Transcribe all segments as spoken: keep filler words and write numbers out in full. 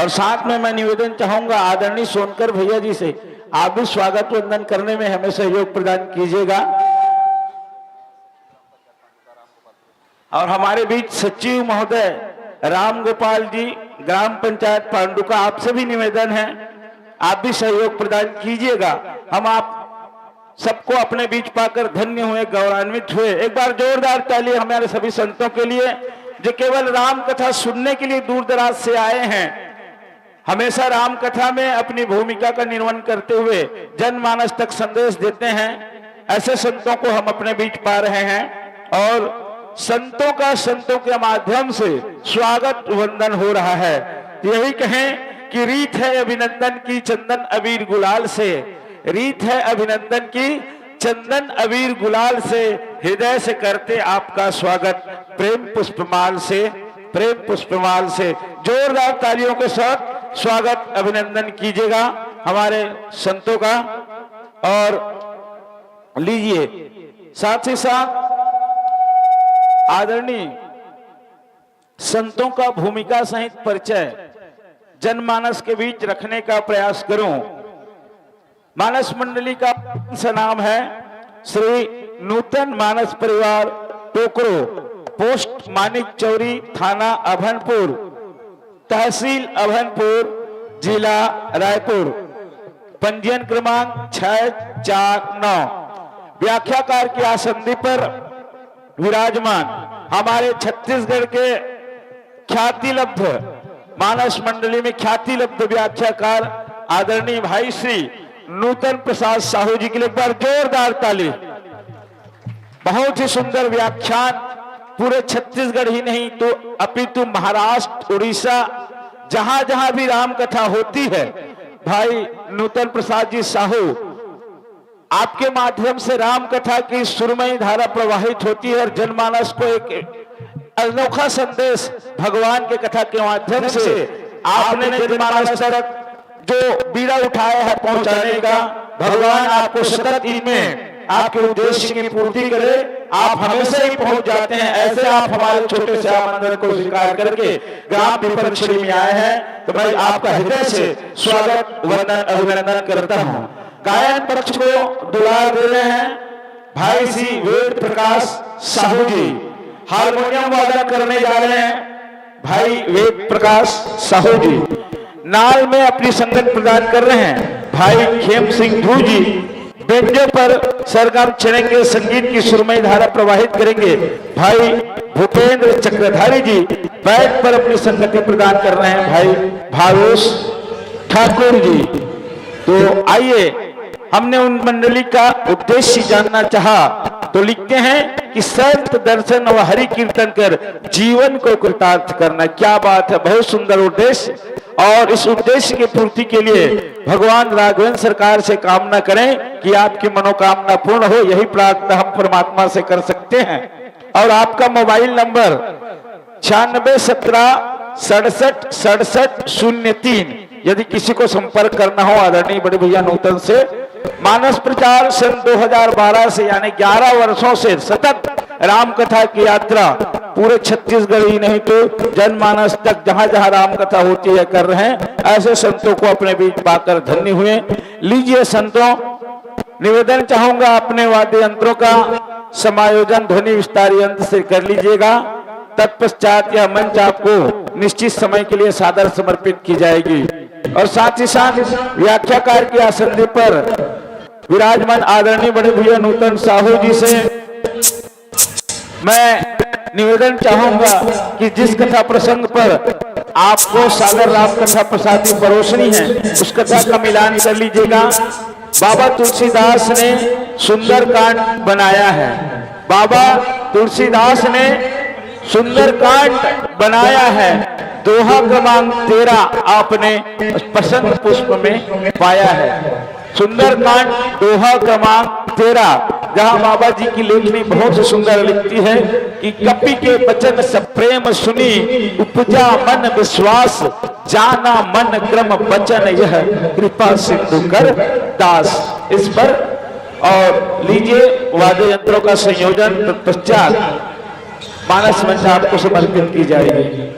और साथ में मैं निवेदन चाहूंगा आदरणीय सोनकर भैया जी से, आप भी स्वागत वंदन करने में हमें सहयोग प्रदान कीजिएगा। और हमारे बीच सचिव महोदय राम गोपाल जी, ग्राम पंचायत पांडुका, आपसे भी निवेदन है, आप भी सहयोग प्रदान कीजिएगा। हम आप सबको अपने बीच पाकर धन्य हुए, गौरवान्वित हुए। एक बार जोरदार ताली हमारे सभी संतों के लिए, जो केवल राम कथा सुनने के लिए दूर दराज से आए हैं। हमेशा राम कथा में अपनी भूमिका का निर्वहन करते हुए जनमानस तक संदेश देते हैं। ऐसे संतों को हम अपने बीच पा रहे हैं और संतों का संतों के माध्यम से स्वागत वंदन हो रहा है। यही कहें कि रीत है अभिनंदन की चंदन अबीर गुलाल से, रीत है अभिनंदन की चंदन अबीर गुलाल से, हृदय से करते आपका स्वागत प्रेम पुष्पमाल से, प्रेम पुष्पमाल से। जोरदार तालियों के साथ स्वागत अभिनंदन कीजिएगा हमारे संतों का। और लीजिए, साथ ही साथ आदरणीय संतों का भूमिका सहित परिचय जनमानस के बीच रखने का प्रयास करूं। मानस मंडली का सा नाम है श्री नूतन मानस परिवार टोकरो, पोस्ट मानिक चौरी, थाना अभनपुर, तहसील अभनपुर, जिला रायपुर। पंजीयन क्रमांक छह चार नौ। व्याख्याकार के आसंदी पर विराजमान हमारे छत्तीसगढ़ के ख्यातिलब्ध, मानस मंडली में ख्यातिलब्ध व्याख्याकार आदरणीय भाई श्री नूतन प्रसाद साहू जी के लिए एक बार जोरदार ताली। बहुत ही सुंदर व्याख्यान। पूरे छत्तीसगढ़ ही नहीं तो अपितु महाराष्ट्र, उड़ीसा, जहां जहां भी राम कथा होती है, भाई नूतन प्रसाद जी साहू, आपके माध्यम से राम कथा की सुरमई धारा प्रवाहित होती है और जनमानस को एक अनोखा संदेश भगवान के कथा के माध्यम से आपने जनमानस तक जो बीड़ा उठाया है पहुंचाने का, भगवान आपको सतत इनमें आपके उद्देश्य की पूर्ति करे। आप हमेशा ही पहुंच जाते हैं। ऐसे आप हमारे छोटे से आमंत्रण को स्वीकार करके ग्राम विपक्षड़ी में आए हैं, तो मैं आपका हृदय से स्वागत, वंदन, अभिनंदन करता हूं। गायन पक्ष को दुलार दे रहे हैं भाई श्री वेद प्रकाश साहू जी। हारमोनियम वादन करने जा रहे हैं भाई वेद प्रकाश साहू जी। नाल में अपनी संगत प्रदान कर रहे हैं भाई खेम सिंह धू जी। बेंजो पर सरगम छेड़ेंगे, संगीत की सुरमई धारा प्रवाहित करेंगे भाई भूपेंद्र चक्रधारी जी। बैठ पर अपनी संगति प्रदान कर रहे हैं भाई भावेश ठाकुर जी। तो आइए, हमने उन मंडली का उद्देश्य जानना चाहा, तो लिखते हैं कि संत दर्शन व हरि कीर्तन कर जीवन को कृतार्थ करना। क्या बात है, बहुत सुंदर उद्देश्य। और इस उद्देश्य की पूर्ति के लिए भगवान राघवेंद्र सरकार से कामना करें कि आपकी मनोकामना पूर्ण हो, यही प्रार्थना हम परमात्मा से कर सकते हैं। और आपका मोबाइल नंबर छियानबे सत्रह सड़सठ सड़सठ शून्य तीन। यदि किसी को संपर्क करना हो आदरणीय बड़े भैया नूतन से, मानस प्रचार सन दो हज़ार बारह से, यानी ग्यारह वर्षों से सतत राम कथा की यात्रा पूरे छत्तीसगढ़ ही नहीं तो जनमानस तक जहां जहां राम कथा होती है कर रहे हैं। ऐसे संतों को अपने बीच पाकर धन्य हुए। लीजिए संतों, निवेदन चाहूंगा अपने वाद्य यंत्रों का समायोजन ध्वनि विस्तार यंत्र से कर लीजिएगा। तत्पश्चात यह मंच आपको निश्चित समय के लिए सादर समर्पित की जाएगी। और साथ ही साथ व्याख्याकार की आसंदी पर विराजमान आदरणीय बड़े भैया नूतन साहू जी से मैं निवेदन चाहूंगा कि जिस कथा प्रसंग पर आपको सागर राम कथा प्रसाद की परोसनी है, उस कथा का मिलान कर लीजिएगा। बाबा तुलसीदास ने सुंदरकांड बनाया है। बाबा तुलसीदास ने सुंदरकांड बनाया है। दोहा क्रमांक तेरह आपने पसंद पुष्प में पाया है। सुंदरकांड दोहा क्रमांक तेरह, जहां बाबा जी की लेखनी बहुत ही सुंदर लिखती है कि कपि के वचन सब प्रेम सुनी, उपजा मन विश्वास, जाना मन क्रम वचन यह, कृपा सिंधु कर दास। इस पर और लीजिए वाद्य यंत्रों का संयोजन, तत्पश्चात मानस मंच आपको समर्पित की जाएगी।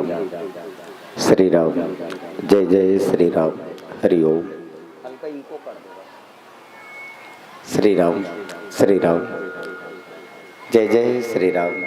श्री राम। जय जय श्री राम। हरि ओम। श्री राम। श्री राम। जय जय श्री राम।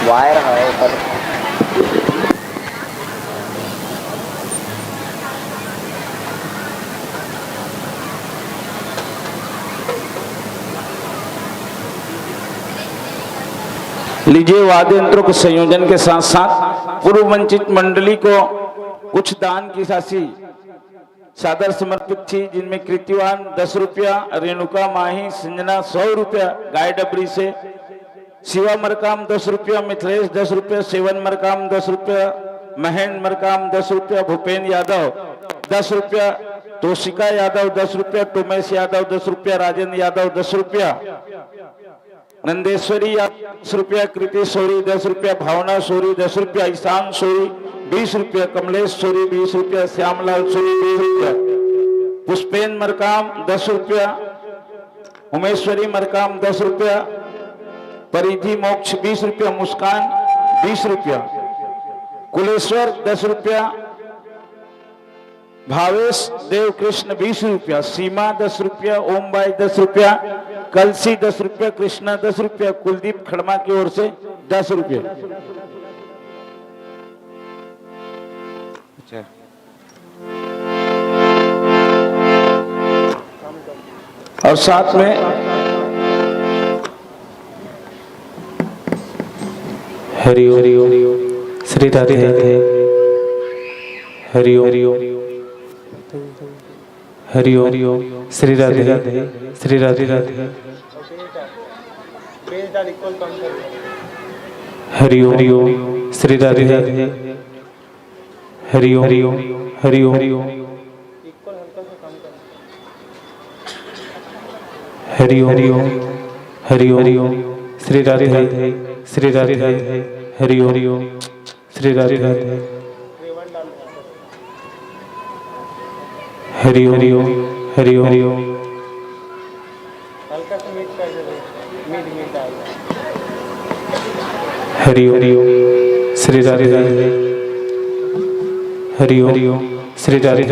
वायर है ऊपर। लीजिए, वाद्य यंत्रों के संयोजन के साथ साथ पूर्व वंचित मंडली को कुछ दान की राशि सादर समर्पित थी, जिनमें कृतिवान दस रुपया, रेणुका माही संजना सौ रुपया गाय डबरी से, शिवा मरकाम दस रुपया, मिथिलेश दस रुपया, सेवन मरकाम दस रुपया, महेंद्र मरकाम दस रुपया, भूपेंद्र यादव दस रुपया, तोशिका यादव दस रुपया, टोमेश यादव दस रुपया, राजेंद्र यादव दस रुपया, नंदेश्वरी यादव दस रुपया, कृति सोरी दस रुपया, भावना सोरी दस रुपया, ईशान सोरी बीस रुपया, कमलेश सोरी बीस रुपया, श्यामलाल सोरी बीस रुपया, पुष्पेंद्र मरकाम दस रुपया, उमेश्वरी मरकाम दस रुपया, परिधि मोक्ष बीस रुपया, मुस्कान बीस रुपया, कुलेश्वर दस रुपया, भावेश देव कृष्ण बीस रुपया, सीमा दस रुपया, ओम बाई दस रुपया, कलसी दस रुपया, कृष्णा दस रुपया, कुलदीप खड़मा की ओर से दस रुपया। अच्छा। और साथ में हरि ओम, श्री राधे, हरि ओम, हरि ओम, श्री राधे, श्री राधे, हरि ओम, श्री राधे, हरि ओम, हरि ओम, हरि ओम, हरि ओम, हरि ओम, श्री राधे, श्री राधे, हरि ओम, श्री राधे, हरि ओम, हरि ओम, हरि ओम। हल्का सा मीठ कर दे भाई, मीठ मीठ आएगा। हरि ओम, श्री राधे, हरि ओम, श्री राधे।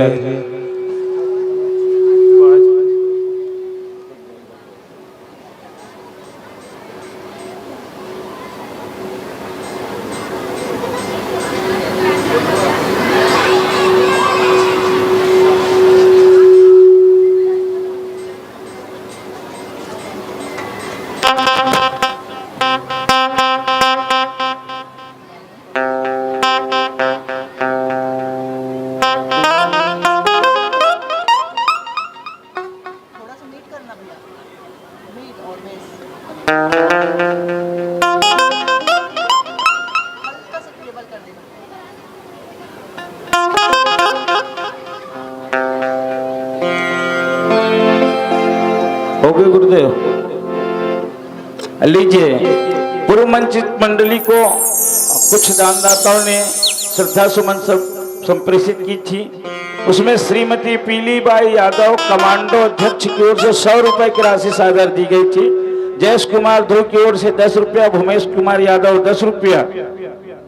थोड़ा सा मीठ करना भैया, मीठ और बेस। हल्का सा टेबल कर देना। हो गए गुरुदेव। लीजिए, पूर्व मंचित मंडली को कुछ दानदाताओं ने श्रद्धा सुमन सब संप्रेषित की थी। उसमें श्रीमती पीलीबाई यादव, कमांडो अध्यक्ष की ओर से सौ रुपए की राशि सादर दी गई थी। जयेश कुमार ध्रुव की ओर से दस रुपया, भूमेश कुमार यादव दस रुपया,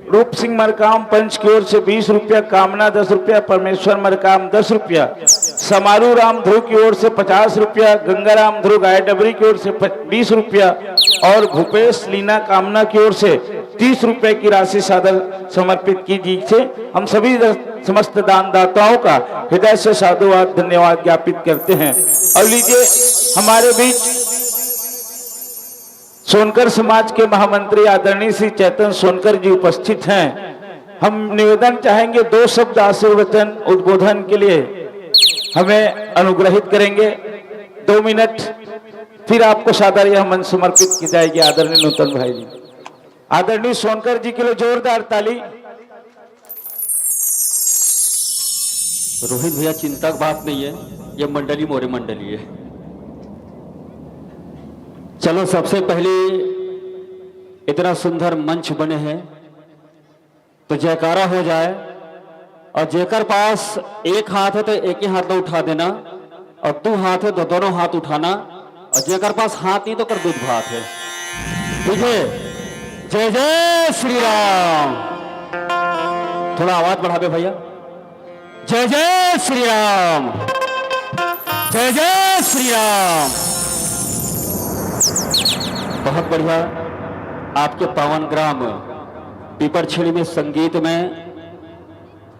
रूप सिंह मरकाम पंच की ओर से बीस रुपया, कामना दस रुपया, परमेश्वर मरकाम दस रुपया, समारू राम ध्रुव की ओर से पचास रुपया, गंगाराम ध्रुव गायडबरी की ओर से बीस रुपया और भूपेश लीना कामना की ओर से तीस रुपए की राशि सादर समर्पित की जी से हम सभी द-, समस्त दानदाताओं का हृदय से साधुवाद, धन्यवाद ज्ञापित करते हैं। और लीजिए, हमारे बीच सोनकर समाज के महामंत्री आदरणीय श्री चैतन सोनकर जी उपस्थित हैं। हम निवेदन चाहेंगे, दो शब्द आशीर्वचन उद्बोधन के लिए हमें अनुग्रहित करेंगे। दो मिनट, फिर आपको सादर यह मंच समर्पित की जाएगी आदरणीय नूतन भाई जी। आदरणीय सोनकर जी के लिए जोरदार ताली। रोहित भैया, चिंता की बात नहीं है, ये मंडली मोरे मंडली है। चलो, सबसे पहले इतना सुंदर मंच बने हैं, तो जयकारा हो जाए। और जेकर पास एक हाथ है, तो एक ही हाथ ला उठा देना, और दो हाथ है, तो दोनों हाथ उठाना, और जेकर पास हाथ नहीं, तो कर दूध भात है। ठीक है, जय जय श्री राम। थोड़ा आवाज बढ़ावे भैया। जय जय श्री राम, जय जय श्री राम। बहुत बढ़िया। आपके पावन ग्राम पीपरछेड़ी में संगीत में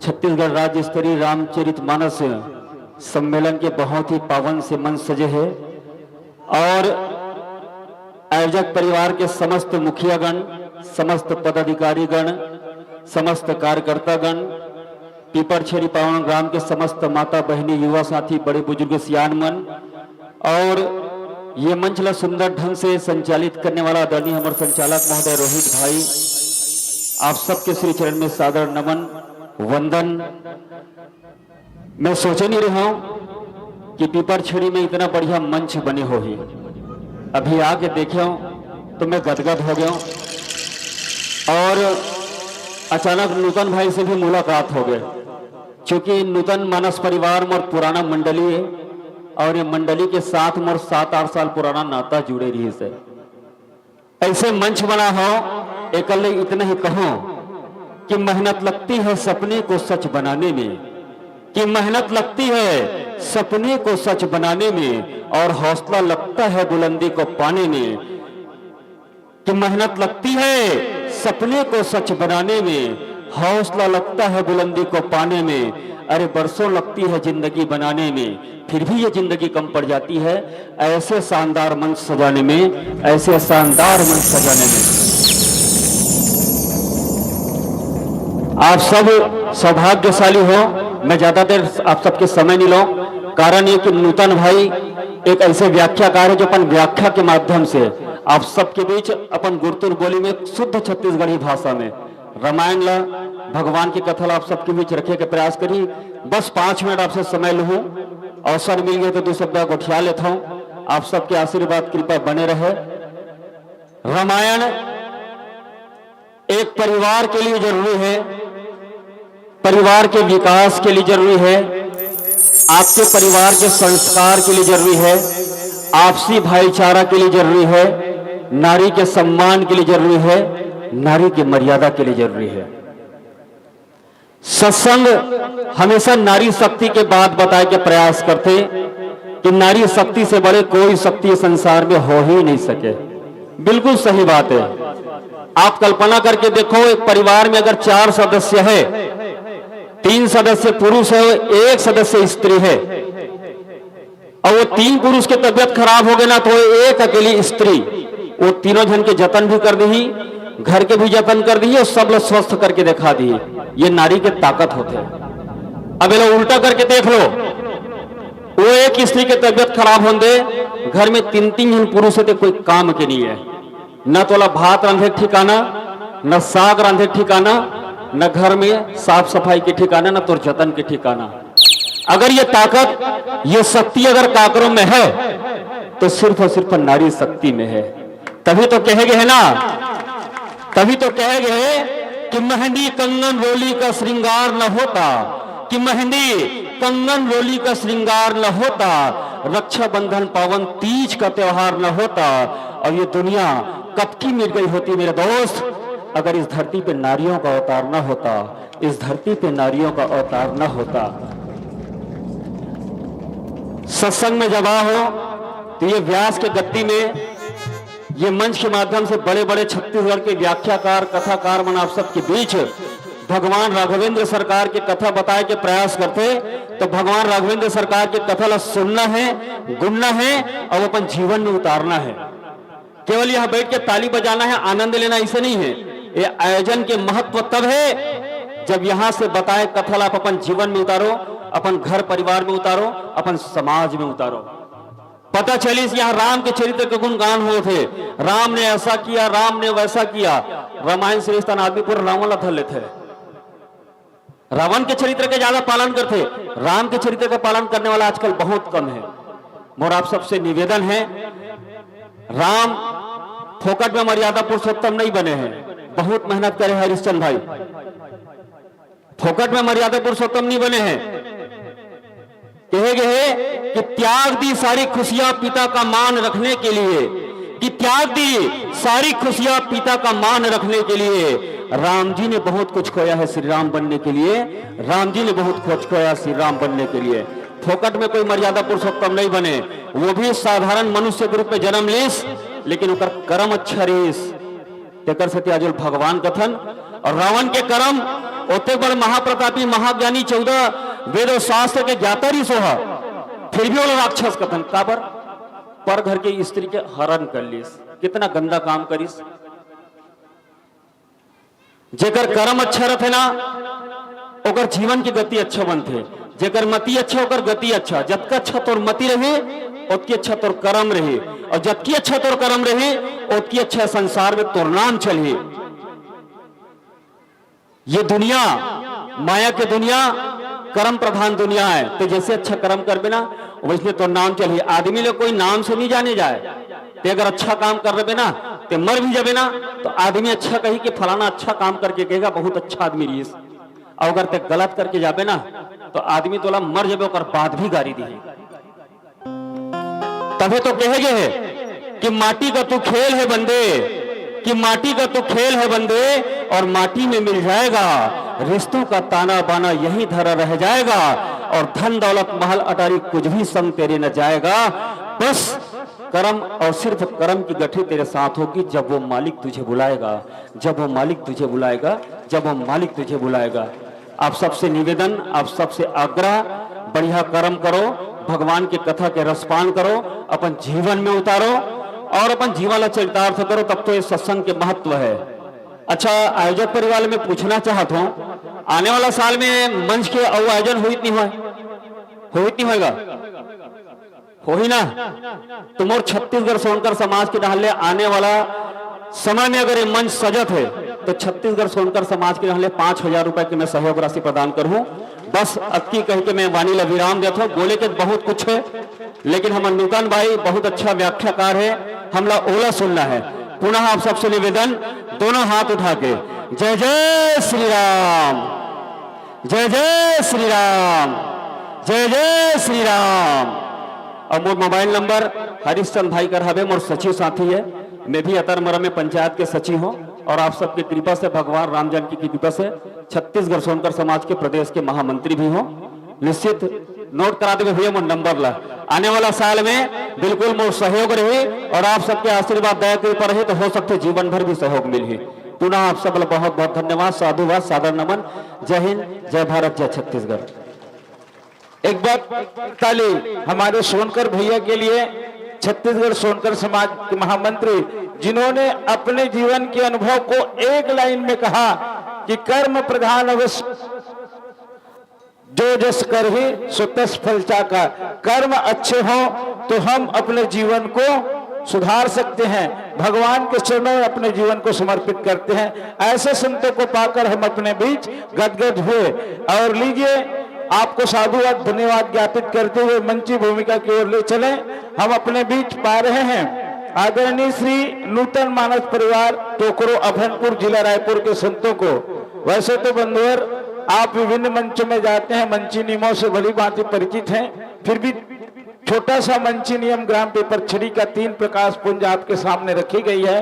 छत्तीसगढ़ राज्य स्तरीय रामचरित मानस सम्मेलन के बहुत ही पावन से मंच सजे हैं। और आयोजक परिवार के समस्त मुखियागण, समस्त पदाधिकारीगण, समस्त कार्यकर्तागण, पीपरछेड़ी पावन ग्राम के समस्त माता बहिनी, युवा साथी, बड़े बुजुर्ग, सियान मन, और ये मंच ला सुंदर ढंग से संचालित करने वाला आदरणीय हमर संचालक महोदय रोहित भाई, आप सबके श्री चरण में सादर नमन, वंदन। मैं सोचे नहीं रहा हूं कि पीपरछेड़ी में इतना बढ़िया मंच बने होही। अभी आके देखे हूं तो मैं गदगद हो गया हूं। और अचानक नूतन भाई से भी मुलाकात हो गए, क्योंकि नूतन मानस परिवार मोर पुराना मंडली है और ये मंडली के साथ मोर सात आठ साल पुराना नाता जुड़े रहिस है। ऐसे मंच बना हो, एकल इतना ही कहूं कि मेहनत लगती है सपने को सच बनाने में, कि मेहनत लगती है सपने को सच बनाने में, और हौसला लगता है बुलंदी को पाने में। कि मेहनत लगती है सपने को सच बनाने में, हौसला लगता है बुलंदी को पाने में। अरे, बरसों लगती है जिंदगी बनाने में, फिर भी ये जिंदगी कम पड़ जाती है ऐसे शानदार मंच सजाने में, ऐसे शानदार मंच सजाने में। आप सब सौभाग्यशाली हो। मैं ज्यादा देर आप सबके समय नहीं लूं, कारण ये कि नूतन भाई एक ऐसे व्याख्याकार है जो अपन व्याख्या के माध्यम से आप सबके बीच अपन गुरतुर बोली में शुद्ध छत्तीसगढ़ी भाषा में रामायण ला, भगवान की कथा ला आप सबके बीच रखे के प्रयास करी। बस पांच मिनट आपसे समय लूं, अवसर मिल गए तो दो शब्द गोठिया लेता हूं। आप सबके आशीर्वाद कृपा बने रहे। रामायण एक परिवार के लिए जरूरी है, परिवार के विकास के लिए जरूरी है, आपके परिवार के संस्कार के लिए जरूरी है, आपसी भाईचारा के लिए जरूरी है, नारी के सम्मान के लिए जरूरी है, नारी की मर्यादा के लिए जरूरी है। सत्संग हमेशा नारी शक्ति के बात बताए के प्रयास करते कि नारी शक्ति से बड़े कोई शक्ति संसार में हो ही नहीं सके। बिल्कुल सही बात है। आप कल्पना करके देखो, एक परिवार में अगर चार सदस्य है, तीन सदस्य पुरुष है, एक सदस्य स्त्री है, और वो तीन पुरुष की तबीयत खराब हो गई ना, तो वो एक अकेली स्त्री वो तीनों जन के जतन भी कर दी, घर के भी जतन कर दी और सब लोग स्वस्थ करके दिखा दी। ये नारी के ताकत होते हैं। अब ये लोग उल्टा करके देख लो, वो एक स्त्री की तबीयत खराब होने दे, घर में तीन तीन जन पुरुष है तो कोई काम के नहीं है। न तोला भात रांधे के ठिकाना, न साग रांधे के ठिकाना, न घर में साफ सफाई के ठिकाना, न तोर जतन के ठिकाना। अगर ये ताकत, ये शक्ति अगर काकरों में है, तो सिर्फ और सिर्फ नारी शक्ति में है। तभी तो कहे गए है ना, तभी तो कहे गए कि मेहंदी, कंगन, रोली का श्रृंगार न होता, कि मेहंदी, कंगन, रोली का श्रृंगार न होता, रक्षाबंधन, पावन तीज का त्योहार न होता, और ये दुनिया कब की मिट गई होती मेरे दोस्त, अगर इस धरती पे नारियों का अवतार न होता, इस धरती पे नारियों का अवतार न होता। सत्संग में जब आओ तो ये व्यास के गद्दी में, ये मंच के माध्यम से बड़े बड़े छत्तीसगढ़ के व्याख्याकार, कथाकार मन आप सबके बीच भगवान राघवेंद्र सरकार के कथा बताए के प्रयास करते, तो भगवान राघवेंद्र सरकार के कथा ला सुनना है, गुनना है और अपन जीवन में उतारना है। केवल यहाँ बैठ के ताली बजाना है, आनंद लेना, ऐसे नहीं है। ये आयोजन के महत्व तब है जब यहाँ से बताए कथा ला आप अपन जीवन में उतारो, अपन घर परिवार में उतारो, अपन समाज में उतारो। पता चलिस यहाँ राम के चरित्र के गुणगान होत हे, राम ने ऐसा किया, राम ने वैसा किया। रामायण से रिश्ता आदमी पूरा रावण ला धर लेते हैं। रावण के चरित्र के ज्यादा पालन करते, राम के चरित्र का पालन करने वाला आजकल बहुत कम है। मोर आप सबसे निवेदन है, राम फोकट में मर्यादा पुरुषोत्तम नहीं बने हैं, बहुत मेहनत करे हरिश्चंद भाई, फोकट में मर्यादा पुरुषोत्तम नहीं बने हैं। कहे गए हैं कि त्याग दी सारी खुशियां पिता का मान रखने के लिए, कि त्याग दी सारी खुशियां पिता का मान रखने के लिए। राम जी ने बहुत कुछ खोया है श्री राम बनने के लिए, राम जी ने बहुत कुछ खोया श्री राम बनने के लिए। फोकट में कोई मर्यादा पुरुषोत्तम नहीं बने, वो भी साधारण मनुष्य के रूप में जन्म लीस, लेकिन ओकर कर्म अच्छा रहीस, तेकर सेती आज ओला भगवान कथन। और रावण के कर्म, ओते बड़ महाप्रतापी महाज्ञानी, चौदह वेद और शास्त्र के ज्ञाता रहीस ओहा, फिर भी ओला राक्षस कथन। काबर? पर घर के स्त्री के हरण कर लीस, कितना गंदा काम करिस। जेकर कर्म अच्छा रथे ना, ओकर जीवन की गति अच्छा बनथे। जेकर मति अच्छा, ओकर गति अच्छा। जतका अच्छा तोर मति रही, ओतकी अच्छा तोर कर्म रही, और जतकी अच्छा तोर कर्म रही, ओतकी अच्छा संसार में तोर नाम चलही। ये दुनिया, माया के दुनिया, कर्म प्रधान दुनिया है। तो जैसे अच्छा कर्म करबे ना, वैसने तोर नाम चलही। आदमी ले कोई नाम से नहीं जाने जाए। ते अगर अच्छा काम कर रहे ना, ते मर भी जाबे ना, तो आदमी अच्छा कही कि फलाना अच्छा काम करके गएगा, बहुत अच्छा आदमी रहीस। और अगर ते गलत करके जाबे ना, तो आदमी तोला मर जाबे, ओकर बाद भी गारी दिही। तभे तो कहे गए है कि माटी का तू खेल है बंदे, कि माटी का तू खेल है बंदे, और माटी में मिल जाएगा। रिश्तों का ताना बाना यहीं धरा रह जाएगा, और धन दौलत महल अटारी कुछ भी संग तेरे न जाएगा। बस कर्म और सिर्फ कर्म की गठरी तेरे साथ होगी, जब वो मालिक तुझे बुलाएगा, जब वो मालिक तुझे बुलाएगा, जब वो मालिक तुझे बुलाएगा। आप सबसे निवेदन, आप सबसे आग्रह, बढ़िया कर्म करो, भगवान के कथा के रसपान करो, अपन जीवन में उतारो और अपन जीवन ला चरितार्थ करो, तब तो ये सत्संग के महत्व है। अच्छा, आयोजक परिवार में पूछना चाहत हूँ, आने वाला साल में मंच के अउ आयोजन होही कि नहीं होय? होही कि नहीं होएगा? होही ना? तो मोर छत्तीसगढ़ सोनकर समाज के डहार ले आने वाला समय में अगर ये मंच सजत है, तो छत्तीसगढ़ सोनकर समाज के डहार ले पाँच हजार रुपए के मैं सहयोग राशि प्रदान करहूं। बस अतकी कह के मैं वाणी ला विराम देत हूं। बोले के बहुत कुछ है, लेकिन हमर नूतन भाई बहुत अच्छा व्याख्याकार है, हमला ओला सुनना है। पुनः आप सबसे निवेदन, दोनों हाथ उठा के, जय जय श्री राम। जय जय श्री राम, जय जय श्री राम। और मोर मोबाइल नंबर, हरिश्चंद भाई कर हवे, मोर सचिव साथी है। मैं भी अतर मरम में पंचायत के सचिव हूँ और आप सबके कृपा से, भगवान राम जानकी की कृपा से छत्तीसगढ़ सोनकर समाज के प्रदेश के महामंत्री भी हूँ। निश्चित नोट करा देवे भैया मोर नंबर ला। आने वाला साल में बिल्कुल मोर सहयोग रही और आप सबके आशीर्वाद, दया कृपा रही तो हो सकते जीवन भर भी सहयोग मिलही। पुनः आप सब ला बहुत बहुत धन्यवाद, साधुवाद, सादर नमन। जय हिंद, जय भारत, जय छत्तीसगढ़। एक बार ताली हमारे सोनकर भैया के लिए, छत्तीसगढ़ सोनकर समाज के महामंत्री, जिन्होंने अपने जीवन के अनुभव को एक लाइन में कहा कि कर्म प्रधान अवश्य जो जस करही सो तस फल चाखा। कर्म अच्छे हों तो हम अपने जीवन को सुधार सकते हैं, भगवान के चरणों में अपने जीवन को समर्पित करते हैं। ऐसे संतों को पाकर हम अपने बीच गदगद हुए। और लीजिए, आपको साधुवाद, धन्यवाद ज्ञापित करते हुए मंची भूमिका की ओर ले चलें। हम अपने बीच पा रहे हैं आदरणीय श्री नूतन मानस परिवार टोकरो अभनपुर, जिला रायपुर के संतों को। वैसे तो बंधुवर, आप विभिन्न मंचों में जाते हैं, मंची नियमों से भली भांति परिचित हैं, फिर भी छोटा सा मंची नियम, ग्राम पेपर छड़ी का तीन प्रकाश पुंज आपके सामने रखी गई है।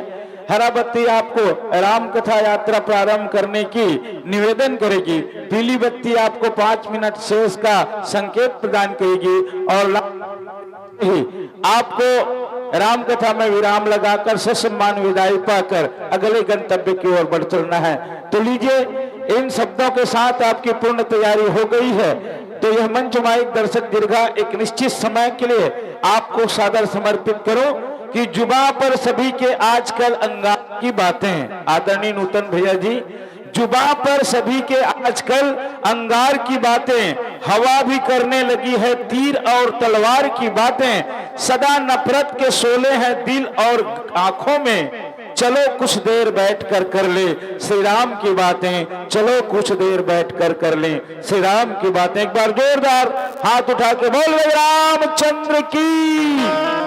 हरा बत्ती आपको राम कथा यात्रा प्रारंभ करने की निवेदन करेगी। पीली बत्ती आपको पाँच मिनट शेष का संकेत प्रदान करेगी और ला-, ही आपको राम कथा में विराम लगाकर ससम्मान विदाई पाकर अगले गंतव्य की ओर बढ़ चलना है। तो लीजिए, इन शब्दों के साथ आपकी पूर्ण तैयारी हो गई है, तो यह मंच माइक दर्शक दीर्घा एक निश्चित समय के लिए आपको सादर समर्पित करूं कि जुबा पर सभी के आजकल अंगार की बातें। आदरणीय नूतन भैया जी, जुबा पर सभी के आजकल अंगार की बातें, हवा भी करने लगी है तीर और तलवार की बातें। सदा नफरत के शोले हैं दिल और आंखों में, चलो कुछ देर बैठ कर कर ले श्री राम की बातें, चलो कुछ देर बैठ कर कर ले श्री राम की बातें। एक बार जोरदार हाथ उठा के बोल रहे रामचंद्र की।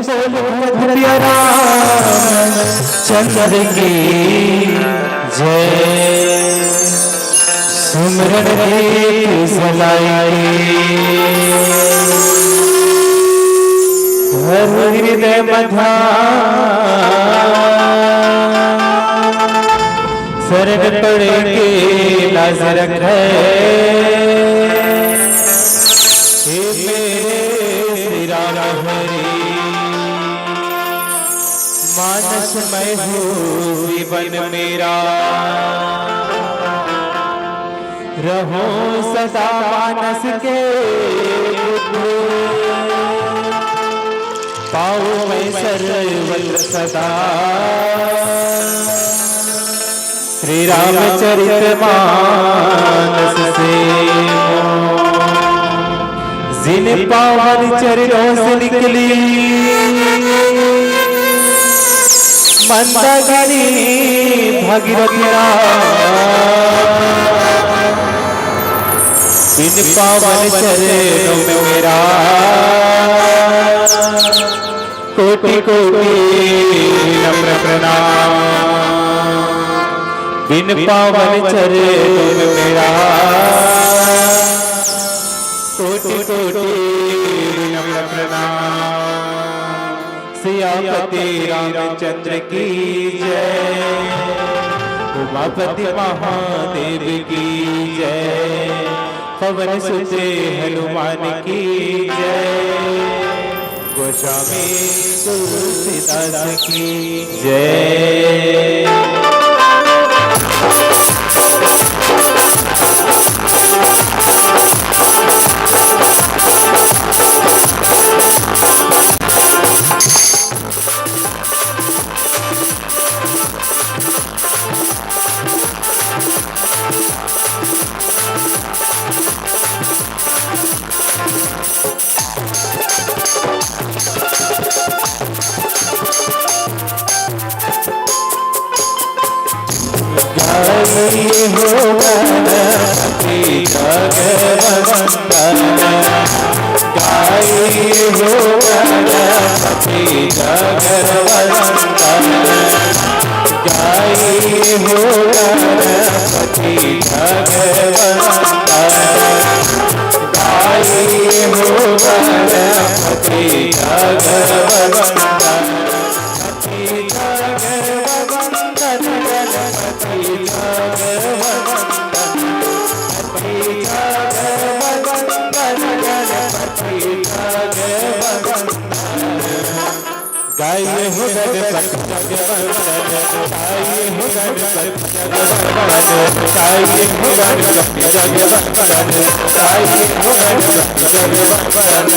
बोल प्यारा चंद्र की जय। सुमरन दीप जलाए, धर हृदय मध्यान, शरण पड़ के लाज रखे। हे मेरे श्री राम हरि, मानस मय हो जीवन मेरा, रहो सदा मानस के बुद्ध, पाऊं मैं सर्वत्र सदा। श्री रामचरित मानस से जिन पावन चरणों से निकली मंदाकिनी भागीरथी धारा, बिन पावन चरणों में मेरा कोटि कोटि नम्र प्रणाम। बिन पावन चरणों में मेरा कोटि कोटि नम्र प्रणाम। सियापति रामचंद्र की जय, उमापति महादेव की जय, पवन सुत हनुमान की जय, गोस्वामी तुलसीदास की जय। गाइए हो गणपति जगवंदन, गाइए हो गणपति जगवंदन, गाइए हो गणपति जगवंदन, गाइए हो गणपति जगवंदन। गाइए हो गणपति जगवंदन, गाइए हो गणपति जगवंदन, गाइए हो गणपति जगवंदन, गाइए हो गणपति जगवंदन।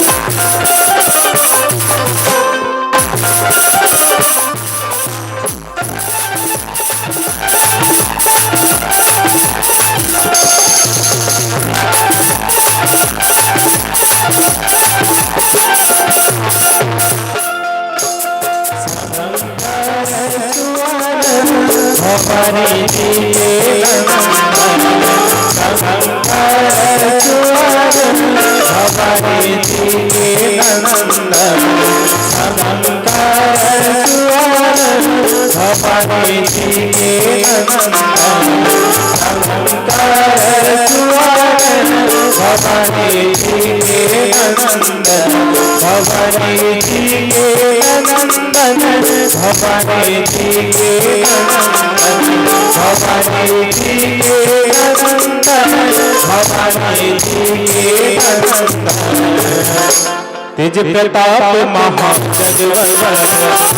भवानी जी के नंदन, शंकर सुवन, भवानी जी के नंदन, शंकर सुवन, भवानी जी के नंदन, शंकर सुवन, भवानी जी के नंदन, भवानी जी के नंदन, भवानी जी के नंदन, भवानी जी के नंदन, भवानी जी के नंदन। तेज प्रताप महाजगवंदन,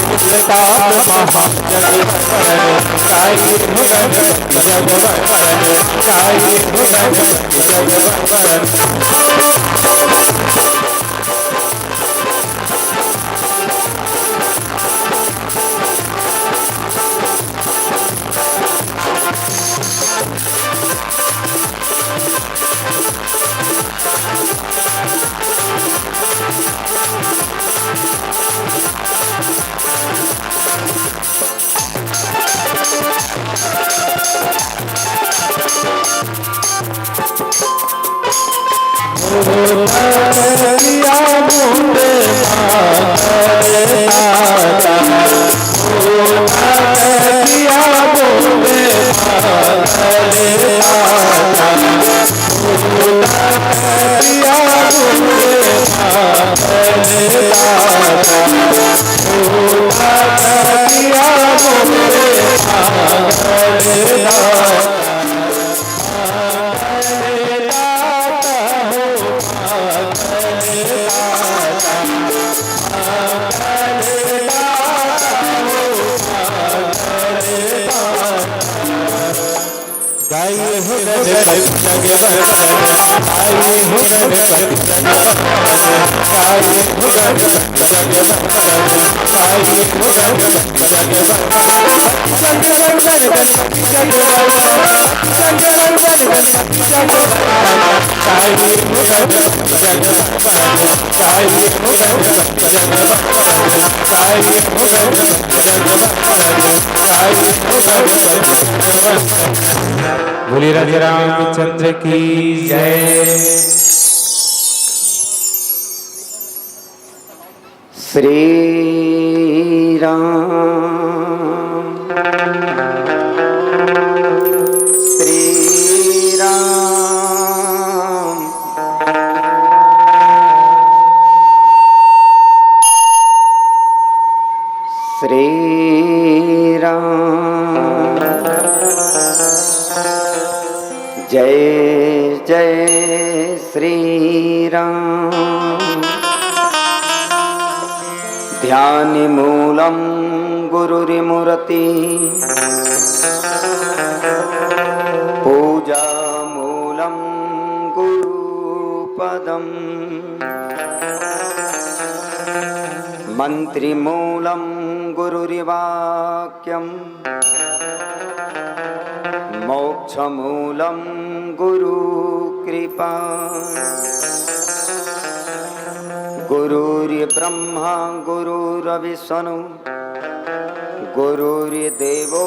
तेज प्रताप महाजगवंदन, गाइए हो गणपति जगवंदन, गाइए हो गणपति जगवंदन। बोलिए राधे रामचंद्र की जय। श्री राम, श्री राम, श्री राम। जय जय श्री राम। ध्यान मूलं गुरुर्मूर्ति, पूजा मूलं गुरुपदम्, मंत्र मूलं गुरुर्वाक्यम्, मोक्ष मूलं गुरु कृपा। गुरुर्ब्रह्मा गुरुर्विष्णु गुरुर्देवो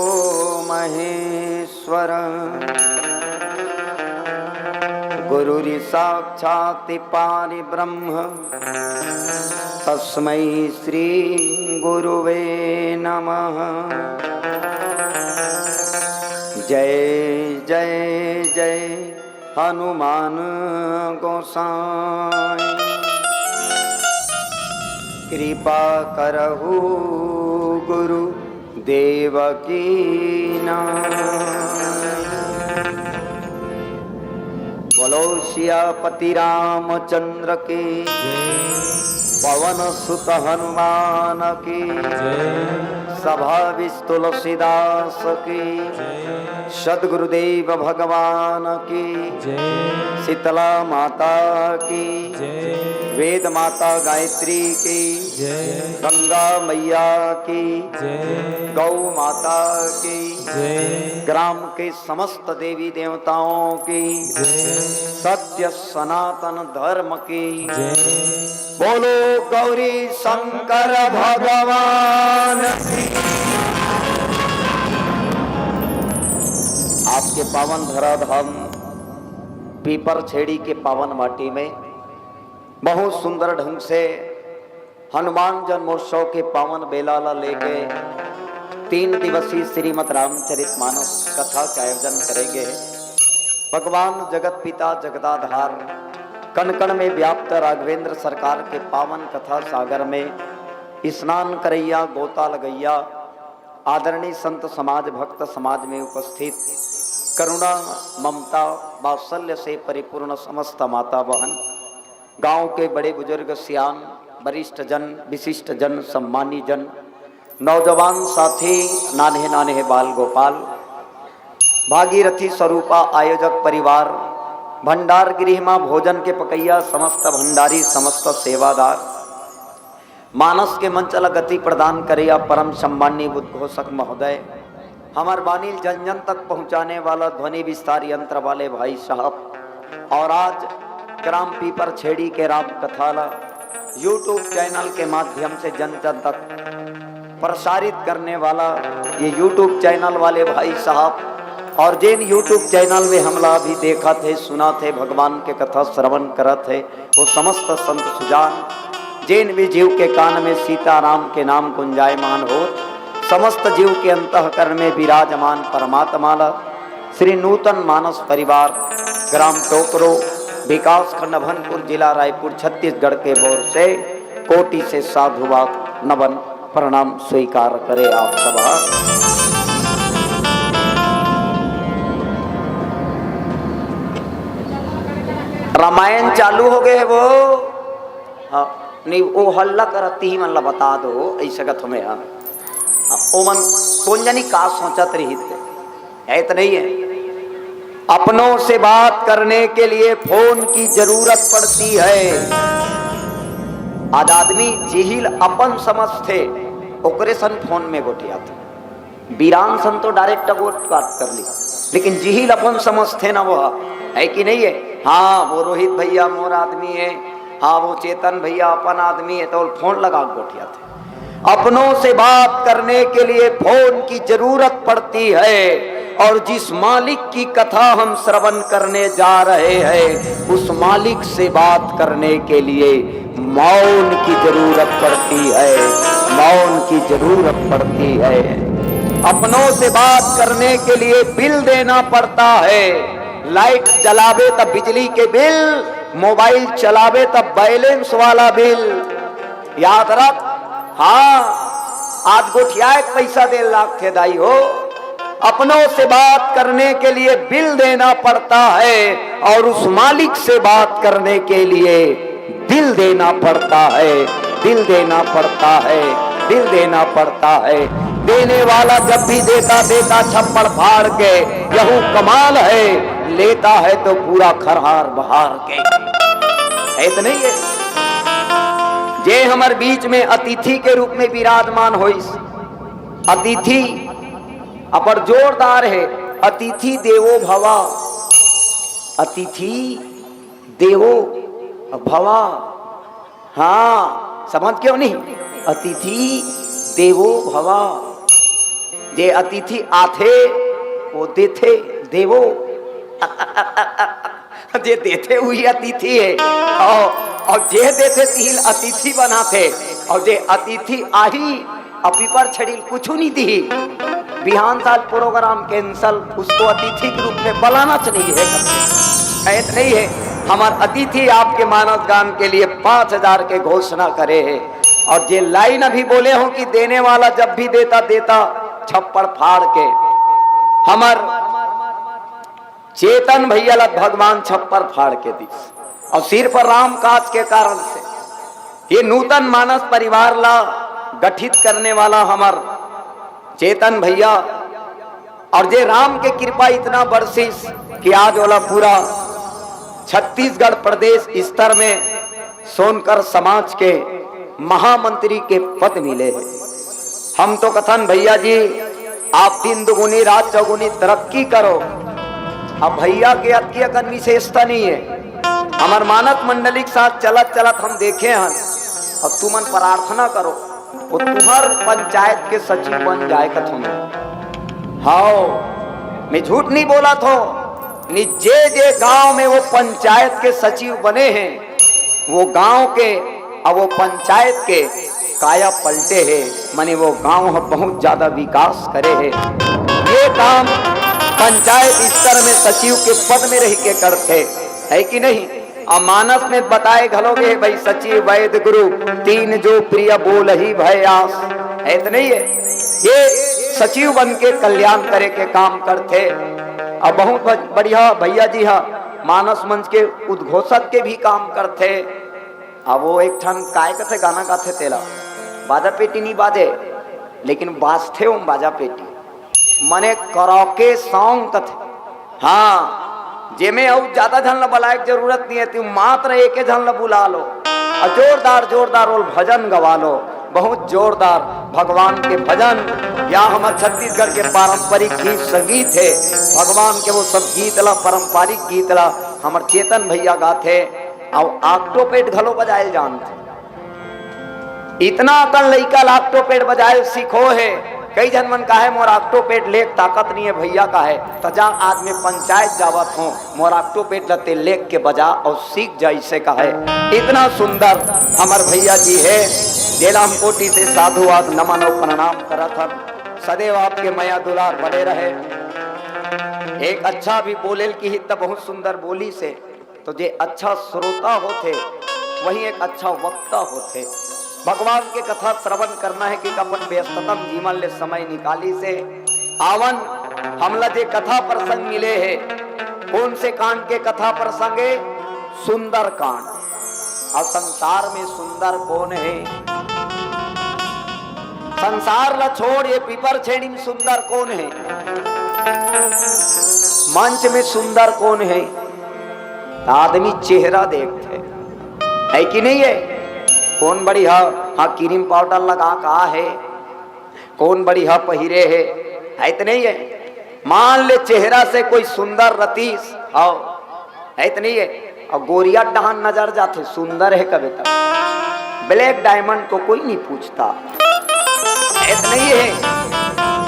महेश्वर। गुरुर् साक्षात् परब्रह्म तस्मै श्री गुरुवे नमः। जय जय जय हनुमान गोसाई। कृपा करहु गुरु देव की नाई। बोलो सियापति रामचंद्र की, पवन सुत हनुमान की, सभा विज तुलसीदास की, सदगुरुदेव भगवान की, शीतला माता की, वेद माता गायत्री की, गंगा मैया की, गौ माता की, ग्राम के समस्त देवी देवताओं की, सत्य सनातन धर्म की। बोलो गौरी शंकर भगवान की। आपके पावन धराधाम पीपर छेड़ी के पावन माटी में बहुत सुंदर ढंग से हनुमान जन्मोत्सव के पावन बेला ला लेके तीन दिवसीय श्रीमद् रामचरित मानस कथा के आयोजन करे गे हे। भगवान जगत पिता जगदाधार कण कण में व्याप्त राघवेंद्र सरकार के पावन कथा सागर में स्नान करैया, गोता लगैया, आदरणीय संत समाज, भक्त समाज में उपस्थित करुणा, ममता, वात्सल्य से परिपूर्ण समस्त माता बहन, गांव के बड़े बुजुर्ग, सियान, वरिष्ठ जन, विशिष्ट जन, सम्मानी जन, नौजवान साथी, नान्हे नान्हे बाल गोपाल, भागीरथी स्वरूपा आयोजक परिवार, भंडार गृह मा भोजन के पकैया समस्त भंडारी, समस्त सेवादार, मानस के मंच ला गति प्रदान करैया परम सम्माननीय उद्घोषक महोदय, हमर बानी ल जन जन तक पहुंचाने वाला ध्वनि विस्तार यंत्र वाले भाई साहब, और आज ग्राम पीपर छेड़ी के राम कथा ला YouTube चैनल के माध्यम से जन जन तक प्रसारित करने वाला ये YouTube चैनल वाले भाई साहब, और जेन YouTube चैनल में हमला अभी देखत हे, सुनत हे, भगवान के कथा श्रवण करत हे, वो समस्त संत सुजान, जेन भी जीव के कान में सीताराम के नाम गुंजायमान हो, समस्त जीव के अंतःकरण में विराजमान परमात्मा ला श्री नूतन मानस परिवार, ग्राम टोकरो, विकास खंड अभनपुर, जिला रायपुर, छत्तीसगढ़ के ओर से कोटि से साधुवाद, नमन, प्रणाम स्वीकार करे आप सब। रामायण चालू हो गए हे वो। हाँ, नहीं, वो हल्ला करत ही मन ला बता दो, ऐसे कथो में, हाँ। हाँ, ओ मन कोन जानी का सोचत रही थे, है तो नहीं है? अपनों से बात करने के लिए फोन की जरूरत पड़ती है। आज आदमी जिहिल अपन समझथे, ओकरे सन फोन में गोठियाथे। बीरान सन तो डायरेक्ट गोठ बात कर ली, लेकिन जिहिल अपन समझथे ना, वो है कि नहीं है? हाँ, वो रोहित भैया मोर आदमी है, हाँ, वो चेतन भैया अपन आदमी है, तो फोन लगा के गोठियाथे। अपनों से बात करने के लिए फोन की जरूरत पड़ती है, और जिस मालिक की कथा हम श्रवण करने जा रहे हैं, उस मालिक से बात करने के लिए मौन की जरूरत पड़ती है, मौन की जरूरत पड़ती है। अपनों से बात करने के लिए बिल देना पड़ता है। लाइट जलावे तब बिजली के बिल, मोबाइल चलावे तब बैलेंस वाला बिल। याद रख, हाँ, आज गोठियाए के पैसा दे लागथे दाई हो। अपनों से बात करने के लिए बिल देना पड़ता है, और उस मालिक से बात करने के लिए दिल देना पड़ता है, दिल देना पड़ता है, दिल देना पड़ता है। देने वाला जब भी देता, देता छप्पड़ फाड़ के, यहू कमाल है, लेता है तो पूरा खरहार बहार के। है तो नहीं है? जे हमर बीच में अतिथि के रूप में विराजमान होइस, अतिथि अबड़ जोरदार है, अतिथि देवो भवा, अतिथि देवो भवा। हाँ, समझ के हो नहीं? अतिथि देवो भवा। जे अतिथि आथे, वो देथे देवो। जे देथे, वही अतिथि है। और, और जे देथे, तिहिल अतिथि बनाथे। और जे अतिथि आही, अउ पीपर छड़िल कुछु नहीं दिही, बिहान साल प्रोग्राम कैंसल, उसको अतिथि के रूप में बलाना चाहिए। कहत नहीं है, हमार अतिथि आपके मानस गान के लिए पाँच हजार के घोषणा करे है। और जे लाइन अभी बोले हो कि देने वाला जब भी देता, देता छप्पड़ फाड़ के, हमार चेतन भैया ला भगवान छप्पर फाड़ के दिस, और सिर पर राम काज के कारण से ये नूतन मानस परिवार ला गठित करने वाला हमर चेतन भैया, और जे राम के कृपा इतना बरसिस कि आज ओला पूरा छत्तीसगढ़ प्रदेश स्तर में सोनकर समाज के महामंत्री के पद मिले हे। हम तो कथन, भैया जी, आप दिन दुगुनी रात चौगुनी तरक्की करो। अब भैया के अतकी अकन विशेषता नहीं है। हमर मानस मंडली के साथ चलत चलत हम देखे हन, अब तुमन प्रार्थना करो, वो तुम्हर पंचायत के सचिव बन जाए कथन। हाओ, मैं झूठ नहीं बोला थो, नि जे जे गांव में वो पंचायत के सचिव बने हैं, वो गांव के, अब वो पंचायत के काया पलटे हे, माने वो गांव ह बहुत ज्यादा विकास करे हे। ये काम पंचायत स्तर में सचिव के पद में रह के करथे, है कि नहीं? अउ मानस में बताए घलो गे, भाई, सचिव वैद गुरु तीन जो प्रिय बोलही भय आस, है तो नहीं है? ये सचिव बन के कल्याण करे के काम करथे। अउ बहुत ब-, बढ़िया भैया जी हा मानस मंच के उद्घोषक के भी काम करथे। अब वो एक ठन काय कथे गाना गाथे तेला, बाजा पेटी नहीं बाजे, लेकिन बाजथे ओम बाजा पेटी, मने कराओके सॉन्ग कथे। हाँ, जेमे अउ ज्यादा झन ला बुलाए के जरूरत नहीं है, तू मात्र एके झन ला बुला लो अउ जोरदार जोरदार ओल भजन गवा लो। बहुत जोरदार भगवान के भजन, या हमर छत्तीसगढ़ के पारंपरिक गीत संगीत है। भगवान के वो सब गीत ला, पारंपरिक गीत ला हमर चेतन भैया गाथे, अउ ऑक्टोपेड घलो बजाए जानथे। इतना अकन लइका ला ऑक्टोपेड बजाए सीखो हे, कई झन मन काहे, "मोर ऑक्टोपैड लेक ताकत नहीं है भैया," काहे, त जा आज मैं पंचायत जावत हों, "मोर ऑक्टोपैड ल ते लेक के बजा अउ सीख जा," इसे काहे। इतना सुंदर हमर भैया जी हे, जेला हम कोटि से साधुवाद, नमन अउ प्रणाम करत हन। सदैव आपके मया दुलार बने रहे। एक अच्छा भी बोलेल किहिस त बहुत सुंदर बोलिस हे। तो जे अच्छा श्रोता होथे, वही एक अच्छा वक्ता होथे। भगवान के कथा श्रवण करना हे कि अपन व्यस्ततम जीवन ले समय निकालिस हे। आवन, हमला जे कथा प्रसंग मिले हे, कोन से कांड के कथा प्रसंग हे? सुंदर कांड। अउ संसार में सुंदर कोन हे? संसार ला छोड़, ये पीपर छेड़ी में सुंदर कोन हे? मंच में सुंदर कोन हे? त आदमी चेहरा देखथे, हे कि नहीं हे? कोन बढ़िया, हाँ, क्रीम पाउडर लगा का हे, कोन बढ़िया पहिरे हे, हे त नहीं हे? मान ले चेहरा से कोई सुंदर रतीस, हव, हे त नहीं हे? अउ गोरिया डहान नजर जाथे, सुंदर हे कबे त। ब्लैक डायमंड को कोई नहीं पूछता, हे त नहीं हे?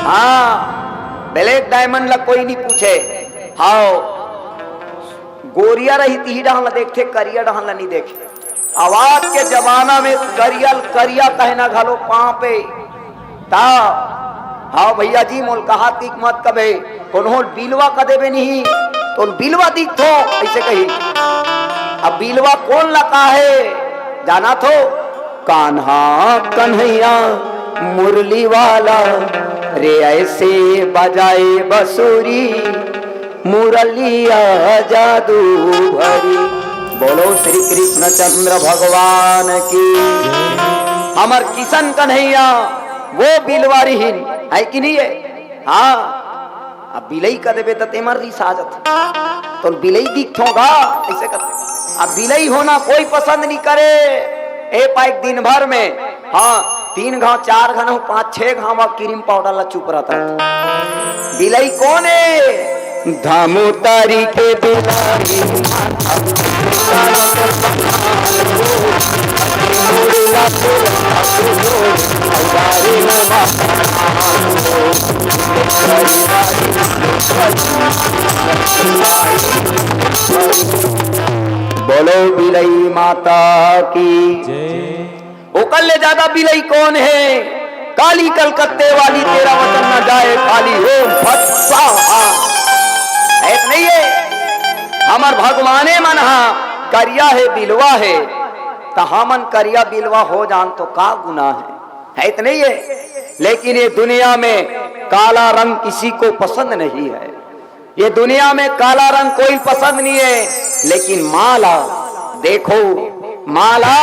हाँ, ब्लैक डायमंड ला कोई नहीं पूछे। हव, गोरिया रही तिही डहान ला देखथे, करिया डहान ला नहीं देखे। अउ आज के जमाना में करिया ल करिया कहना घलो पाप हे। त हव भैया जी, मोल कहा तीक मत कबे, कोनो ल बिलवा कह देबे नहीं, तो बिलवा दिखथो, अइसे कही। अब बिलवा कोन ला काहे, जानथो? कान्हा कन्हैया मुरली वाला रे, ऐसे बजाए बंसुरी मुरलिया जादू भरी। बोलो श्री कृष्णचंद्र भगवान की। हमर किशन कन्हैया वो बिलवा रिहिन, हे कि नहीं हे? हाँ, अब बिलई कह देबे त तेमर रिसा जथे। तो बिलई दिखथों गा, अइसे कथे। अब बिलई होना कोई पसंद नहीं करे। ए पाइक दिन भर में, हाँ, तीन घांव, चार घांव, पांच छह घांव क्रीम पाउडर ला चुप रहता। बिलई कोन हे? धामोतारी के बिलई। बोलो बिलई माता की। जय। ओकर ले ज्यादा बिलई कोन हे? काली कलकत्ते वाली, तेरा वतन न जाए खाली, ओम फट स्वाहा। हे त नहीं हे? हमर भगवाने मन हा करिया हे, बिलवा हे, त हमन करिया बिलवा हो जान तो का गुनाह हे? हे त नहीं हे? लेकिन ये दुनिया में काला रंग किसी को पसंद नहीं है। ये दुनिया में काला रंग कोई पसंद नहीं है, लेकिन माँ ला देखो, माँ ला,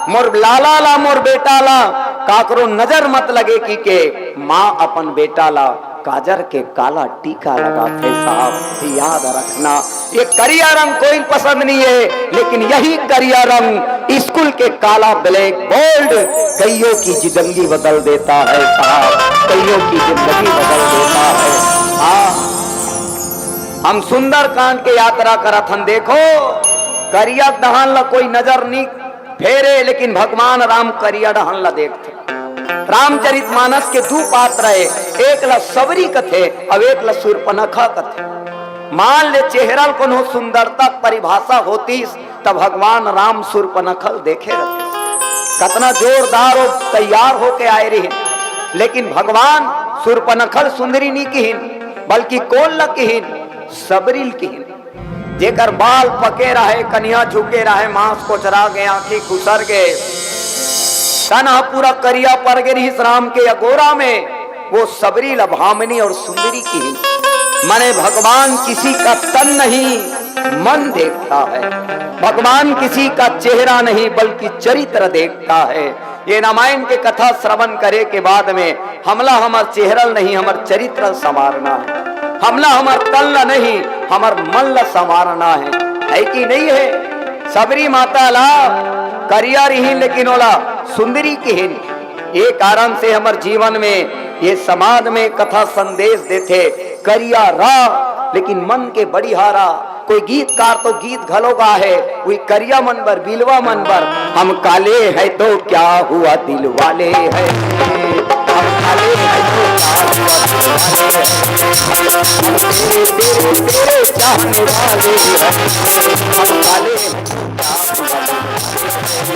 मोर लाला ला, मोर बेटा ला, काकरो नजर मत लगे कि के माँ अपन बेटा ला काजर के काला टीका लगाथे साहब। याद रखना, ये करिया रंग कोई पसंद नहीं है, लेकिन यही करिया रंग स्कूल के काला ब्लैक बोर्ड कईयों की जिंदगी बदल देता है साहब, कईयों की जिंदगी बदल देता है। हाँ, हम सुंदरकांड के यात्रा करत हन। देखो, करिया डहान ला कोई नजर नी फेरे, लेकिन भगवान राम करिया डहान ला देखथे। रामचरित मानस के दू पात्र हे, एक ला सबरी कथे, अउ एक ला सूर्पनखा कथे। मान ले, चेहरा ल कोनो सुंदरता के परिभाषा होतिस, त भगवान राम सूर्पनखा ल देखे रहते। कतना जोरदार अउ तैयार होके आए रहिन, लेकिन भगवान सूर्पनखा ल सुंदरी नी किहिन, बल्कि कोन ल किहिन? सबरी ल किहिन। जेकर बाल पके रहे, कनिहा झुके रहे, मांस कोचरा गे, आंखी खुसर गे, तन ह पूरा करिया पर गे रिहिस राम के अगोरा में, वो सबरी ल भामिनी अउ सुंदरी किहिन। माने भगवान किसी का तन नहीं, मन देखता है। भगवान किसी का चेहरा नहीं, बल्कि चरित्र देखता है। ये रामायण के कथा श्रवण करे के बाद में हमला हमर चेहरा ल नहीं, हमर चरित्र ल संवारना हे। हमला हमर तन ल नहीं, हमर मन ल संवारना हे, हे कि नहीं हे? सबरी माता ला करिया रिहिन, लेकिन ओला सुंदरी किहिन। ये कारण से हमर जीवन में, ये समाज में कथा संदेश देथे, करिया रह, लेकिन मन के बढ़िया रह। कोई गीतकार तो गीत घलो गा हे, उही करिया मन बर, बिलवा मन बर, हम काले हैं तो क्या हुआ, दिल वाले हैं। हम काले हैं तो क्या हुआ, दीवाने हैं। हम तेरे, तेरे, तेरे चाहने वाले हैं। हम काले हैं तो क्या हुआ, दीवाने हैं।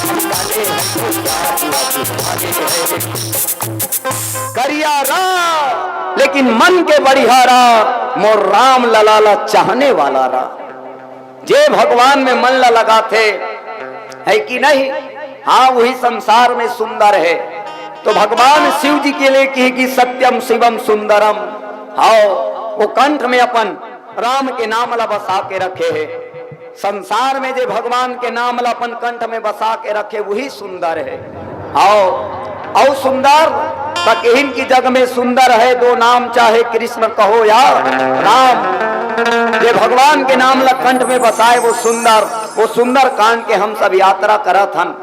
हम काले हैं तो क्या हुआ, दीवाने हैं। करिया रा, लेकिन मन के बढ़िया रा, मोर राम लला ला चाहने वाला रा। जे भगवान में मन ला लगाथे, है कि नहीं? हाँ, वही संसार में सुंदर है। तो भगवान शिव जी के लिए कही कि सत्यम शिवम सुंदरम। हाँ, वो कंठ में अपन राम के नाम ला बसा के रखे है। संसार में जे भगवान के नाम ला अपन कंठ में बसा के रखे, वही सुंदर है। आओ, अउ सुंदर, त किहिन की जग में सुंदर है दो नाम, चाहे कृष्ण कहो या राम। जे भगवान के नाम ला कंठ में बसाए, वो सुंदर, वो सुंदर कांड के हम सब यात्रा करत हन।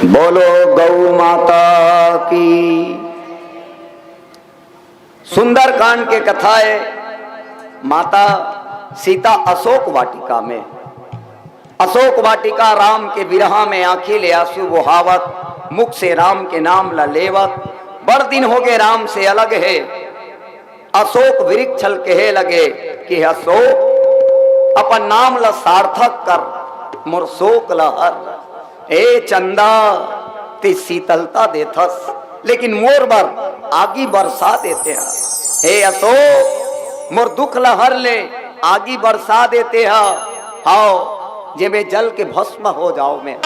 बोलो गौ माता की। सुंदरकांड के कथा है। माता सीता अशोक वाटिका में, अशोक वाटिका राम के बिरहा में आंखी ले आंसू बोहावत, मुख से राम के नाम ला लेवत, बड़ दिन हो गए राम से अलग है। अशोक वृक्ष ल कहे लगे कि अशोक, अपन नाम ला सार्थक कर, मोर शोक ला हर। ए चंदा, ते शीतलता देथस, लेकिन मोर बर आगी बरसा देते ह। हे अशोक, मोर दुख ला हर ले, आगी बरसा देते ह। हाव, जेमे जल के भस्म हो जाओ मैं।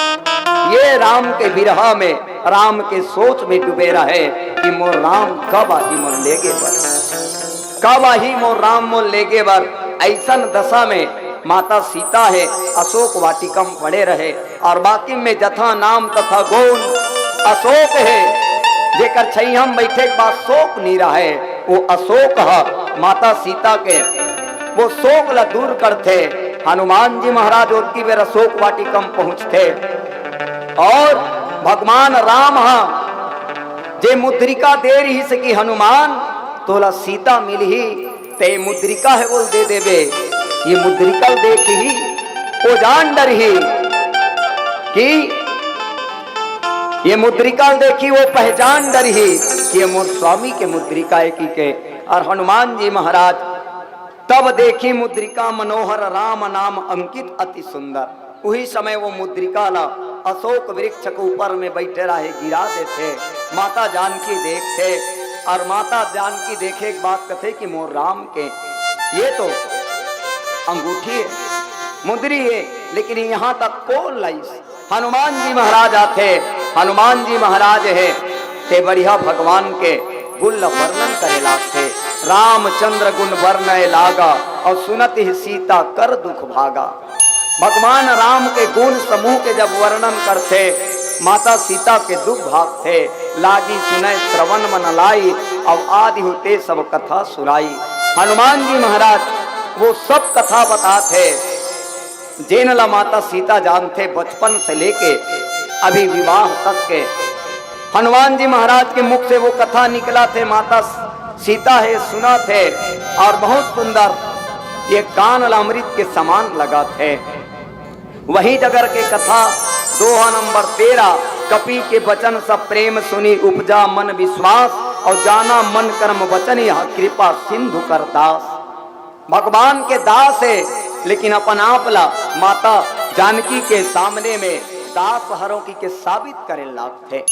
ये राम के विरह में, राम के सोच में डूबे रहे कि मोर राम कब आही मोर लेगे बर, कब आही मोर राम मोर लेगे बर। ऐसन दशा में माता सीता हे, अशोक वाटिका म पड़े रहे। और बाकी में जथा नाम तथा गुण अशोक हे, जेकर छैया म बइठे के बाद शोक नी रहे। वो अशोक ह माता सीता के वो शोक ला दूर करथे। हनुमान जी महाराज ओतकी बेर अशोक वाटिका म पहुंचथे और भगवान राम ह जे मुद्रिका दे रहिस कि हनुमान तोला सीता मिलही, ते मुद्रिका हे बोल दे देबे। ये मुद्रिका ल देखही, वो जान डरही कि ये मुद्रिका ल देखही, वो पहचान डरही कि ये मोर स्वामी के मुद्रिका हे कि के। और हनुमान जी महाराज तब देखी मुद्रिका मनोहर राम नाम अंकित अति सुंदर। उही समय वो मुद्रिका ला अशोक वृक्ष के ऊपर में बइठे रहे गिरा देथे। माता जानकी देखथे और माता जानकी देखे के बाद कथे कि मोर राम के ये तो अंगूठी हे, मुद्री हे, लेकिन यहाँ तक कोन लाइस? हनुमान जी महाराज आथे, हनुमान जी महाराज हे, ते बढ़िया भगवान के गुण ल वर्णन करे लागथे। रामचंद्र गुण वर्णय लागा, और सुनत ही सीता कर दुख भागा। भगवान राम के गुण समूह के जब वर्णन करथे, माता सीता के दुख भागथे। लागी सुनय श्रवण मन लाई, अब आदि होते सब कथा सुनाई। हनुमान जी महाराज वो सब कथा बताथे, जेन ला माता सीता जानथे बचपन से लेके अभी विवाह तक के। हनुमान जी महाराज के मुख से वो कथा निकलाथे, माता सीता हे सुनाथे, और बहुत सुंदर ये कान ला अमृत के समान लगाथे। वही डगर के कथा दोहा नंबर तेरह, कपि के वचन सब प्रेम सुनि उपजा मन विश्वास, और जाना मन कर्म वचन यह कृपा सिंधु कर दास। भगवान के दास हे, लेकिन अपन आप ला माता जानकी के सामने में दास हरों की के साबित करे लागथे।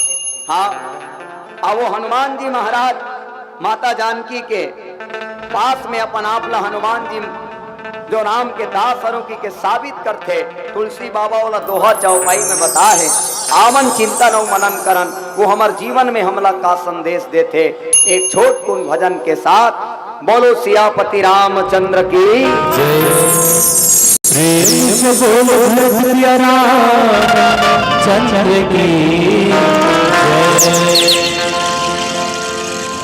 हाँ, अब वो हनुमान जी महाराज माता जानकी के पास में अपन आप ला हनुमान जी जो राम के दास हरों की के साबित करथे। तुलसी बाबा वाला दोहा चौपाई में बता हे, आवन चिंतन अउ मनन करन, वो हमर जीवन में हमला का संदेश देथे। एक छोट कुन भजन के साथ बोलो सियापति रामचंद्र की जय। प्रेम से बोलो धरती रामचंद्र की जय।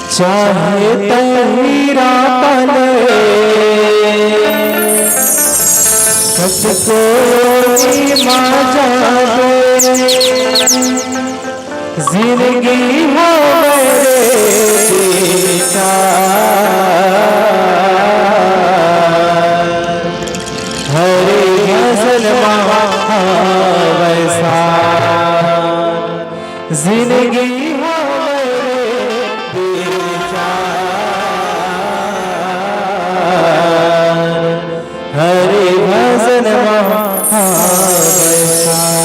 चाहे तहीरा पले, सबको मा जावे। जिंदगी हो मेरे बेटा। जिंदगी हवय रे बेचार, हरि भजन म हवय सार।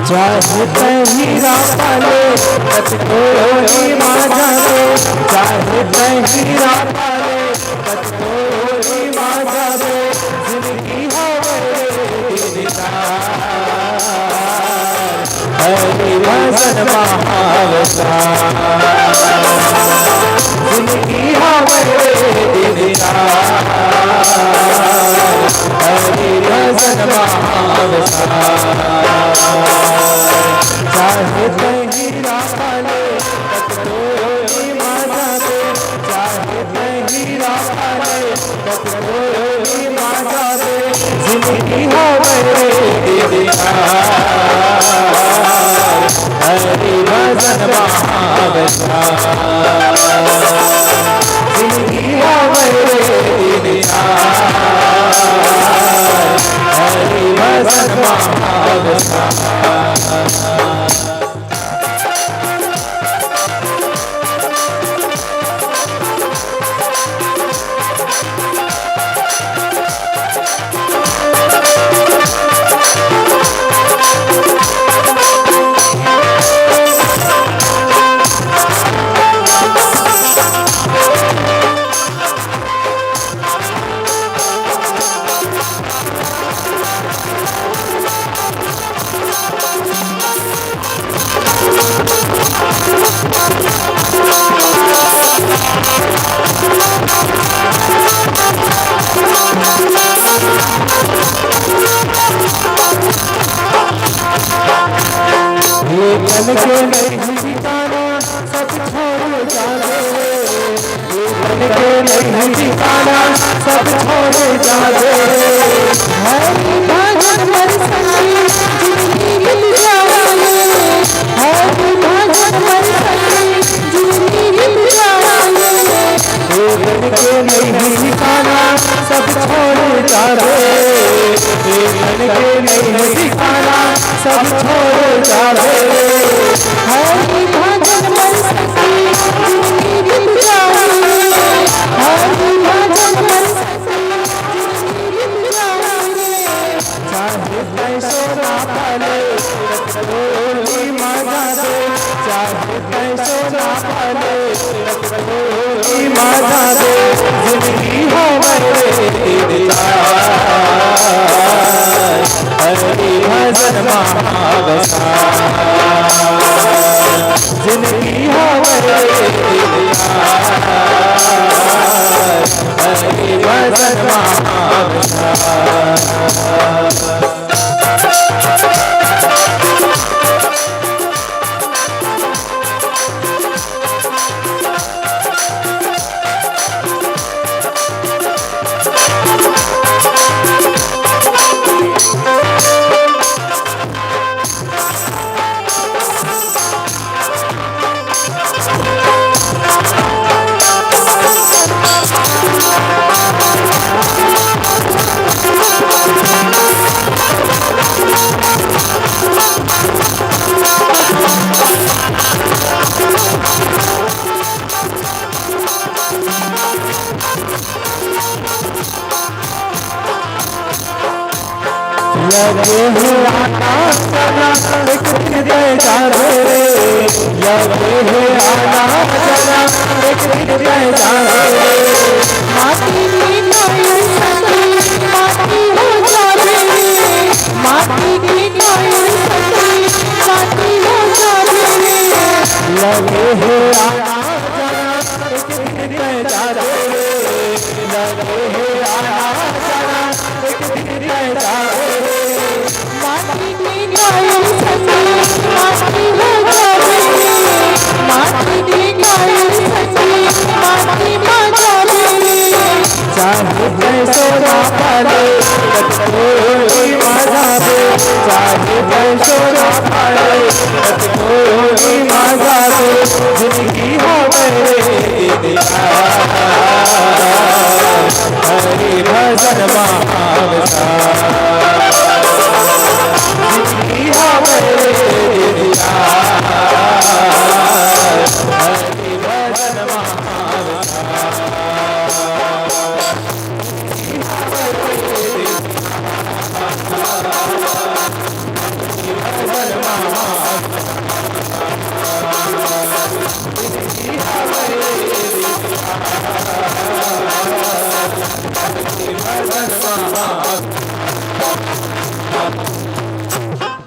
चाहे तैं हीरा पाले, कतको नी माझा दे। चाहे तैं हीरा पाले, कतको नी माझा दे। जिंदगी हवय रे बेचार, हरि भजन म हवय सार। जिंदगी हवय रे बेचार, हरि भजन म हवय सार। चाहे तैं हीरा पाले, कतको नी माझा दे। चाहे तैं हीरा पाले, कतको नी माझा दे। जिंदगी हवय रे बेचार, हरि भजन म हवय सार। जिंदगी हवय रे बेचार, हरि भजन म हवय सार। ये तन के नहीं ठिकाना, सब छोड़ जा दे। ये तन के नहीं ठिकाना, सब छोड़ जा दे। हरि भजन मर सके, जिंदगी मिट जाए। हरि भजन मर सके, जिंदगी मिट जाए। ये तन के नहीं ठिकाना, सब छोड़ जा दे। ये तन के नहीं ठिकाना, सब छोड़ जा दे। हरि भजन मर सके, जिंदगी मिट जाए। हरि भजन मर सके, जिंदगी मिट जाए। चाहे तैं सोना पाले, कतको नी माझा दे। चाहे तैं सोना पाले, कतको नी माझा दे। जिंदगी हवय रे बेचार, हरि भजन म हवय सार। जिंदगी हवय रे बेचार, हरि भजन म हवय सार। लगे हे आना जाना, एक दिन तैं जाबे रे। लगे हे आना जाना, एक दिन तैं जाबे रे। माटी के नोई सती, माटी हो जाबे रे। माटी के नोई सती, माटी हो जाबे रे। लगे हे आना जाना, एक दिन तैं जाबे रे। लगे हे आना जाना, एक दिन तैं जाबे रे। माटी के नोई सती,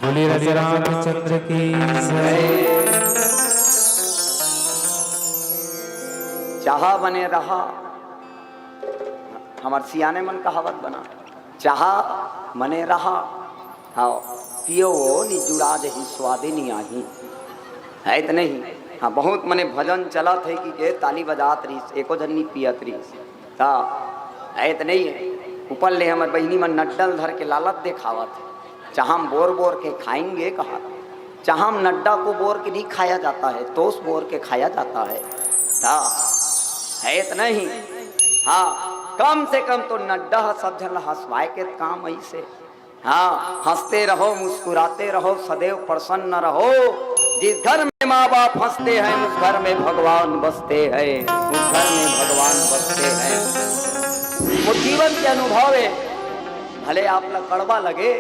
बोलिए राधे रामचंद्र की जय। चाहा बने रहा, हमर सियाने मन कहावत बना, चाहा मने रहा, हाँ, पियो वो नि जुड़ा जही स्वादे नि आही। है त नहीं? हाँ, बहुत मने भजन चलत है कि के ताली बजात रहिस, एको झन नि पियत रहिस। त है त नहीं है? ऊपर ले हमर बहिनी मन नड्डल धर के लालत देखावत है, चाहम बोर बोर के खाएंगे कहा, चाहम नड्डा को बोर के नहीं खाया जाता है, तोस बोर के खाया जाता है। त है त नहीं? हाँ, कम से कम तो नड्डा ह सब झन ला हंसवाए के काम ऐसे। हाँ, हंसते रहो, मुस्कुराते रहो, सदैव प्रसन्न रहो। जिस घर में माँ बाप हंसते हैं, उस घर में भगवान बसते हैं, उस घर में भगवान बसते हैं। वो जीवन के अनुभव है। भले आप ला कड़वा लगे,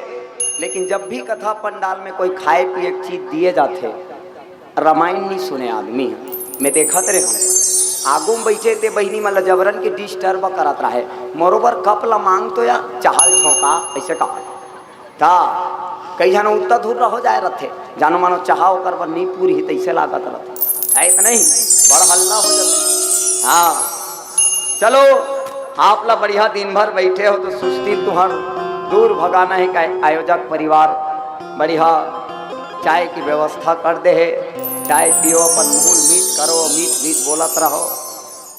लेकिन जब भी कथा पंडाल में कोई खाए पिए के चीज दिए जाथे, रामायण नहीं सुने आदमी ह। मैं देखत रहे हूँ, आगू में बैठे ते बहिनी मन ला जबरन के डिस्टर्ब करत रहे, मोरो बर कप ला मांग तो या चाहल झोंका, ऐसे कहा। ता कई झन उत्ता धुर्रा हो जाए रथे, जानो मानो चाहा ओकर बर नहीं पूरी तैसे लागत रथे, है त नहीं? बड़ हल्ला हो जाता। हाँ, चलो, आप ला बढ़िया दिन भर बैठे हो तो सुस्ती तुहर दूर भगाना है का आयोजक परिवार बढ़िया चाय की व्यवस्था कर दे है। चाय पियो, अपन मुहुल मीठ करो, मीठ मीठ बोलत रहो।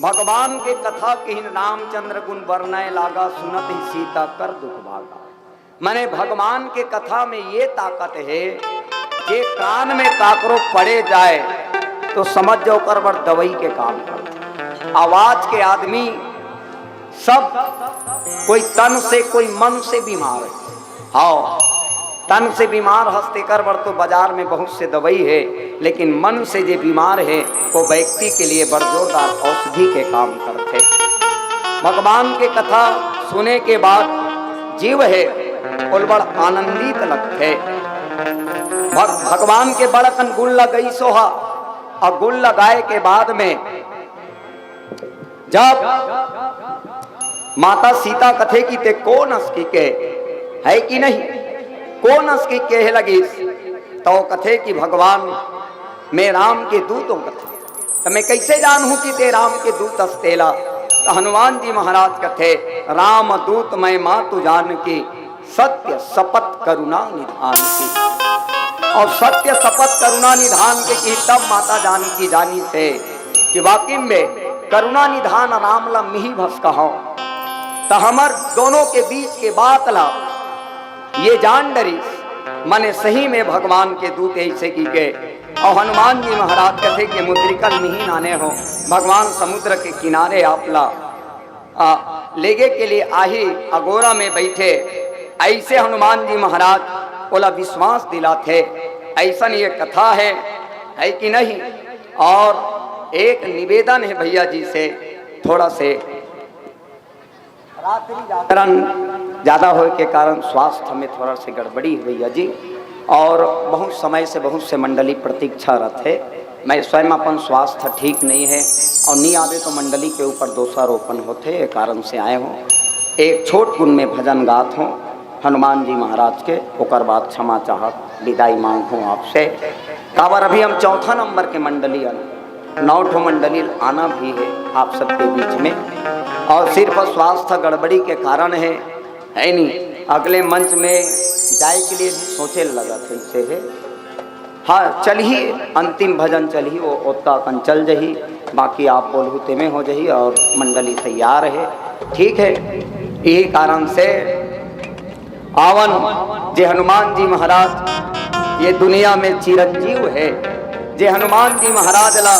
भगवान के कथा किहिन रामचंद्र गुण बरनय लागा, सुनत ही सीता कर दुख भागा। माने भगवान के कथा में ये ताकत है, जे कान में काकरो पड़े जाए तो समझ जाओ ओकर बर दवाई के काम करथे। आवाज के आदमी सब कोई तन से, कोई मन से बीमार है। हाँ, तन से बीमार हस तेकर बर तो बाजार में बहुत से दवाई है, लेकिन मन से जे बीमार है वो व्यक्ति के लिए बड़ जोरदार औषधि के काम करथे। भगवान के कथा सुने के बाद जीव है ओल बड़ आनंदित लगथे। भग-, भगवान के बड़ अकन गुण लगाइस ओहा, और गुण लगाए के बाद में जब माता सीता कथे कि ते कोन अस कि के, है कि नहीं, कोन अस कि के हे लगिस, तो कथे कि भगवान, मैं राम के दूत हूँ कथे। त मैं कैसे जानहूं कि ते राम के दूत अस तेला? त हनुमान जी महाराज कथे, राम दूत मैं मातु जानकी, सत्य सपत करुणा निधान की। और सत्य सपत करुणा निधान के की तब माता जानकी जानिस हे कि वाकई में करुणा निधान राम ला मिही भस कहौं। त हमर दोनों के बीच के बात ला ये जान डरिस, मने सही में भगवान के दूत ऐसे की के। और हनुमान जी महाराज कथे के मुद्रिका ल मिही नाने हो, भगवान समुद्र के किनारे आप ला, आ, लेगे के लिए आही अगोरा में बैठे। ऐसे हनुमान जी महाराज ओला विश्वास दिलाथे। ऐसन ये कथा है, है कि नहीं? और एक निवेदन है भैया जी से, थोड़ा से रात्रि जागरण ज्यादा होए के कारण स्वास्थ्य में थोड़ा से गड़बड़ी हे भैया जी, और बहुत समय से बहुत से मंडली प्रतीक्षा रथे। मैं स्वयं अपन स्वास्थ्य ठीक नहीं है और नहीं आवे तो मंडली के ऊपर दोषारोपण होथे, ये कारण से आए हों। एक छोट गुन में भजन गात हों हनुमान जी महाराज के, ओकर बाद क्षमा चाहत विदाई मांग हों आपसे। काबर अभी हम चौथा नंबर के मंडली अन नौ ठो मंडली आना भी है आप सबके बीच में, और सिर्फ स्वास्थ्य गड़बड़ी के कारण है, है नहीं? अगले मंच में जाए के लिए भी सोचे लगत है, इसे है। हाँ, चलही, अंतिम भजन चलही, वो ओतका अकन चल जही, बाकी आप बोलहू तेमे हो जही और मंडली तैयार है, ठीक है। यही कारण से आवन जे हनुमान जी महाराज ये दुनिया में चिरंजीव है, जे हनुमान जी महाराज ला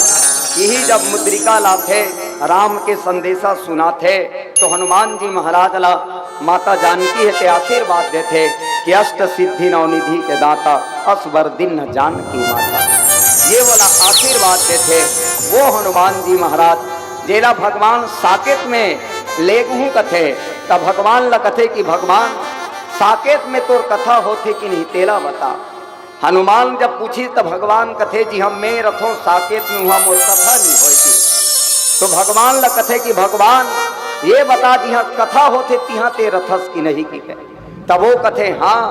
यही जब मुद्रिका लाथे, राम के संदेशा सुनाथे, तो हनुमान जी महाराज ला माता जानकी हे ते आशीर्वाद देथे कि अष्ट सिद्धि नवनिधि के दाता, अस बर दीन्ह जानकी माता। ये वाला आशीर्वाद देथे वो हनुमान जी महाराज, जेला भगवान साकेत में लेगहूं कथे, त भगवान ला कथे कि भगवान, साकेत में तोर कथा होथे कि नहीं, तेला बता। हनुमान जब पूछिस त भगवान कथे, जिहां मैं रथों साकेत में, उहां मोर कथा नहीं होय कि। तो भगवान ला कथे कि भगवान, ये बता, जिहां कथा होथे तिहां ते रथस कि नहीं कि कहे। तब वो कथे, हां,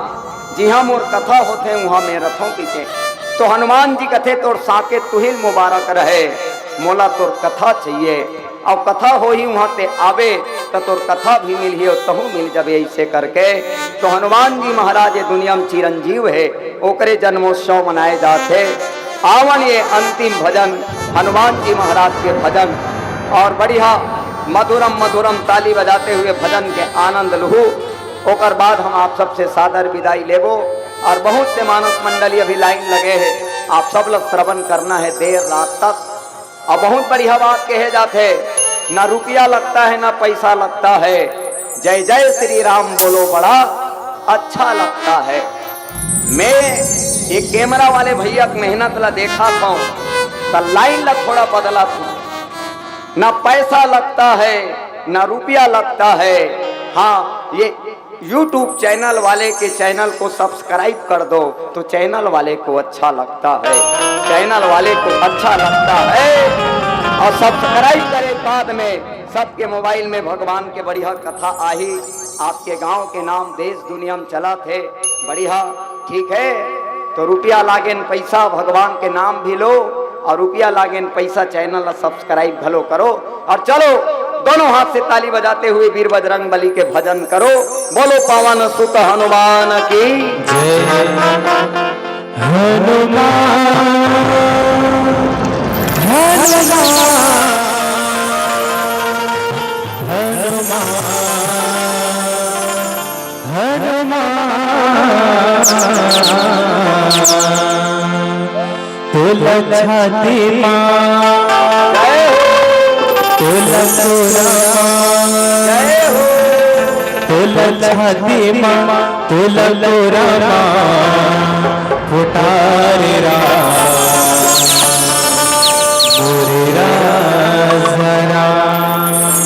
जिहां मोर कथा होथे उहां मैं रथों कि कहे। तो हनुमान जी कथे, तोर साकेत तुहिल मुबारक रहे, मोला तोर कथा चाहिए। अउ कथा होही उहां ते आबे, त तोर कथा भी मिलही अउ तहूं मिल जाबे। ऐसे करके तो हनुमान जी महाराज ये दुनिया में चिरंजीव हे, ओकरे जन्मोत्सव मनाए जाथे। आवन ये अंतिम भजन, हनुमान जी महाराज के भजन, और बढ़िया मधुरम मधुरम ताली बजाते हुए भजन के आनंद लुहू। ओकर बाद हम आप सबसे सादर विदाई लेबो, और बहुत से मानस मंडली अभी लाइन लगे हे, आप सब ला श्रवण करना हे देर रात तक। और बहुत बढ़िया बात कहे जाथे, ना रुपया लगता है, ना पैसा लगता है, जय जय श्री राम बोलो, बड़ा अच्छा लगता है। मैं ये कैमरा वाले भैया के मेहनत ला देखा था, त लाइन ला थोड़ा बदला था। ना पैसा लगता है, ना रुपया लगता है। हाँ, ये YouTube चैनल वाले के चैनल को सब्सक्राइब कर दो, तो चैनल वाले को अच्छा लगता है, चैनल वाले को अच्छा लगता है। और सब्सक्राइब करे बाद में सबके मोबाइल में भगवान के बढ़िया कथा आही, आपके गांव के नाम देश दुनिया में चलत हे, बढ़िया, ठीक है। तो रुपया लागेन पैसा, भगवान के नाम भी लो, और रुपया लागेन पैसा, चैनल ला सब्सक्राइब घलो करो। और चलो, दोनों हाथ से ताली बजाते हुए वीर बजरंग बली के भजन करो। बोलो पावन सुत हनुमान की। जय हनुमान, हनुमान, हनुमान, हनुमान। तोला छाती मा, तोला कोरा मा, तोला छाती मा, तोला कोरा मा, फुटारे रा, मोरे राजा राम।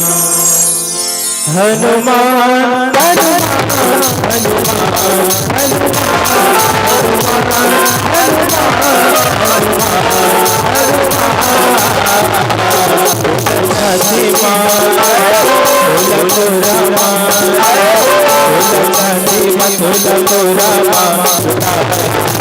हनुमान, हनुमान, हनुमान, हनुमान, हनुमान, हनुमान, हनुमान।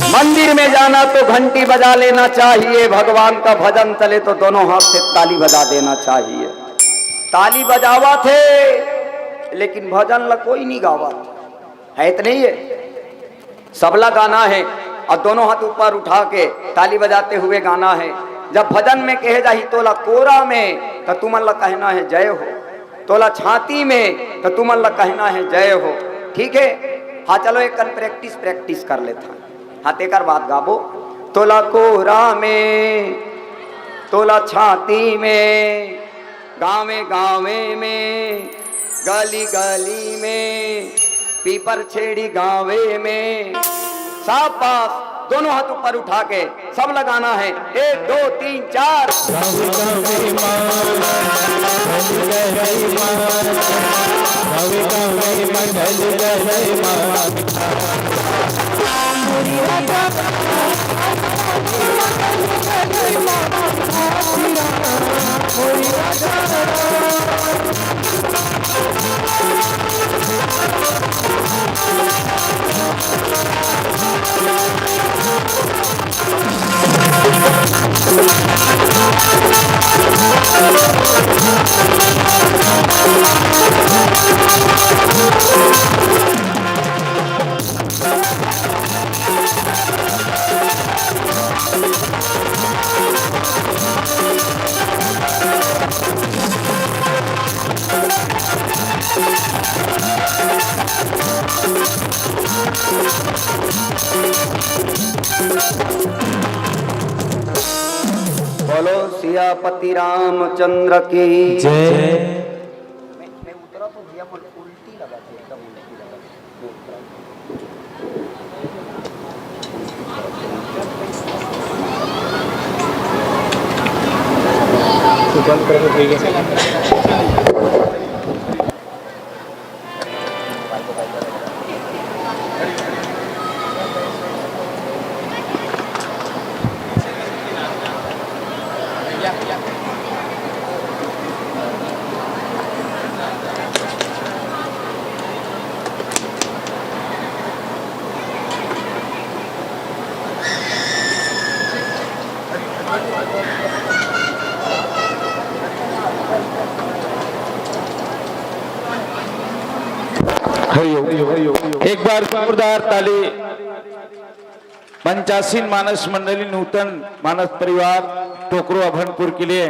मंदिर में जाना तो घंटी बजा लेना चाहिए, भगवान का भजन चले तो दोनों हाथ से ताली बजा देना चाहिए। ताली बजावत हे, लेकिन भजन ला कोई नहीं गावत हे, त नहीं हे। सबला गाना हे और दोनों हाथ ऊपर उठा के ताली बजाते हुए गाना हे। जब भजन में कहे जाही तोला कोरा में, त तुमन ला कहना हे जय हो। तोला छाती में, त तुमन ला कहना हे जय हो। ठीक हे, हाँ, चलो एक कन practice, practice कर लेथन। हाँ, तेकर बाद गाबो। तोला कोरा में, तोला छाती में, गावे गावे में, गली गली में, पीपर छेड़ी गावे में। शाबाश, दोनों हाथ ऊपर उठा के सब लगाना है। एक, दो, तीन, चार। गावे गावे माँ, गावे गावे माँ, गावे गावे माँ, गावे गावे माँ। बोलो सियापति रामचंद्र की जय। हरिओम। एक बार जोरदार ताली पंचासीन मानस मंडली नूतन मानस परिवार टोकरो अभनपुर के लिए।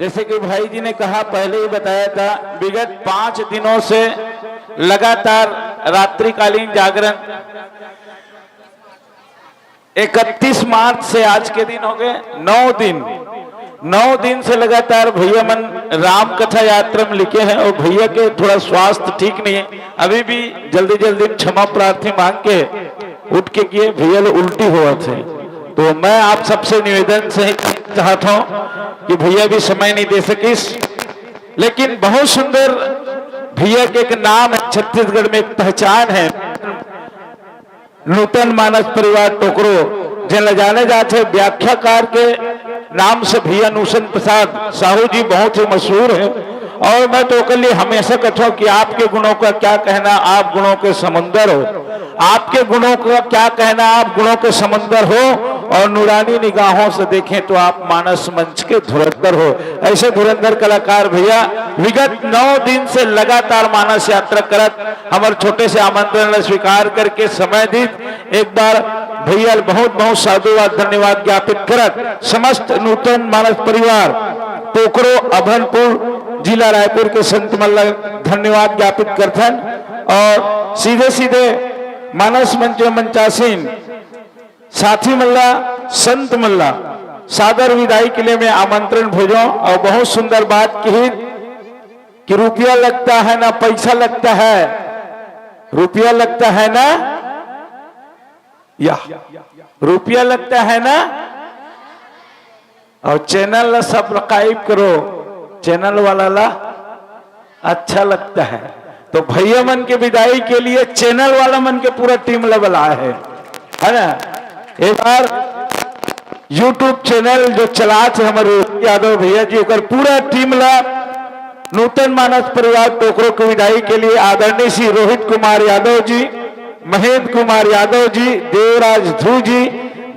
जैसे कि भाई जी ने कहा, पहले ही बताया था, विगत पांच दिनों से लगातार रात्रिकालीन जागरण, इकतीस मार्च से आज के दिन हो गए नौ दिन, नौ दिन से लगातार भैया मन राम कथा यात्रा में लिखे हैं और भैया के थोड़ा स्वास्थ्य ठीक नहीं है, अभी भी जल्दी जल्दी में क्षमा प्रार्थी मांग के उठ के किए, भैया लोग उल्टी हुआ थे। तो मैं आप सबसे निवेदन से चाहता हूँ कि भैया भी समय नहीं दे सकिस, लेकिन बहुत सुंदर भैया के एक नाम है, छत्तीसगढ़ में एक पहचान है। नूतन मानस परिवार टोकरो, जेन ला जाने जाथे व्याख्याकार के नाम से भैया नूतन प्रसाद साहू जी बहुत ही मशहूर है। और मैं तो ओकर लिए हमेशा कहता हूँ कि आपके गुणों का क्या कहना, आप गुणों के समुंदर हो। आपके गुणों का क्या कहना, आप गुणों के समुंदर हो। और नूरानी निगाहों से देखें तो आप मानस मंच के धुरंधर हो। ऐसे धुरंधर कलाकार भैया विगत नौ दिन से लगातार मानस यात्रा करत हमर छोटे से आमंत्रण ला स्वीकार करके समय दीत। एक बार भैया बहुत बहुत साधुवाद, धन्यवाद ज्ञापित करत समस्त नूतन मानस परिवार टोकरो अभनपुर, जिला रायपुर के संत मन ला धन्यवाद ज्ञापित करथन। और सीधे सीधे मानस मंच में मंचासीन साथी मन ला, संत मन ला सादर विदाई के लिए मैं आमंत्रण भेजों। और बहुत सुंदर बात कही कि रुपया लगता है ना पैसा लगता है, रुपया लगता है ना, या रुपया लगता है ना, और चैनल ला सब्सक्राइब करो, चैनल वाला ला अच्छा लगता है। तो भैया मन के विदाई के लिए चैनल वाला मन के पूरा टीम ला बुलाए है, है ना? एक बार YouTube चैनल जो चलात हे हमर यादव भैया जी, ओकर पूरा टीम ला नूतन मानस परिवार टोकरो के विदाई के लिए आदरणीय श्री रोहित कुमार यादव जी, महेंद्र कुमार यादव जी, देवराज धू जी,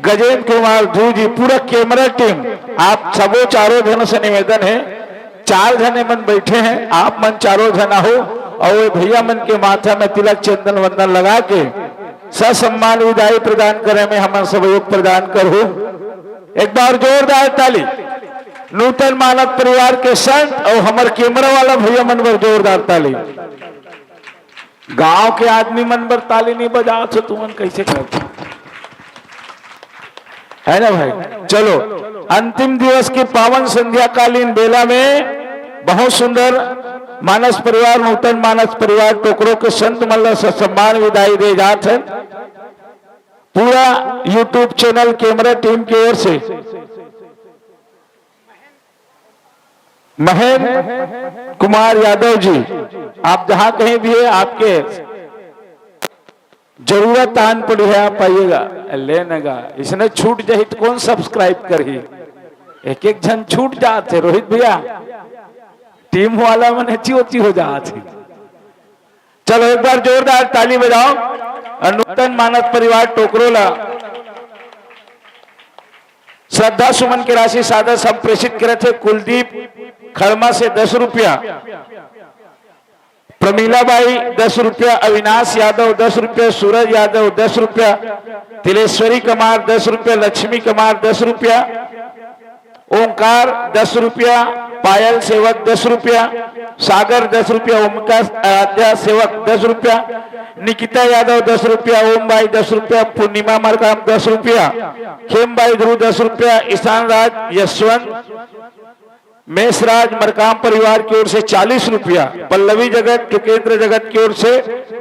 गजेंद्र कुमार धू जी, पूरा कैमरा टीम, आप सबो चारों झन से निवेदन है, चार झने मन बैठे हैं, आप मन चारों झन हो और ये भैया मन के माथा में तिलक चंदन वंदन लगा के ससम्मान विदाई प्रदान करे में हमन सहयोग प्रदान करहु। एक बार जोरदार ताली नूतन मानस परिवार के संत और हमर कैमरा वाला भैया मन बर जोरदार ताली। गांव के आदमी मन बर ताली नहीं बजावत हो, तुमन कैसे करते? है ना भाई? चलो, अंतिम दिवस के पावन संध्याकालीन बेला में बहुत सुंदर मानस परिवार, नूतन मानस परिवार टोकरो के संत मन ल ससम्मान विदाई दे जात हे। पूरा YouTube चैनल कैमरा टीम की ओर से महेंद्र कुमार यादव जी, आप जहां कहीं भी है, आपके जरूरत आन पड़ी है, आप आइएगा। ले नगा, इसने छूट जाही त कौन सब्सक्राइब करही? एक एक झन छूट जात हे रोहित भैया, टीम वाला मन एची ओची हो जात हे। चलो, एक बार जोरदार ताली बजाओ और नूतन मानस परिवार टोकरो ला श्रद्धा सुमन की राशि सादर संप्रेषित करे थे। कुलदीप खड़मा से दस रुपया, प्रमीला बाई दस रुपया, अविनाश यादव दस रुपया, सूरज यादव दस रुपया, तिलेश्वरी कुमार दस रुपया, लक्ष्मी कुमार दस रुपया, ओंकार दस रुपया, पायल सेवक दस रुपया, सागर दस रुपया, ओमकार आराध्या सेवक दस रुपया, निकिता यादव दस रुपया, ओम बाई दस रुपया, पूर्णिमा मरकाम दस रुपया, खेम बाई ध्रुव दस रुपया, ईशान राज, यशवंत, मेषराज मरकाम परिवार की ओर से चालीस रुपया, पल्लवी जगत, टुकेंद्र जगत की ओर से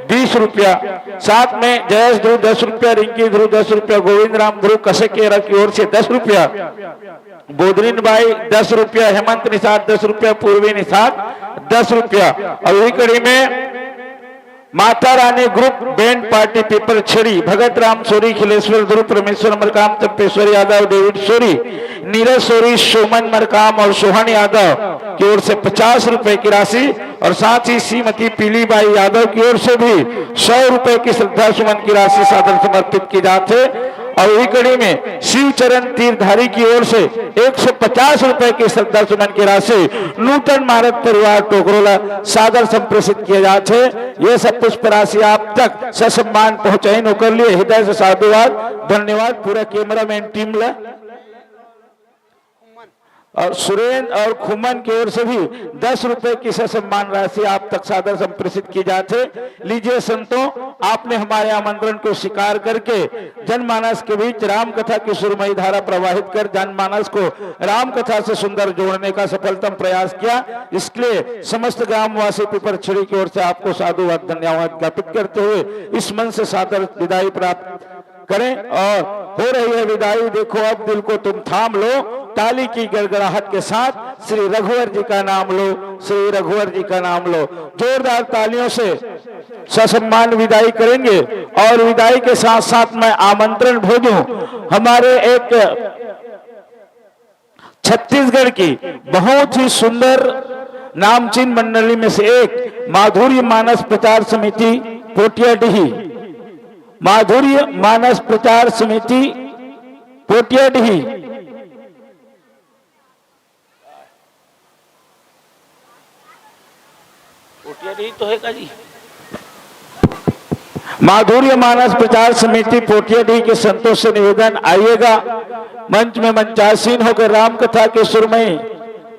बीस रुपया, साथ में जयेश ध्रुव दस रुपया, रिंकी ध्रुव दस रुपया, गोविंद राम ध्रुव कसकेरा की ओर से दस रुपया, बोधरिन बाई दस रुपया, हेमंत निषाद दस रुपया, पूर्वी निषाद दस रुपया। और वही कड़ी में Mata Rani group band party पीपल छड़ी, भगत राम सोरी, खिलेश्वर ध्रुव, परमेश्वर मरकाम, तपेश्वर यादव, डेविड सोरी, नीरज सोरी, शोमन मरकाम और सोहन यादव की ओर से पचास रुपए की राशि और साथ ही श्रीमती पीलीबाई यादव की ओर से भी सौ रुपए की श्रद्धा सुमन की राशि सादर समर्पित की जात हे। और वही कड़ी में शिव चरण तीरधारी की ओर से एक सौ पचास रुपए की श्रद्धा सुमन की राशि नूतन मानस परिवार टोकरो ला सादर संप्रेषित किया जात हे। ये सब पुष्प राशि आप तक ससम्मान पहुंचाइन, ओकर लिए हृदय से साधुवाद, धन्यवाद पूरा कैमरामैन टीम ला। और सुरेंद्र और खुमन की ओर से भी दस रुपए की ससम्मान राशि आप तक सादर संप्रेषित की जात हे। लीजिए संतों, आपने हमारे आमंत्रण को स्वीकार करके जनमानस के बीच राम कथा की सुरमई धारा प्रवाहित कर जनमानस को राम कथा से सुंदर जोड़ने का सफलतम प्रयास किया। इसके लिए समस्त ग्रामवासी पीपरछड़ी की ओर से आपको साधुवाद, धन्यवाद ज्ञापित करते हुए इस मंच से सादर विदाई प्राप्त करें और हो रही है विदाई। देखो अब दिल को तुम थाम लो, ताली की गड़गड़ाहट के साथ श्री रघुवर जी का नाम लो, श्री रघुवर जी का नाम लो। जोरदार तालियों से ससम्मान विदाई करेंगे और विदाई के साथ साथ मैं आमंत्रण भेजूं हमारे एक छत्तीसगढ़ की बहुत ही सुंदर नामचीन मंडली में से एक माधुर्य मानस प्रचार समिति पोटियाडीही, माधुर्य मानस प्रचार समिति पोटियाडीही। पोटियाडीही तो है का जी? माधुर्य मानस प्रचार समिति पोटियाडीही के संतों से निवेदन, आइएगा मंच में मंचासीन होकर राम कथा के सुरमई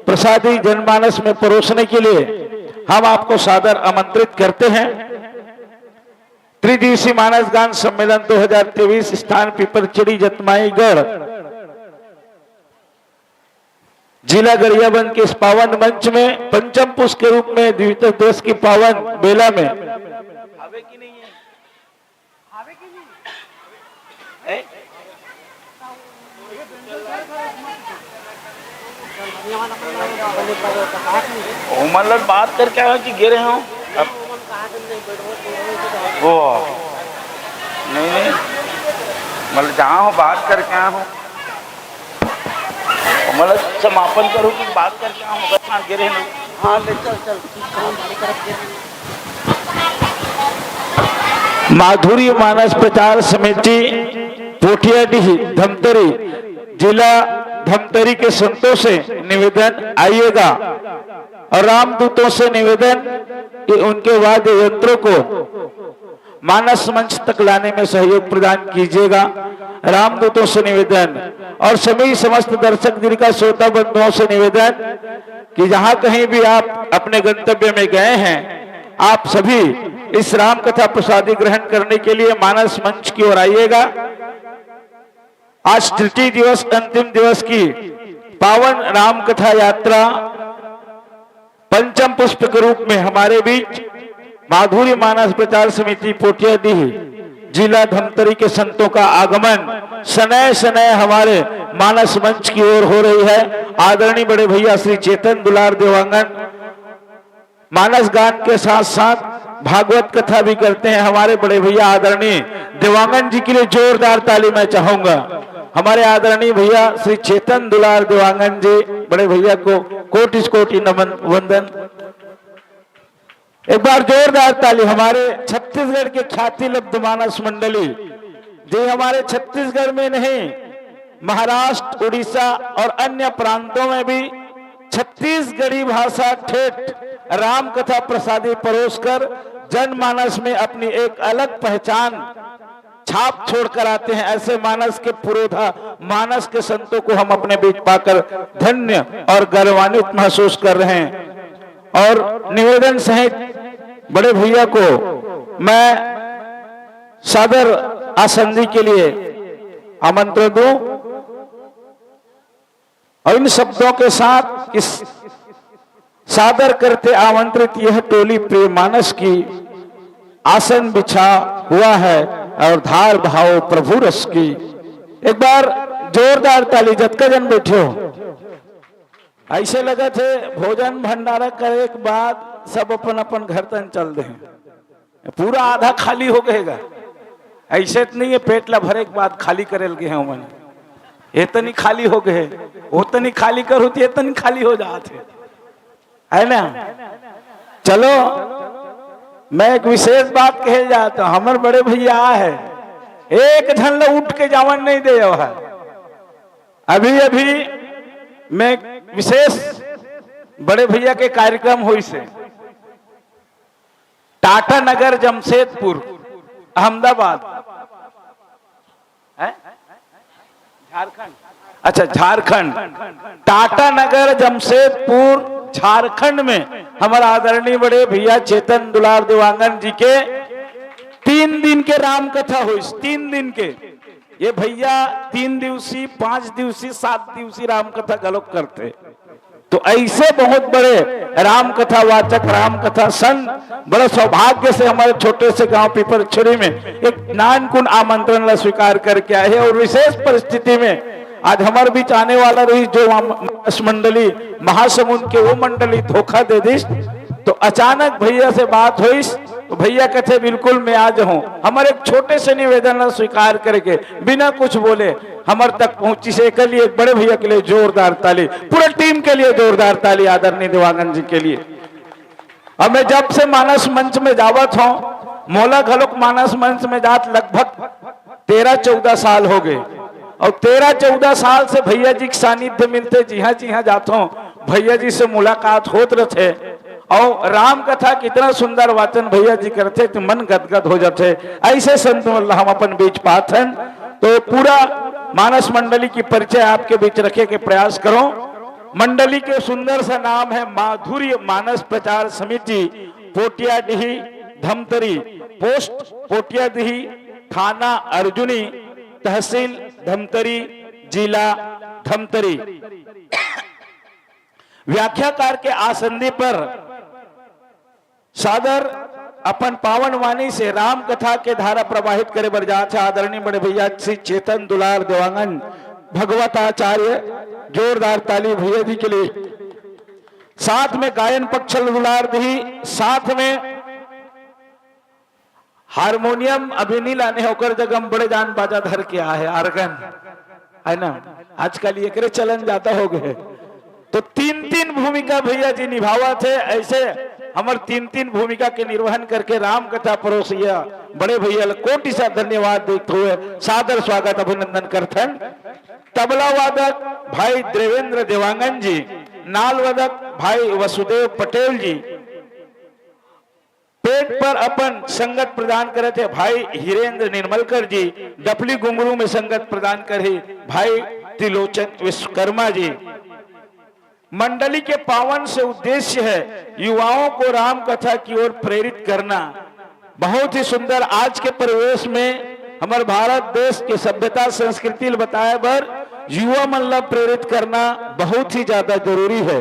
प्रसादी जनमानस में परोसने के लिए हम आपको सादर आमंत्रित करते हैं। त्रिदिवसीय मानस गान सम्मेलन दो हज़ार तेईस, स्थान पीपरचड़ी जतमाईगढ़, जिला गरियाबंद के इस पावन मंच में पंचम पुष्प के रूप में द्वितीय दिवस की पावन बेला में हैं? ओमन लोग बात करके आए हो कि गिरे हो? अब वो नहीं, नहीं, मतलब जहाँ हो बात करके आए हो। मतलब समापन करूँ कि बात करके आऊँ, बस हाँ, गिरे ना। हाँ, ले चल, चल। माधुर्य मानस प्रचार समिति पोटियाडीह धमतरी, जिला धमतरी के संतों से निवेदन, आइएगा और रामदूतों से निवेदन कि उनके वाद्य यंत्रों को मानस मंच तक लाने में सहयोग प्रदान कीजिएगा। रामदूतों से निवेदन और सभी समस्त दर्शक दीर्घा श्रोता बंधुओं से निवेदन कि जहां कहीं भी आप अपने गंतव्य में गए हैं, आप सभी इस राम कथा प्रसादी ग्रहण करने के लिए मानस मंच की ओर आइएगा। आज तृतीय दिवस, अंतिम दिवस की पावन राम कथा यात्रा पंचम पुष्प के रूप में हमारे बीच माधुरी मानस प्रचार समिति पोटियाडीह, जिला धमतरी के संतों का आगमन, सनय सनय हमारे मानस मंच की ओर हो रही है। आदरणीय बड़े भैया श्री चेतन दुलार देवांगन मानस गान के साथ साथ भागवत कथा भी करते हैं हमारे बड़े भैया आदरणीय देवांगन जी के लिए जोरदार ताली मैं चाहूंगा। हमारे आदरणीय भैया श्री चेतन दुलार देवांगन जी, बड़े भैया को कोटि कोटि नमन वंदन। एक बार जोरदार ताली हमारे छत्तीसगढ़ के ख्याति लब्ध मानस मंडली, जो हमारे छत्तीसगढ़ में नहीं, महाराष्ट्र, उड़ीसा और अन्य प्रांतों में भी छत्तीसगढ़ी भाषा ठेठ राम कथा प्रसादी परोसकर जनमानस में अपनी एक अलग पहचान छाप छोड़कर आते हैं। ऐसे मानस के पुरोधा, मानस के संतों को हम अपने बीच पाकर धन्य और गौरवान्वित महसूस कर रहे हैं। और निवेदन सहित बड़े भैया को मैं सादर आसंदी के लिए आमंत्रण दूं और इन शब्दों के साथ इस सादर करते आमंत्रित यह टोली प्रिय मानस की आसन बिछा हुआ है और धार भाव प्रभु रस की। एक बार जोरदार ताली, जतका जन बैठे हो। ऐसे लगत हे भोजन भंडारा करे के बाद सब अपन अपन घर तन चल दे, पूरा आधा खाली हो गएगा। ऐसे तो नहीं है पेट ला भरे के बाद खाली करे लगे हैं मन, ये तनी खाली हो गए, वो तनी खाली करू तो ये तनी खाली हो जात है, है ना? चलो, मैं एक विशेष बात कहे जात हूँ, हमर बड़े भैया आ है, एक झन ला उठ के जावन नहीं दे है। अभी अभी मैं विशेष बड़े भैया के कार्यक्रम होइस हे टाटा नगर जमशेदपुर अहमदाबाद, है झारखंड, अच्छा झारखंड, टाटा नगर जमशेदपुर झारखंड में हमारा आदरणीय बड़े भैया चेतन दुलार देवांगन जी के तीन दिन के राम कथा होइस, तीन दिन के। ये भैया तीन दिवसीय, पांच दिवसीय, सात दिवसीय राम कथा घलोक करते। तो ऐसे बहुत बड़े राम कथा वाचक, राम कथा संघ बड़ा सौभाग्य से हमारे छोटे से गांव पीपरछड़ी में एक नानकुन आमंत्रण ला स्वीकार करके आए हैं और विशेष परिस्थिति में आज हमारे बीच आने वाला रही जो हम मानस मंडली महासमुंद के वो मंडली धोखा दे दिस। तो अचानक भैया से बात होइस तो भैया कथे बिल्कुल मैं आ जाऊं। हमारे एक छोटे से निवेदन ला स्वीकार करके बिना कुछ बोले हमर तक पहुंचिस हे। एकर लिए एक बड़े भैया के लिए जोरदार ताली, पूरा टीम के लिए जोरदार ताली आदरणीय देवांगन जी के लिए। अब मैं जब से मानस मंच में जावत हूं, मोला घलोक मानस मंच में जात लगभग तेरह चौदह साल हो गए और तेरह चौदह साल से भैया जी के सानिध्य मिलथे, जिहां जिहां जात हूं भैया जी से मुलाकात होत रथे। और राम कथा कितना सुंदर वाचन भैया जी करथे तो मन गदगद हो जाथे। ऐसे संत मन ला हम अपन बीच पाथन। तो पूरा मानस मंडली की परिचय आपके बीच रखे के प्रयास करो। मंडली के सुंदर सा नाम है माधुर्य मानस प्रचार समिति, पोटियाडीही धमतरी, पोस्ट पोटियाडीही, थाना अर्जुनी, तहसील धमतरी, जिला धमतरी। व्याख्याकार के आसंदी पर सादर अपन पावन वाणी से राम कथा के धारा प्रवाहित करे बर जात हे आदरणीय बड़े भैया श्री चेतन दुलार देवांगन भगवत आचार्य। जोरदार ताली भैया जी के लिए। साथ में गायन पक्ष ल दुलार दिही, साथ में हारमोनियम अभी नहीं लाने हे, ओकर जगह में बड़े जान बाजा धर के आ हे, आर्गन, है ना? आजकल एकरे चलन ज्यादा हो गए। तो तीन तीन भूमिका भैया जी निभावत हे। ऐसे हमर तीन तीन भूमिका के निर्वहन करके राम कथा परोसिया बड़े भैया ल कोटि सा धन्यवाद देते हुए सादर स्वागत अभिनंदन करथन। तबला वादक भाई देवेंद्र देवांगन जी, नाल वादक भाई वसुदेव पटेल जी, पेट पर अपन संगत प्रदान करे थे भाई हिरेंद्र निर्मलकर जी, डपली गुंगरू में संगत प्रदान करे भाई त्रिलोचन विश्वकर्मा जी। मंडली के पावन से उद्देश्य है युवाओं को राम कथा की ओर प्रेरित करना। बहुत ही सुंदर। आज के परिवेश में हमारे भारत देश के सभ्यता संस्कृति ल बताए बर युवा मन ला प्रेरित करना बहुत ही ज्यादा जरूरी है।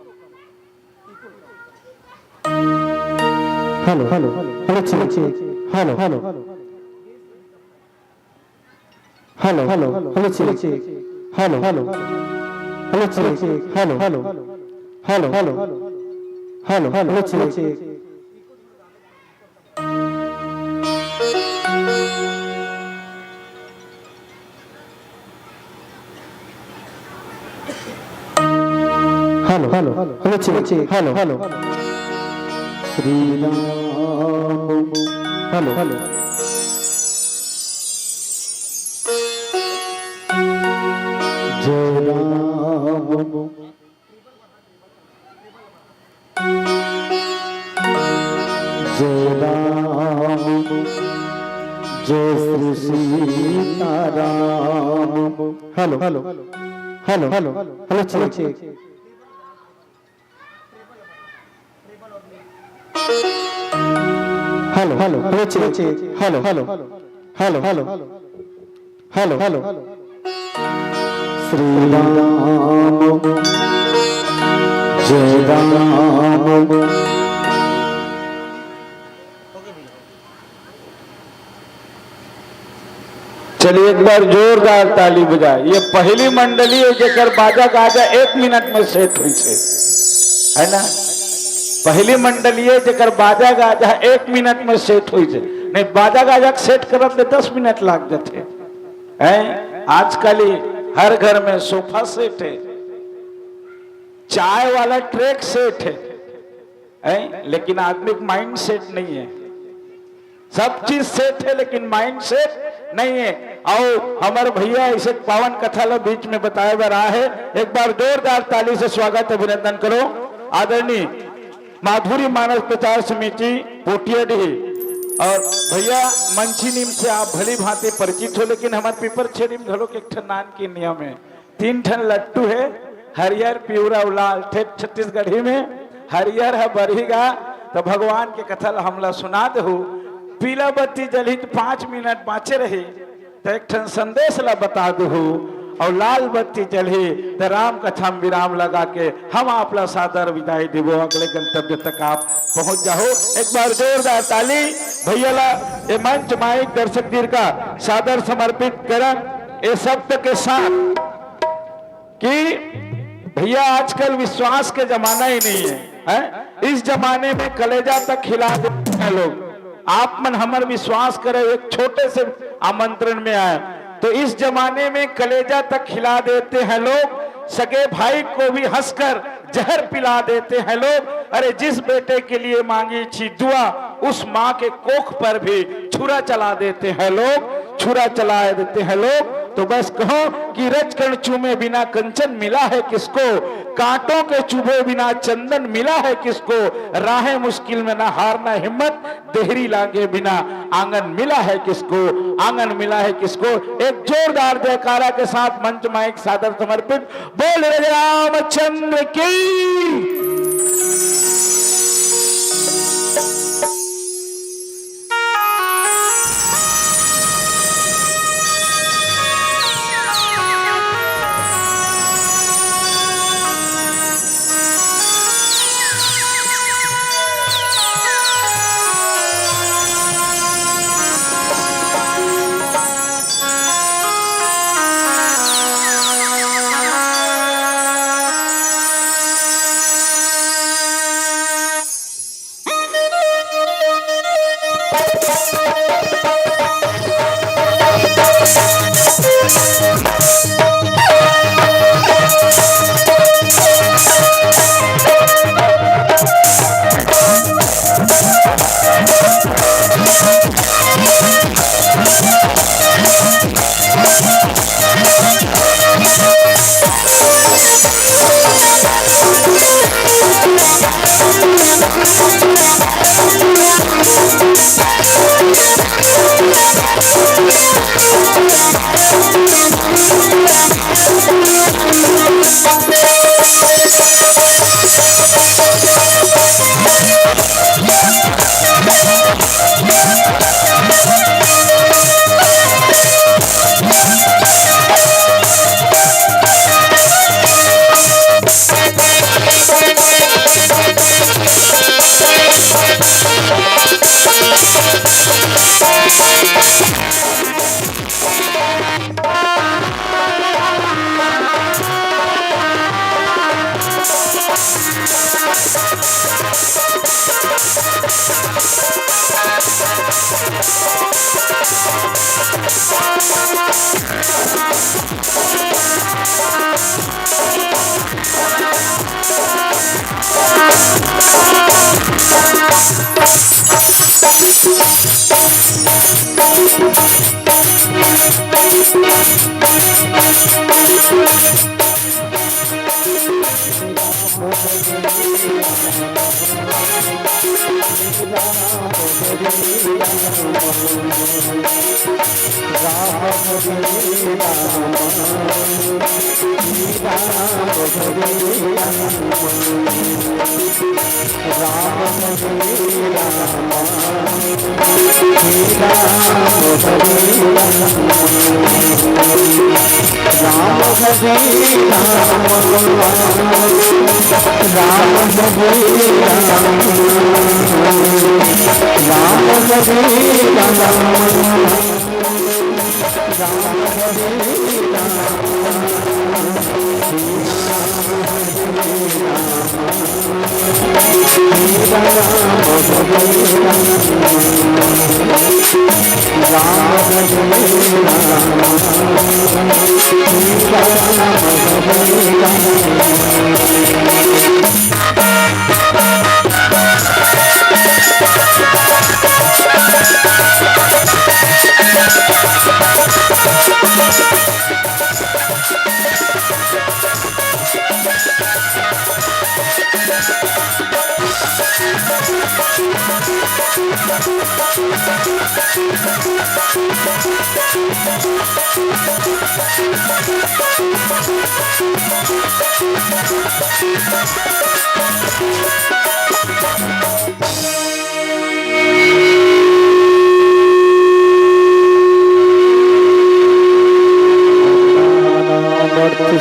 Hello, hello, hello, check, check. Hello, hello. Hello, hello, hello, check, check. Hello, hello, hello, check, check. Hello, hello, hello, hello, hello, hello, check, check. Hello, hello, hello, check, check. Hello, hello. Shri Ram. Hello, hello. जय राम। जय राम। जय Shri Sitaram. Hello, hello, hello, hello, hello, check, check. Hello, hello, hello, check, check. Hello, hello, hello, hello. Hello, hello. Shri Ram, जय राम। चलिए, एक बार जोरदार ताली बजाए। ये पहली मंडली है जेकर बाजा गाजा एक मिनट में सेट होइसे, है ना? पहली मंडली है जेकर बाजा गाजा एक मिनट में सेट होइसे। नहीं, बाजा गाजा सेट करत ले दस मिनट लाग जाथे। हैं? आजकल ही हर घर में सोफा सेट है, चाय वाला ट्रेक सेट है, हैं? लेकिन आदमी का माइंड सेट नहीं है। सब चीज सेट है, लेकिन माइंड सेट नहीं है। अउ हमर भैया ऐसे पावन कथा ला बीच में बताए बर आए हे, एक बार जोरदार ताली से स्वागत, अभिनंदन करो। आदरणीय माधुरी मानस प्रचार समिति पोटियाडीह। और भैया, मंची नीम से आप भली भांति परिचित हो, लेकिन हमर पीपर छेड़ी में घलो एक ठन नान के नियम है। तीन ठन लट्टू है, हरियर, पिवरा अउ लाल। ठेठ छत्तीसगढ़ी में हरियर ह बरही गा, त भगवान के कथा ला हमला सुना देहू। पीला बत्ती जलही त पाँच मिनट बाँचे रही, त एक ठन संदेश ला बता देहू, अउ लाल बत्ती जलही त राम कथा में विराम लगा के हम आप ला सादर विदाई देबो। अगले गंतव्य तक आप पहुंच जाहू। एक बार जोरदार ताली भैया ला, ए मंच माइक दर्शक दीर का सादर समर्पित करन। ए शब्द के साथ कि भैया, आजकल विश्वास के जमाना ही नहीं है, हैं? इस जमाने में कलेजा तक खिला देते हैं लोग। आप मन हमर विश्वास करे, एक छोटे से आमंत्रण में आए, तो इस जमाने में कलेजा तक खिला देते हैं लोग, सगे भाई को भी हंसकर जहर पिला देते हैं लोग। अरे, जिस बेटे के लिए मांगी थी दुआ, उस माँ के कोख पर भी छुरा चला देते हैं लोग, छुरा चला देते हैं लोग। तो बस कहो कि रजकण चूमे बिना कंचन मिला है किसको, कांटों के चुभे बिना चंदन मिला है किसको, राहें मुश्किल में ना हारना हिम्मत, देहरी लांघे बिना आंगन मिला है किसको, आंगन मिला है किसको। एक जोरदार जयकारा के साथ मंच माइक सादर समर्पित। बोल रहे रामचंद्र की।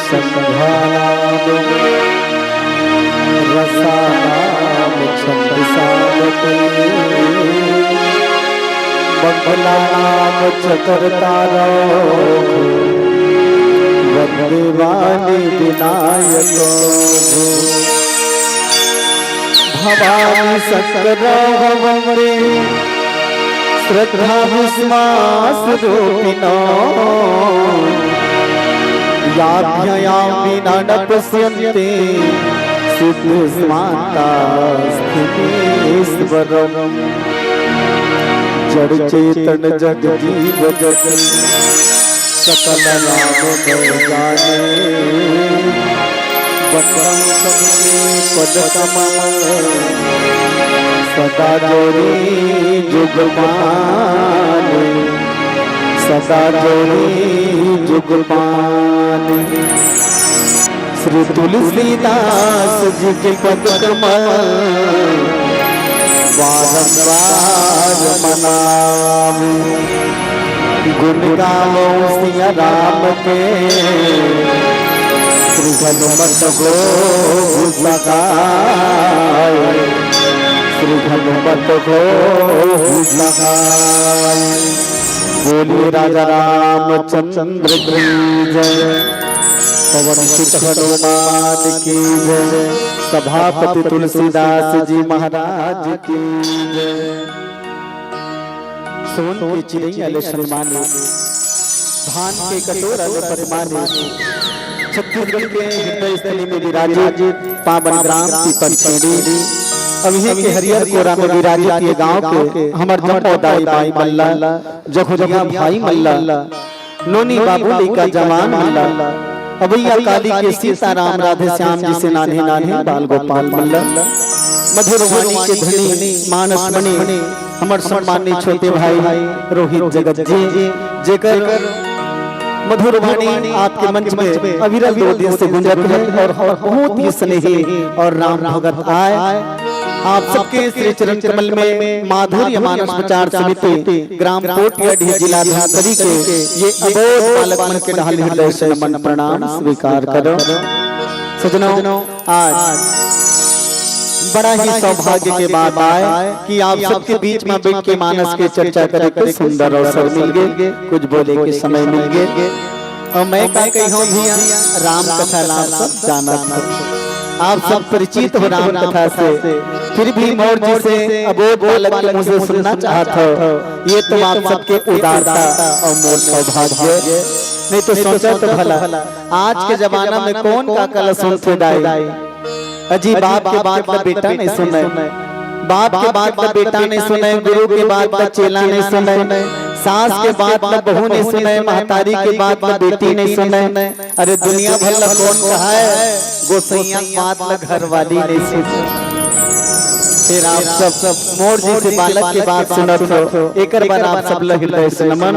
संघानाम रसानाम छंदसावती। मंगला नाम च कर्ता रहो, वंदे वाणी विनायक हो। भवानी शंकर वंदे श्रद्धा विश्वास रूपिणो। याभ्यां विना न पश्यन्ति सिद्धेश्वरां स्थितीश्वरम्। जड़ चेतन जग जीव जग सकल नाम मैं जाने। वंदन सबके पद कमल सदा जोड़ी जुग पाने। सदा जोड़ी जुग पाने। श्री तुलसीदास जी के पद कमल बारंबार मनावे। गुण गावो सिया राम के, श्री हनुमत को सहाय। श्री हनुमत को सहाय। बोलिए राजा रामचंद्र की जय, पवन सुत हनुमान की जय, सभापति तुलसीदास जी महाराज की जय। सोन के चिड़ैया ले शर्माने, धान के कटोरा ले परमा ले। छत्तीसगढ़ के हृदय स्थली में विराजित पावन ग्राम पीपल खेड़ी, अभी के हरियर कोरा में विराजित ये गांव के हमर जम्मो दाई बाई मल्ला, जखुरिया भाई मल्ला, नोनी बाबू लइका जवान मल्ला, अवैया काली के सीताराम राधे श्याम जी से नान्हे नान्हे बाल गोपाल मल्ला, मधुरवाणी के धनी मानस मणि हमर सम्मानित छोटे भाई रोहित जगत जी, जेकर मधुरवाणी आपके मंच में अविरल दो दिन से गूंजत है और हमर बहुत ही स्नेही और राम भगत आय। आप सबके श्री चरण कमल में माधुर्य मानस प्रचार समिति ग्राम कोटयाडीह जिला धमतरी के ये अबोध बालक मन के डहाल हृदय से नमन प्रणाम स्वीकार करो। सजनों, आज बड़ा ही सौभाग्य के बात आय कि आप सबके बीच में बैठ के मानस के चर्चा करे के सुंदर अवसर मिल गे, कुछ बोले के समय मिल गे। अउ मैं का कहिहूँ भैया, राम कथा ला आप सब जानत हो, आप सब परिचित हो राम कथा से, फिर भी मोर जैसे अबोध बालक के मुँह से सुनना चाहत हो, ये तो आप सबके उदारता अउ मोर सौभाग्य। नहीं तो सोचा तो भला, आज के जमाना में कौन का कला सुनथे दाई? अजी, बाप के बात ला बेटा नहीं सुने, बाप के बात ला बेटा नहीं सुने, गुरु के बात ला चेला नहीं सुने, सास के बात ला बहू नहीं सुने, महतारी के बात ला बेटी नहीं सुने। अरे दुनिया भर ला कौन कहाय, गोसैया के बात ला घरवाली नहीं सुने। फिर आप सब मोर जैसे बालक के बात सुनत हो, एकर बर आप सब ला हृदय से नमन।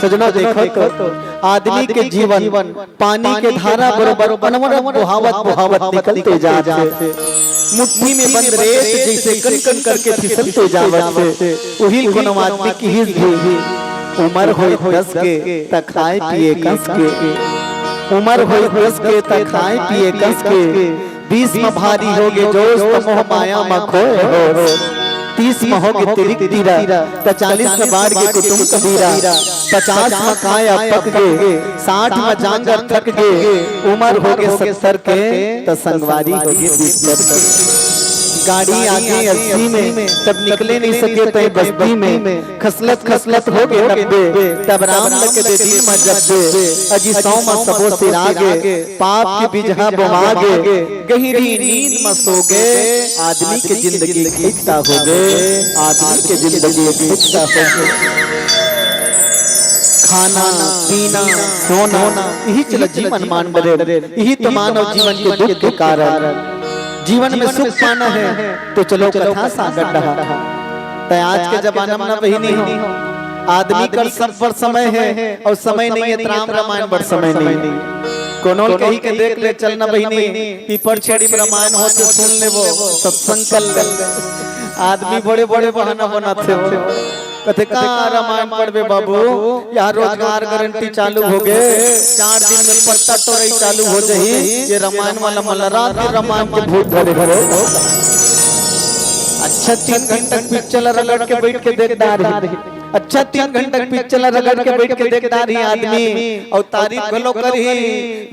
सजना देखो तो, आदमी के जीवन पानी के धारा बरोबर अनवरत बहावत बहावत निकलते जात हे। मुट्ठी में बंद रेत जैसे कन कन करके फिसलते जावत हे। उहिल कोनो आदमी किहिस भी, उमर होय दस के त खाए पिए कस के, उमर होय दस के त खाए पिए कस के, बीस म भारी होगे जोश त मोह माया म खोए होश। तीस म होगे तिरिक तीरा, त चालीस म बाढ़ गे कुटुम कबीरा। पचास म काया पक गे, साठ म जांगर थक गे, उमर होगे सत्तर के, त संगवारी होगे बिस्तर के। गाड़ी आगे अस्सी में, तब निकले नहीं सके तय बस्ती में। खसलत खसलत होगे नब्बे, तब राम ल के दे दिन म जब्बे। अजी सौ म सबो सिरा गे, पाप के बिजहा बोमा गे, गहिरी नींद म सो गे, आदमी के जिंदगी खिस्सा हो गे, आदमी के जिंदगी खिस्सा हो गे। खाना, पीना, सोना, इही चला जीवन मान बदल, इही तो मानव जीवन के दुख के कारण। जीवन में सुख पाना है तो चलो कथा सागर डहा। तय आज के जमाना में ना बहिनी हो, आदमी कर सब बर समय है और समय नहीं है त राम रामायण बर समय नहीं। कोनो ल कही के देख ले, चल ना बहिनी, पीपर छेड़ी में रामायण होथे, सुन लेबो, सत्संग कर ले। आदमी बड़े बड़े बहाना बनाथे हो। कथे का रामायण पढ़बे बाबू, यहाँ रोजगार गारंटी चालू हो गे, चार दिन में पत्ता तोड़ई चालू हो जाही। ये रामायण वाला मन ल रात के रामायण के भूत धरे धरे। अच्छा तीन घंटा पिक्चर ल रगड़ के बैठ के देख डारही। अच्छा तीन घंटा पिक्चर ल रगड़ के बैठ के देख डारही आदमी, अउ तारीफ घलो करही।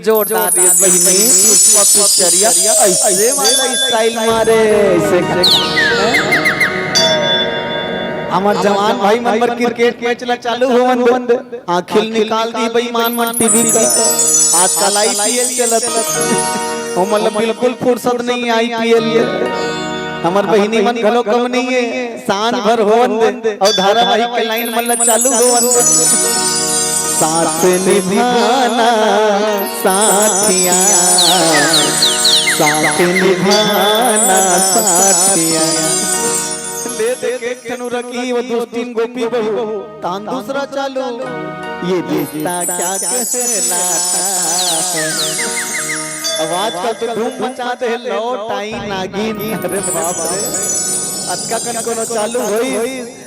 जोरदार ये बहिनी, पुष्पा पिक्चरिया ऐसे वाला स्टाइल मारे, ऐसे। हमर जवान भाई मन बर क्रिकेट मैच ला चालू होवन दे, आँखी ल निकाल दी बेईमान मन टीवी का। आजकल आईपीएल चलत, ओमन ला बिल्कुल फुर्सत नहीं आईपीएल के। हमर बहिनी मन घलो कम नहीं है। सांझ भर होवन दे अउ धारावाहिक के लाइन मन ल चालू होवन दे। साथ निभाना साथिया, साथ निभाना साथिया। ले दे के एक ठन रखी वो दो तीन गोपी बहू, तान दूसरा चालू। ये रिश्ता क्या कहलाता है? अब आजकल तो धूम मचात हे लौट आई नागिन। अरे बाप रे, अतका कन कोनो चालू होई,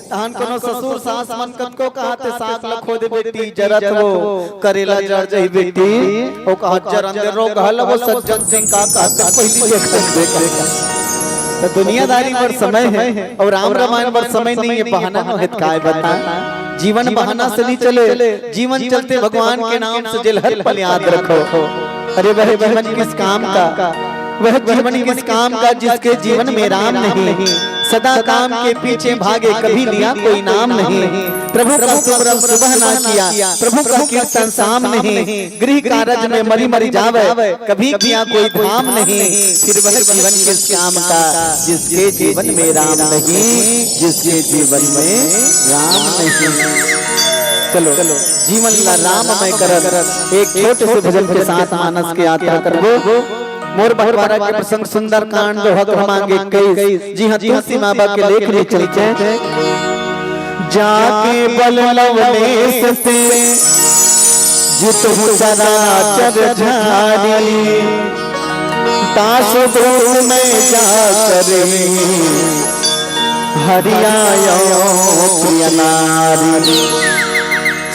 तहन कोनो ससुर सास मन कतको कहाथे, "साग ल खो दे बेटी, जरत वो, करेला जर जही बेटी।" ओ कहा, "जरन दे रोग हल वो सज्जन सिंह का कहते पहिली देखन देखन।" तो दुनियादारी बर समय है अउ राम रामायण बर समय नहीं है, बहाना नो हे त काय बता। जीवन बहाना से नहीं चले, जीवन चलते भगवान के नाम से जेल हर पल याद रखो। अरे वह जीवन किस काम का, वह जीवन किस काम का जिसके जीवन में राम नहीं। सदा काम के पीछे भागे, कभी लिया कोई नाम नहीं। प्रभु का सुमरन सुबह ना किया, प्रभु का कीर्तन शाम नहीं। गृह कारज में मरी मरी जावे, कभी किया कोई धाम नहीं। फिर वह जीवन किस काम का जिसके जीवन में राम नहीं, जिसके जीवन में राम नहीं। चलो, जीवन ला राममय करत एक छोटे से भजन के साथ मानस के यात्रा करबो। मोर बंटवारा के प्रसंग सुंदरकांड दोहा क्रमांक इक्कीस। जी हाँ, तुलसी माँ बाप के लेख ले चलते हैं। जाके बल लवलेश से जितहु चराचर झारी, दास दूत में जाकर हरि आयो प्रिय नारी।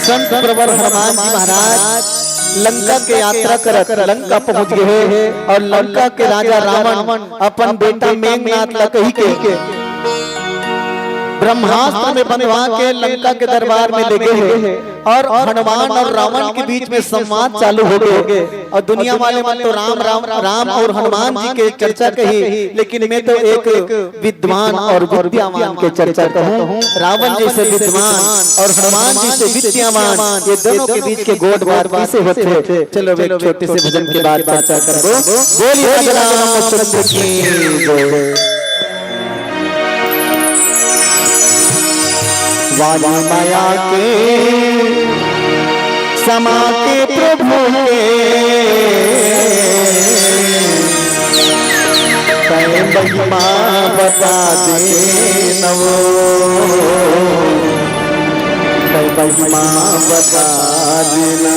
संत प्रवर हनुमान जी महाराज लंका के यात्रा करत लंका पहुंच गए हे अउ लंका के राजा रावण अपन बेटा मेघनाथ ला कही के ब्रह्मास्त्र में बंधवा के लंका के दरबार में ले गए हे अउ हनुमान अउ रावण के बीच में संवाद चालू हो गए। अउ दुनिया वाले मन तो राम राम राम अउ हनुमान जी के चर्चा कही, लेकिन मैं तो एक विद्वान अउ विद्यावान के चर्चा कहूँ। रावण जैसे विद्वान अउ हनुमान जैसे विद्यावान, ये दोनों के बीच के गोठ बात कैसे होथे? चलो, एक छोटे से भजन के बाद चर्चा करबो। बोलिए राम रामचंद्र की जय। वाणी माया के समा के प्रभु के तय महिमा बता दे नवो। महिमा बता देना।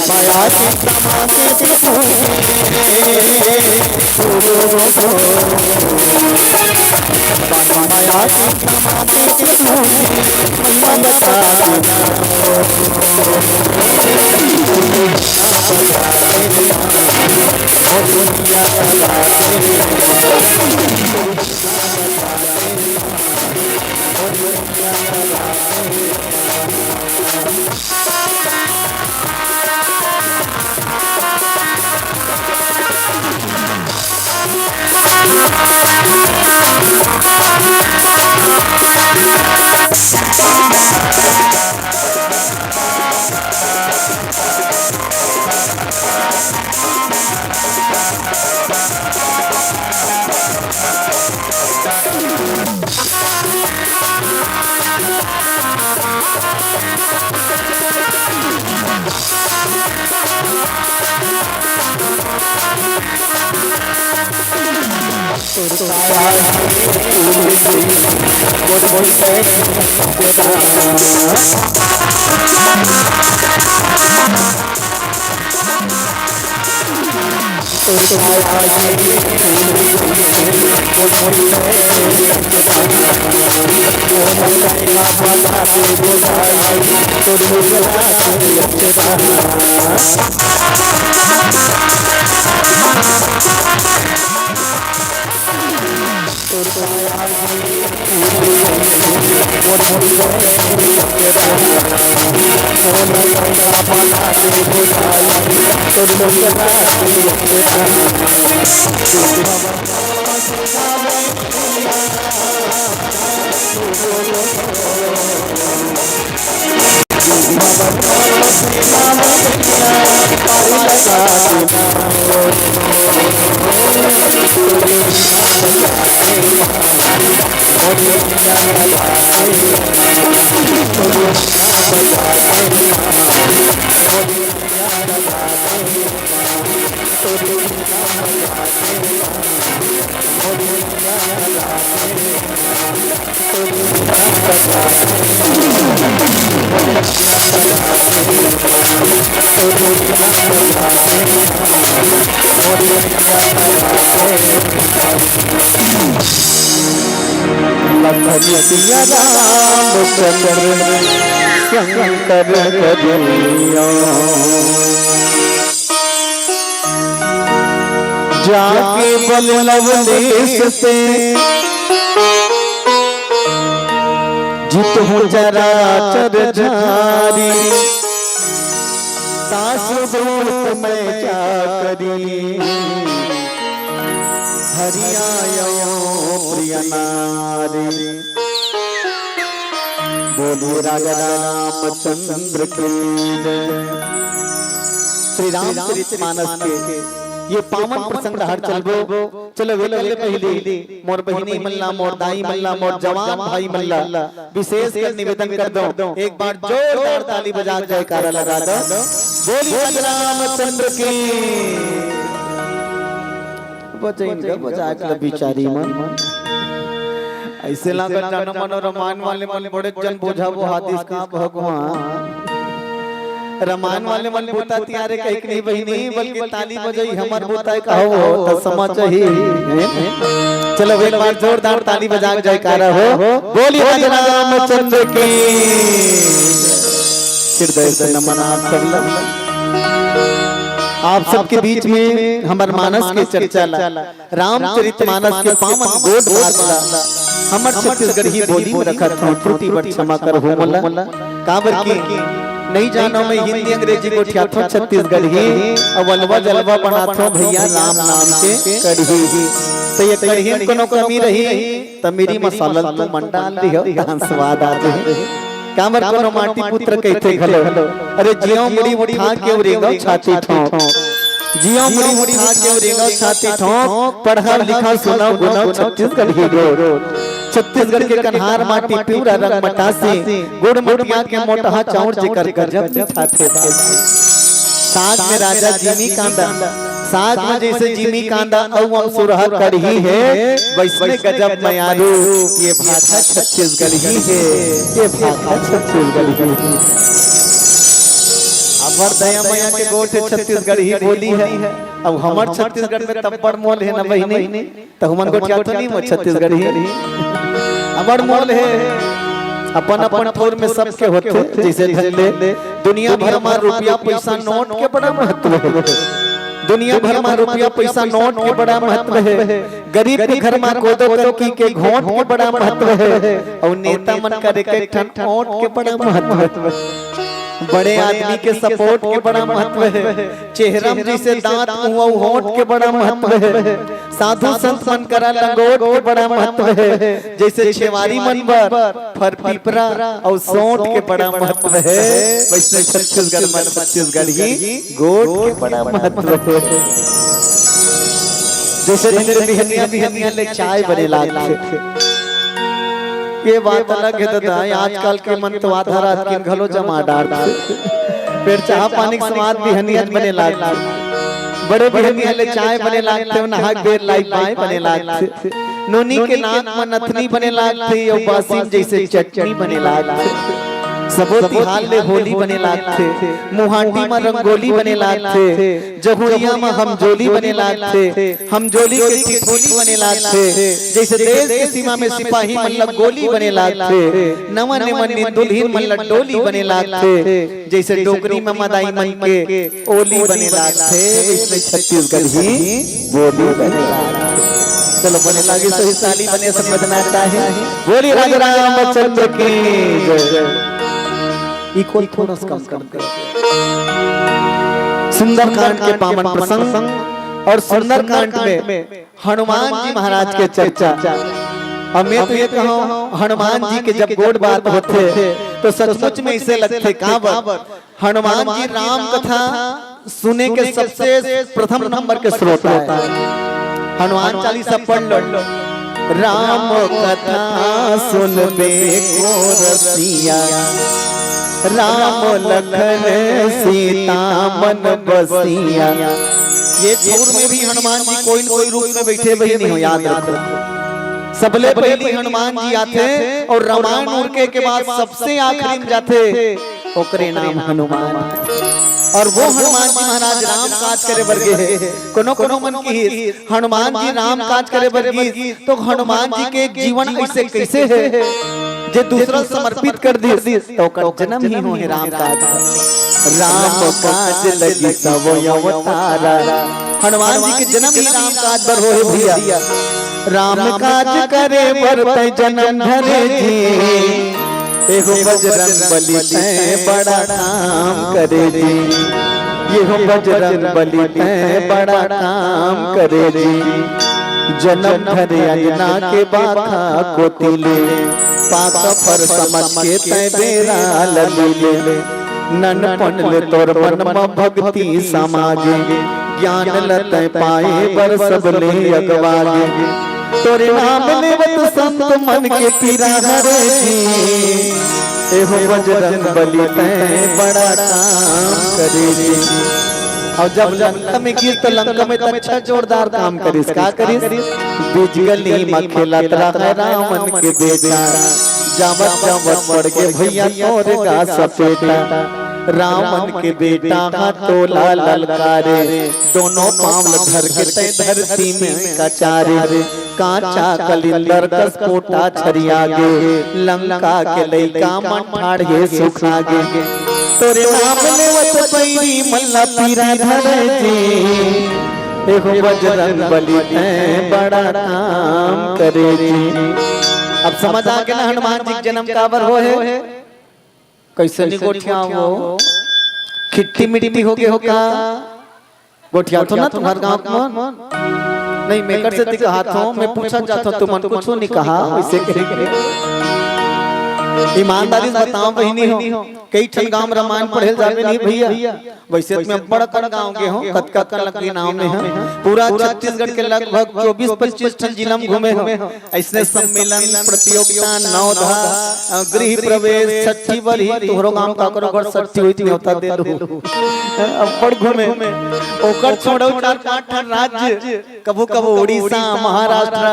माया के तमाम के प्रभु के, माया के तमाम के प्रभु के, महिमा बता देना। ओ दुनिया का लखन सिया रामचंद्र शंकर कन्हैया। जाके बल लवलेश से जीतहूँ चराचर झारी, सास दूत मैं क्या करी, हरि आयो प्रिय नारी। बोलिए राजा रामचंद्र की जय। श्री रामचरित मानस के ये पावन प्रसंग हर चलबो। चलो, वेले पहले मोर बहिनी मन ला, मोर दाई मन ला, मोर जवान भाई मन ला विशेष कर निवेदन कर दो, एक बार जोरदार ताली बजा के जयकारा लगा दो। बोलिए रामचंद्र की। बजाइन ग बजा के बिचारी मन। ऐसे लागत जानो मनो रामायण वाले मन बड़े जन बोझा वो हादिस का भगवान। रमायन वाले मन बूता तियारे कहिक नहीं बहिनी, बल्कि ताली बजाई हमर बूता कहो त समझ ही। चलो एक बार जोरदार ताली बजा के जयकारा हो। बोलिए राजा रामचंद्र की। हृदय से नमन आप सब ला। आप सबके बीच में हमर मानस के चर्चा ला, रामचरितमानस के पावन गोठ बात ला हमर छत्तीसगढ़ी बोली में रखत हूँ, त्रुटि बर क्षमा करहु मोला। काबर कि नहीं जानो मैं हिंदी अंग्रेजी गोठियाथों, छत्तीसगढ़ी अउ अलवा जलवा बनाथों भैया राम नाम के कढ़ी। तो ये कढ़ी में कोनो कमी रही त मिरी मसाला ल तो मन डाल दिहो, तहां स्वाद आ जाही। काबर कोनो माटी पुत्र कहिथे घलो। अरे जियो मुड़ी उठा के रेंगो छाती ठोंक, जियो मुड़ी उठा के रेंगो छाती ठोंक, पढ़ा लिखा सुनो गुनो छत्तीसगढ़ी गोठ। छत्तीसगढ़ के कन्हार माटी पिवरा रंग मटासी, गुड़ मटिया के मोटहा चाउर जेकर गजब मिठाथे बाबू। साग में राजा जिमी कांदा, साग में जैसे जिमी कांदा अउ अमसुरहा कढ़ी हे, वैसने गजब मयारू ये भाखा छत्तीसगढ़ी हे, ये भाखा छत्तीसगढ़ी हे। अमर दया मया के गोठ छत्तीसगढ़ी बोली हे। अब हमर छत्तीसगढ़ में तब्बड़ मोल हे ना बहिनी, त हमन गोठियाथन ही म छत्तीसगढ़ी। अब्बड़ मोल हे, अपन अपन ठउर में सबके होथे, जैसे धन ले। दुनिया भर में रुपया पैसा नोट के बड़ा महत्व हे। दुनिया भर में रुपया पैसा नोट के बड़ा महत्व हे। गरीब के घर में कोदो कनकी के घोंट के बड़ा महत्व हे। अउ नेता मन कर एक एक ठन ओंठ के बड़ा महत्व हे। बड़े आदमी के सपोर्ट के बड़ा महत्व हे। चेहरा में जैसे दांत, मुंह अउ होंठ के बड़ा महत्व हे। साधु संत मन करा लंगोट के बड़ा महत्व हे। जैसे छेवारी मन बर फर पीपरा अउ सोंठ के बड़ा महत्व हे, वैसने छत्तीसगढ़ मन छत्तीसगढ़ी गोठ के बड़ा महत्व हे। जैसे ढंग बिहनिया बिहनिया ले चाय बने लागथे। ये बात अलग हे ददा, आजकल के मन तो आधा रात के घलो जमा डारथे। फेर चाह पानी के स्वाद बिहनिया बने लागथे। बड़े बिहनिया ले चाय बने लागथे, नहाक बेर लाई बाय बने लागथे। नोनी के नाक म नथनी बने लागथे, अउ बासी म जैसे चटनी बने लागथे। सबो तिहार ले होली बने लागथे, मुहाटी म रंगोली बने लागथे, जहुरिया म हमजोली बने लागथे, हमजोली के ठिठोली बने लागथे, जैसे देश के सीमा में सिपाही मन ला गोली बने लागथे, नवा नेमन दुल्हिन मन ला डोली बने लागथे, जैसे डोकरी में मदाई मन के ओली बने लागथे, वैसने छत्तीसगढ़ी बोली बने लागथे। चलो बने लागी सही ताली बने सब बजना चाहे। बोली राजा रामचंद्र की जय। ई खोल थोड़ा सा कम कर दे। सुंदरकांड के पावन प्रसंग और सुंदरकांड में हनुमान जी महाराज के चर्चा। अब मैं तो ये कहूँ, हनुमान जी के जब गोठ बात होथे तो सचमुच में इसे लगथे काबर हनुमान जी राम कथा सुने के सबसे प्रथम नंबर के श्रोता हे। हनुमान चालीसा पढ़ लो। राम कथा सुनबे को रसिया, राम लखन सीता मन बसिया। ये ठउर में भी हनुमान जी कोई न कोई रूप में बैठे हुए नहीं हो, याद रखो। सबले पहली हनुमान जी आथे और रामायण उरके के बाद सबसे आखिरी में जाथे, ओकरे नाम हनुमान। और वो हनुमान जी महाराज राम काज करे बर गे हे। कोनो कोनो मन किहिस हनुमान जी राम काज करे बर गिस, तो हनुमान जी के जीवन ऐसे कैसे हे जे दूसरा समर्पित कर दिस, तो ओकर जन्म ही होहे राम काज। राम काज लगी तब अवतारा। हनुमान जी के जन्म ही राम काज बर होहे भैया। राम काज करे बर तै जन्म धरे जी, एहो बजरंग बली तै बड़ा काम करे जी, एहो बजरंग बली तै बड़ा काम करे जी। जन्म धरे अंजना के बाखा कोती ले, पाक फर समझ के तै बेरा लली ले। ननपन ले तोर मन म भक्ति समागे, ज्ञान ल तै पाए बर सब ले अगवागे। तोरे नाम लेवत संत मन के पीरा हरे जी, एहो बजरंग बली तै बड़ा काम करे जी। और जब लंका में गिस त लंका में त अच्छा जोरदार काम करिस, का करिस? बीच गली म खेलत रहा रावण के बेटा, जावत जावत पड़ गे भैया तोर गा सपेटा। रावण के बेटा हा तोला ललकारे, दोनों पांव ल धर के तैं धरती में कचारे। कांचा कलिंदर कस पोटा छरिया गे, लंका के लइका मन ठाढ़े सुखा गे। तोरे नाम लेवत बैरी मन ला पीरा धरे जी, एहो बजरंग बली तैं बड़ा काम करे जी। अब समझ आ गे ना हनुमान जी के जन्म काबर होहे? कइसे नी गोठिया वो? खिट्टी मिट्टी हो गे हो का? गोठिया तो ना तुम्हर गांव के मन? नहीं, मैं कर से ती कहा थों, मैं पूछा जाथों, तुमन कुछू नी कहा, वइसे कहे। ईमानदारी से बताओ बहिनी हो, कई ठन गांव में रामायण पढ़े ल जाबे नहीं भइया, वइसे तो मैं बड़ अकन गांव गे हों, कतका अकन ल गिनाव नहीं हों। पूरा छत्तीसगढ़ के लगभग चौबीस पच्चीस ठन जिला में घूमे हों। अइसने सम्मेलन, प्रतियोगिता, नवधा, अ, गृह प्रवेश, छट्ठी बरही, तोहरो गांव काकरो घर छट्ठी होही त नेवता दे दू। अब्बड़ घूमे। ओकर छोड़ो चार पांच ठन राज्य, कभू कभू उड़ीसा, महाराष्ट्र,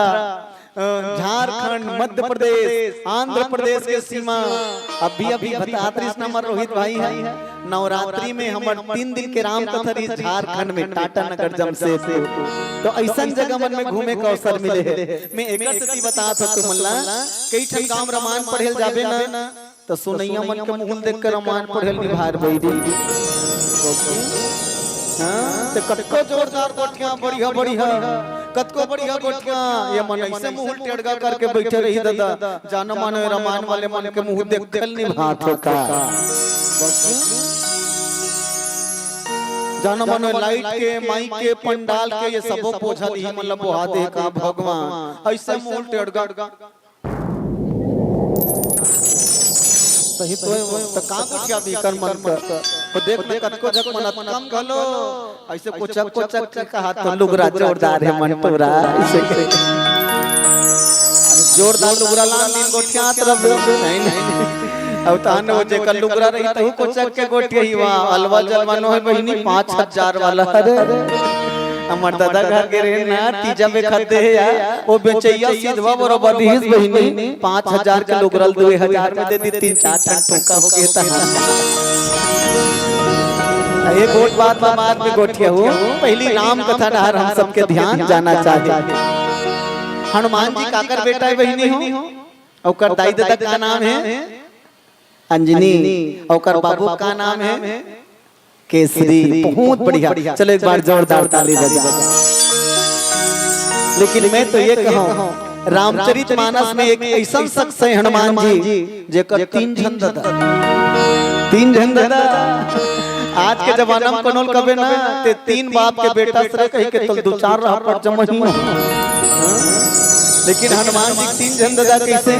अ, झारखंड, मध्य प्रदेश, आंध्र प्रदेश के सीमा। अभी अभी बतात रहिस ना हमर रोहित भाई ह, नवरात्रि में हमर तीन दिन के राम कथा रहिस झारखंड में, टाटा नगर, जमशेदपुर। तो अइसन जगह मन में घूमे के अवसर मिले हे। मैं एकर सेती बतात हों तुमन ला, कई ठन गांव रामायण पढ़े ल जाबे ना, त सुनइया मन के मुंह ल देख के रामायण पढ़े ल निभार बइरी। हाँ, ते कतको जोरदार गोठिया, बढ़िया, बढ़िया, कतको बढ़िया गोठिया, ये मन अइसे मुंह ल टेड़गा करके बइठे रही दादा, जानो मानो ये रामायण वाले मन के मुंह देखे ल निभात हे का। जानो मानो लाइट के, माइक के, पंडाल के, ये सबो बोझा ल इही मन ल बोहा दे का भगवान, अइसे मुंह ल टेड़गा। सही तो हे वो। त का गोठिया भी कर मन कर। वो देख ना कतको झक मन अतका म घलो अइसे कोचक कोचक के कहा तो लुगरा जोरदार हे मन टूरा। अइसे के। अरे जोरदार लुगरा लान दिन गोठिया तरफ। नहीं, नहीं। अब तहन वो जेकर लुगरा रही तहू कोचक के गोठिया ही वा। अलवा जलवा नो हे बहिनी पाँच हजार वाला। अरे, अरे। हमर दादा घर के रहे ना, तीजा बेखत दे हे यार। वो बेचइया सिधवा बरोबर रहिस बहिनी, पाँच हजार के लुगरा ल दुए हजार में दे दी, तीन चार ठन टोका हो गे तहां। ये गोठ बात ला बाद में गोठिया हो, पहिली राम कथा डहर हम सबके ध्यान जाना चाही। हनुमान जी काकर बेटा हे बहिनी हो? ओकर दाई ददा का नाम हे अंजनी, ओकर बाबू का नाम हे केसरी। बहुत बढ़िया, चलो एक बार जोरदार ताली बजा। लेकिन मैं तो ये कहूँ, रामचरित मानस में एक अइसन शख्स हे हनुमान जी, जेकर तीन झन ददा, तीन झन ददा। आज के जमाना में कोनो ल कबे ना, ते तीन बाप के बेटा सरे कहि के तोल दू चार रहा पड़ जमही। लेकिन हनुमान जी तीन झन ददा कइसे?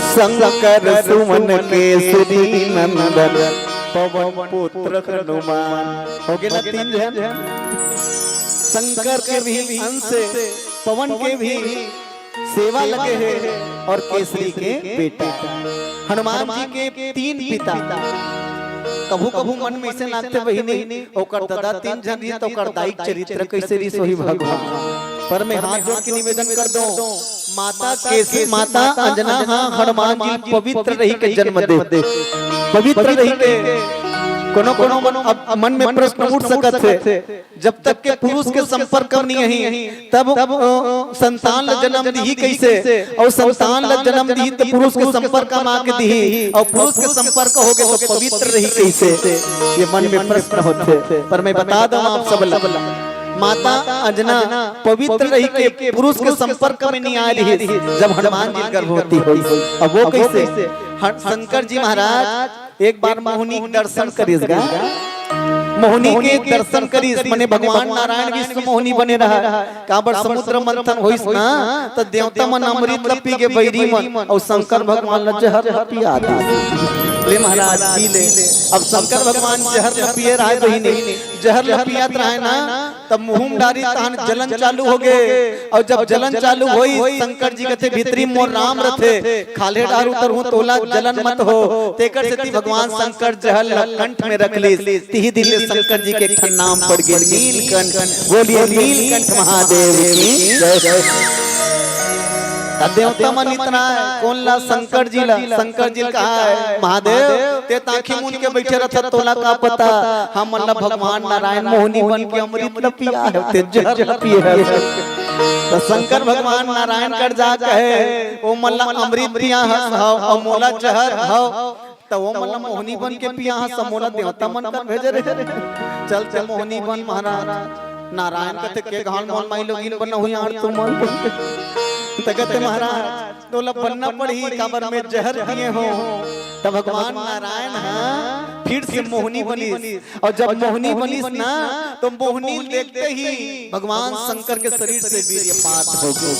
शंकर सुमन केसरी नंदन पवन पुत्र हनुमान। हो गे ना तीन झन? शंकर के भी अंश, पवन के भी सेवा लगे हे अउ केसरी के बेटा। हनुमान जी के तीन पिता। कभू कभू मन में अइसे लागथे बहिनी, ओकर ददा तीन झन रहिस त ओकर दाई के चरित्र कइसे रहिस होही भगवान। पर मैं हाथ जोड़ के निवेदन कर दूं, माता केसरी, माता अंजना हा हनुमान जी पवित्र रहिके जन्म दे, पवित्र रहिके। कोनो कोनो मन, अब मन में प्रश्न उठ सकत हे, जब तक के पुरुष के संपर्क में नहीं आही, तब, अ, संतान ला जन्म दिही कइसे? अउ संतान ला जन्म दिही त पुरुष के संपर्क में आके दिही, अउ पुरुष के संपर्क होगे त पवित्र रही कइसे? ये मन में प्रश्न होथे। पर मैं बता दूं आप सब ला, माता अंजना पवित्र रहिके पुरुष के संपर्क में नहीं आ रही, जब हनुमान जी गर्भवती होइस। अब वो कइसे? हन-, शंकर जी महाराज एक बार मोहिनी के दर्शन करिस गा। मोहिनी के दर्शन करिस, मने भगवान नारायण विश्व मोहिनी बने रहा। काबर समुद्र मंथन होइस ना, त देवता मन अमृत ल पी गे बइरी मन, अउ शंकर भगवान ल जहर ल पिया दिस। ले महाराज, पी ले। अब शंकर भगवान जहर ल पिए रहे बहिनी, जहर ल पियत रहे ना, तब मुंह म डारिस तहन जलन चालू होगे। अउ जब जलन चालू होइस, शंकर जी कथे, "भीतरी मोर राम रथे, खाल्हे डाहर उतरहूं तोला जलन मत हो।" तेकर सेती भगवान शंकर जहर ल कंठ में रख लिस। तिही दिन ले शंकर जी के एक ठन नाम पड़ गे नीलकंठ। बोलिए नीलकंठ महादेव की जय। त देवता मन इतराय, कोन ला? शंकर जी ला। शंकर जी कहा है, महादेव, ते त आँखी मूंद के बइठे रथस, तोला का पता, हमन ला भगवान नारायण मोहनी बन के अमृत ल पिया है, ते जहर ल पिए है। त शंकर भगवान नारायण कर जा कहे, ओ मन ला अमृत पिया हस हव, अउ मोला जहर हव, त ओ मन ला मोहनी बन के पिया हस, मोला देवता मन कर भेजे रहे। चल ते मोहनी बन महाराज। नारायण कथे, के घाल मोल माई लोगिन बना हुई यार तुमन। त कथे, महाराज, तोला बनना पड़ही, काबर मैं जहर पिए हों। त भगवान नारायण ह फिर से मोहनी बनिस, अउ जब मोहनी बनिस ना, त मोहनी देखते ही भगवान शंकर के शरीर से वीर्यपात हो गे।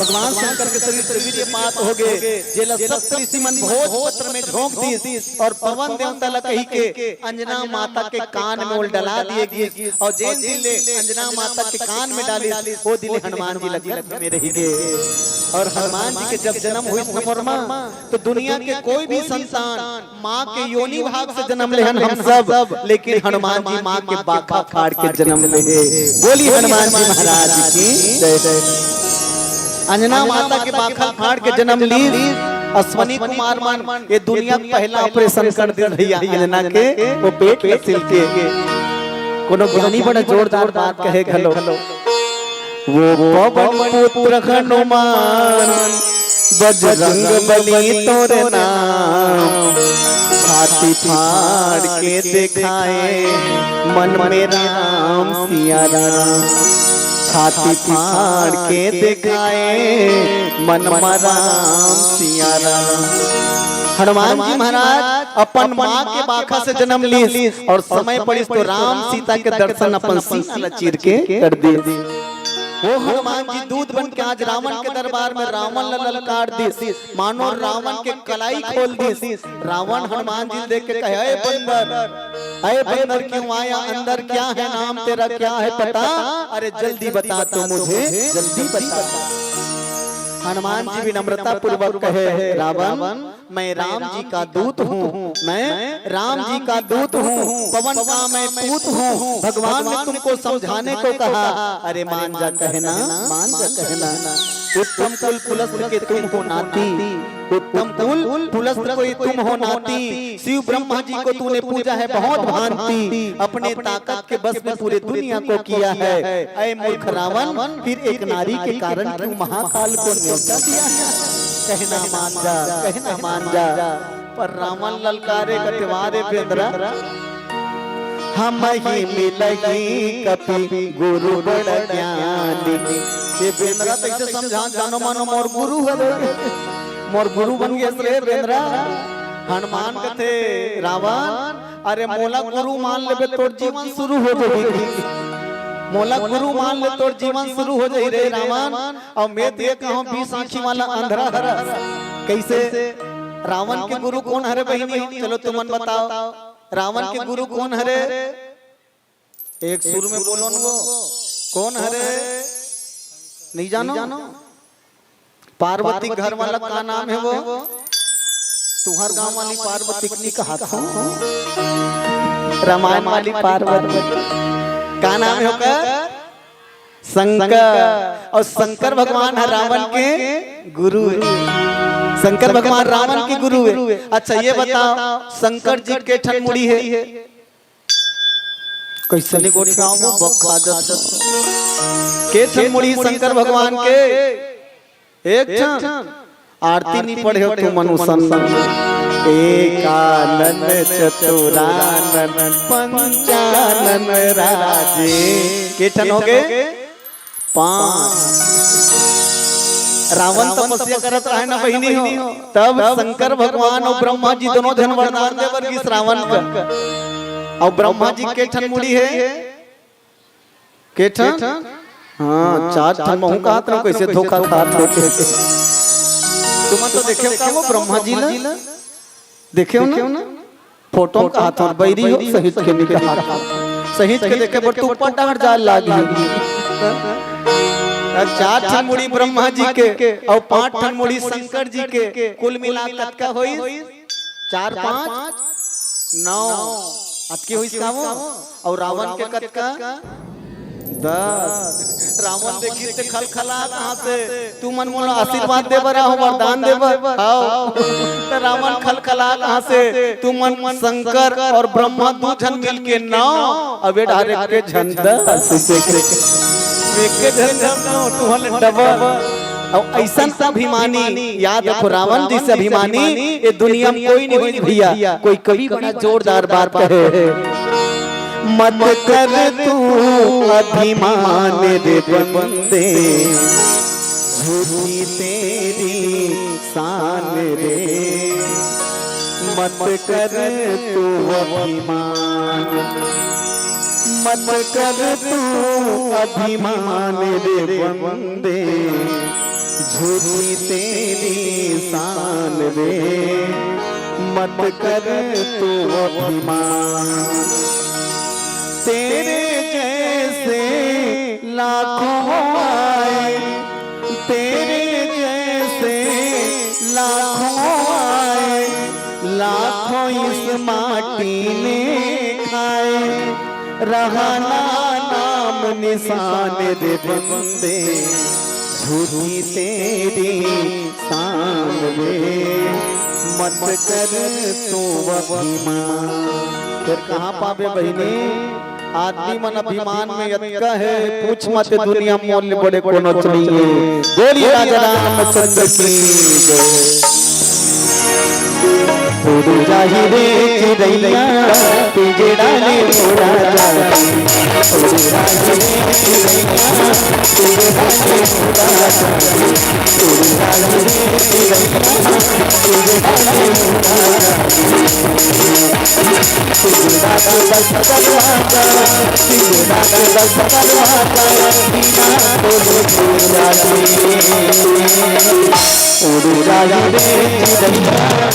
भगवान शंकर के शरीर से वीर्यपात हो गे, जेला सप्त ऋषि मन भोजपत्र में झोंक दिस, अउ पवन देवता ला कहिके अंजना माता के कान में ओला डला दिए गिस, अउ जेन दिन ले अंजना माता के कान में डालिस, ओ दिन ले हनुमान जी ला गर्भ में रहि गे। अउ हनुमान जी के जब जनम होइस न मोर माँ, त दुनिया के कोई भी संतान माँ के योनि भाग से जनम लेहन हम सब, लेकिन हनुमान जी माँ के बाखा फाड़ के जनम लेहे। बोली हनुमान जी महाराज की जय। अंजना माता के बाखा फाड़ के जनम लीस। अश्विनी कुमार मन ये दुनिया के पहला ऑपरेशन कर दे भैया अंजना के, ओ पेट ल सिल के। कोनो ज्ञानी बड़ा जोरदार बात कहे घलो। वो पवन पुत्र हनुमान, बजरंग बली तोर नाम। छाती फाड़ के देखाए मन में राम सिया राम। छाती फाड़ के देखाए मन में राम सिया राम। हनुमान जी महाराज अपन माँ के बाखा से जनम लीस अउ समय पड़िस त राम सीता के दर्शन अपन सीना ला चीर के कर दीस। वो हनुमान जी दूत बन के आज रावण के दरबार में रावण ला ललकार दीस, मानो रावण के कलाई खोल दीस। रावण हनुमान जी देख के कहे, "अय बंदर, अय बंदर क्यों आया? अंदर क्या है? नाम तेरा क्या है पता? अरे जल्दी बता तो मुझे, जल्दी बता।" हनुमान जी विनम्रता पूर्वक कहे, "रावण, मैं राम जी का दूत हूँ, मैं राम जी का दूत हूँ, पवन का मैं पूत हूँ। भगवान ने तुमको समझाने को कहा, अरे मान जा कहना, मान जा कहना। उत्तम कुल पुलस्त्र के तुम हो नाती, उत्तम कुल पुलस्त्र को तुम हो नाती। शिव ब्रह्मा जी को तूने पूजा है बहुत भांति, अपने ताकत के बस में पूरे दुनिया को किया है। अय मूर्ख रावण, फिर एक नारी के कारण क्यों महाकाल को न्योता दिया है?" कहना मान जा, कहना मान जा। पर रावण ललकारे कथे, "वाह रे बेंदरा, हम ही मिलही कपि गुरु बड़ ज्ञानी।" ये बेंदरा त अइसे समझा, "जानो मानो मोर गुरु हरे, मोर गुरु बन गे रे बेंदरा।" हनुमान कथे, "रावण, अरे मोला गुरु मान लेबे, तोर जीवन शुरू हो जाही। मोला गुरु मान ले, तोर जीवन शुरू हो जाही रे रावण।" अउ मैं तो ये कहूँ, बीस आँखी वाला अंधरा हरस। कइसे? रावण के गुरु कोन हरे बहिनी हो? चलो तुमन बताओ, रावण के गुरु कोन हरे? एक सुर में बोलो न वो। कोन हरे? नहीं जानो? पार्वती घर वाला का नाम है वो? तुहर गांव वाली पार्वती के नहीं कहा था? रामायण वाली पार्वती। का नाम है ओकर? शंकर। अउ शंकर भगवान ह रावण के गुरु हे। शंकर भगवान रावण के गुरु हे। अच्छा, ये बताओ, शंकर जी के ठन मुड़ी हे? कइसने गोठियावहूँ, बक खा जात हँव। के ठन मुड़ी शंकर भगवान के? एक ठन। आरती नइ पढ़े हो तुमन असन। एकानन चतुरानन पंचानन राजे। के ठन होगे? पाँच। रावण तपस्या करत रहे ना बहिनी हो, तब शंकर भगवान अउ ब्रह्मा जी दोनों झन वरदान दे बर गिस रावण ला। अउ ब्रह्मा जी के ठन मुड़ी हे? के ठन? हाँ, चार ठन। महूँ कहत रहेंव, कइसे धोखा खात होते। तुमन तो देखे हो का वो ब्रह्मा जी ला? देखे हो ना? फोटो में कहत हँव, बइरी हो, सहित के नइ कहत हँव। सहित के देखे बर तो ऊपर डहर जाए लागही। चार ठन मुड़ी ब्रह्मा जी के अउ पाँच ठन मुड़ी शंकर जी के, कुल मिला कतका होइस? चार पाँच नौ। अतके होइस का वो? अउ रावण के कतका? दस। रावण देखिस ते खलखला कहाँ से, "तुमन मोला आशीर्वाद दे बर आहो, वरदान दे बर?" "हव।" त रावण खलखला कहाँ से, "तुमन शंकर और ब्रह्मा दू झन मिलके नौ, अबे डायरेक्ट के झंडा से के, के, के झंडा नौ, तुहन डबल।" अउ अइसन अभिमानी, याद रखो, रावण जइसे अभिमानी ये दुनिया में कोई नहीं होई भैया। कोई कवि बड़ा जोरदार बात कहे, "मत कर तू अभिमान रे बंदे, झूठी तेरी शान रे, मत कर तू अभिमान, मत कर तू अभिमान रे बंदे, झूठी तेरी शान रे, मत कर तू अभिमान।" तेरे जैसे लाखों आए, तेरे जैसे लाखों आए, लाखों इस माटी ने खाए, रहा ना नाम निशान रे बंदे, झूठी तेरी शान रे, मत कर तू अभिमान। फेर कहाँ पाबे बहिनी? आदमी मन अभिमान में अतका हे, पूछ मत, दुनिया मोर ले बड़े कोनो नइ हे। बोलिए राजा रामचंद्र की जय। उड़ जाही रे चिड़ैया, पिंजरा ले मोरा जाही। उड़ जाही रे चिड़ैया, पिंजरा ले मोरा जाही। उड़ जाही रे चिड़ैया, पिंजरा ले मोरा जाही। पिंजरा के बस करवा जा, पिंजरा के बस करवा जा, बिना बोले दूर जाही। उड़ जाही रे चिड़ैया।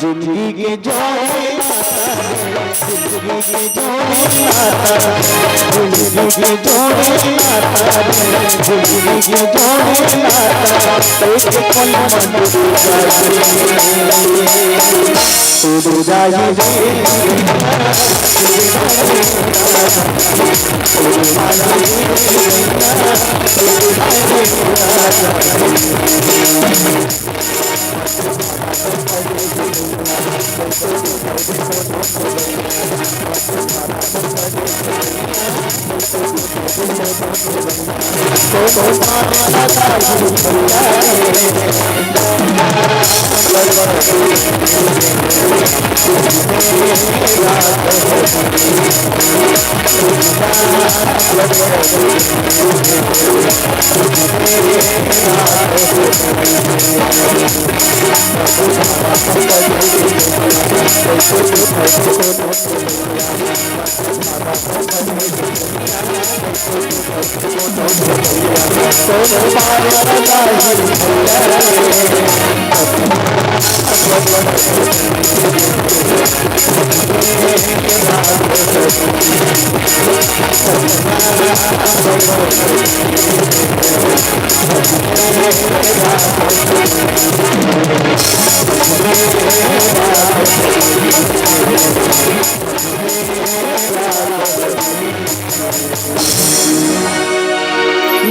जिंदगी के जोड़ी नाता, जिंदगी के जोड़ी नाता, जिंदगी के जोड़ी नाता, जिंदगी के जोड़ी नाता, एक पल में टूट जाए, टूट जाए रे।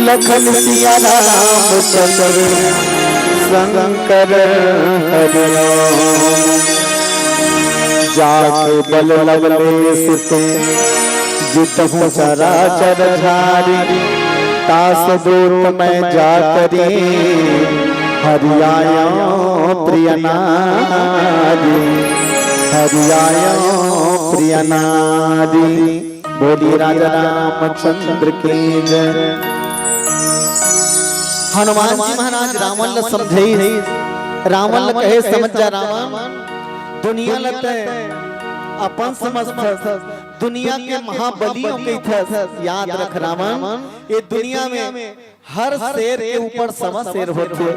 लखन सिया राम चंद्र शंकर हरि राम। जाके बल लवलेश ते जितहु चराचर झारी। तास दूत मैं जाकरी हरियायो प्रिय नारी, हरियायो प्रिय नारी। बोलिए राजा रामचंद्र की जय। हनुमान जी महाराज रावण ल समझाइस, रावण ल कहे, "समझ जा रावण, दुनिया ल तैं अपन समझथस, दुनिया के महाबली अउ कहिथस। याद रख रावण, ये दुनिया में हर शेर के ऊपर सवा शेर होथे।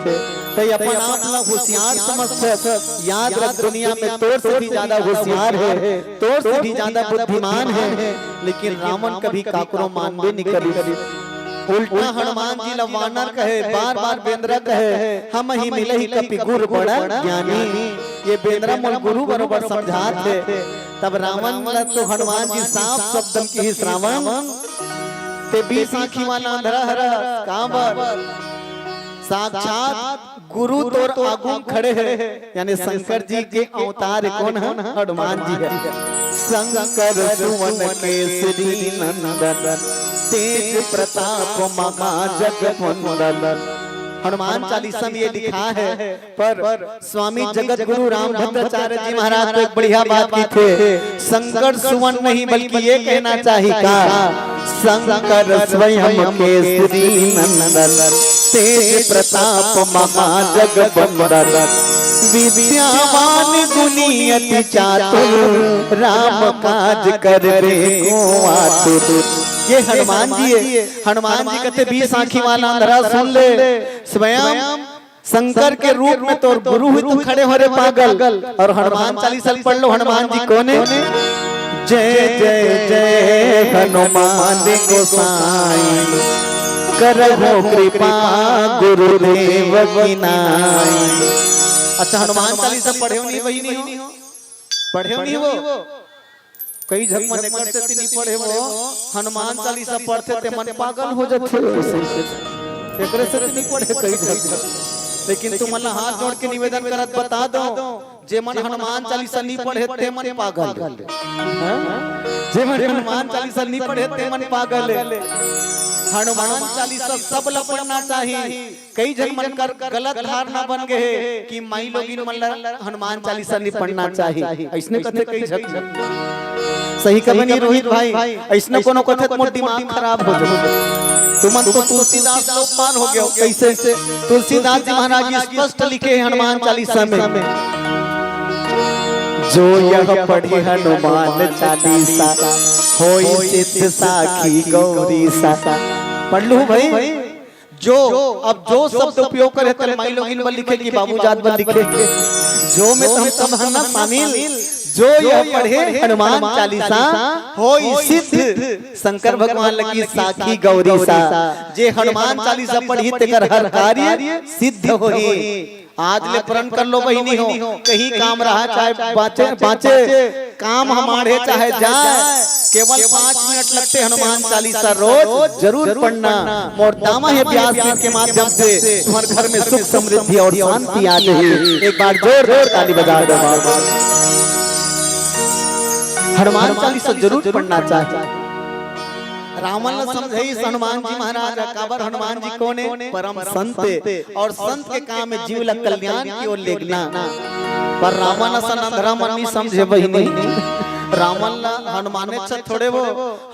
तैं अपन आप ला होशियार समझथस। याद रख, दुनिया में तोर से भी ज्यादा होशियार हे, तोर से भी ज्यादा बुद्धिमान हे।" लेकिन रावण कभी काकरो मानबे नइ करिस। उल्टा हनुमान जी ला वानर कहे, बार-बार बेंदरा कहे, "हमहि मिलही कपि गुर बड़ ज्ञानी।" ये बेंदरा मोर गुरु बरोबर समझात हे। तब रावण ला तो हनुमान जी साफ शब्द म किहिस, "रावण, तैं बीस आँखी वाला अंधरा हरस, काबर? साक्षात गुरु तोर आगू म खड़े हे।" यानी शंकर जी के अवतार कोन हे? हनुमान जी हे। "शंकर सुवन केसरी नंदन, तेज प्रताप महा जग वंदन।" हनुमान चालीसा में ये लिखा हे, पर स्वामी जगत गुरु रामभद्राचार्य जी महाराज तो एक बढ़िया बात कहिथे, शंकर सुवन नहीं बल्कि ये कहना चाही का, "शंकर स्वयं केसरी नंदन, तेज प्रताप महाजगवंदन, विद्यावान गुणी अति चातुर, राम काज करबे को आतुर।" ये हनुमान जी हे। हनुमान जी कथे, "बीस आँखी वाला अंधरा सुन ले, स्वयं शंकर के रूप में तोर गुरु ही तो खड़े हो रे पागल। और हनुमान चालीसा पढ़ लो, हनुमान जी कोने। जय जय जय हनुमान गोसाई, करहु कृपा गुरुदेव की नाई। अच्छा, हनुमान चालीसा पढ़े हो नहीं बहिनी हो? पढ़े हो नहीं वो? कई झक मन एकर सेती नहीं पढ़े वो, हनुमान चालीसा पढ़थे ते मन पागल हो जाथे। एकरे सेती नहीं पढ़े कई झक। लेकिन तुमन ला हाथ जोड़ के निवेदन करत बता दो, जे मन हनुमान चालीसा नहीं पढ़े ते मन पागल। हाँ? जे मन हनुमान चालीसा नहीं पढ़े ते मन पागल। हनुमान चालीसा सब ला पढ़ना चाहिए। कई झन मन कर गलत धारणा बन गए हे कि माई लोगिन मन ला हनुमान चालीसा नहीं पढ़ना चाहिए। अइसने कथे कई झन। सही कबे नहीं रोहित भाई, अइसने कोनो कथे त मोर दिमाग खराब हो जाए। तुमन तो तुलसीदास लोग पार हो गए हो। कैसे? तुलसीदास जी महाराज जी स्पष्ट लिखे हैं हनुमान चालीसा में, जो यह पढ़े हनुमान चालीसा, होई सिद्ध साखी गौरीसा। पढ़ लू भाई। जो, अब जो शब्द उपयोग करे, तेल माई लोगिन बर लिखे कि बाबू जात बर लिखे, जो में तो हम सब हन ना शामिल। जो यह पढ़े हनुमान चालीसा, होई सिद्ध शंकर भगवान लगी साखी गौरीसा। जे हनुमान चालीसा पढ़ी, तेकर हर कार्य सिद्ध होही। आज ले प्रण कर लो बहिनी हो, कहीं काम रहा चाहे बाँचे, बाँचे, काम हमारे चाहे जाए, केवल पाँच मिनट लगथे हनुमान चालीसा रोज जरूर पढ़ना। मोर दामा हे व्यास जी के माध्यम से तुम्हारे घर में सुख समृद्धि और शांति आ जाए। एक बार जोरदार ताली बजा दो। हनुमान चालीसा जरूर पढ़ना चाहिए। रावण ला समझाइस हनुमान जी महाराज, काबर हनुमान जी कोने? परम संत। और संत के काम हे जीव ला कल्याण की ओर लेगना। पर रावण असन अंधरा मन नहीं समझे बहिनी। रावण ला हनुमान अच्छा थोड़े वो,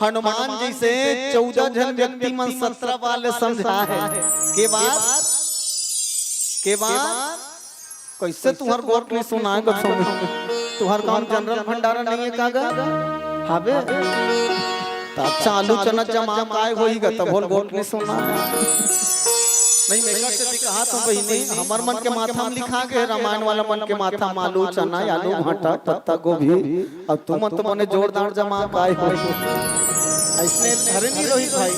हनुमान जैसे चौदह झन व्यक्ति मन सत्रह बार ले समझा हे। के बार? के बार? कैसे तुहर गोठ नहीं सुनाए गा? तुहर गाँव जनरल भंडारा नहीं है का गा? हाबे? त अच्छा, आलू चना जमा काय होही गा, तब होल गोठ नहीं सुनाए। नहीं, मैं कह से कहा तो बहिनी, हमर मन के माथा में लिखा गए, रामायण वाला मन के माथा में आलू चना, आलू भाटा, पत्ता गोभी, अब तुमन तो बने जोरदार जमा काय होही। अइसने धरे नहीं रोहित भाई,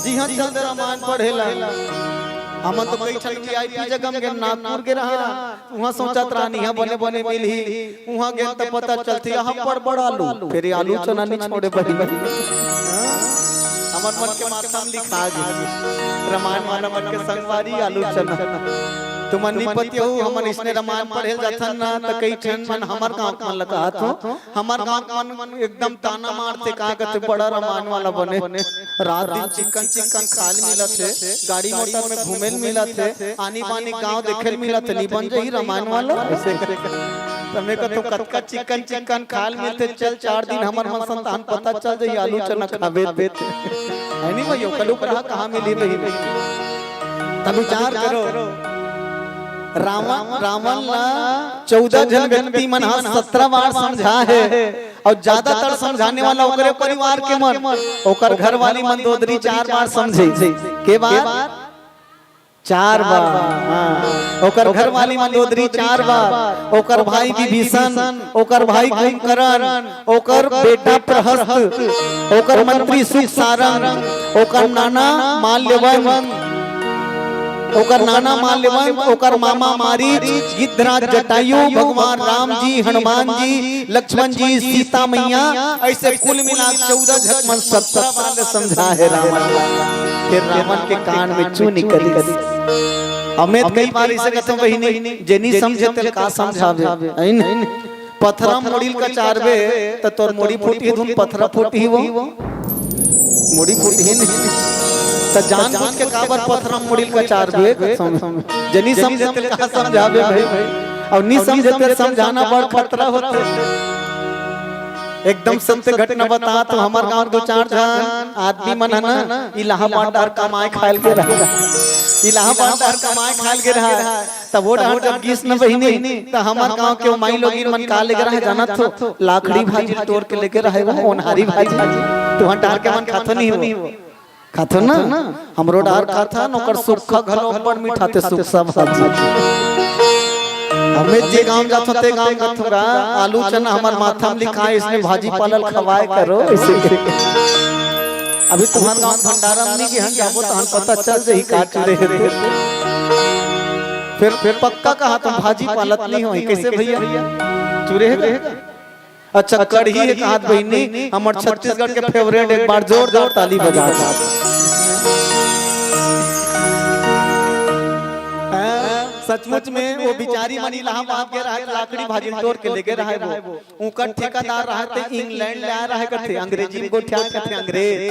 जी हाँ, चल दे रामायण पढ़े ला। हमन तो कई ठन वीआईपी जगह में गे, नागपुर गे रहा, उहाँ सोचत रहन, इहाँ बने बने मिलही, उहाँ गेन त पता चलथे, यहाँ पर बड़ा आलू, फेर ये आलू चना नहीं छोड़े बहिनी। हाँ, हमर मन के माथा में लिखा गे, रामायण वाला मन के संगवारी आलू चना। तुमन नहीं पतियहू, हमन इसने रामायण पढ़े ल जाथन ना, त कई ठन मन हमर गाँव के मन ल कहत हो, हमर गाँव के मन एकदम ताना मारथे, का कहथे, बड़ा रामायण वाला बने। रात दिन चिक्कन चिक्कन खाए ल मिलत हे, गाड़ी मोटर में घूमे ल मिलत हे, आनी बानी गाँव देखे ल मिलत हे, नी बन जाही रामायण वाला? अइसे करके। त मैं कहथों, कतका चिक्कन चिक्कन खाए ल मिलथे, चल चार दिन हमर मन संतान पता चल जाही, आलू चना खाबे ते। है नी भैया, कलुक रहा कहाँ मिली बहिनी? तब विचार करो, रावण, रावण ला चौदह झन व्यक्ति मन ह सत्रह बार समझा हे, और ज्यादातर समझाने वाला ओकरे परिवार के मन, ओकर घरवाली मंदोदरी चार बार समझे। के बार? चार बार। हाँ। ओकर घरवाली मंदोदरी चार बार, ओकर भाई विभीषण, ओकर भाई कुंभकर्ण, ओकर बेटा प्रहस्त, ओकर मंत्री सुख सारंग, ओकर नाना माल्यवंत, ओकर नाना माल्यवंत, ओकर मामा मारीच, गिद्धराज जटायु, भगवान राम जी, हनुमान जी, लक्ष्मण जी, सीता मैया, अइसे कुल मिला चौदह झक मन सत्रह बार ले समझा हे रावण। फेर रावण के कान में चू निकलिस। अउ मैं त कई बार अइसे कहथों बहिनी, जे नी समझे तेला का समझाबे, है न? पथरा म मुड़ी ल कचारबे, त तोर मुड़ी फूटही धुन पथरा फूटही वो। मुड़ी फूटही नहीं। त जानबूझ के काबर पथरा म मुड़ी ल कचारबे, कसम। जे नी समझे तेला का समझाबे भाई। अउ नी समझे तेला समझाना बड़ खतरा होथे। एकदम सत्य घटना बतात हों, हमर गाँव दो चार झन आदमी मन ह ना, इलाहाबाद डहर कमाए खाए ल गे रहा। इलाहाबाद डहर कमाए खाए ल गे रहा। तब वो डहर जब गिस न बहिनी, त हमर गाँव के माई लोगिन मन का ले गे रहे जानत हो? लाखड़ी भाजी तोर के ले गे रहे वो, ओनहारी भाजी। तुहर डहर के मन खाथो नहीं हो। खाथो ना, हमरो डहर खाथन, ओकर सुक्खा घलो अब्बड़ मिठाथे, सुक्खा भाजी। हमें जे गांव जाथो ते गांव कथों गा, आलू चना हमर माथा म लिखाय, इसने भाजी पालल खवाय करो, ऐसे। अभी तुम्हार गांव भंडारा म नहीं गे हन, जाबो तहन पता चल जही का चुरे हे। फिर, फिर पक्का कहा तुम भाजी पालत नहीं हो, कैसे भैया? चुरे हे का? अच्छा, कढ़ी हे कहात बहिनी, हमर छत्तीसगढ़ के फेवरेट, एक बार जोरदार ताली बजा दो। हाँ, सचमुच में वो बिचारी मन इलाहाबाद गे रहे, लाकड़ी भाजी ल टोर के लेगे रहे वो। उंकर ठेकादार रहे ते इंग्लैंड ले आय रहे कथे, अंग्रेजी म गोठियात कथे अंग्रेज।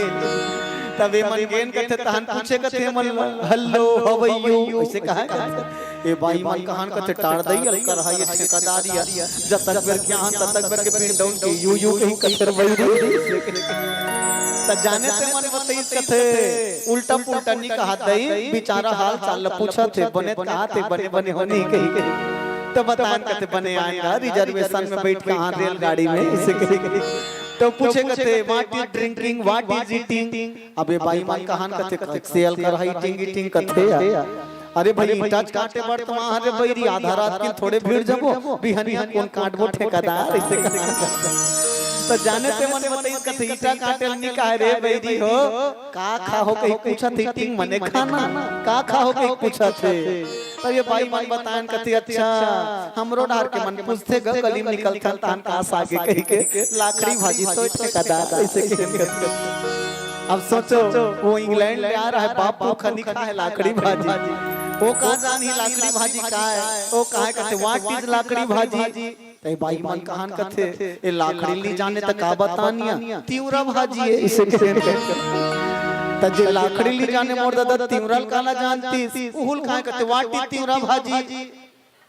तब ए मन गेन कथे, तहन पूछे कथे मन, "Hello, how are you?" ऐसे कहा कथे। ए बाई मन कहान कथे, "टार दई, अलकर हा ये ठेकादार या, जतक बेर के आन, ततक बेर के पिन डाउन के यू यू कही कथे रे बहिरी।" त जाने ते मन बतईस कथे, उल्टा पुल्टा नी कहा दई, बिचारा हाल चाल ल पूछत हे, बने कहा थे, बने बने हो नी कही कही। त बतान कथे, "बने आन गा, रिजर्वेशन में बैठ के आन रेलगाड़ी में," ऐसे कही कही। त पूछे कथे, "What is drinking, what is eating?" अब ए बाई मन कहान कथे, "कइसे अलकर हा eating eating कथे यार?" अरे भाई, ईंटा काटे बर त वहां रे बहिरी, आधा रात के थोड़े भीड़ जबो, बिहनिया कोन काटबो ठेकादार, ऐसे कहा। त जाने ते मन बतईस कथे, ईंटा काटे ल नी कहे रे बहिरी हो, का खा हो कही पूछत हे, eating मने खाना, का खा हो कही पूछत हे। तब ए बाई मन बतान कथे, "अच्छा, हमरो डहर के मन पूछथे ग, गली म निकलथन तहन का सागे," कही के, "लाकड़ी भाजी तो ठेकादार," ऐसे कहे। अब सोचो, वो इंग्लैंड ले आय रहे, बाप पुरखा नी खाय लाकड़ी भाजी। वो का जानही लाकड़ी भाजी का हे? वो कहाय कथे, "What is लाकड़ी भाजी?" त ए बाई मन कहान कथे, "ए लाकड़ी ल नी जाने त का बतान या? तिंवरा भाजी हे," इसे कहे। त जे लाकड़ी ल नी जाने मोर ददा, तिंवरा ल काला जानतिस? उहू ल कहाय कथे, "What is तिंवरा भाजी?"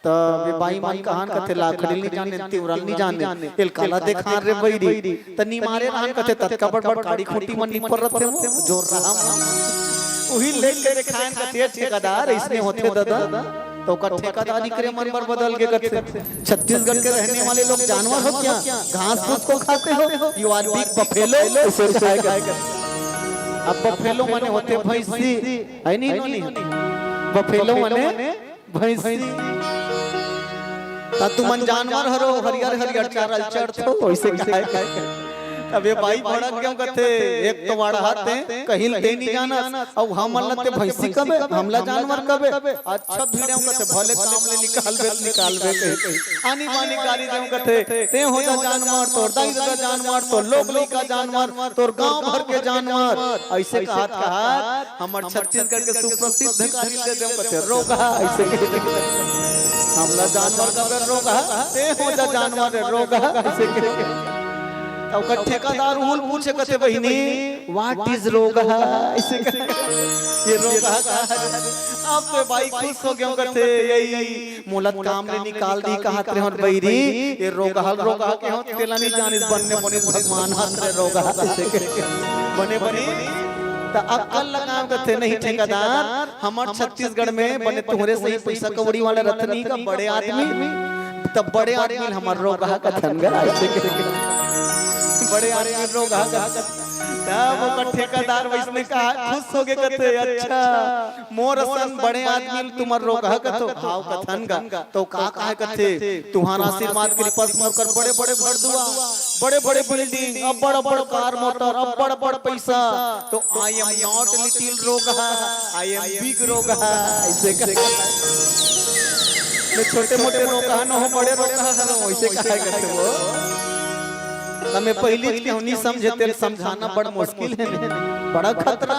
त ए बाई मन कहान कथे, "लाकड़ी ल नी जाने, तिंवरा ल नी जाने, एल काला देखान रे बहिरी?" त निमारे रहन कथे, "ततका बड़ बड़ काड़ी खूंटी मन निपर रथे वो, जोर रहा मन।" उही ल लेके देखायन कथे, "ठेकादार, अइसने होथे ददा।" त ओकर ठेकादारी करे मन बर बदल गे कथे, "छत्तीसगढ़ के रहने वाले लोग जानवर हो क्या? घास फूस को खाते हो? You are big buffalo," ऐसे कहे कथे। अब बफेलो मने होथे भैंसी, हे नी, नो नी? बफेलो मने भैंसी। त तुमन जानवर हरो, हरियर हरियर चारा ल चरथो, वइसे कहे। अब ए बाई भड़क गेंव कथे, "एक तो वाड़हा ते, कहीं ल ते नी जानस, अउ हमन ल ते भैंसी कबे, हमला जानवर कबे।" अच्छा भिड़ेंव कथे, "भले काम ले निकालबे त निकालबे," कही। आनी बानी गारी देंव कथे, "ते हो जा जानवर, तोर दाई ददा जानवर, तोर लोग लइका जानवर, तोर गांव भर के जानवर।" अइसे कहत कहत हमर छत्तीसगढ़ के सुप्रसिद्ध गारी दे देंव कथे, "रोगहा," अइसे कहे। "हमला जानवर कबे रोगहा, ते हो जा जानवर रे रोगहा," अइसे कहे। त ओकर ठेकादार उहू ल पूछे कथे, "बहिनी, what is रोगहा?" अइसे कहे। "ये रोगहा का हरे?" अब तो बाई खुश हो गेंव कथे, "यही मोला काम ले निकाल दिही कहत रेहेंव बहिरी, ए रोगहा ल रोगहा केहेंव, तेला नी जानिस, बने बने भगवान हाथ रे रोगहा," अइसे कहे। बने बने त अक्कल लगाव कथे, "नहीं ठेकादार, हमर छत्तीसगढ़ में बने तुंहरे सही पइसा कौड़ी वाला रथन गा बड़े आदमी, त बड़े आदमी ल हमर रोगहा कथन गा," अइसे कहे। "बड़े आदमी ल रोगहा कथन।" तब ओकर ठेकादार वइसने कहा, खुश होगे कथे, "अच्छा, मोर असन बड़े आदमी ल तुमन रोगहा कथो, हाव कथन गा।" त का कहे कथे, "तुंहर आशीर्वाद कृपा से मोर कर बड़े बड़े घर दुवार, बड़े बड़े बिल्डिंग, अब्बड़ अब्बड़ कार मोटर, अब्बड़ अब्बड़ पइसा, त I am not little रोगहा, I am big रोगहा," अइसे कहे। "मैं छोटे मोटे रोगहा नोहंव, बड़े रोगहा हरंव," अइसे कहे कथे वो। त मैं पहिली च केहेंव, नी समझे तेला समझाना बड़ मुश्किल हे, बड़ा खतरा।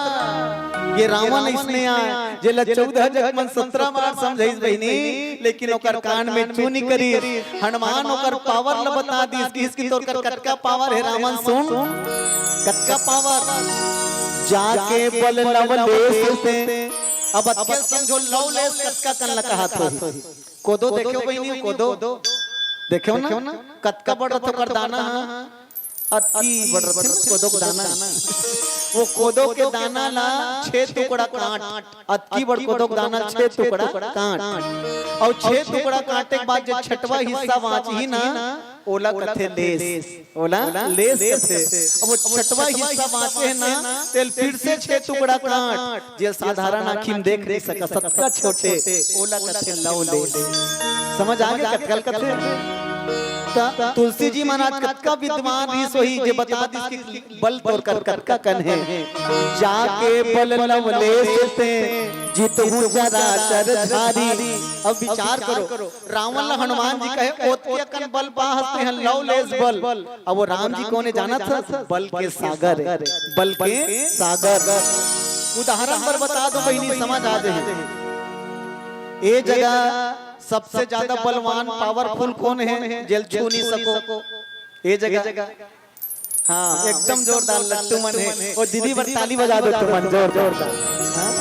ये रावण अइसने आय, जेला चौदह जग मन सत्रह बार समझाइस बहिनी, लेकिन ओकर कान में चूं नी करिस। हनुमान ओकर पावर ल बता दिस, किहिस कि तोर कर कतका पावर हे रावण, सुन। कतका पावर? जाके बल लवलेस ते। अब अतके समझो लवलेस कतका कन ल कहत होही। कोदो देखेव बहिनी, कोदो देखेव ना? कतका बड़ रथे ओकर दाना ह। अतकी बड़ रथे ना कोदो के दाना, वो कोदो के दाना ला छह टुकड़ा काट, अतकी बड़ कोदो के दाना छह टुकड़ा काट, अउ छह टुकड़ा काटे के बाद जे छठवा हिस्सा बांचही ना, ओला कथे लेस, ओला लेस कथे। अब वो छठवा हिस्सा बांचे हे ना, तेला फिर से छह टुकड़ा काट, जे साधारण आँखी में देख नहीं सकस, अतका छोटे, ओला कथे लव लेस। समझ आ गे कतका ल कथे? त तुलसी जी महाराज कतका विद्वान रिहिस होही, जे बता दिस कि बल तोर कर कतका कन हे। जाके बल लवलेस ते, जितहूँ चराचर धारी। अब विचार करो, रावण ला हनुमान जी कहे, "ओतके अकन बल पा हस तें ह, लवलेस बल।" अब वो राम जी कोन हे जानत हस? बल के सागर हे, बल के सागर। उदाहरण बर बता दो बहिनी, समझ आ जाही। ए जगह सबसे ज्यादा बलवान, पावरफुल कोन हे, जेल छू नहीं सको? ए जगह, हाँ, एकदम जोरदार लट्टू मन हे। अउ दीदी बर ताली बजा दो तुमन, जोरदार। हाँ?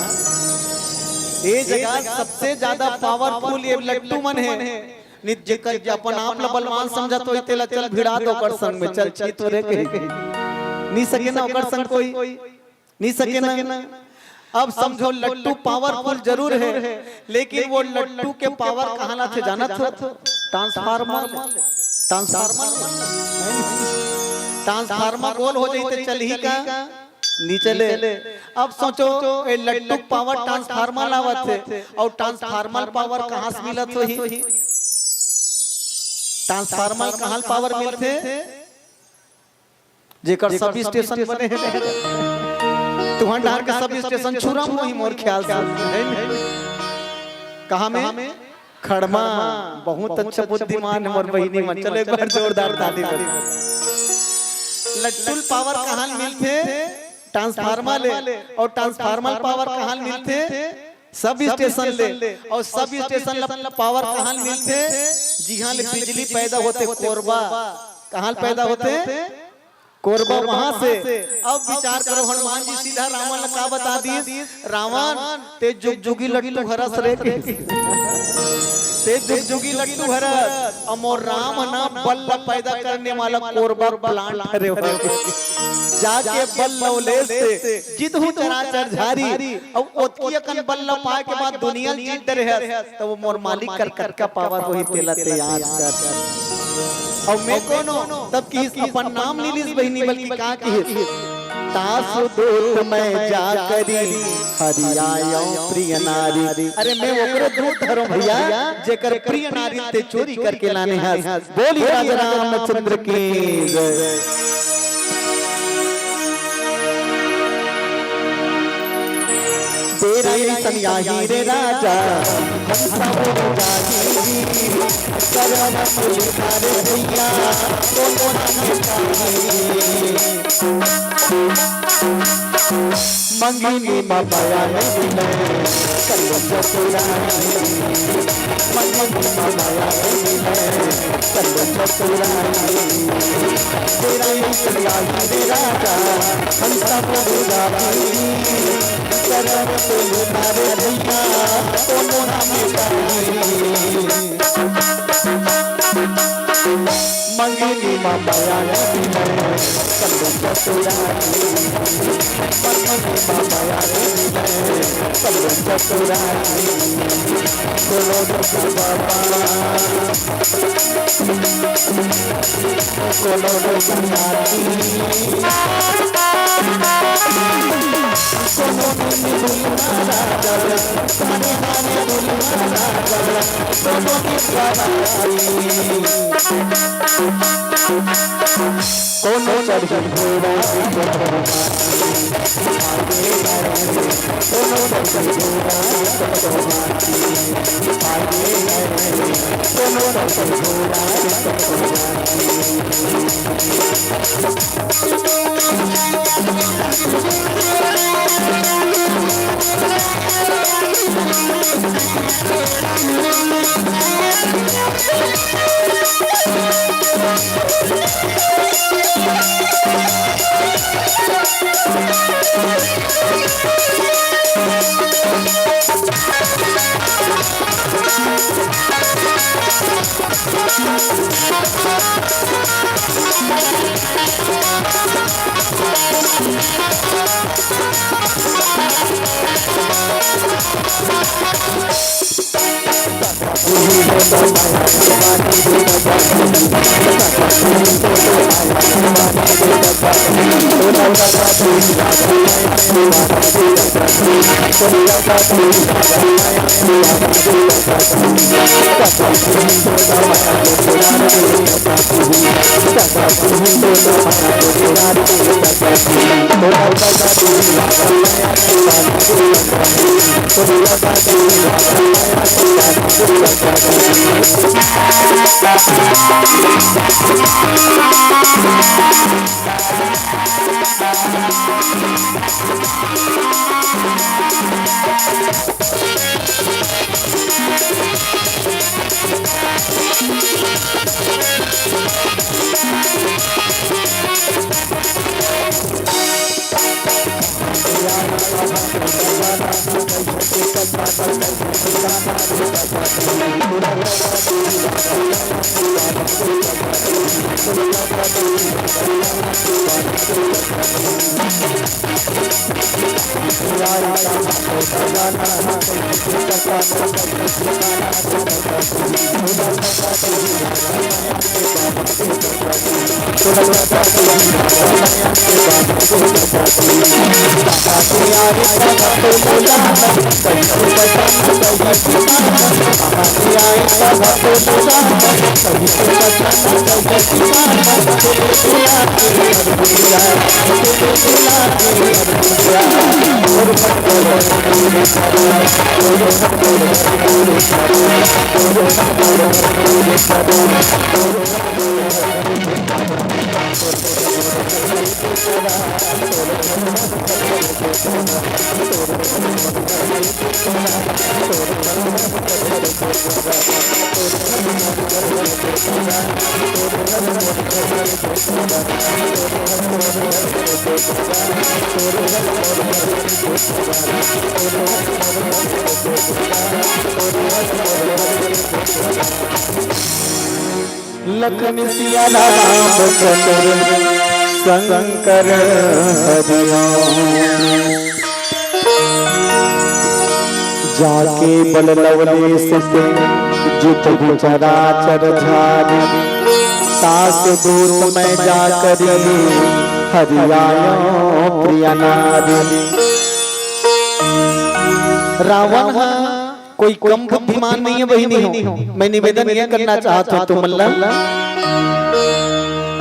ए जगह सबसे ज्यादा पावरफुल ये लट्टू मन हे। नित जेकर जे अपन आप ला बलवान समझत होही, तेला चल भिड़ा दो ओकर संग में, चल चीत हो रे कही। नहीं सके ना ओकर संग कोई, नहीं सके ना। अब समझो लट्टू पावरफुल जरूर हे, लेकिन वो लट्टू के पावर कहाँ ला थे जानत हो? ट्रांसफार्मर, ट्रांसफार्मर, ट्रांसफार्मर गोल हो जाई त चलही का? नहीं चले। अब सोचो, ए लट्टू पावर ट्रांसफार्मर लावत हे, अउ ट्रांसफार्मर पावर कहाँ से मिलत होही? ट्रांसफार्मर कहाँ ले पावर मिलथे? जेकर सब स्टेशन बने हे, तुहर डाहर के सब स्टेशन छुरा म होही मोर ख्याल से। कहाँ में? खड़मा। बहुत अच्छा बुद्धिमान हे मोर बहिनी मन। चलो एक बार जोरदार ताली बजाओ। लट्टू ल पावर कहाँ ले मिलथे? ट्रांसफार्मर ले। अउ ट्रांसफार्मर पावर कहाँ ले मिलथे? सब स्टेशन ले। अउ सब स्टेशन ला पावर कहाँ ले मिलथे? जिहाँ ले बिजली पैदा होथे, कोरबा। कहाँ ले पैदा होथे? कोरबा, वहां से। अब विचार करो, हनुमान जी सीधा रावण ला का बता दिस? रावण, ते जुगजुगी लट्टू हरस रे। ते जुगजुगी लट्टू हरस। अउ मोर राम ह ना बल ला पैदा करने वाला कोरबा प्लांट हरे हो। जाके बल लवलेस ते, जितहूँ चराचर धारी। अउ ओतकी अकन बल ला पाए के बाद दुनिया ल जीत डरे हस, त वो मोर मालिक कर कतका पावर होही, तेला ते याद कर। अउ मैं कोनो तब किहिस, अपन नाम नी लिस बहिनी, बल्कि का किहिस, तासु दूत मैं जा करी, हरि आयो प्रिय नारी। अरे मैं ओकरे दूत हरों भैया, जेकर प्रिय नारी ते चोरी करके लाने हस। बोली राजा रामचंद्र की जय। बेरा अइसन आही रे राजा, हम सब जाही, करम तुझ तारे भैया, कोनो ना मिटाही। मंगिनी मा बयान मिले, कल चतुराई। मंगिनी मा बयान मिले, कल चतुराई। तेरा ही चला ही मेरा जा, हम सब बुराई। करम तुझ तारे भैया, कोनो ना मिटाई। मंगिनी मा बयान मिले, कल चतुराई। मंगिनी मा बयान मिले, कल चतुराई। कोनो दुख बाबा, कोनो दुख नाती, कोनो दिन दुख ना राजा, कोनो चढ़ी घोड़ा, कोनो चढ़ी घोड़ा, लखन सिया राम चंद्र शंकर हरिओम। जाके बल लवलेश से जित चराचर झारी, तास दूत मैं जा करी हरियायो प्रिय नारी। रावण हा कोई कम बुद्धिमान नहीं है बहिनी हो। मैं निवेदन ये करना चाहत हूँ तुम मन ला,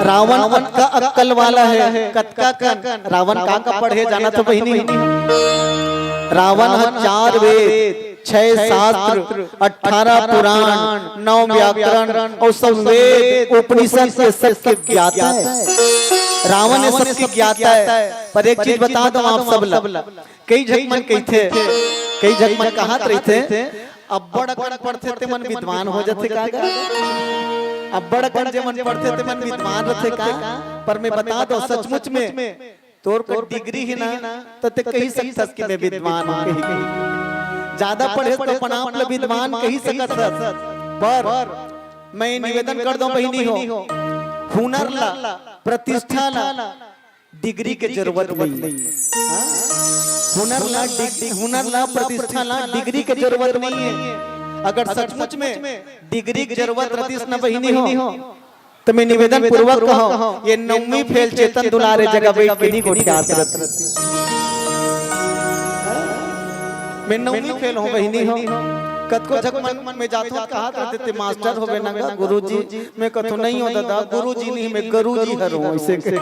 रावण अतका अक्कल वाला है, कतका कन। रावण का का पढ़े जाना था बहिनी हो? रावण ह चार वेद, छह शास्त्र, अठारह पुराण, नौ व्याकरण और सब वेद उपनिषद के सबके ज्ञाता है। रावण ये सबके ज्ञाता है। पर एक चीज बता दो आप सब ला, कई झक मन कहिथे, कई झक मन कहत रहिथे, "अब्बड़ अकन पढ़थे ते मन विद्वान हो जथे का गा? अब्बड़ अकन जे मन पढ़थे ते मन विद्वान रथे का?" पर मैं बता दो, सचमुच में तोर कर डिग्री ही ना, त ते कही सकथस कि मैं विद्वान हूँ कही। ज्यादा पढ़े तो अपन आप ल विद्वान कही सकत हस, पर मैं निवेदन कर दो बहिनी हो, हुनर ला, प्रतिष्ठा ला, डिग्री के जरूरत नहीं है। हाँ? हुनर ला डिग-, हुनर ला, प्रतिष्ठा ला डिग्री के जरूरत नहीं है। अगर सचमुच में डिग्री के जरूरत रहतीस न बहिनी हो, तो मैं निवेदन पूर्वक कहो, ये नौवीं फेल चेतन दुलारे जगह बैठ के नहीं गोठियात रहतीस। मैं नौवीं फेल हूँ बहिनी हो। कतको झक मन में जात हूँ, कहा करते ते मास्टर हो गए ना गा, गुरुजी। मैं कथो नहीं हो दादा, गुरुजी नहीं, मैं गरुजी हर हूँ, ऐसे के।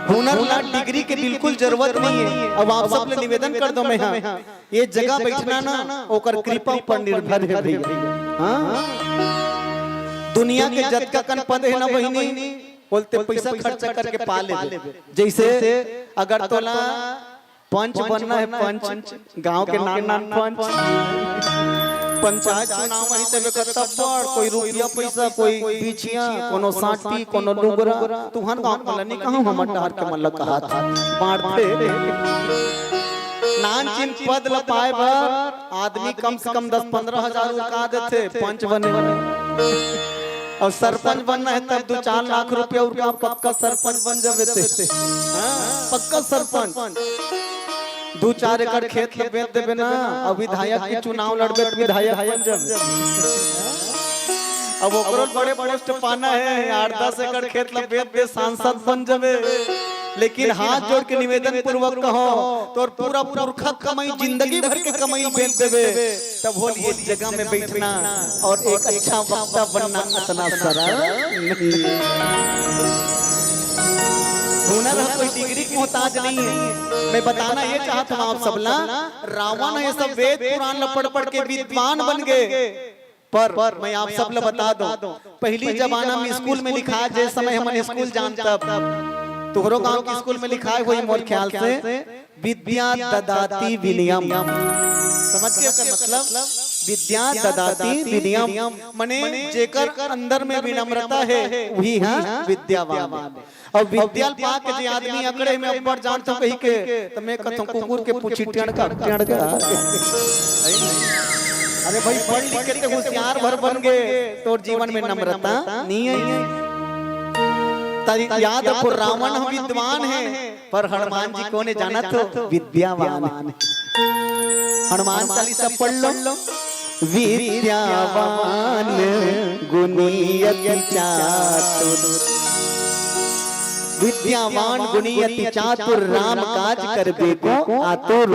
हुनर ला डिग्री के बिल्कुल जरूरत नहीं है। अब आप सब ले निवेदन कर दो मैं, हाँ, ये जगह बैठना ना ओकर कृपा ऊपर निर्भर है भैया। हाँ, दुनिया के जतका कन पद है ना बहिनी, बोलते पैसा खर्चा करके पा लेबे। जैसे अगर तोला पंच बनना है, पंच, गांव के नान नान पंच, पंचायत चुनाव वही तबे करता बड़, कोई रुपया पैसा, कोई बिछिया, कोनो साटी, कोनो लुगरा, तुहर गांव के मन ला नहीं कहूं, हमर डहर के मन ला कहा था, बांटथे। नान चिन पद ला पाए बर आदमी कम से कम दस पन्द्रह हजार उरका देथे पंच बने। अउ सरपंच बनना हे तब दू चार लाख रुपया अउ का पक्का सरपंच बन जाबे ते। हाँ, पक्का सरपंच। दू चार एकड़ खेत ल बेच देबे ना, अउ विधायक के चुनाव लड़बे त विधायक बन जाबे। अब ओकरो बड़े पोस्ट पाना हे, आठ दस एकड़ खेत ल बेच दे, सांसद बन जाबे। लेकिन हाथ जोड़ के निवेदन पूर्वक कहों, तोर पूरा पुरखा कमाई, जिंदगी भर के कमाई बेच देबे, तभो ले ये जगह में बैठना अउ एक अच्छा वक्ता बनना अतना सरल नहीं हे। हुनर ह कोई डिग्री के मोहताज नहीं हे। मैं बताना ये चाहत हूँ आप सबला, रावण ह ये सब वेद पुराण ल पढ़ पढ़ के विद्वान बन गे। पर मैं आप सब ल बता दूं, पहिली जमाना में स्कूल में लिखाय, जे समय हमन स्कूल जान तब, तुहरो गांव के स्कूल में लिखाय होही मोर ख्याल से, "विद्या ददाति विनयम।" समझ गे ओकर मतलब? "विद्या ददाति विनयम", मने जेकर अंदर में विनम्रता हे, उही ह विद्यावान हे। अउ विद्या ल पाके जे आदमी अकड़े में अब्बड़ जानथों कहिके, त मैं कथों कुकुर के पूछी टेंड़का, टेंड़का। अरे भाई, पढ़ लिख के ते होशियार भर बन गे, तोर जीवन में नम्रता नहीं आई। त याद रखो, रावण ह विद्वान हे, पर हनुमान जी कोन हे जानत हो? विद्यावान हे। हनुमान चालीसा पढ़ लो। विद्यावान गुणी अति चातुर। विद्यावान गुणी अति चातुर, राम काज करबे को आतुर।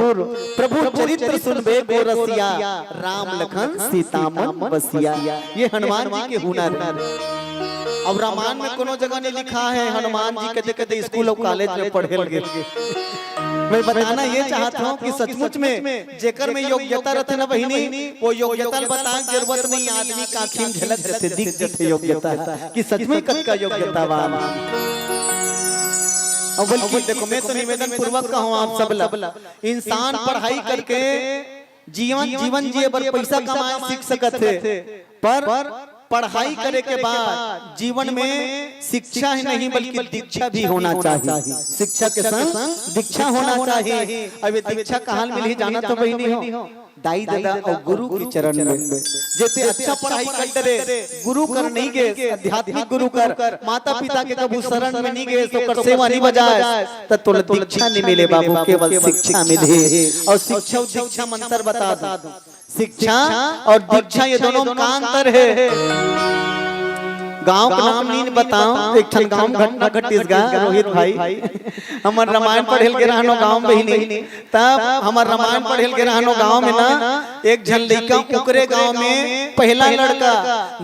प्रभु चरित्र सुनबे को रसिया, राम लखन सीता मन बसिया। ये हनुमान जी के हुनर हे। अब रामायण में कोनो जगह नहीं लिखाय हे हनुमान जी कदे कदे स्कूल अउ कॉलेज में पढ़े ल गे। मैं बताना ये चाहत हूँ कि सचमुच में जेकर में योग्यता रथे ना बहिनी, वो योग्यता ल बताय के जरूरत नहीं, आदमी के आँखी में झलक जाथे, दिख जाथे योग्यता कि सच में कतका योग्यतावान। अउ बल्कि देखो, मैं तो निवेदन पूर्वक कहूँ आप सब ला, इंसान पढ़ाई करके जीवन, जीवन जिए बर पैसा कमाए सीख सकत हे, पर पढ़ाई करे के बाद जीवन में शिक्षा ही नहीं बल्कि दीक्षा भी होना चाहिए। शिक्षा के संग दीक्षा होना चाहिए। अब ये दीक्षा कहाँ मिलही जानत हो बहिनी हो? दाई ददा अउ गुरु के चरण में। जे ते अच्छा पढ़ाई कर डरे, गुरु कर नहीं गे, आध्यात्मिक गुरु कर, माता पिता के कभू शरण में नहीं गे, ओकर सेवा नहीं बजाय, त तोला दीक्षा नहीं मिले बाबू, केवल शिक्षा मिलही। अउ शिक्षा अउ दीक्षा में अंतर बता दूं। शिक्षा अउ दीक्षा ये दोनों में का अंतर हे? गांव के नाम नहीं बताओ, एक ठन गांव घटना घटिस गा, रोहित भाई। हमन रामायण पढ़े ल गे रहन ओ गांव बहिनी, तब हमन रामायण पढ़े ल गे रहन ओ गांव में ना, एक झन लइका ओकरे गांव में पहला लड़का,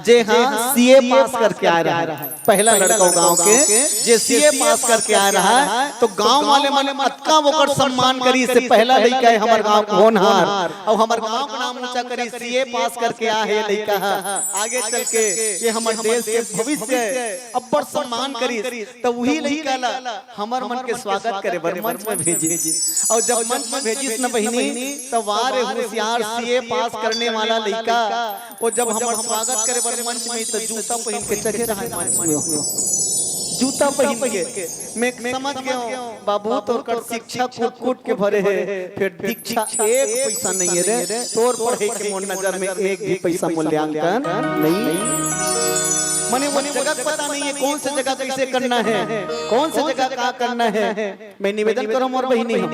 जे ह सीए पास करके आय रहा हे। पहला लड़का ओ गांव के, जे सीए पास करके आय रहा हे, तो गांव वाले मन अतका ओकर सम्मान करिस, पहला लइका हे हमर गांव के होनहार, अउ हमर गांव के नाम ऊंचा करिस, सीए पास करके आय हे लइका ह, आगे चल के ये हमर देश के भविष्य हे, अब्बड़ सम्मान करिस। त उही लइका ला हमर मन के स्वागत करे बर मंच में भेजिस। अउ जब मंच में भेजिस न बहिनी, त वाह रे होशियार सीए पास करने वाला लइका, वो जब हमर स्वागत करे बर मंच में, त जूता पहिन के चघे रहा हे मंच में। जूता पहिन के। मैं समझ गे हों, बाबू, तोर कर शिक्षा कूट कूट के भरे हे, फेर दीक्षा एक पैसा नहीं हे रे, तोर पढ़े के मोर नजर में एक भी पैसा मूल्यांकन नहीं। मने वो जगह पता नहीं हे, कौन से जगह कैसे करना हे, कौन से जगह का करना हे। मैं निवेदन करों मोर बहिनी हो,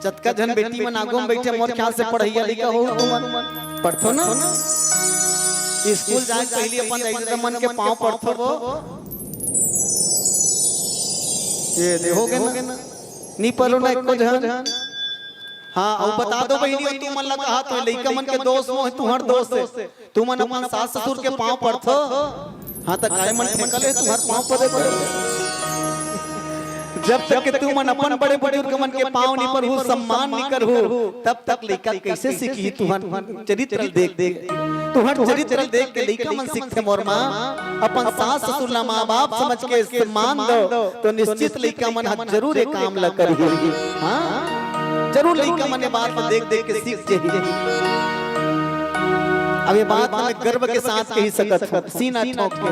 जतका झन बेटी मन आगू में बइठे, मोर ख्याल से पढ़इया लइका हो तुमन, पढ़थो ना? स्कूल जाय के पहिली अपन दाई ददा मन के पाँव पढ़थो वो। ये दे हो गे ना? नी पढ़ो ना एको झन। हाँ, अउ बता दो बहिनी हो, तुमन ला कहा तो लइका मन के दोष मोहे, तुहर दोष हे। तुमन अपन सास ससुर के पाँव पढ़थो? हाँ, त काय मन ठेका ले तुहर पाँव पड़े पड़े? जब तक के तुमन अपन बड़े बुजुर्ग मन के पाँव नी पड़हू, सम्मान नी करहू, तब तक लइका कैसे सीखही तुहर चरित्र देख देख? तुहर चरित्र देख के लइका मन सीखथे मोर माँ। अपन सास ससुर ला माँ बाप समझ के सम्मान दो, तो निश्चित लइका मन ह जरूर ये काम ला करही। हाँ, जरूर लइका मन ये बात ला देख देख के सीख जाही। अब ये बात मैं गर्व के साथ कही सकत हूँ, सीना ठोक के।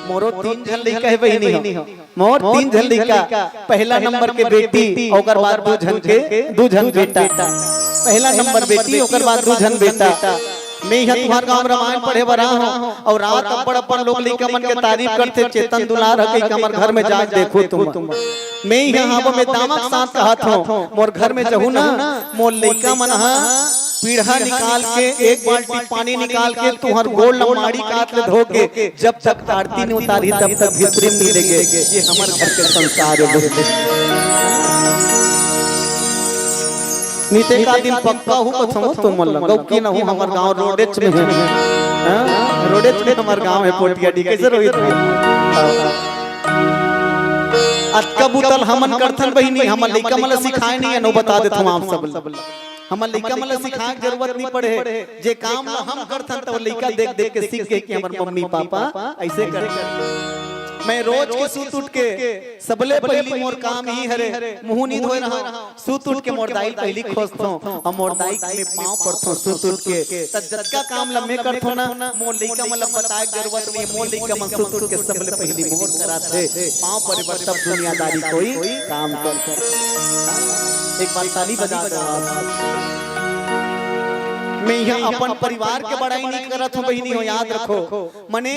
मोरो तीन झन लइका हे बहिनी हो, मोर तीन झन लइका। पहला नंबर के बेटी, ओकर बाद दू झन के, दू झन बेटा। पहला नंबर बेटी, ओकर बाद दू झन बेटा। मैं इहाँ तुँहर गाँव म रामायण पढ़े बर आए हँव, अउ रात अब्बड़ अपन लोग लइका मन के तारीफ करथे, चेतन दुलार ह कहिके हमर घर म जाके देखो तुमन। मैं इहाँ हावँव, मैं दामा के साथ कहत हँव, मोर घर म जहू ना, मोर लइका मन ह पीढ़ा निकाल के, एक बाल्टी पानी निकाल के, तुँहर गोड़ ल माड़ी कात ले धो के, जब तक आरती नइ उतारही, तब तक भीतरी नइ लेगे। ये हमर घर के संस्कार हे। निते का दिन पक्का हूँ कथों तुमन ल, गउ कि न हूँ, हमर गाँव रोडेच म हे। हाँ? रोडेच म हमर गाँव हे, पोटिया डी। कइसे रोहित भाई? अतका बुता ल हमन करथन बहिनी, हमर लइका मन ल सिखाए नइ हे, ओ बता देथों आप सब ल। हमर लइका मन ल सिखाए के जरूरत नइ पड़े हे, जे काम ल हम करथन, त ओ लइका देख-देख के सीख गे कि हमर मम्मी पापा अइसे करथे। मैं रोज के सुत उठ के सबले पहिली मोर काम इही हरे, मुँह नइ धोए रहँव, सुत उठ के मोर दाई ल पहिली खोजथों, अउ मोर दाई के मैं पाँव परथों सुत उठ के। त जतका काम ल मैं करथों ना, मोर लइका मन ल बताए के जरूरत नइ हे, मोर लइका मन सुत उठ के सबले पहिली मोर कराथे, पाँव परे बर तब दुनियादारी कोई काम करथे। एक बार ताली बजा दो आप। मैं इहाँ अपन परिवार के बड़ाई नइ करत हूँ बहिनी हो, याद रखो, मने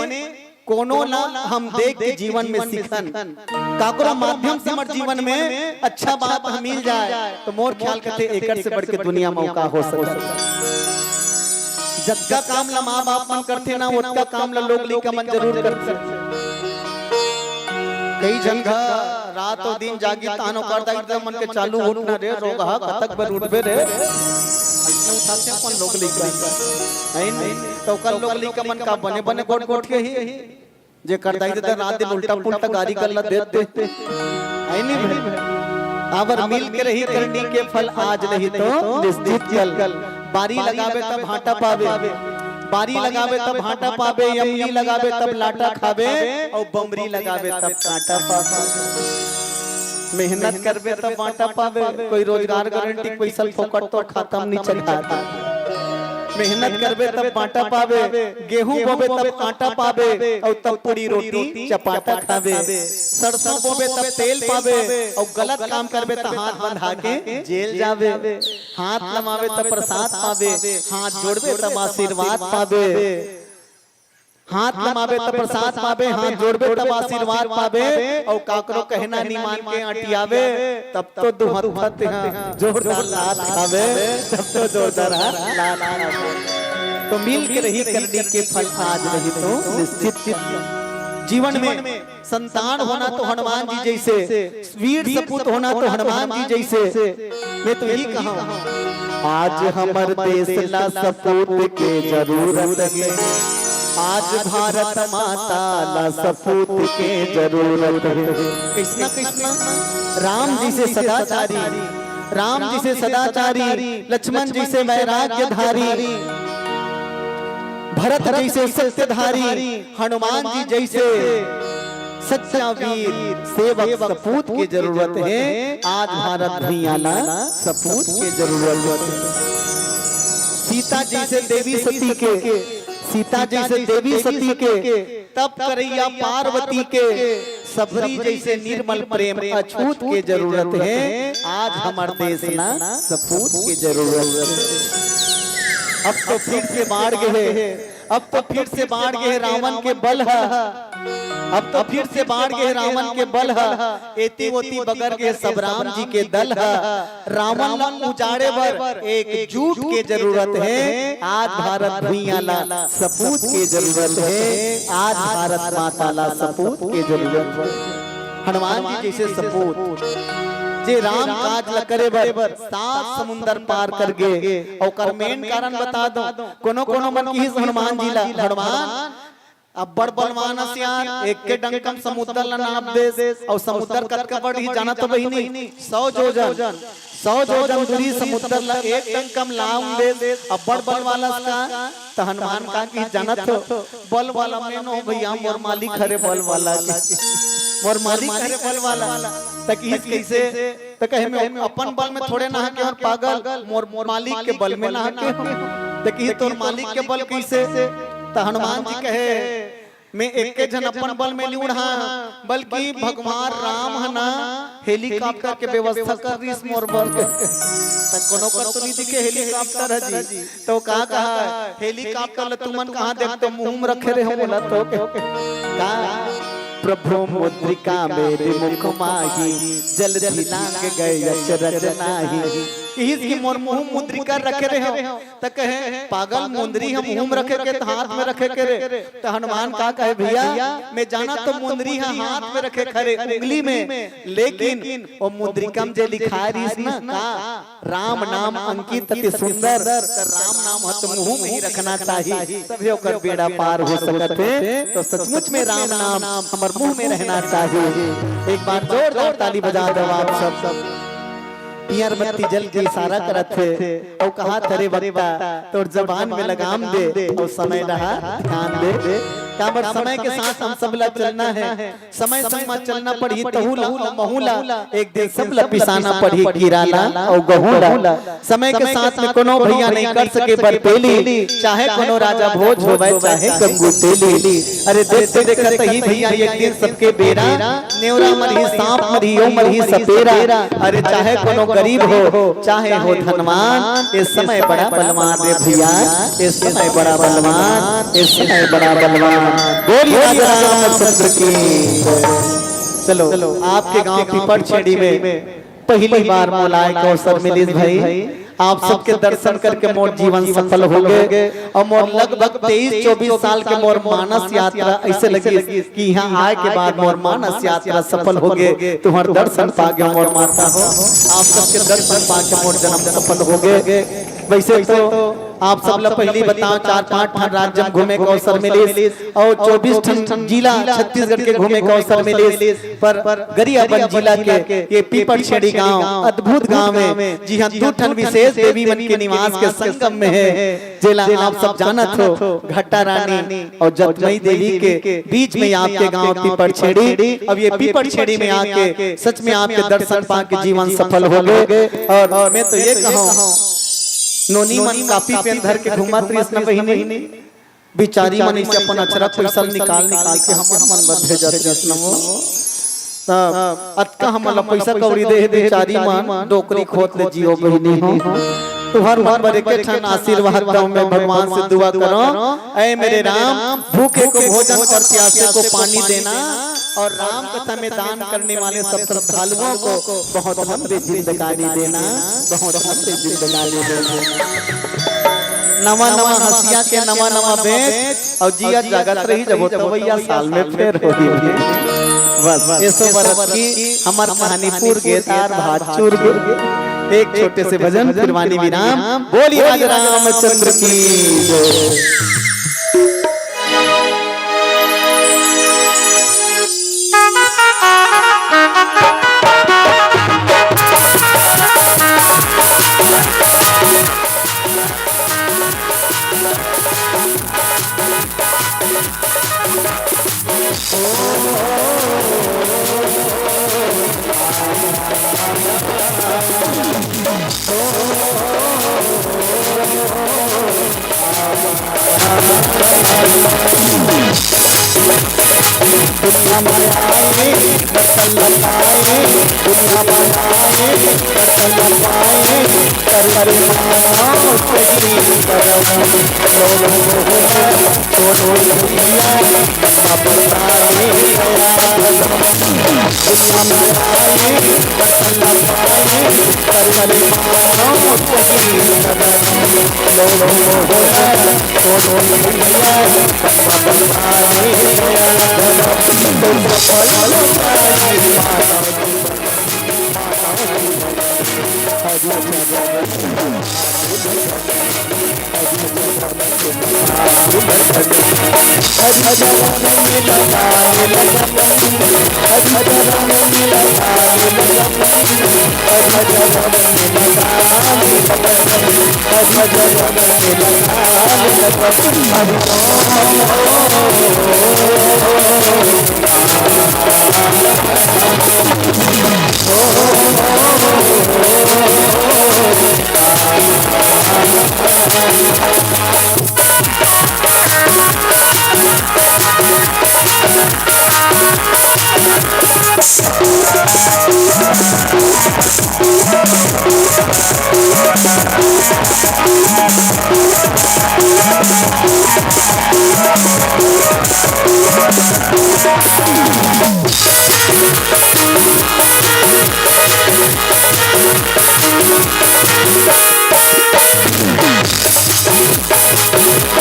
कोनो ला हम देख के जीवन म सीखन, काकरो माध्यम से हमर जीवन म अच्छा बात ह मिल जाए, त मोर ख्याल कथे एकर से बढ़ के दुनिया म का हो सकत। जतका काम ल माँ बाप मन करथे ना, ओतका काम ल लोग लइका मन जरूर करथे। कई झन घर रात अउ दिन जागी, तहन ओकर दाई ददा मन के चालू उठ ना रे, रोगहा कतक बेर उठबे रे। अइसने उठाथे अपन लोग लइका, है नी? त ओकर लोग लइका मन का बने बने गोठ गोठ के ही, जेकर दाई ददा रात दिन उल्टा पुल्टा गारी गल्ला देत देत, है नी भाई? काबर मिल के रही करनी के फल आज नहीं तो निश्चित कल। बारी लगाबे तब भाँटा पाबे, बारी लगाबे तब भाँटा पाबे, यमनी लगाबे तब लाटा खाबे, अउ बमरी लगाबे तब काँटा पाबे। मेहनत करबे तब बाँटा पाबे, कोई रोजगार गारंटी के पइसा ल फोकट तो खाता म नइ चढ़ात। मेहनत करबे तब बाँटा पाबे, गेहूं बोबे तब आटा पाबे, अउ तब पूड़ी रोटी चपाटा खाबे। सरसों बोबे तब तेल पाबे, अउ गलत काम करबे त हाथ बंधा के जेल जाबे। हाथ लमाबे तब प्रसाद पाबे, हाथ जोड़बे तब आशीर्वाद पाबे। हाथ लमाबे तब प्रसाद पाबे, हाथ जोड़बे तब आशीर्वाद पाबे, अउ काकरो कहना नइ मान के अंटियाबे, तब तो दुहत्था तेहा जोरदार लात खाबे, तब तो जोरदार हा लात खाबे। तो मिल के रही करनी के फल आज नहीं तो निश्चित। जीवन में संतान होना तो हनुमान जी जैसे, वीर सपूत होना तो हनुमान जी जैसे। मैं तो यही कहूँ, आज हमर देश ला सपूत के जरूरत हे, आज भारत माता ला सपूत के जरूरत हे। कृष्णा कृष्णा, राम जी से सदाचारी, राम जी से सदाचारी, लक्ष्मण जी से वैराग्यधारी, भरत जी से सत्यधारी, हनुमान जी जैसे सच्चा वीर सेवक सपूत के जरूरत हे। आज भारत भुइयां ला सपूत के जरूरत हे। सीता जैसे देवी सती के, सीता जैसे देवी सती के, तप करैया पार्वती के, सबरी जैसे निर्मल प्रेम अछूत के जरूरत हे। आज हमर देश ला सपूत के जरूरत हे। अब तो फिर से बाढ़ गे हे, अब तो फिर से बाढ़ गे हे रावण के बल ह, अब तो फिर से बाढ़ गे हे रावण के बल ह, एती ओती बगर गे सब राम जी के दल ह। रावण ला उजाड़े बर एकजुट के जरूरत हे। आज भारत भुइयां ला सपूत के जरूरत हे, आज भारत माता ला सपूत के जरूरत हे। हनुमान जी जैसे सपूत, जे राम काज ला करे बर सात समुंदर पार कर गे। ओकर मेन कारण बता दो, कोनो कोनो मन किहिस हनुमान जी ला, हनुमान अब्बड़ बलवान अस यार, एक के डंकम समुद्र ला नाप देस, अउ समुद्र कतका बड़ ही जानत हो बहिनी? सौ जोजन, सौ जोजन दूरी समुद्र ला एक डंकम लांग देस, अब्बड़ बल वाला अस का? त हनुमान का किहिस जानत हो, बल वाला मैं नो भैया, मोर मालिक हरे बल वाला के, मोर मालिक हरे बल वाला। त किहिस कइसे? त कहे, मैं अपन बल में थोड़े नहा के हंव पागल, मोर, मोर मालिक के बल में नहा के हंव। त किहिस, तोर मालिक के बल कइसे? त हनुमान जी कहे, मैं एके झन अपन बल में नइ उड़ाय हंव, बल्कि भगवान राम ह ना हेलीकॉप्टर के व्यवस्था कर दिस मोर बर। त कोनो कर तो नहीं दिखे हेलीकॉप्टर ह जी। तो का कहा, हेलीकॉप्टर ल तुमन कहाँ देख, तो मुंह में रखे रहे हो बोला तो का? प्रभु मुद्रिका मेरे मुख माही, जल्दी लांग गए अचरज नाही। इहिस के मोर मुंह मुद्रिका रखे रहे हो। त कहे, पागल, मुंदरी हम मुंह में रखे के त हाथ में रखे के रे। त हनुमान का कहे, भैया, मैं जाना तो मुंदरी ह हाथ में रखे खरे, उंगली में, लेकिन ओ मुद्रिका म जे लिखाय रिहिस ना का, राम नाम अंकित अति सुंदर, त राम नाम ह तो मुंह में ही रखना चाही, तभे ओकर बेड़ा पार हो सकत हे। तो सचमुच में राम नाम हमर मुंह में रहना चाही। एक बार जोरदार ताली बजा दो आप सब। पियर बत्ती जल के इशारा करत हे, अउ कहा, "अरे वक्ता, तोर जबान में लगाम दे, अउ समय रहा ध्यान दे।" काबर समय के साथ हम सब ला चलना हे, समय संग म चलना पड़ही, तहू ला अउ महू ला एक दिन सब ला पिसाना पड़ही, कीरा ला अउ गहूं ला। समय के साथ में कोनो भैया नहीं कर सके बरपेली, चाहे कोनो राजा भोज होवय, चाहे गंगू तेली। अरे देखते देखत ही भैया एक दिन सबके बेरा, नेवरा मरही, सांप मरही, ओ मरही सपेरा। अरे चाहे कोनो गरीब हो, चाहे हो धनवान, ए समय बड़ा बलवान रे भैया, ए समय बड़ा बलवान, ए समय बड़ा बलवान। बोलिए राजा रामचंद्र की। चलो, आपके गांव पीपर छेड़ी में पहली बार मोला एक अवसर मिलिस भाई, आप सबके दर्शन करके मोर जीवन सफल हो गए। और मोर लगभग तेईस चौबीस साल के मोर मानस यात्रा ऐसे लगी कि यहाँ आए के बाद मोर मानस यात्रा सफल हो गए। तुम्हार दर्शन पाके मोर माता हो, आप सबके दर्शन पाके मोर जन्म सफल हो गए। वैसे तो आप सब ला पहली बताओ, चार पांच ठन राज्य में घूमे के अवसर मिलिस और चौबीस ठन जिला छत्तीसगढ़ के घूमे के अवसर मिलिस, पर गरियाबंद जिला के ये पीपरछेड़ी गांव, अद्भुत गांव हे, जिहां दू ठन विशेष देवी मन के निवास के संगम में हे, जेला आप सब जानत हो, घट्टा रानी और जतमई देवी के बीच में आपके गांव पीपरछेड़ी। अब ये पीपरछेड़ी में आके सच में आपके दर्शन पाके जीवन सफल हो गए। और मैं तो ये कहूँ, नोनी मन कॉपी पेन धर के घूमत रहिस न बहिनी, बिचारी मन इसे अपन अचरक पैसा निकाल निकाल के हमर मन बर भेजत रहिस न वो। त अतका हमन ला पैसा कौड़ी दे हे बिचारी मन, डोकरी खोत ले जियो बहिनी हो। तुहर मन बर एक ठन आशीर्वाद दऊं मैं भगवान से दुआ करो, ऐ मेरे राम, भूखे को भोजन कर प्यासे को पानी देना, और राम कथा में दान करने वाले सब श्रद्धालुओं को बहुत लंबी जिंदगानी देना, बहुत लंबी जिंदगानी देना। नवा नवा हंसिया के नवा नवा बेंच, और जिया जागत रही जब वो तवैया साल में फेर होही। बस, एसो बरत की हमर कहानी पूर गे, तार भात चूर गे। एक छोटे से भजन, फिर वाणी विराम। बोलिए राजा रामचंद्र की जय।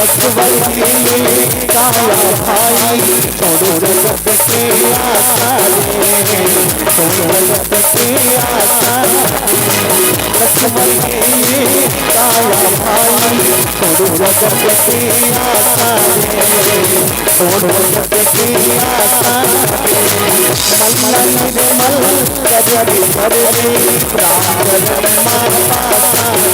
बस वही काला भाई, छोड़ो जगत के आशा रे, छोड़ो जगत के आशा। बस वही काला भाई, छोड़ो जगत के आशा रे, छोड़ो जगत के आशा रे। मल्ल निर्मल कजरी भरली, राम ब्रह्मा पासा रे।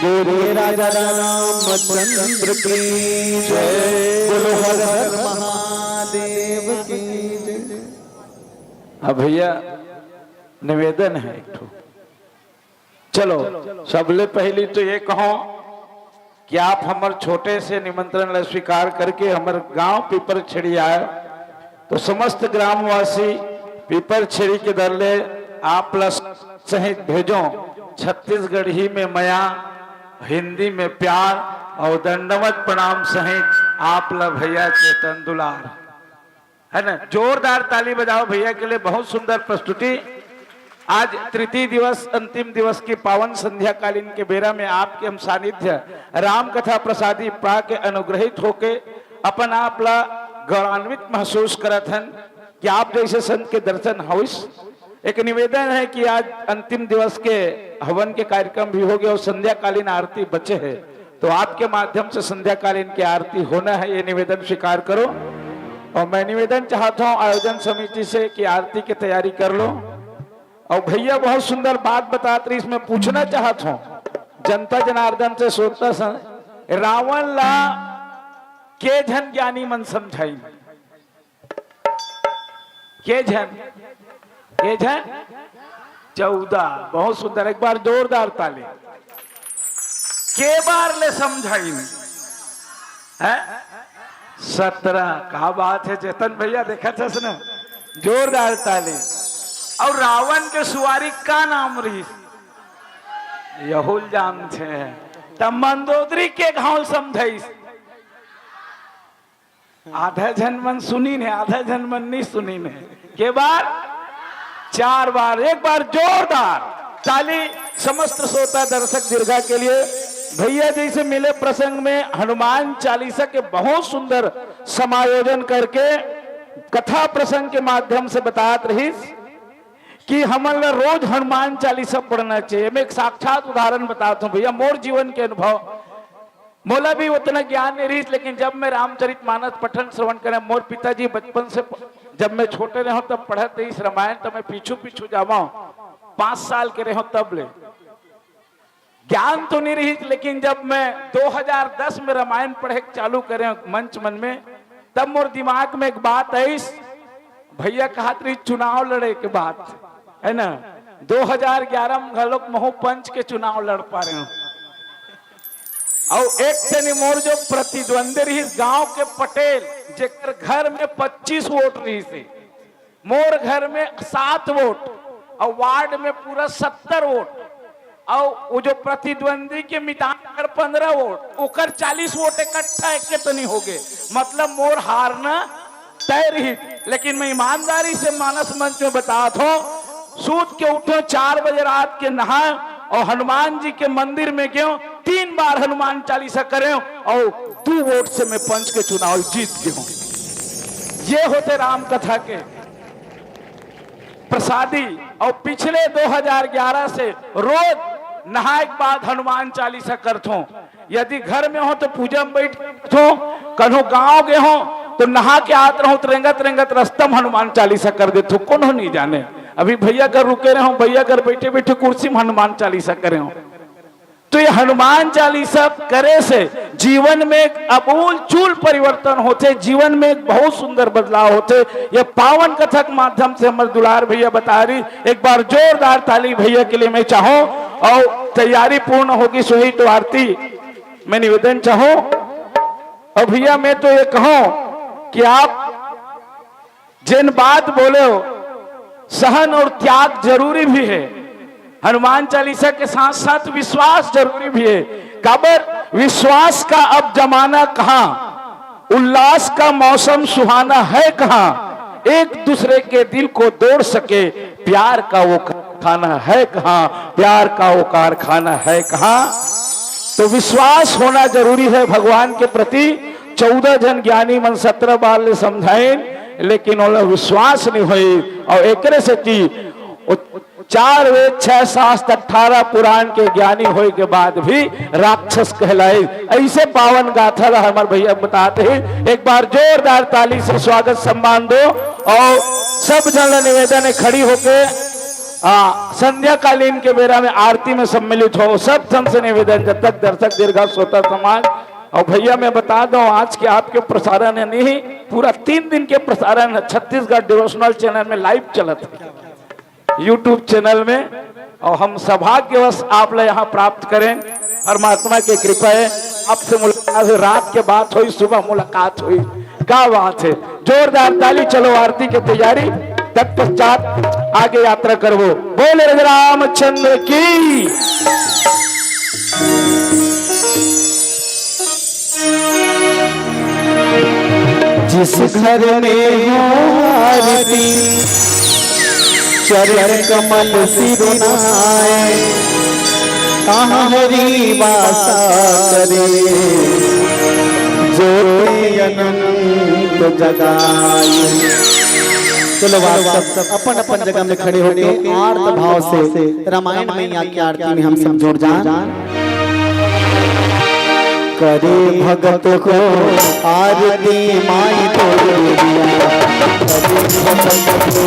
बोलिए राजा रामचंद्र की जय, बोलो हर हर महादेव की जय। अब भैया निवेदन है एक ठो, चलो सबले पहली तो ये कहो कि आप हमर छोटे से निमंत्रण ला स्वीकार करके हमर गांव पीपर छेड़ी आए, तो समस्त ग्रामवासी पीपर छेड़ी के दर ले आप ला सहित भेजो। छत्तीसगढ़ी में मया, हिंदी में प्यार और दंडवत प्रणाम सहित आप ला भैया चेतन दुलार, है ना? जोरदार ताली बजाओ भैया के लिए, बहुत सुंदर प्रस्तुति। आज तृतीय दिवस, अंतिम दिवस के पावन संध्याकालीन के बेरा में आपके हम सानिध्य राम कथा प्रसादी पा के अनुग्रहित होके अपन आप ला गौरवान्वित महसूस करत हन कि आप जैसे संत के दर्शन होइस। एक निवेदन है कि आज अंतिम दिवस के हवन के कार्यक्रम भी हो गए और संध्याकालीन आरती बचे है, तो आपके माध्यम से संध्याकालीन की आरती होना है, ये निवेदन स्वीकार करो। और मैं निवेदन चाहता हूँ आयोजन समिति से कि आरती की तैयारी कर लो। और भैया बहुत सुंदर बात बतात रहिस, मैं पूछना चाहत हूँ जनता जनार्दन से, श्रोता सन, रावण ला के झन ज्ञानी मन समझाइन? के झन? के झन? चौदह। बहुत सुंदर, एक बार जोरदार ताली। के बार ले समझाइन? है सत्रह। का बात है चेतन भैया, देखत हस ना, जोरदार ताली। और रावण के सुवारी का नाम रहिस? यहू ल जानथे। त मंदोदरी के घाव समझाइस? आधा झन मन सुनिन हे, आधा झन मन नहीं सुनिन हे। के बार? चार बार। एक बार जोरदार ताली समस्त श्रोता दर्शक दीर्घा के लिए। भैया जी से मिले प्रसंग में हनुमान चालीसा के बहुत सुंदर समायोजन करके कथा प्रसंग के माध्यम से बतात रहिस कि हमन ला रोज हनुमान चालीसा पढ़ना चाहिए। मैं एक साक्षात उदाहरण बतात हूँ भैया, मोर जीवन के अनुभव। मोला भी उतना ज्ञान नहीं रहिस, लेकिन जब मैं रामचरित मानस पठन श्रवण करे, मोर पिताजी बचपन से प-, जब मैं छोटे रहे तब पढ़त रहिस रामायण, तब मैं पीछू पीछू जावा, पाँच साल के रहे तब ले। ज्ञान तो नहीं रहिस, लेकिन जब मैं दो हज़ार दस में रामायण पढ़े के चालू करे मंच मन में, तब मोर दिमाग में एक बात आइस, भैया कहत रहिस चुनाव लड़े के बात, है ना? दो हज़ार ग्यारह में घलोक महू पंच के चुनाव लड़ पा रहे हूँ। और एक ठन मोर जो प्रतिद्वंदी रहिस गांव के पटेल, जेकर घर में पच्चीस वोट रहिस हे, मोर घर में सात वोट और वार्ड में पूरा सत्तर वोट, और वो जो प्रतिद्वंदी के मितान कर पन्द्रह वोट, ओकर चालीस वोट इकट्ठा एक के तो नहीं हो गए, मतलब मोर हारना तय रहिस। लेकिन मैं ईमानदारी से मानस मंच में बतात हूँ, सूत के उठो, चार बजे रात के नहाए और हनुमान जी के मंदिर में गयो, तीन बार हनुमान चालीसा करे और दो वोट से मैं पंच के चुनाव जीत गयो। ये होते राम कथा के प्रसादी। और पिछले दो हज़ार ग्यारह से रोज नहाए के बाद हनुमान चालीसा करथो। यदि घर में हो तो पूजा में बैठ हो, कन्हो गांव गए हो तो नहा के आत रहो तो रेंगत रेंगत रस्ता में हनुमान चालीसा कर देथो, कोनो नहीं जाने। अभी भैया घर रुके रहो, भैया घर बैठे बैठे कुर्सी में हनुमान चालीसा करे हो। तो ये हनुमान चालीसा करे से जीवन में एक आमूल चूल परिवर्तन होथे, जीवन में एक बहुत सुंदर बदलाव होथे। ये पावन कथा के माध्यम से हमर दुलार भैया बता रही, एक बार जोरदार ताली भैया के लिए मैं चाहूं। और तैयारी पूर्ण होगी, सोही तो आरती मैं निवेदन चाहूं। और भैया मैं तो ये कहूं कि आप जेन बात बोले हो, सहन और त्याग जरूरी भी है। हनुमान चालीसा के साथ साथ विश्वास जरूरी भी है। काबर विश्वास का अब जमाना कहाँ, उल्लास का मौसम सुहाना है कहाँ, एक दूसरे के दिल को तोड़ सके प्यार का वो कारखाना है कहाँ, प्यार का वो कारखाना है कहाँ। तो विश्वास होना जरूरी है भगवान के प्रति। चौदह झन ज्ञानी मन सत्रह बार ले समझाइन, लेकिन ओला विश्वास नहीं होई। और एकरे सेती वो चार वेद, छह शास्त्र, अठारह पुराण के ज्ञानी होए के बाद भी राक्षस कहलाए। ऐसे पावन गाथा ला हमर भैया बताते हैं। एक बार जोरदार ताली से स्वागत सम्मान दो। और सब झन ला निवेदन है, खड़ी होके आ, संध्याकालीन के बेरा में आरती में सम्मिलित हो। सब झन से निवेदन, जब तक दर्शक दीर्घा श्रोता समाज। और भैया मैं बता दूं, आज के आपके प्रसारण है नहीं, पूरा तीन दिन के प्रसारण है, छत्तीसगढ़ डिवोशनल चैनल में लाइव चलत है, यूट्यूब चैनल में। और हम सौभाग्यवश आप ला यहाँ प्राप्त करें, परमात्मा के कृपा है। आपसे मुलाकात हुई, रात के बात हुई, सुबह मुलाकात हुई। क्या बात है, जोरदार ताली। चलो आरती की तैयारी, तत्पश्चात आगे यात्रा करबो। बोल रामचंद्र की। जिस घर में हो आरती, चरण कमल सिरनाए, कहाँ हरि वासा करे, ज्योति अनंत जगाए। चलो, आप सब अपन अपन जगह में खड़े होके आर्त भाव से रामायण मैया की आरती में हम सब जुड़ जाएं। करे भगत को आरती माई तोरिया, करे भगत को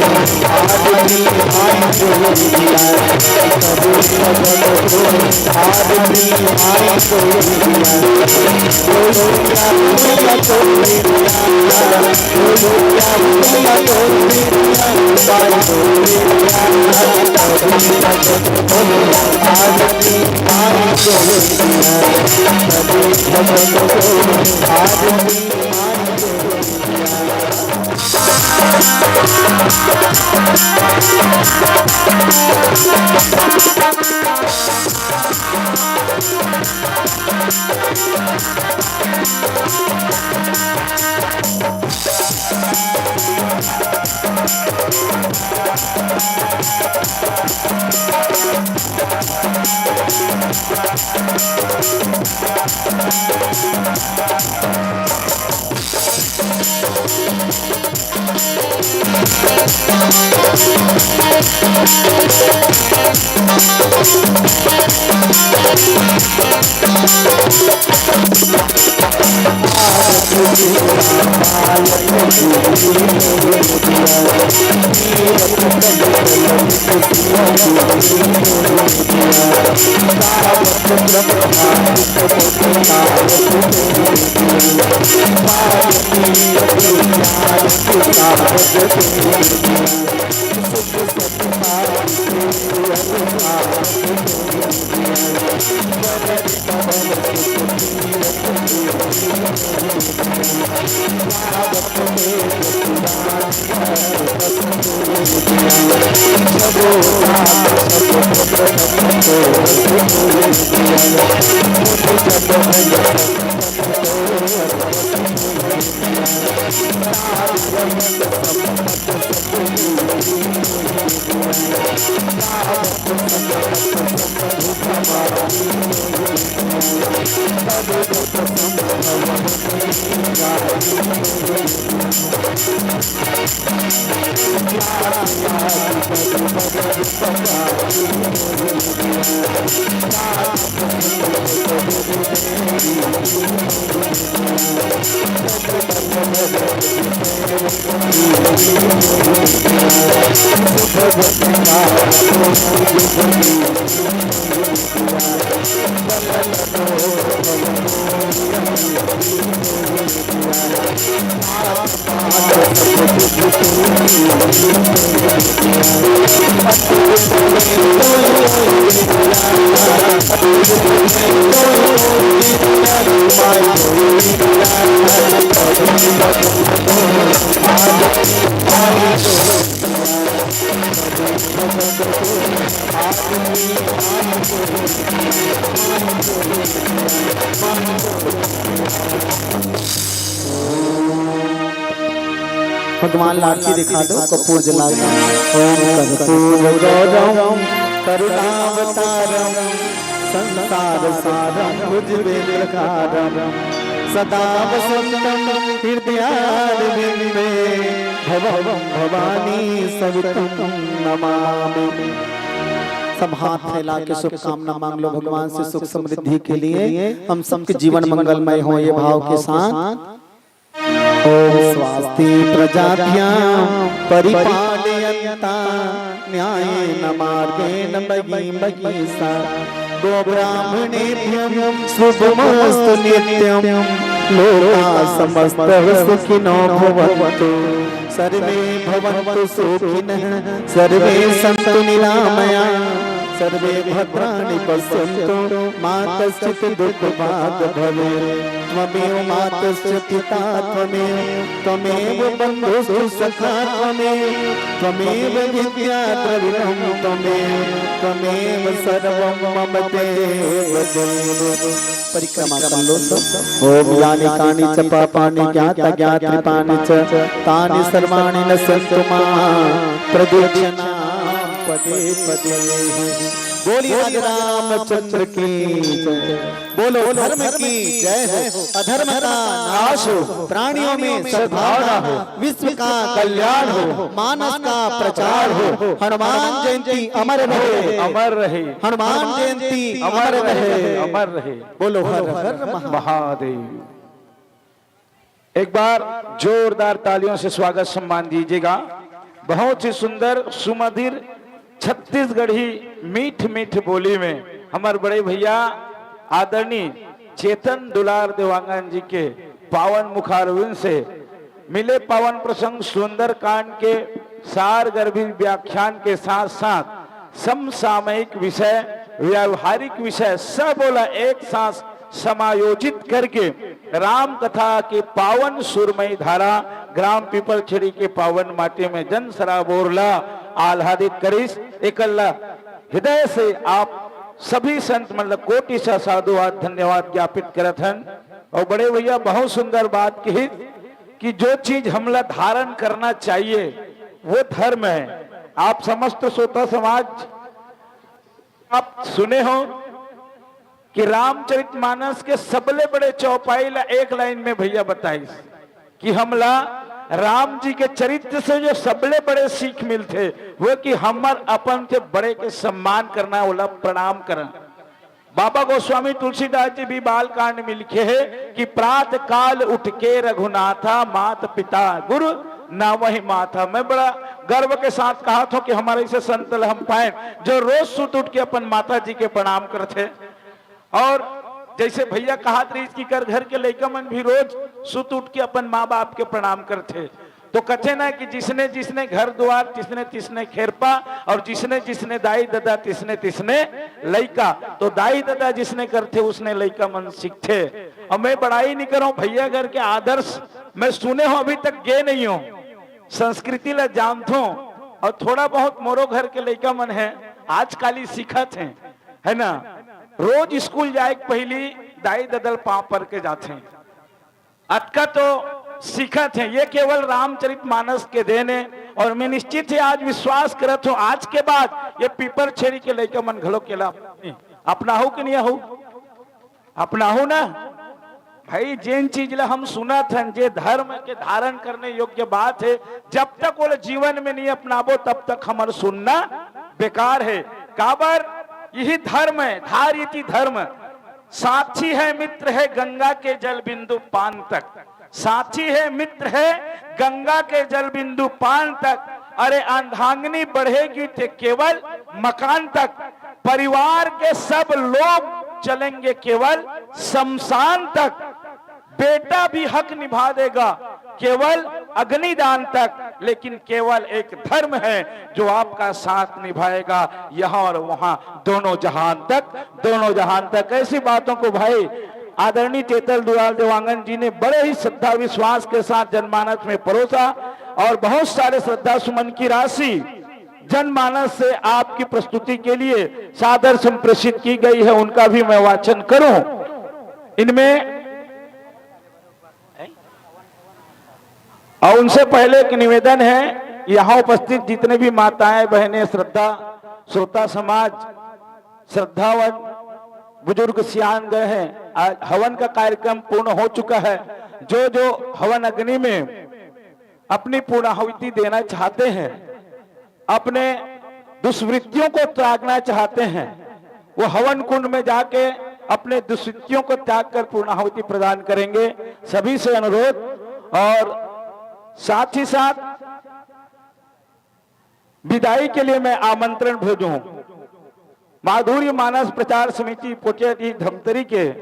आरती माई तोरिया, करे भगत को आरती माई तोरिया। बोलो क्या बोला तोरिया, बोलो क्या बोला तोरिया, माई तोरिया। करे भगत को आरती भगवान ला आरती दिखा दो, कपूर जला दो। ओम कर्पूर गौरम करुणावतारम संसार सारम भुजगेन्द्रहारम सदा वसंतम हृदयारविंदे भवम भवानी सहितम नमामि। सब हाथ फैला के शुभकामना मांग लो भगवान से सुख समृद्धि के लिए, हम सबके जीवन मंगलमय हो, ये भाव के साथ। ओम स्वस्ति प्रजाभ्यां परिपालयन्तां न्यायेन मार्गेण महीं महीषाः। गोब्राह्मणेभ्यः शुभमस्तु नित्यं लोकाः समस्ताः सुखिनो भवन्तु। सर्वे भवन्तु सुखिनः सर्वे सन्तु निरामयाः सर्वे भद्राणि पश्यन्तु मा कश्चित् दुःख भाग् भवेत्। त्वमेव मातश्च पिता त्वमेव त्वमेव बन्धुस्तु सखा त्वमेव त्वमेव विद्या द्रविणं त्वमेव त्वमेव सर्वं मम देव देव। परिक्रमा कर लो सब। ओम यानि कानि च पापानि ज्ञात अज्ञात कृतानि च तानि सर्वाणि नश्यन्तु मा प्रदीक्षिणा। पदे पदे। बोलिए राज रामचंद्र की जय। बोलो धर्म की जय हो, अधर्म का नाश हो, प्राणियों में सद्भावना हो, विश्व का कल्याण हो, मानस का प्रचार हो। हनुमान जयंती अमर रहे, अमर रहे। हनुमान जयंती अमर रहे, अमर रहे। बोलो हर हर महा- महादेव। एक बार जोरदार तालियों से स्वागत सम्मान दीजिएगा। बहुत ही सुंदर, सुमधुर छत्तीसगढ़ी मीठ मीठ बोली में हमारे बड़े भैया आदरणीय चेतन दुलार देवांगन जी के पावन मुखारविंद से मिले पावन प्रसंग सुंदरकांड के सार गर्भित व्याख्यान के साथ साथ समसामयिक विषय, व्यावहारिक विषय सब ओला एक साथ समायोजित करके राम कथा के पावन सुरमई धारा ग्राम पीपलछड़ी के पावन माटी में जन सराबोर ला आह्लादित करिस। एकल्ला हृदय से आप सभी संत मन ला कोटि सा साधुवाद धन्यवाद ज्ञापित करत हन। और बड़े भैया बहुत सुंदर बात कही कि जो चीज हमला धारण करना चाहिए वो धर्म है। आप समस्त श्रोता समाज आप सुने हो कि रामचरितमानस के सबले बड़े चौपाई ला एक लाइन में भैया बताइस कि हमला राम जी के चरित्र से जो सबले बड़े सीख मिलथे वो कि हमर अपन से बड़े के सम्मान करना, ओला प्रणाम करना। बाबा गोस्वामी तुलसीदास जी भी बाल कांड में लिखे हैं कि प्रात काल उठ के रघुनाथा मात पिता गुरु नावहि माथा। मैं बड़ा गर्व के साथ कहा था कि हमारे ऐसे संत ल हम पाए जो रोज सुत उठ के अपन माता जी के प्रणाम करथे। और जैसे भैया कहा रही कि कर घर के लइका मन भी रोज सुत उठ के अपन माँ बाप के प्रणाम करथे। तो कथे ना कि जिसने जिसने घर द्वार, तिसने तिसने खेरपा, और जिसने जिसने दाई ददा, तिसने तिसने लइका। तो दाई ददा जिसने करथे, उसने लइका मन सीखथे। और मैं बड़ाई नहीं करूं, भैया घर के आदर्श मैं सुने हो, अभी तक गे नहीं हो, संस्कृति ला जानथो। और थोड़ा बहुत मोरो घर के लइका मन है, आजकाल ही सीखत हैं, है ना? रोज स्कूल जाए के पहली दाई ददल पांव पर के जाथे। अतका तो सीखत हे, ये केवल रामचरितमानस के देन हे। और मैं निश्चित ही आज विश्वास करत हूँ, आज के बाद ये पीपलछड़ी के लइका मन घलो केला अपनाहू कि नहीं आहू? अपनाहू ना भाई। जेन चीज ला हम सुनत हन, जे धर्म के धारण करने योग्य बात हे, जब तक वो जीवन में नहीं अपनाबो तब तक हमर सुनना बेकार हे। काबर? यही धर्म हे, धारिति धर्म। साथी है मित्र है गंगा के जल बिंदु पान तक, साथी है मित्र है गंगा के जल बिंदु पान तक। अरे अर्धांगिनी बढ़ेगी तो केवल मकान तक, परिवार के सब लोग चलेंगे केवल शमशान तक। बेटा भी हक निभा देगा केवल अग्निदान तक, लेकिन केवल एक धर्म है जो आपका साथ निभाएगा यहाँ और वहाँ, दोनों जहान तक, दोनों जहान तक। ऐसी बातों को भाई आदरणीय चेतन दुलार देवांगन जी ने बड़े ही श्रद्धा विश्वास के साथ जनमानस में परोसा और बहुत सारे श्रद्धा सुमन की राशि जनमानस से आपकी प्रस्तुति के लिए सादर संप्रेषित की गई है, उनका भी मैं वाचन करूं। इनमें और उनसे पहले एक निवेदन है, यहाँ उपस्थित जितने भी माताएं, बहनें, श्रद्धा, श्रोता समाज, श्रद्धावन, बुजुर्ग सियान गए हैं, आज हवन का कार्यक्रम पूर्ण हो चुका है। जो जो हवन अग्नि में अपनी पूर्णाहुति देना चाहते हैं, अपने दुष्वृत्तियों को त्यागना चाहते हैं, वो हवन कुंड में जाके अपने दुष्वृत्तियों को त्याग कर पूर्णाहुति प्रदान करेंगे। सभी से अनुरोध। और साथ ही साथ विदाई के लिए मैं आमंत्रण भेजूं माधुर्य मानस प्रचार समिति पोटियाडीह धमतरी के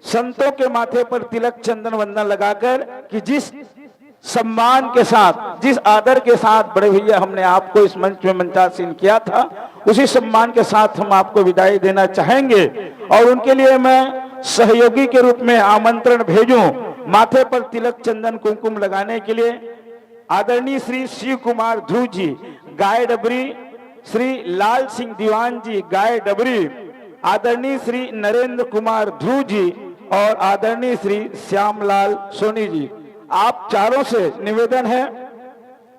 संतों के माथे पर तिलक चंदन वंदन लगाकर कि जिस सम्मान के साथ, जिस आदर के साथ बड़े भैया हमने आपको इस मंच में मंचासीन किया था, उसी सम्मान के साथ हम आपको विदाई देना चाहेंगे। और उनके लिए मैं सहयोगी के रूप में आमंत्रण भेजूं माथे पर तिलक चंदन कुमकुम लगाने के लिए आदरणीय श्री शिव कुमार ध्रुव जी गाय डबरी, श्री लाल सिंह दीवान जी गाय डबरी, आदरणीय श्री नरेंद्र कुमार ध्रुव जी और आदरणीय श्री श्यामलाल सोनी जी, आप चारों से निवेदन है,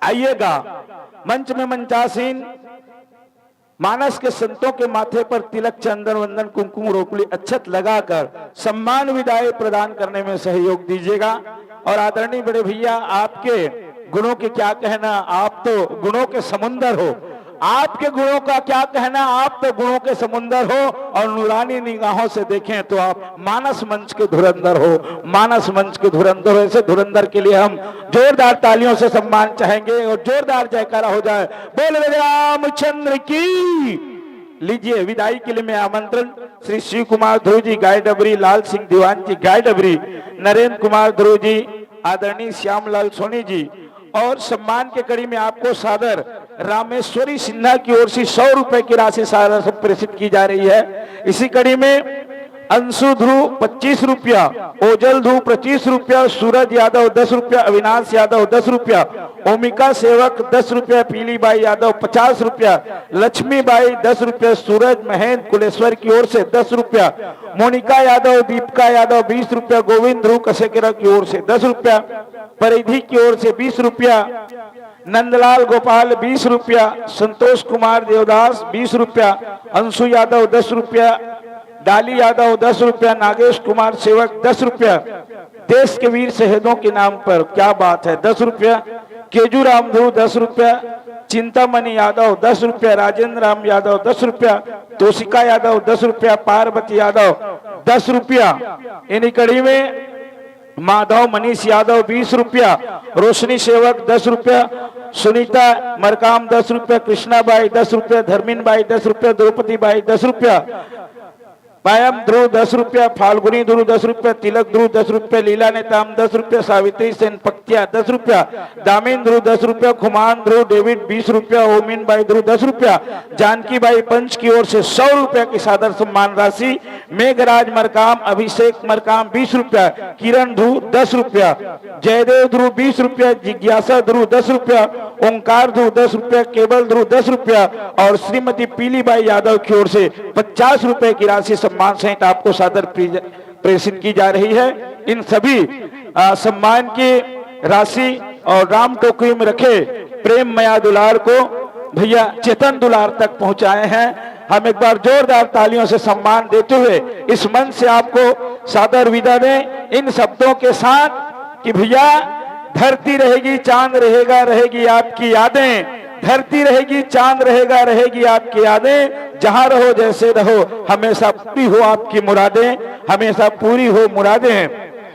आइएगा मंच में मंचासीन मानस के संतों के माथे पर तिलक, चंदन, वंदन, कुमकुम, रोकड़ी, अक्षत लगाकर सम्मान विदाई प्रदान करने में सहयोग दीजिएगा। और आदरणीय बड़े भैया, आपके गुणों के क्या कहना, आप तो गुणों के समुंदर हो। आपके गुणों का क्या कहना, आप तो गुणों के समुंदर हो। और नूरानी निगाहों से देखें तो आप मानस मंच के धुरंधर हो, मानस मंच के धुरंधर हो। ऐसे धुरंधर के लिए हम जोरदार तालियों से सम्मान चाहेंगे और जोरदार जयकारा हो जाए। बोल रामचंद्र की। लीजिए, विदाई के लिए मैं आमंत्रण श्री शिव कुमार ध्रुव जी गाय डबरी, लाल सिंह दीवान जी गाय डबरी, नरेंद्र कुमार ध्रुव जी, आदरणीय श्यामलाल सोनी जी, और सम्मान के कड़ी में आपको सादर रामेश्वरी सिन्हा की ओर से सौ रुपए की राशि सादर से प्रेषित की जा रही है। इसी कड़ी में अंशु ध्रुव पच्चीस रुपया, ओजल ध्रुव पच्चीस रुपया, सूरज यादव दस रुपया, अविनाश यादव दस रुपया, ओमिका सेवक दस रुपया, पीलीबाई यादव पचास रुपया, लक्ष्मीबाई दस रुपया, सूरज महेंद्र कुलेश्वर की ओर से दस रुपया, मोनिका यादव, दीपिका यादव बीस रुपया, गोविंद ध्रुव कसेकेरा की ओर से दस रुपया, परिधि की ओर से बीस रुपया, नंदलाल गोपाल बीस रुपया, संतोष कुमार देवदास बीस रुपया, अंशु यादव दस रुपया, डाली यादव दस रुपया, नागेश कुमार सेवक दस रुपया, देश के वीर शहीदों के नाम पर, क्या बात है, दस रुपया, केजू राम ध्रुव दस रुपया, चिंतामणि यादव दस रुपया, राजेंद्र राम यादव दस रुपया, तोशिका यादव दस रुपया, पार्वती यादव दस रुपया। इन्हीं कड़ी में माधव मनीष यादव बीस रुपया, रोशनी सेवक दस रुपया, सुनीता मरकाम दस रुपया, कृष्णा बाई दस रुपया, धर्मिन बाई दस रुपया, द्रौपदी बाई दस रुपया, पायम ध्रुव दस रुपया, फाल्गुनी ध्रुव दस रुपया, तिलक ध्रुव दस रुपया, लीला नेताम दस रुपया, सावित्री सेन पक्तिया दस रुपया, दामिन ध्रुव दस रुपया, खुमान ध्रुव डेविड बीस रुपया, ओमिन बाई ध्रुव दस रुपया, जानकी बाई पंच की ओर से सौ रुपया की सादर सम्मान राशि, मेघराज मरकाम, अभिषेक मरकाम बीस रुपया, किरण ध्रुव दस रुपया, जयदेव ध्रुव बीस रुपया, जिज्ञासा ध्रुव दस रुपया, ओंकार ध्रुव दस रुपया, केवल ध्रुव दस रुपया और श्रीमती पीलीबाई यादव की ओर से पचास रुपए की राशि सम्मान सहित आपको सादर प्रिय-, प्रेषित की जा रही है। इन सभी, आ, सम्मान की राशि और राम टोकरी में रखे प्रेम मया दुलार को भैया चेतन दुलार तक पहुंचाए हैं। हम एक बार जोरदार तालियों से सम्मान देते हुए इस मंच से आपको सादर विदा दें इन शब्दों के साथ कि भैया, धरती रहेगी, चांद रहेगा, रहेगी आपकी यादें। धरती रहेगी, चांद रहेगा, रहेगी आपकी यादें। जहां रहो, जैसे रहो, हमेशा पूरी हो आपकी मुरादें, हमेशा पूरी हो मुरादें।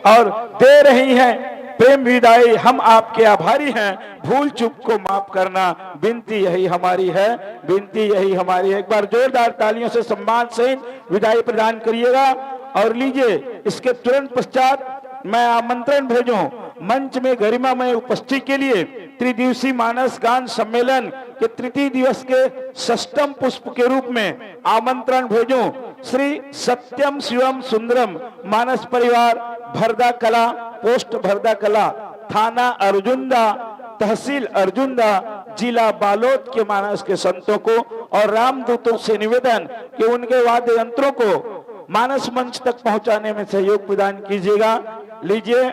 और दे रही हैं प्रेम विदाई, हम आपके आभारी हैं। भूल चूक को माफ करना, विनती यही हमारी है, विनती यही हमारी है। एक बार जोरदार तालियों से सम्मान सहित विदाई प्रदान करिएगा। और लीजिए, इसके तुरंत पश्चात मैं आमंत्रण भेजूं मंच में गरिमामय उपस्थिति के लिए त्रिदिवसीय मानस गान सम्मेलन के तृतीय दिवस के षष्टम पुष्प के रूप में आमंत्रण भेजूं श्री सत्यम शिवम सुंदरम, मानस परिवार, भरदा कला, पोस्ट भरदा कला, थाना अर्जुंदा, तहसील अर्जुंदा, जिला बालोद के मानस के संतों को और रामदूतों से निवेदन कि उनके वाद्य यंत्रों को मानस मंच तक पहुंचाने में सहयोग प्रदान कीजिएगा। लीजिए,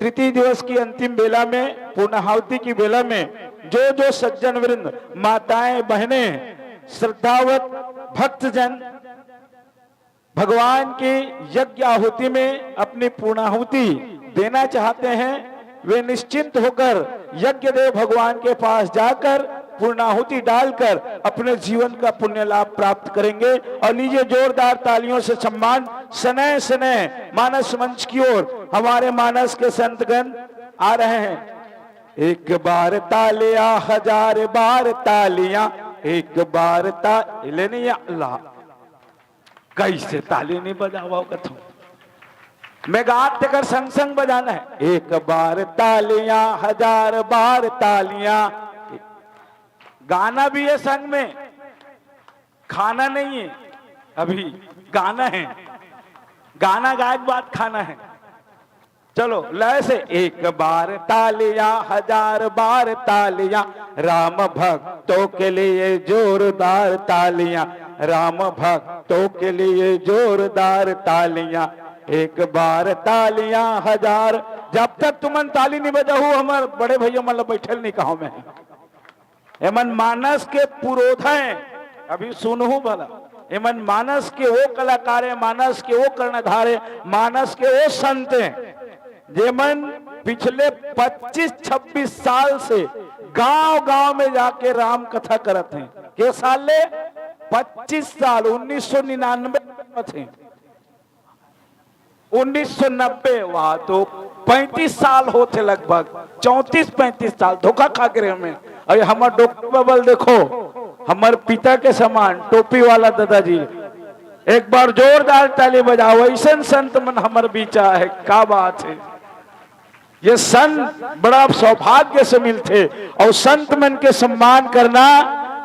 तृतीय दिवस की अंतिम बेला में, पूर्णाहुति की बेला में जो जो सज्जन वृंद, माताएं, बहनें, श्रद्धावत भक्तजन भगवान की यज्ञ आहुति में अपनी पूर्णाहुति देना चाहते हैं, वे निश्चिंत होकर यज्ञ देव भगवान के पास जाकर पूर्णाहुति डालकर अपने जीवन का पुण्य लाभ प्राप्त करेंगे। और लीजिए, जोरदार तालियों से सम्मान। सनय सनय मानस मंच की ओर हमारे मानस के संतगण आ रहे हैं। एक बार तालियां, हजार बार तालियां, एक बार ता-, ले नहीं अल्लाह, कैसे ताली नहीं बजावा होगा तुम? मैं गात तेकर संग संग बजाना है। एक बार तालियां, हजार बार तालियां। गाना भी है संग में, खाना नहीं है, अभी गाना है। गाना गाए के बाद खाना है। चलो, लय से। एक बार तालियां, हजार बार तालियां, राम भक्तों के लिए जोरदार तालियां, राम भक्तों के लिए जोरदार तालियां। एक बार तालियां, हजार। जब तक तुमन ताली नहीं बजाहू, हमर बड़े भैया मन ला बैठल नहीं कहो मैं। एमन मानस के पुरोधा हैं, अभी सुनहू भला, एमन मानस के वो कलाकार हे, मानस के वो कर्णधार हे, मानस के वो संत हे, जेमन पिछले पच्चीस छब्बीस साल से गांव-गांव में जाके राम कथा करत हे। के साल ले? पच्चीस साल, उन्नीस सौ निन्यानवे में थे। उन्नीस सौ नब्बे, वहां तो पैंतीस साल होथे लगभग, चौंतीस पैंतीस साल, धोखा खा गे रहेंव मैं। अभी हमर डॉक्टर बबल देखो, हमर पिता के समान टोपी वाला दादाजी, एक बार जोरदार ताली बजाओ, अइसन संत मन हमर बीच आहे, का बात हे। ये संत बड़ा सौभाग्य से मिलथे, अउ संत मन के सम्मान करना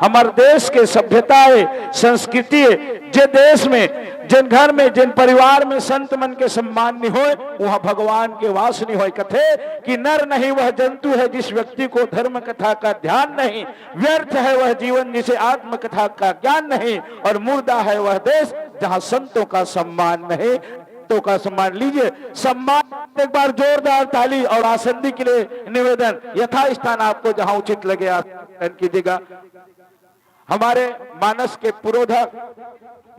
हमर देश के सभ्यता हे, संस्कृति हे। जे देश में, जेन घर में, जेन परिवार में संत मन के सम्मान नइ होय, उहां भगवान के वास नइ होय। कथे कि नर नहीं वह जंतु है जिस व्यक्ति को धर्म कथा का ध्यान नहीं, व्यर्थ है वह जीवन जिसे आत्मकथा का ज्ञान नहीं, और मुर्दा है वह देश जहां संतों का सम्मान नहीं। तो का सम्मान लीजिए, सम्मान, एक बार जोरदार ताली। और आसंदी के लिए निवेदन, यथास्थान आपको जहां उचित लगे आसन कीजिएगा। हमारे मानस के पुरोधा,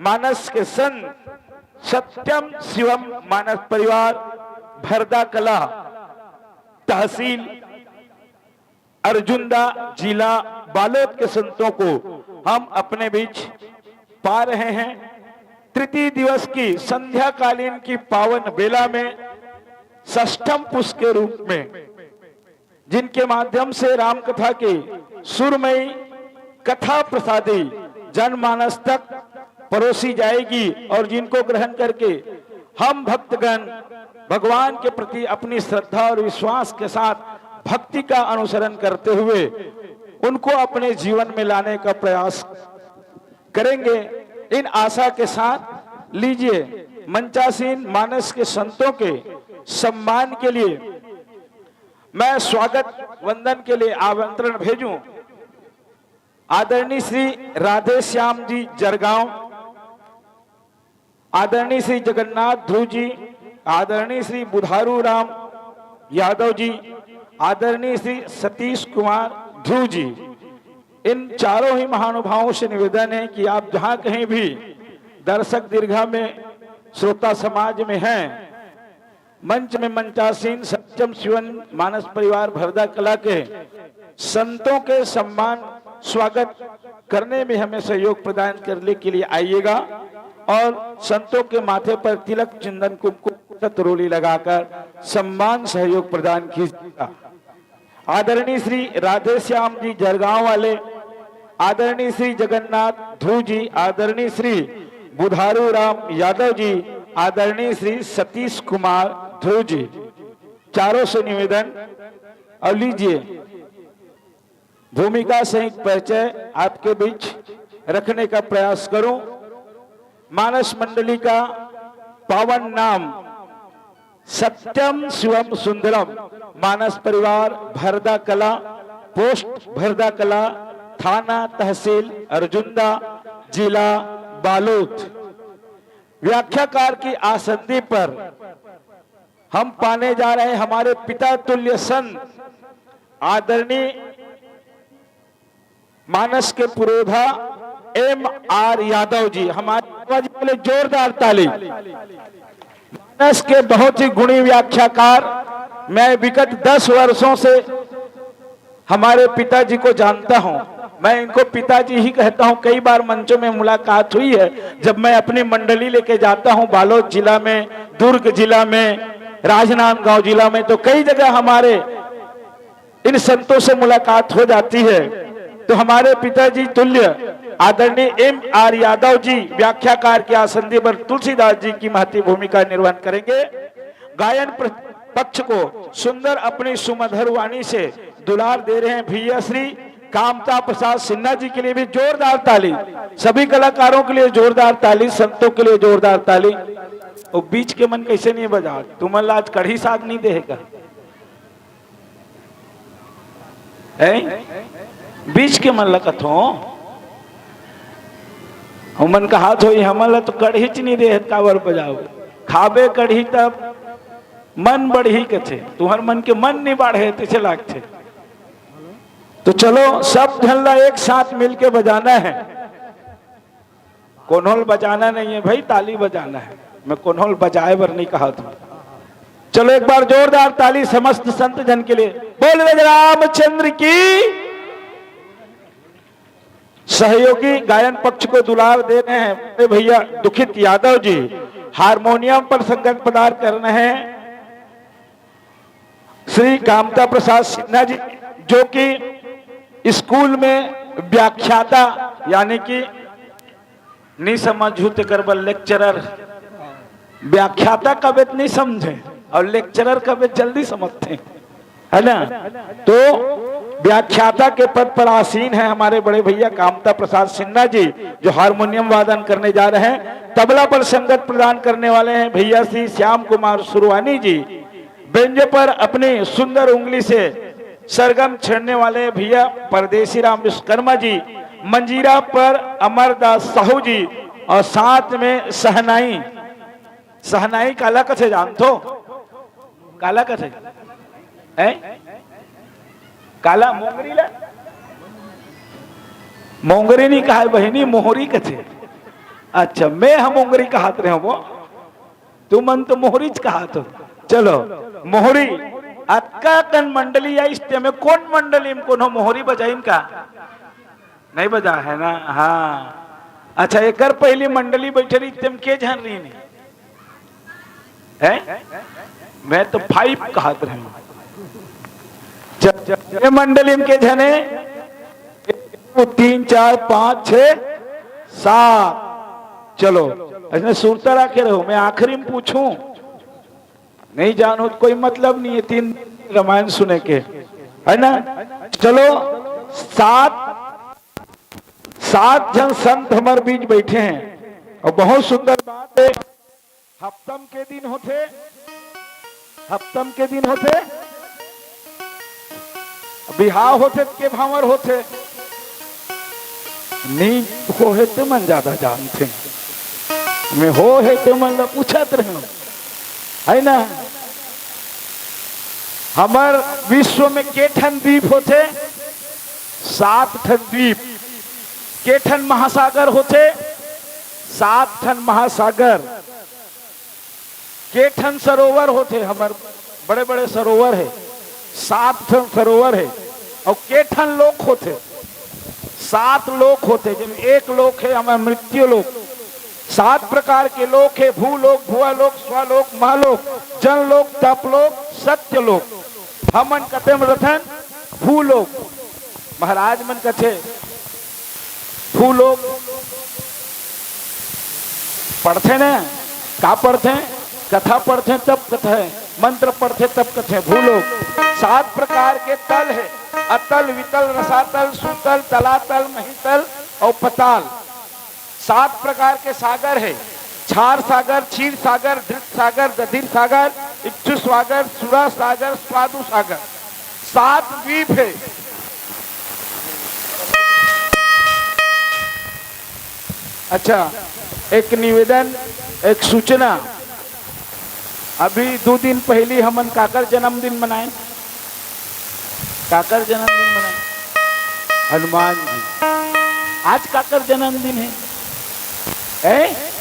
मानस के संत सत्यम शिवम मानस परिवार, भरदा कला, तहसील अर्जुंदा, जिला बालोद के संतों को हम अपने बीच पा रहे हैं। तृतीय दिवस की संध्याकालीन की पावन बेला में षष्ठम पुष्प के रूप में, जिनके माध्यम से राम कथा के सुरमयी कथा प्रसादी जनमानस तक परोसी जाएगी और जिनको ग्रहण करके हम भक्तगण भगवान के प्रति अपनी श्रद्धा और विश्वास के साथ भक्ति का अनुसरण करते हुए उनको अपने जीवन में लाने का प्रयास करेंगे। इन आशा के साथ लीजिए, मंचासीन मानस के संतों के सम्मान के लिए मैं स्वागत वंदन के लिए आमंत्रण भेजूं आदरणीय श्री राधे श्याम जी जरगांव, आदरणीय श्री जगन्नाथ ध्रुव जी, आदरणीय श्री बुधारू राम यादव जी, आदरणीय श्री सतीश कुमार ध्रुव जी, इन चारों ही महानुभावों से निवेदन है कि आप जहां कहीं भी दर्शक दीर्घा में, श्रोता समाज में हैं, मंच में मंचासीन सत्यम शिवन मानस परिवार भरदा कला के संतों के सम्मान स्वागत करने में हमें सहयोग प्रदान करने के लिए आइएगा और संतों के माथे पर तिलक, चंदन, कुमकुम, अक्षत, रोली लगाकर सम्मान सहयोग प्रदान कीजिएगा। आदरणीय श्री राधेश्याम जी जरगांव वाले, आदरणीय श्री जगन्नाथ ध्रुव जी, आदरणीय श्री बुधारू राम यादव जी, आदरणीय श्री सतीश कुमार ध्रुव जी, चारों से निवेदन। अब लीजिए, भूमिका सहित परिचय आपके बीच रखने का प्रयास करूं। मानस मंडली का पावन नाम सत्यम शिवम सुंदरम, मानस परिवार भरदा कला, पोस्ट भरदा कला, थाना तहसील अर्जुंदा, जिला बालोद। व्याख्याकार की आसंदी पर हम पाने जा रहे हैं हमारे पिता तुल्य संत आदरणीय मानस के पुरोधा एम आर यादव जी, हमारे आवाज वाले जोरदार ताली। मानस के बहुत ही गुणी व्याख्याकार, मैं विगत दस वर्षों से हमारे पिताजी को जानता हूं, मैं इनको पिताजी ही कहता हूं। कई बार मंचों में मुलाकात हुई है, जब मैं अपनी मंडली लेके जाता हूं बालोद जिला में, दुर्ग जिला में, राजनांदगांव जिला में, तो कई जगह हमारे इन संतों से मुलाकात हो जाती है। तो हमारे पिताजी तुल्य आदरणीय एम आर यादव जी व्याख्याकार के आसंदी पर तुलसीदास जी की महती भूमिका निर्वहन करेंगे। गायन प्र-, पक्ष को सुंदर अपनी सुमधुर वाणी से दुलार दे रहे हैं भैया श्री कामता प्रसाद सिन्हा जी के लिए भी जोरदार ताली, सभी कलाकारों के लिए जोरदार ताली, संतों के लिए जोरदार ताली। वो बीच के मन कैसे नहीं बजा, तुमन ला आज कढ़ी साग नहीं देगा? हैं? बीच के मन ला कथो, हमन कहात होई, हमन ला तो कढ़ीच नहीं देहत, काबर बजाओ? खाबे कढ़ी तब मन बढ़ही कथे, तुहर मन के मन नहीं बाढ़े, तैसे लागथे। तो चलो, सब झन ला एक साथ मिलके बजाना है। कोन्होल बजाना नहीं है भाई, ताली बजाना है। मैं कोन्होल बजाए बर नहीं कहा था। चलो, एक बार जोरदार ताली समस्त संत जन के लिए। बोल रज रामचंद्र की। सहयोगी गायन पक्ष को दुलार दे रहे हैं बड़े भैया दुखित यादव जी, हारमोनियम पर संगत पदार्थ कर रहे हैं श्री कामता प्रसाद सिन्हा जी, जो कि स्कूल में व्याख्याता, यानी कि नहीं समझू तेकर बर लेक्चरर, व्याख्याता कबे त नहीं समझे और लेक्चरर कबे जल्दी समझते, है ना? तो व्याख्याता के पद पर आसीन है हमारे बड़े भैया कामता प्रसाद सिन्हा जी, जो हारमोनियम वादन करने जा रहे हैं। तबला पर संगत प्रदान करने वाले हैं भैया श्री श्याम कुमार सुरवानी जी। बेंजो पर अपनी सुंदर उंगली से सरगम छेड़ने वाले भैया परदेसी राम विश्वकर्मा जी। मंजीरा पर अमरदास साहू जी। और साथ में सहनाई। सहनाई काला कथे जानथो? काला कथे? हैं? काला मोंगरी ला? मोंगरी नहीं कहा बहिनी, मोहरी कथे। अच्छा, मैं हम मोंगरी कहत रहे हो, तुमन तो मोहरीच कहत हो। चलो, मोहरी, अतका कन मंडली आइस, तेमे कोन मंडली में कोनो मोहरी बजाइन का? नहीं बजा है ना? हाँ। अच्छा, एकर पहली मंडली बैठे रही, तेम के झन रही नहीं? हैं? मैं तो फाइव कहत रहे हूँ। च-, च-, ये मंडली में के झने? एक, दो, तीन, चार, पाँच, छः, सात। चलो, ऐसने सुरता रखे रहो, मैं आखिरी में पूछूं। नहीं जानो तो कोई मतलब नहीं है, तीन रामायण सुने के, है ना? चलो, सात, सात झन संत हमारे बीच बैठे हैं और बहुत सुंदर बात है। हफ्तम के दिन होथे, हफ्तम के दिन होथे, बिहाव होथे त के भांवर होथे, नी होहे ते मन ज्यादा जानथे। मैं हो हे ते मन ला पूछत रहूं, है ना? हमर विश्व में के ठन द्वीप होथे? सात ठन द्वीप। के ठन महासागर होथे? सात ठन महासागर। के ठन सरोवर होथे? हमर बड़े-बड़े सरोवर हे, सात ठन सरोवर हे। अउ के ठन लोक होथे? सात लोक होथे, जेमे एक लोक हे हमर मृत्यु लोक। सात प्रकार के लोक हे, भूलोक, भुवालोक, स्वलोक, महलोक, जनलोक, तपलोक, सत्यलोक। हमन कते म रथन? भूलोक। महाराज मन कथे, भूलोक पढ़थे न, का पढ़थे? कथा पढ़थे तब कथे, मंत्र पढ़थे तब कथे। भूलोक सात प्रकार के तल हे, अतल, वितल, रसातल, सूतल, तलातल, महीतल और पताल। सात प्रकार के सागर हे, क्षार सागर, क्षीर सागर, धृत सागर, दधिर सागर, इक्षु सागर, सुरा सागर, स्वादु सागर। सात द्वीप हे। अच्छा, एक निवेदन, एक सूचना। अभी दू दिन पहिली हमन काकर जन्मदिन मनाएन? काकर जन्मदिन मनाएन? हनुमान जी। आज काकर जन्मदिन हे? हैं?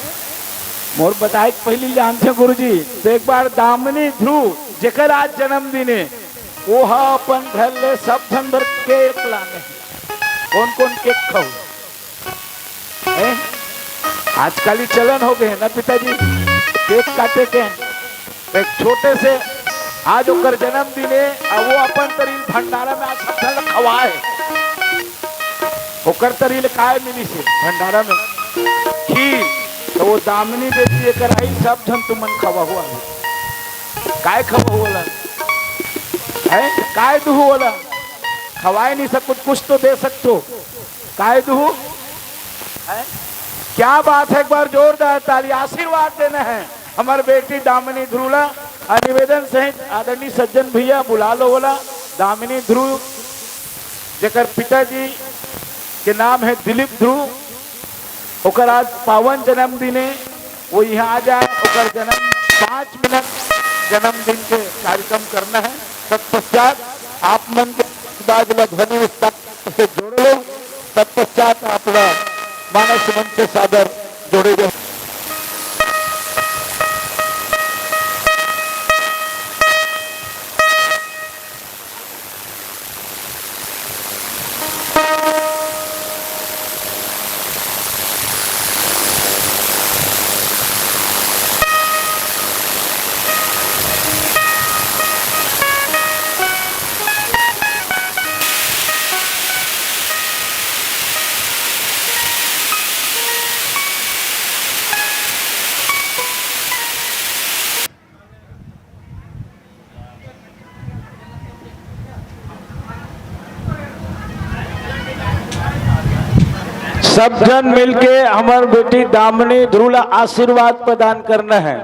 मोर बताए के पहिली जानथे गुरुजी, तो एक बार दामिनी ध्रुव, जेकर आज जन्मदिन हे, वो ह अपन घर ले सब झन बर केक लाने। कौन कौन केक खाऊ? हैं? आजकल ही चलन हो गए ना पिताजी, केक काटे के। एक छोटे से आज ओकर जन्मदिन हे, अउ वो अपन तरील भंडारा में आज सब झन ल खवाए। ओकर तरील काय मिलिस हे भंडारा में? खीर। तो वो दामिनी बेटी एकर आई, सब झन तुमन खवा हुआ। काय खवा हुआ ला? हैं? काय दुहू वाला? खवाए नहीं सकत, कुछ तो दे सकत हो। काय दुहू? हैं? क्या बात है, एक बार जोरदार ताली, आशीर्वाद देना है हमर बेटी दामिनी ध्रुव ला। और निवेदन सहित आदरणीय सज्जन भैया बुला लो वाला दामिनी ध्रुव, जेकर पिताजी के नाम है दिलीप ध्रुव, ओकर आज पावन जन्मदिन हे, वो यहाँ आ जाए, ओकर जन्म पाँच मिनट जन्मदिन के कार्यक्रम करना है। तत्पश्चात आप मन के आशीर्वाद ला ध्वनि विस्तार से जोड़ लो। तत्पश्चात आप ला मानस मंच सादर जोड़े गए। सब झन मिलके हमर बेटी दामिनी ध्रुव ला आशीर्वाद प्रदान करना है।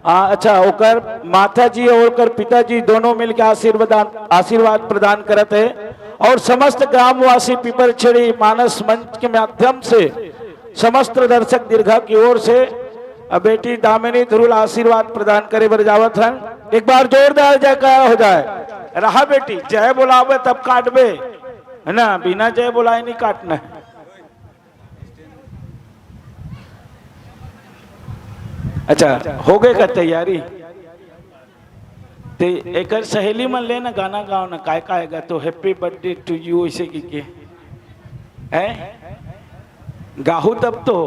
आ, अच्छा, ओकर माता जी और ओकर पिताजी दोनों मिलके आशीर्वाद, आशीर्वाद प्रदान करत है। और समस्त ग्रामवासी पीपरछड़ी मानस मंच के माध्यम से समस्त दर्शक दीर्घा की ओर से, अ, बेटी दामिनी ध्रुव ला आशीर्वाद प्रदान करे बर जावत हन। एक बार जोरदार जयकारा हो जाए। रहा बेटी, जय बोलावे तब काटबे, है ना, बिना जय बोलाए नहीं काटना है। अच्छा, हो गए का तैयारी? ते एकर सहेली मन ले ना गाना गाओ ना, काय काय गा तो Happy Birthday to You ऐसे की के, हैं? गाहू तब तो,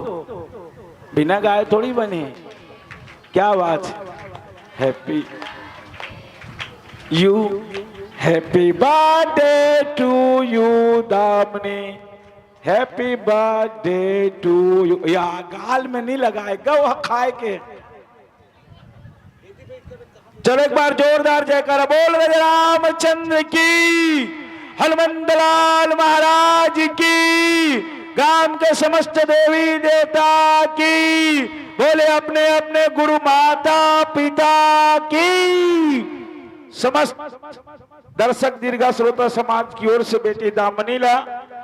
बिना गाए थोड़ी बने। क्या बात है? Happy You, Happy Birthday to You Damini, Happy Birthday to You। या गाल में नहीं लगाए, गौ खाए के। चलो एक बार जोरदार जयकारा बोल रहे रामचंद्र की, हनुमंत लाल महाराज की, गांव के समस्त देवी देवता की, बोले अपने अपने गुरु माता पिता की, समस्त दर्शक दीर्घा श्रोता समाज की ओर से बेटी दामिनी ला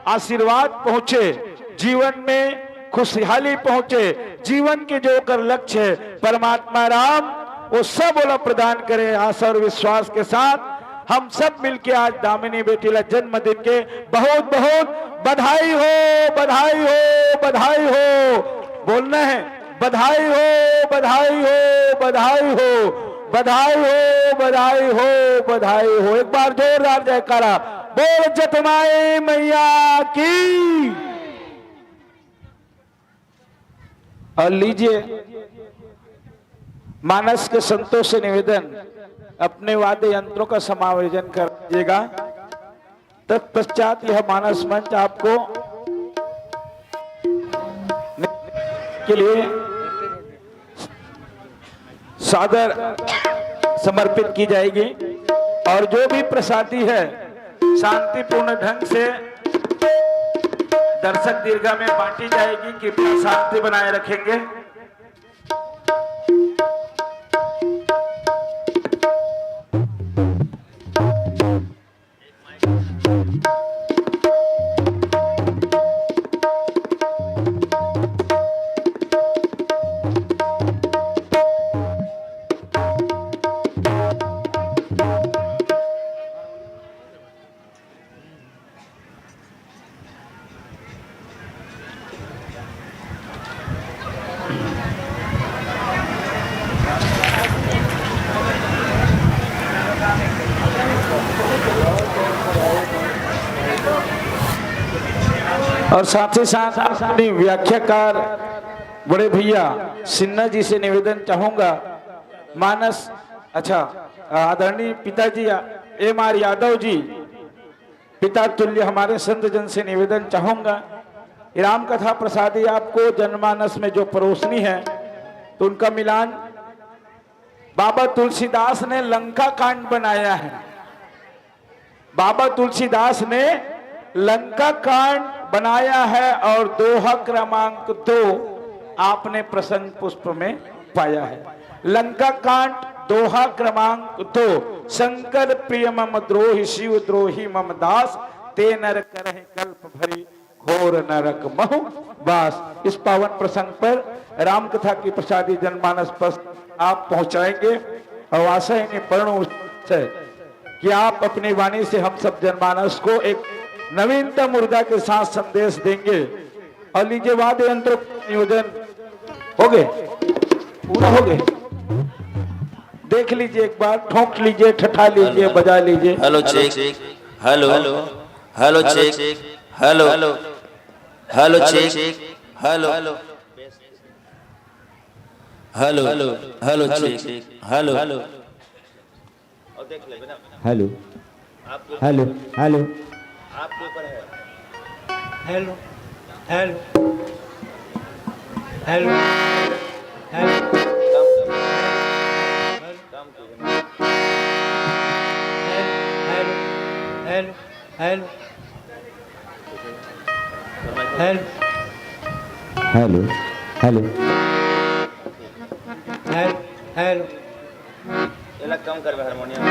आशीर्वाद पहुंचे, जीवन में खुशहाली पहुंचे, जीवन के जो ओकर लक्ष्य है परमात्मा राम, वो सब ओला प्रदान करे। आशा और विश्वास के साथ हम सब मिलके आज दामिनी बेटी ला जन्मदिन के बहुत बहुत बधाई हो, बधाई हो, बधाई हो। बोलना है, बधाई हो, बधाई हो, बधाई हो, बधाई हो, बधाई हो, बधाई हो। एक बार जोरदार जयकारा बोल जतमाई मैया की। और लीजिए, मानस के संतों से निवेदन, अपने वाद्य यंत्रों का समायोजन कर दीजिएगा। तत्पश्चात यह मानस मंच आपको के लिए सादर समर्पित की जाएगी और जो भी प्रसादी है शांतिपूर्ण ढंग से दर्शक दीर्घा में बांटी जाएगी। कृपया शांति बनाए रखेंगे। और साथ ही साथ अपनी व्याख्याकार बड़े भैया सिन्हा जी से निवेदन चाहूंगा, मानस, अच्छा, आदरणीय पिताजी एम आर यादव जी, पिता तुल्य हमारे संत जन से निवेदन चाहूंगा, राम कथा प्रसादी आपको जनमानस में जो परोसनी है, तो उनका मिलान, बाबा तुलसीदास ने लंका कांड बनाया है, बाबा तुलसीदास ने लंका कांड बनाया है और दोहा क्रमांक दो आपने प्रसंग पुष्प में पाया है। लंका कांड, दोहा क्रमांक दो, शंकर प्रिय मम द्रोही, शिव द्रोही मम दास, ते नर करहि कल्प भरि घोर नरक महु बास। इस पावन प्रसंग पर रामकथा की प्रसादी जनमानस पर आप पहुंचाएंगे और आशा है, इन्हीं परणों से कि आप अपनी वाणी से हम सब जनमानस को एक नवीनतम ऊर्जा के साथ संदेश देंगे। और लीजिए, वाद्य यंत्र संयोजन हो गए, पूरा हो गए। देख लीजिए एक बार, ठोंक लीजिए, ठठा लीजिए, हेलो। बजा लीजिए। Hello, check. Hello. Hello, check. Hello. Hello, check. Hello. Hello. Hello, check. Hello. Hello. Hello. Hello. Hello. Hello. Hello. Hello. Hello. Hello. Hello. Hello. Hello. Hello. Hello. एला कम करबे harmonium.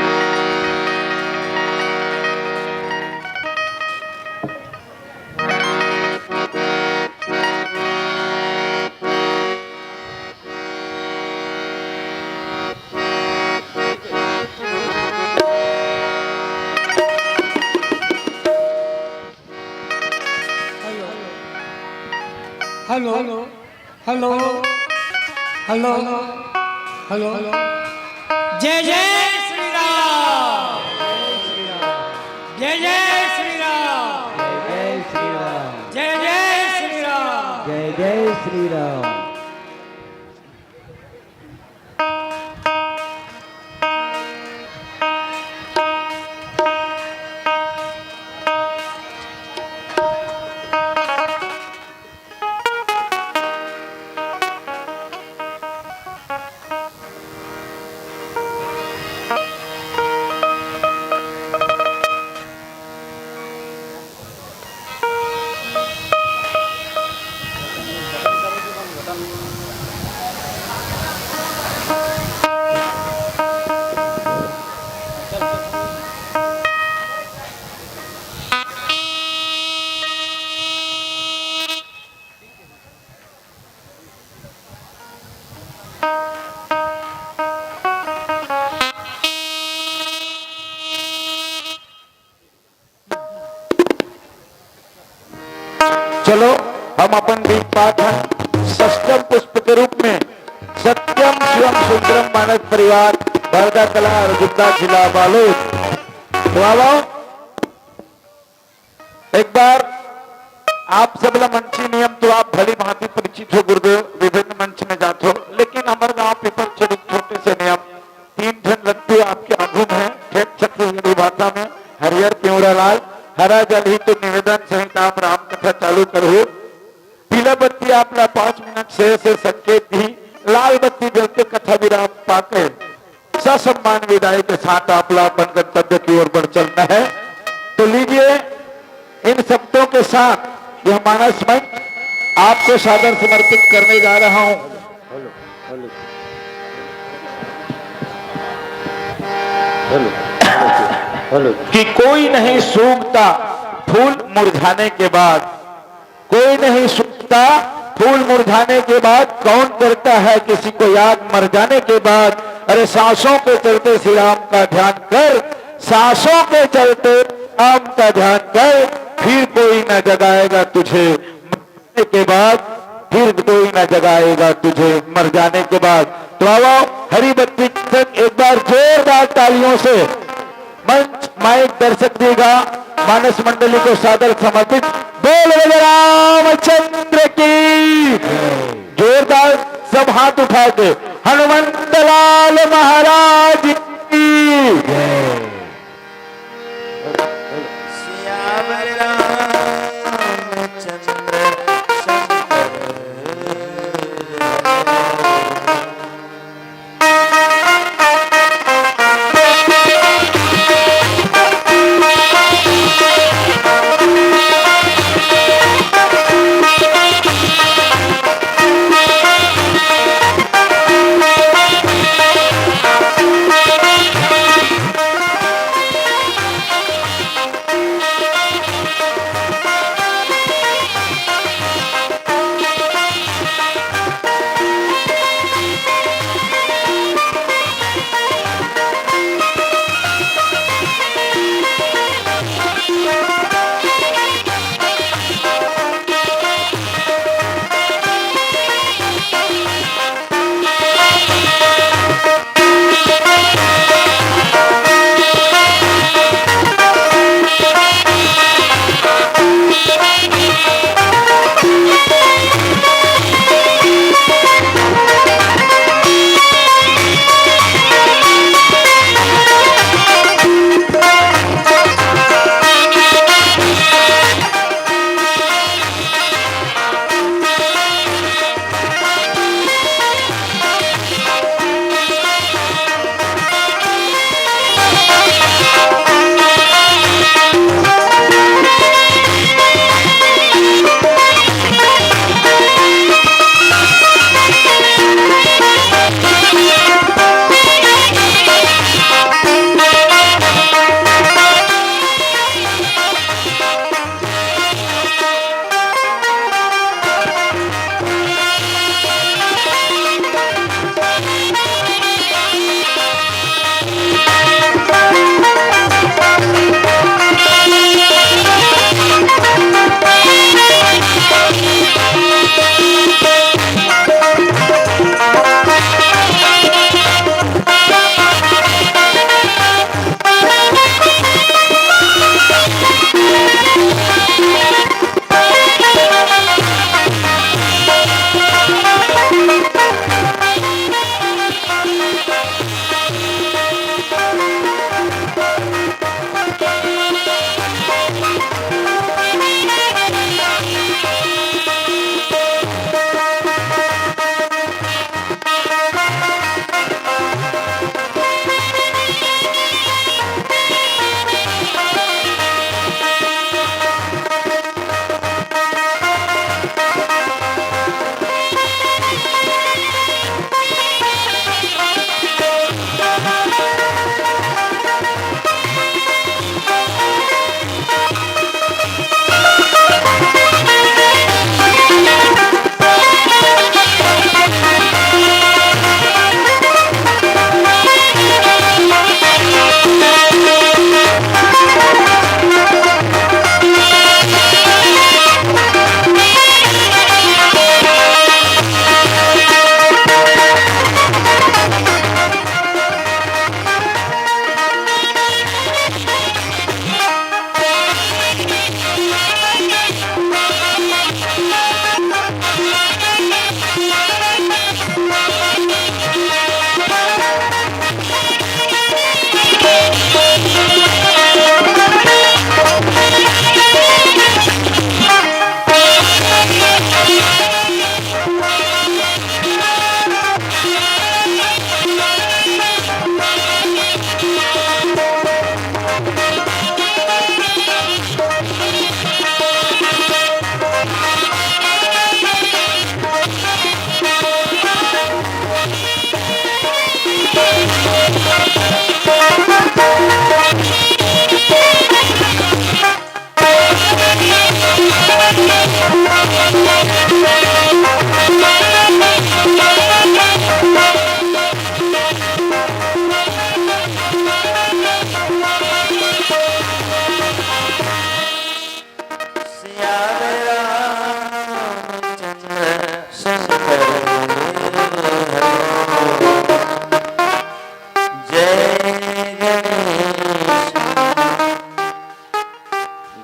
Hello. Hello. Hello. Hello. Hello. जय जय श्री राम। जय जय श्री राम। जय जय श्री राम। जय जय श्री राम। जय जय श्री राम। चलो, हम अपन दीप पाठ ह षष्टम पुष्प के रूप में सत्यम शिवम सुंदरम मानस परिवार, बरदा कला, अरजुंदा जिला बालोद। तो आओ, एक बार आप सब ला मंची नियम तो आप भली भांति परिचित हो गुरुदेव, विभिन्न मंच में जात हो, लेकिन हमर गांव पीपल चढ़ी छोटे से नियम, तीन झन व्यक्ति आपके आगू में है, ठेठ छत्तीसगढ़ी भाषा में, हरियर पिंवरा लाल, हरा जलही तो निवेदन सहित आप राम कथा चालू करहु। पीला बत्ती आप ला पांच मिनट से, से संकेत दी, लाल बत्ती जलते कथा विराम पाके ससम्मान विदाई के साथ आप ला अपन गंतव्य की ओर बढ़ चलना है। तो लीजिए, इन शब्दों के साथ यह मानस मंच आपको सादर समर्पित करने जा रहा हूं। Hello, hello. Hello, hello, hello. कि कोई नहीं सूखता फूल मुरझाने के बाद, कोई नहीं सूखता फूल मुरझाने के बाद, कौन करता है किसी को याद मर जाने के बाद। अरे सांसों के चलते श्री राम का ध्यान कर, सांसों के चलते राम का ध्यान कर, फिर कोई न जगाएगा तुझे। के बाद फिर कोई ना जगाएगा तुझे मर जाने के बाद। तो आओ, हरी बत्ती के संग एक बार जोरदार तालियों से मंच, माइक, दर्शक दीर्घा, मानस मंडली को सादर समर्पित। बोल रामचंद्र की। जोरदार सब हाथ उठा के हनुमंत लाल महाराज की। सियावर रामचंद्र शंकर।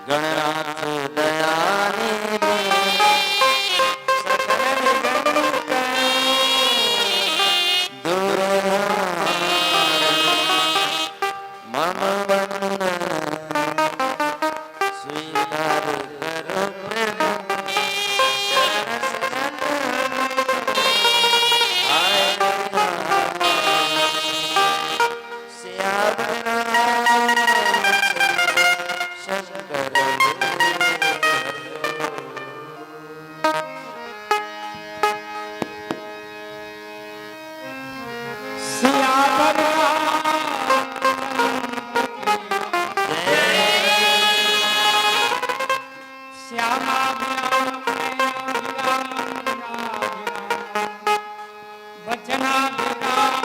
गणनाथ दया निधि, सकल विघ्न दूर मम वंदन स्वीकार करो प्रभु। सियावर रामचंद्र शंकर। सियावर रामचंद्र की जय। श्यामाभिराम नयनाभिराम वचनाभिराम।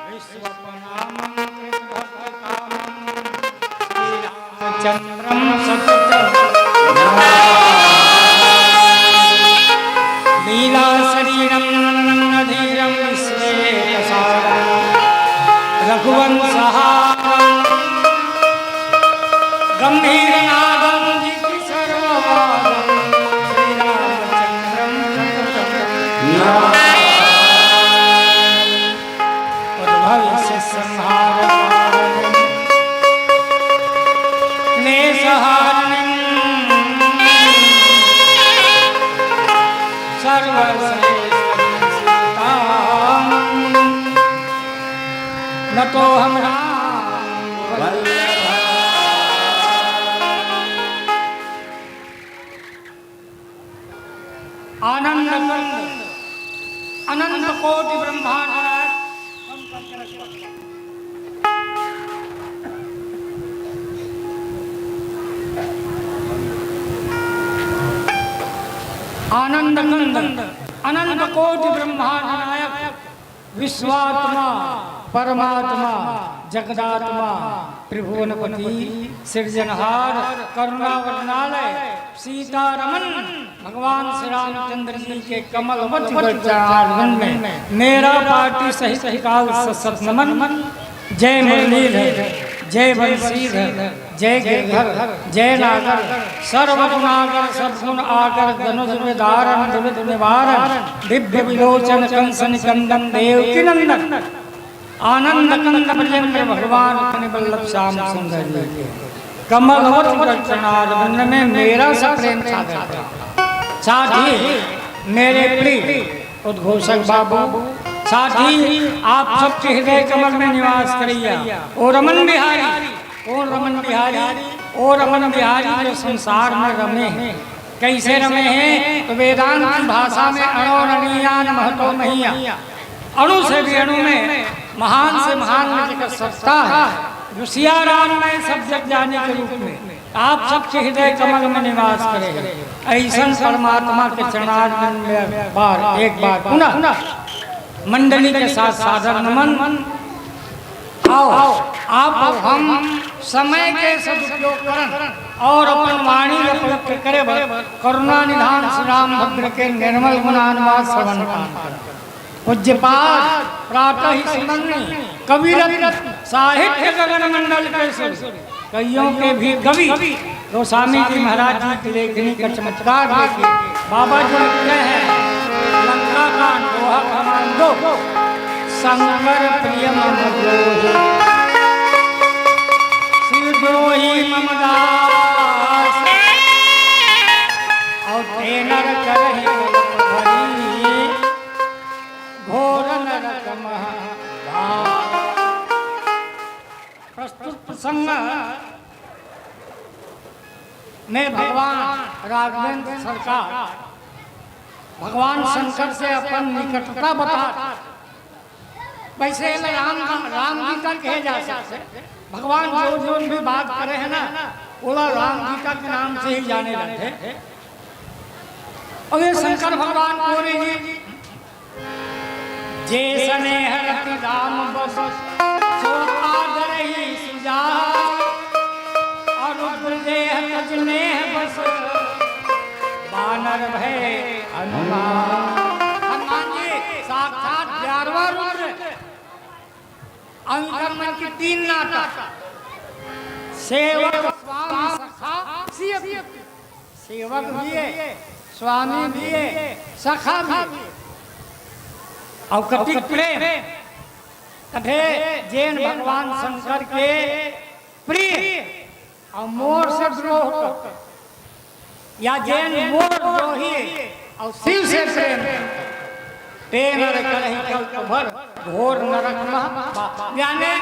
विश्वप्रणमं कृतभक्तकामं श्रीरामचन्द्रं सततं नमामि। लीलाशरीरं नन्दधीरं विश्वेशसारं रघुवंशहारं गम्भीरनादं गीतिसर्ववादं श्रीरामचन्द्रं सततं नमामि। उद्भवस्य संहारकारणं क्लेशहारणं सर्वश्रेष्ठं सीतां नतोऽहं राम वल्लभ। आनंद कंद अनंत कोटि ब्रह्मांड नायक। आनंद कंद अनंत कोटि ब्रह्मांड नायक, विश्वात्मा, परमात्मा, जगदात्मा, त्रिभुवनपति, सृजनहार, करुणावरणालय, सीतारमन, भगवान श्री रामचंद्र जी के कमल वचन चरणारविंद में मेरा पार्टी सहित काल सत नमन। जय मुरलीधर, जय बंशीधर, जय गिरधर, जय नागर, सर्वगुणागर, सद्गुण आगर, दनुज विदारण, दुरित निवारण, दिव्य विलोचन, कंस निकंदन, देवकी नंदन, आनंद कंद ब्रजेंद्र भगवान, मुनि वल्लभ श्याम सुंदर जी के कमलवत चरणारविंद में मेरा सप्रेम सादर। साथ ही मेरे प्रिय उद्घोषक बाबू, साथ ही आप सबके हृदय कमल में निवास करैया ओ रमन बिहारी, ओ रमन बिहारी, ओ रमन बिहारी जो संसार में रमे हैं। कैसे रमे हैं? तो वेदांत की भाषा में अणो रणीयान महतो महीया, अणु से भी अणु में महान से महान में जेकर सत्ता है, जो सिया राम में सब जग जाने के रूप में आप सबके हृदय कमल में निवास करे, ऐसन परमात्मा के चरणारविंद में बार, एक बार पुनः मंडली के साथ सादर नमन। आओ, आप हम समय के सदुपयोग करन और अपन वाणी के पवित्र करे बर करुणा निधान श्री रामभद्र के निर्मल गुणानुवाद श्रवण पान करन। पूज्यपाद प्रातः ही सुनन्नी कवि रत्न साहित्य गगन मंडल के सुर, कवियों के भी कवि गोस्वामी जी महाराज जी की लेखनी का चमत्कार देखिए। बाबा जी लिखते हैं, लंका कांड, दोहा क्रमांक दो, शंकर प्रिय मम द्रोही, शिव द्रोही मम दास, और ते नर करहि कलप भरी, घोर नरक महा प्रस्तुत प्रसंग में भगवान राघवेंद्र सरकार भगवान शंकर से अपन निकटता बता, वैसे एला राम, राम गीता कहे जा सकथे। भगवान जो जो भी बात करे हे ना, ओला राम गीता के नाम से ही जाने जाथे। और ये शंकर भगवान बोले जी, जे सनेह रति राम बस, सो आदरहि सुजान। और रुद्र देह तज नेह बस, बानर भए हनुमान। हनुमान जी साक्षात ग्यारहवाँ रुद्र। अंक मन के तीन नाता, सेवक, स्वामी, सखा, सेवक। सेवक भी हे, स्वामी भी हे, सखा भी हे। अउ कतिक प्रेम, कथे जेन भगवान शंकर के प्रिय अउ मोर से द्रोह कर, या जेन मोर द्रोही अउ शिव से प्रेम कर, ते नर करही कल्प भर घोर नरक मह पाप। यानी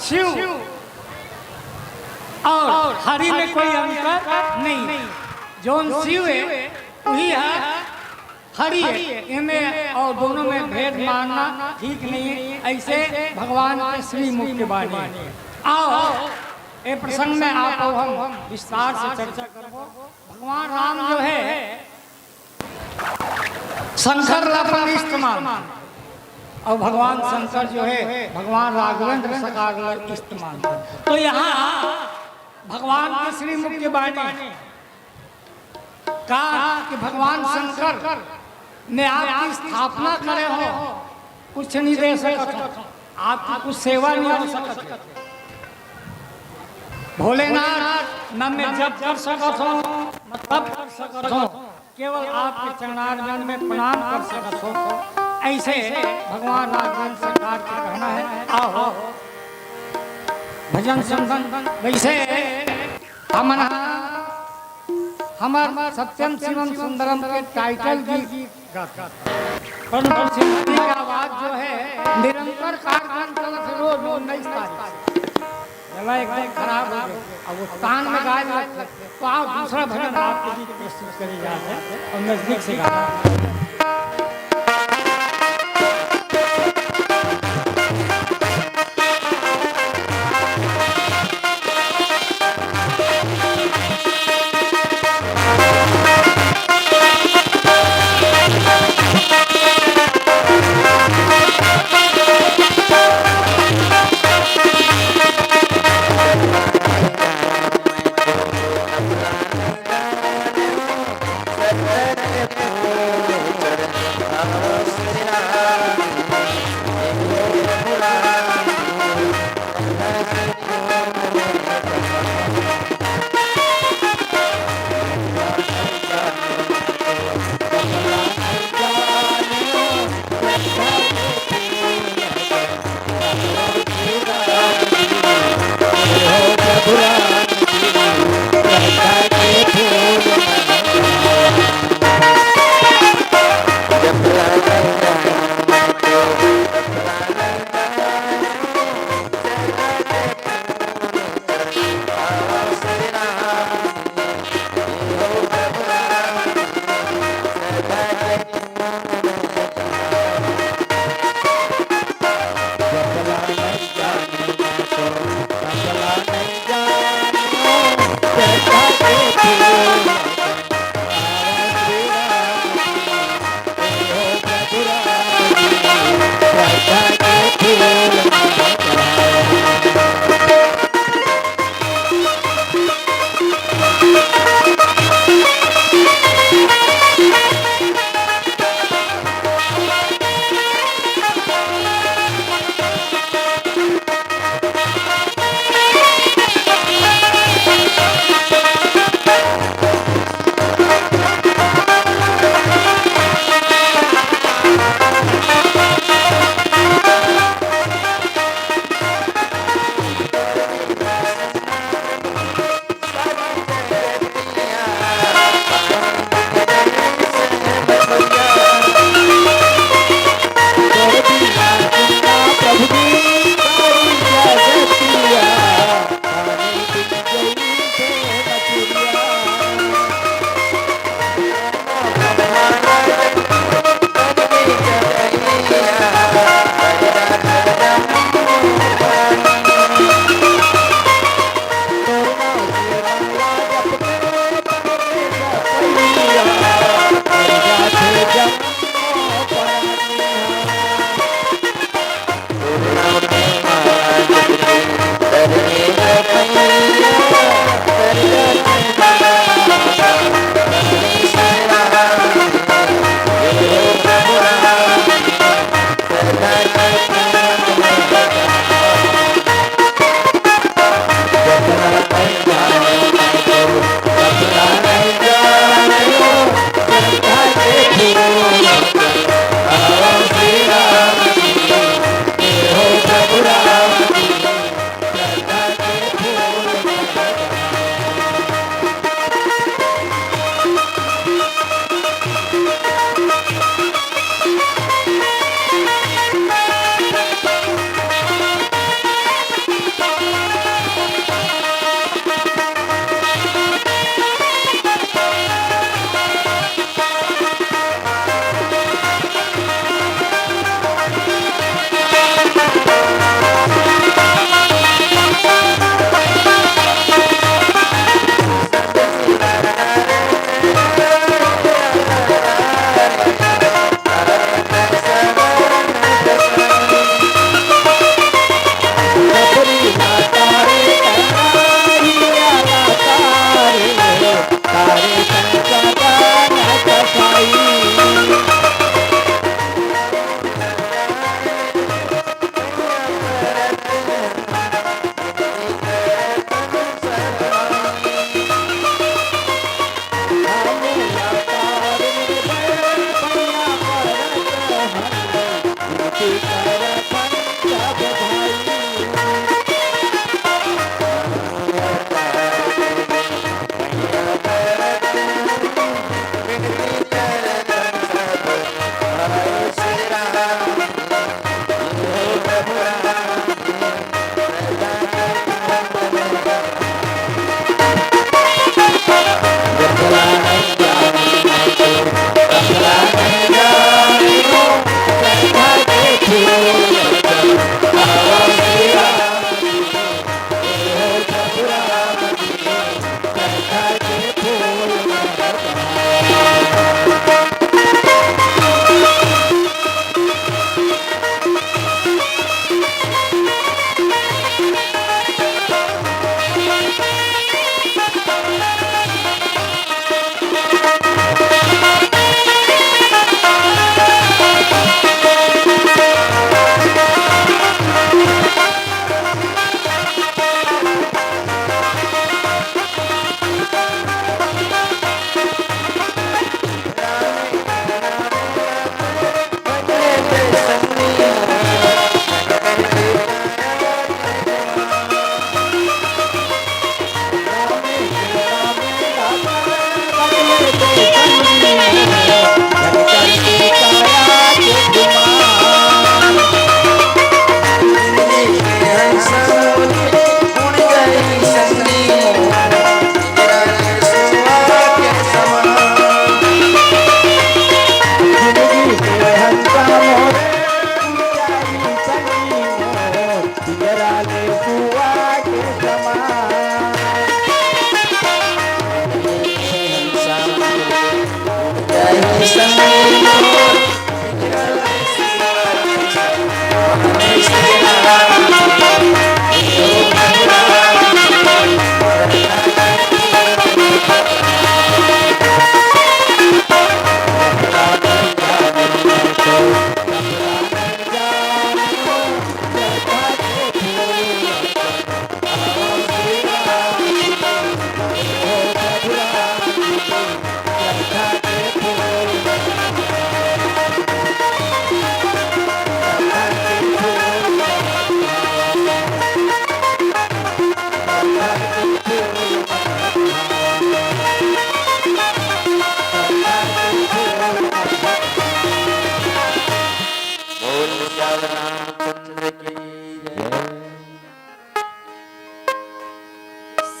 शिव अउ हरि में कोई अंतर नहीं। जोन शिव हे, वही हे हरि हे। एमे अउ दोनों में भेद मानना ठीक नहीं हे। अइसे भगवान के श्रीमुख के बानी हे। अउ ए प्रसंग में आप अउ हम विस्तार से चर्चा करबो। भगवान राम जो हे, शंकर ला अपन इष्ट मान, अउ भगवान शंकर जो हे, भगवान राघवेंद्र सरकार ला इष्ट मान। तो यहाँ भगवान के श्रीमुख के बानी का कि भगवान शंकर, मैं आपकी स्थापना करे हों, कुछ नहीं दे सकत हों, आपकी कुछ सेवा नहीं हो सकत हे। भोलेनाथ, न मैं जप कर सकत हों, न तप कर सकत हों, केवल आपके चरणारविंद में प्रणाम कर सकत हों। अइसे भगवान राघवेंद्र सरकार के कहना हे। आहो, भजन संतन, वइसे हमन, हमर सत्यम शिवम सुंदरम के टाइटल गीत, परम प्रसिद्ध के आवाज जो हे, निरंतर कार्यक्रम चलत हे, रोज उन्नीस तारीख से। गला एकदम खराब हो गया। अब वो तान में गाय लगते, तो आप दूसरा भजन आपके बीच प्रस्तुत करी जात हे अउ नजदीक से गाना।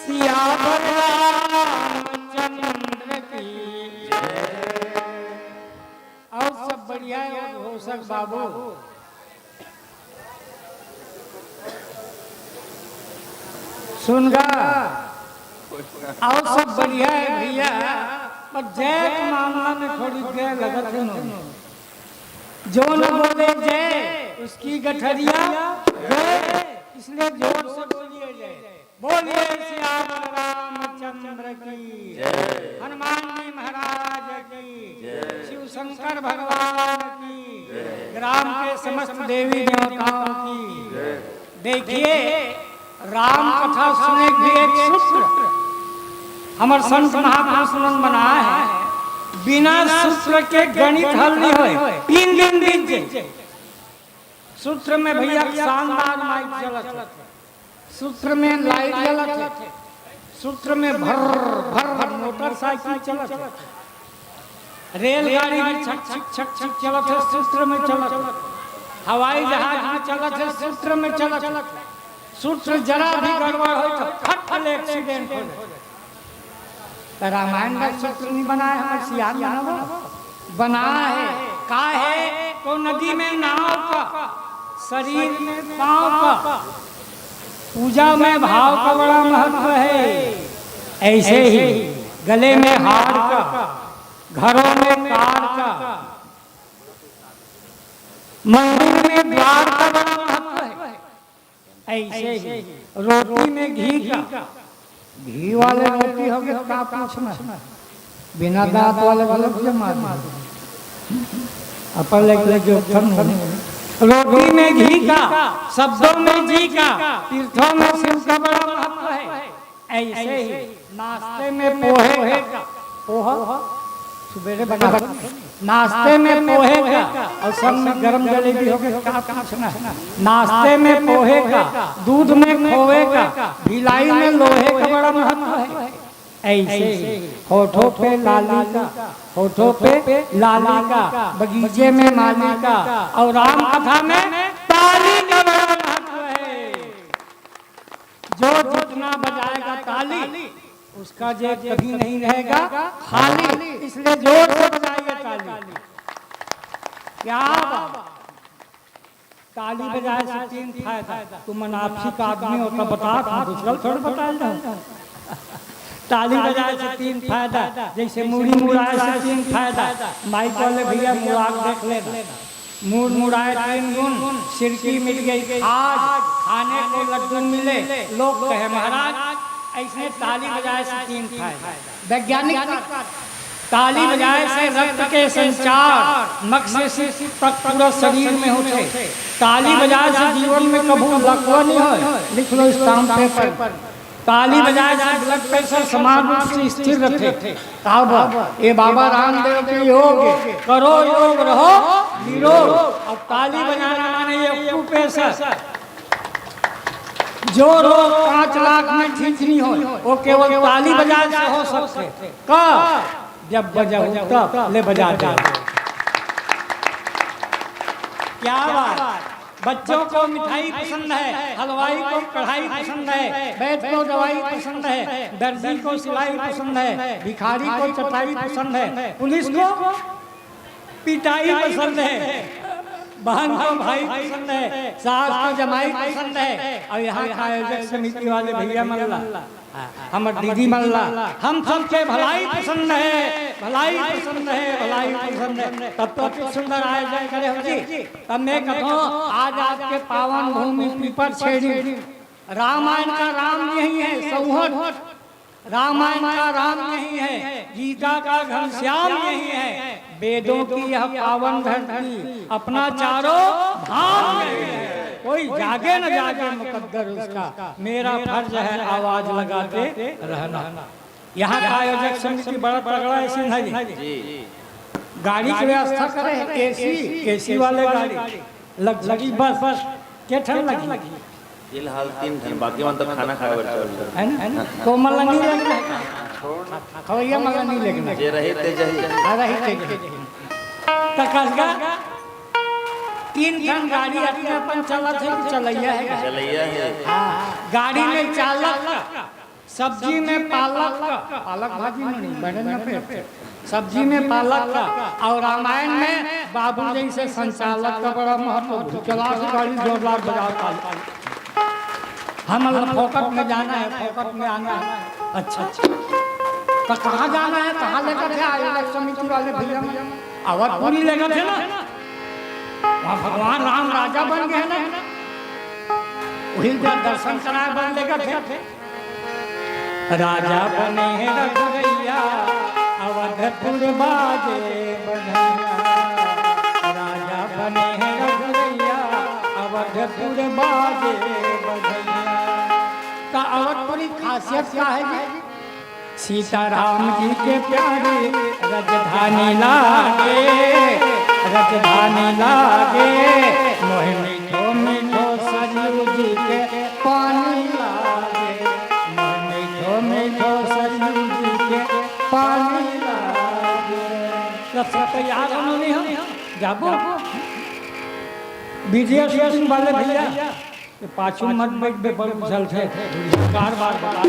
सियावर रामचंद्र की। अउ सब बढ़िया हे घोषक बाबू। सुन गा, अउ सब बढ़िया हे भइया, पर जय के मामला में थोड़ी देर लगत हे नो। जो न बोले जय, उसकी गठरिया गए, इसलिए जोर से बोलिए जय। बोलिए सियावर रामचंद्र की, हनुमान जी महाराज की, शिव शंकर भगवान की, ग्राम के समस्त देवी देवताओं की। देखिए, राम कथा सुने भी एक सूत्र हमर संत महापुरुष मन बनाए हे, बिना सूत्र के गणित हल नहीं होए, तीन दिन बीत जाए। सूत्र में भइया शानदार माइक चलत हे, सूत्र में लाइट जलत हे, सूत्र में भर भर मोटरसाइकिल चलत हे, रेलगाड़ी भी छक छक छक छक चलत हे, सूत्र में चलत हे, हवाई जहाज भी चलत हे, सूत्र में चलत हे। सूत्र जरा भी गड़बड़ हो तो फट ले एक्सीडेंट हो जाए। त रामायण बर सूत्र नहीं बनाए, हमर सियान बनाबो। बना हे, का हे? तो नदी में नाव का, शरीर में पाँव का, पूजा में भाव का बड़ा महत्व हे। ऐसे ही गले में हार का, घरों में कार का, मंदिर में द्वार का बड़ा महत्व हे। ऐसे ही रोटी में घी का, घी वाले रोटी होगे का पूछना, बिना दांत वाले घलो जमा दे। अपन ले, ले जो थन हो। रोटी में घी का, शब्दों में जी का, तीर्थों में शिव का बड़ा महत्व हे। ऐसे ही नाश्ते में पोहे का, पोहा सुबेरे बना, नाश्ते में पोहे का अउ सब में गरम जलेबी होगे, का पूछना। नाश्ते में पोहे का, दूध में खोए का, भिलाई में लोहे का बड़ा महत्व हे। ऐसे ही होठों पे लाली का, होठों पे लाली का, बगीचे में माली का अउ राम कथा में ताली का बड़ा महत्व हे। जो जितना बजाएगा ताली, उसका जेब कभी नहीं रहेगा खाली, इसलिए जोर से बजाइए ताली। क्या बात। ताली बजाए से तीन फायदा। तुम अनापसी का आदमी हो तो बता, तुम दूसरा थोड़े बताए जाओ। ताली बजाए से तीन फायदा, जैसे मुड़ी मुड़ाए से तीन फायदा। माइक वाले भइया मुड़ा के देख लेना। मुड़ मुड़ाए तीन गुण, सिरकी मिल गई खाज, खाने को लड्डू मिले, लोग कहे महाराज। ऐसे ताली बजाए से तीन फायदा। वैज्ञानिक ताली बजाए से रक्त के संचार मस्तिष्क तक पूरा शरीर में होथे। ताली बजाए से जीवन में कभू लकवा नहीं होय, लिख लो स्टाम्प पेपर। ताली बजाए से ब्लड प्रेशर समान रूप से स्थिर रथे। अब ये बाबा रामदेव के योग, करो योग रहो निरोग। अब ताली बजाना माने ये अक्यूप्रेशर। जो रोग पाँच लाख में ठीक नहीं हो, वो केवल ताली बजाए से हो सकथे। कब? जब बजाऊ तब ले बजा दे। क्या बात। बच्चों को मिठाई पसंद है, हलवाई को कढ़ाई पसंद है, वैद्य को दवाई पसंद है, दर्जी को सिलाई पसंद है, भिखारी को चटाई पसंद है, पुलिस को पिटाई पसंद है, बहन को भाई पसंद है, सास को जमाई पसंद है। और यहाँ का आयोजक समिति वाले भइया मन ला हमर दीदी मन ला, हम सबके भलाई पसंद है, भलाई पसंद है, भलाई पसंद है। तब तो अति सुंदर आयोजन करे हो जी। तब मैं कहूँ, आज आपके पावन भूमि पीपर छेड़ी, रामायण का राम यही है सौहठ, रामायण का राम यही है, गीता का घनश्याम यही है, वेदों की यह पावन धरती अपना चारों धाम यही है। कोई जागे न जागे मुकद्दर उसका, मेरा फर्ज है आवाज लगाते रहना। यहाँ का आयोजक समिति बड़ा तगड़ा है सिन्हा जी। गाड़ी की व्यवस्था करे, एसी, एसी वाले गाड़ी, लग्जरी बस, के ठन लगी? फिलहाल तीन ठन, बाकी मन तो खाना खाए बर चल। है ना, है ना? तो मन ला नहीं लगना है। खवैया मन ला नहीं लगना है। जे रही ते जही। हाँ, रही ते जही। तो कसगा, तीन ठन गाड़ी अपने अपन चलत है कि चलैया है? चलैया है। हाँ, गाड़ी में चालक, सब्जी में पालक, पालक भाजी में नहीं, बैगन में पेट, सब्जी में पालक का, और रामायण में बाबू जैसे संचालक का बड़ा महत्व। चला से गाड़ी जोरदार बजाओ ताली। हम लोग फोकट में जाना है, फोकट में आना है। अच्छा, अच्छा। तो कहाँ जाना है, कहाँ लेकर थे आयोजक समिति वाले भैया? अवधपुरी लेकर थे ना, वहाँ भगवान राम राजा बन गए ना, वही जब दर्शन कराए बन लेकर थे। राजा बने हैं रघुरैया, अवधपुर बाजे बधैया। राजा बने हैं रघुरैया, अवधपुर बाजे बधैया। का अवधपुरी खासियत का है जी? सीताराम जी के प्यारी राजधानी लागे, राजधानी लागे, मोहे मीठो मीठो सरयू जी के पानी लागे, मोहे मीठो मीठो सरयू जी के पानी लागे। रस तैयार हो नहीं हो? जाबो। बीडीएस वाले भैया, ये पाछू मत बैठ बे, बड़ उछल थे। कार बार बता।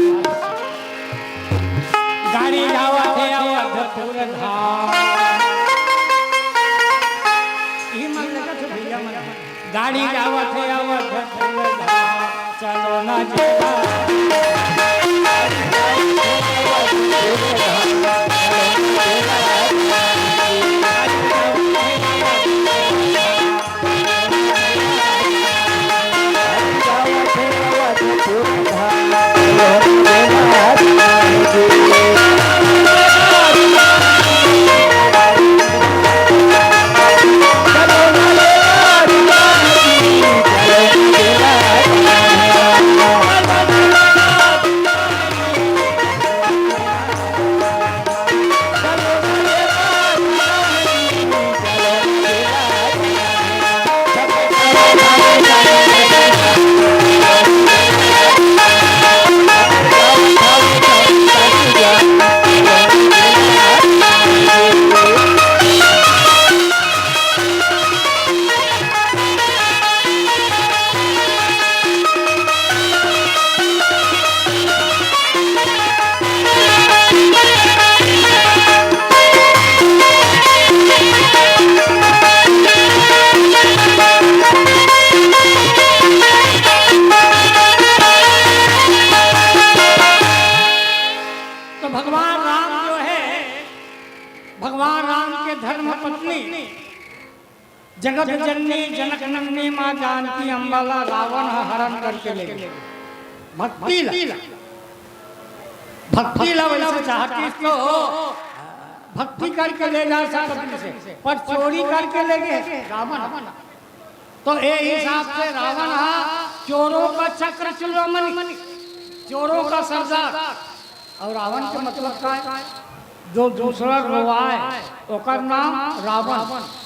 गाड़ी जावत हे अवधपुर धाम। ई मन लगा थे भैया मन। गाड़ी जावत हे अवधपुर धाम। चलो ना जी। तो भगवान राम जो है, भगवान राम के धर्म पत्नी जगत जननी जनक नंदिनी माँ जानकी अम्बा ला रावण ह हरण करके ले गे। भक्ति ला, भक्ति ला वैसे चाहती तो भक्ति करके ले जा सकती से, पर चोरी करके ले गे रावण। तो ए हिसाब से रावण हा चोरों का चक्र चूड़ामणि, चोरों का सरदार। और रावण के मतलब का है? जो दूसरा रोवाए, ओकर नाम रावण।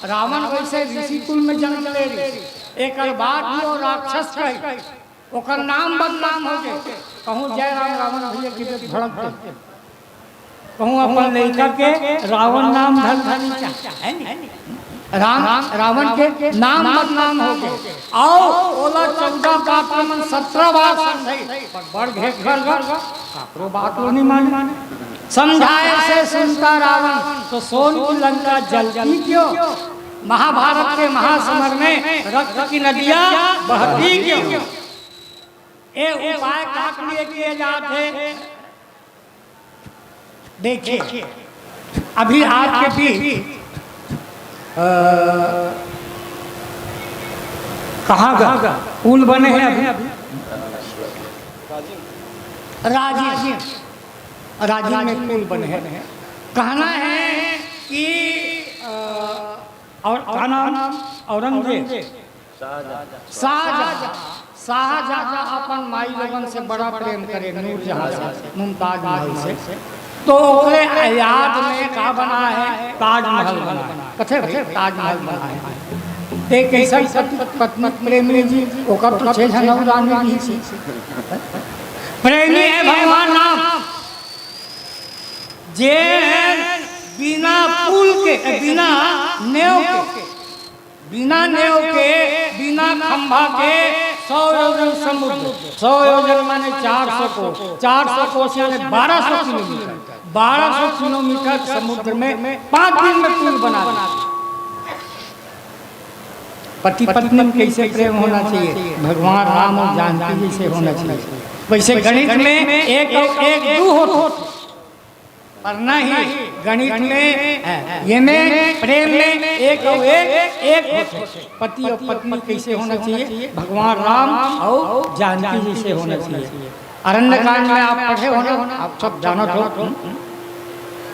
रावण वैसे ऋषि कुल में जन्म ले रही, एकर बाद भी वो राक्षस कही, ओकर नाम बदनाम हो गए। कहूँ जय राम रावण भैया की तो भड़क गए। कहूँ अपन लइका के रावण नाम धर धर चाहे, है नी? राम, रावण के नाम बदनाम हो गए। आओ, ओला चौदह बार के मन सत्रह बार समझाई, पर बड़ घेर कर गा, काकरो बात लो नहीं माने। समझाए से सुनता रावण, तो सोन की लंका जलती क्यों? महाभारत के महासमर में रक्त की नदियां बहती क्यों? ये उपाय का के लिए किए जात हे? देखिए, अभी आपके बीच, अ, कहाँ का पुल बने हैं अभी? राजिम, राजिम में पुल बने हैं। कहना है कि, अ, और का नाम? औरंगजेब। शाहजहां। शाहजहां अपन माई लोगन से बड़ा प्रेम करे, नूरजहां से, मुमताज महल से। तो ओकरे याद में का बना है? ताजमहल बना है। कथे भाई, ताजमहल बना है। ते कैसन पति, पत्नी प्रेमी जी, ओकर तो छह झन और रानी भी थी। प्रेमी है भगवान राम, जे बिना पुल के, बिना नेव के, बिना नेव के, बिना खंभा के सौ योजन समुद्र, सौ योजन माने चार सौ कोस, चार सौ कोस यानी बारह सौ किलोमीटर, बारह सौ किलोमीटर समुद्र में पांच दिन में पुल बना दिया। पति पत्नी में कैसे प्रेम होना चाहिए, भगवान राम और जानकी जैसे होना चाहिए। वैसे गणित में एक और एक दू होत, पर नहीं, गणित में, ये में प्रेम में एक और एक, एक होत। पति और पत्नी कैसे होना चाहिए, भगवान राम और जानकी जैसे होना चाहिए। अरण्यकांड में आप पढ़े हो ना, आप सब जानत हो।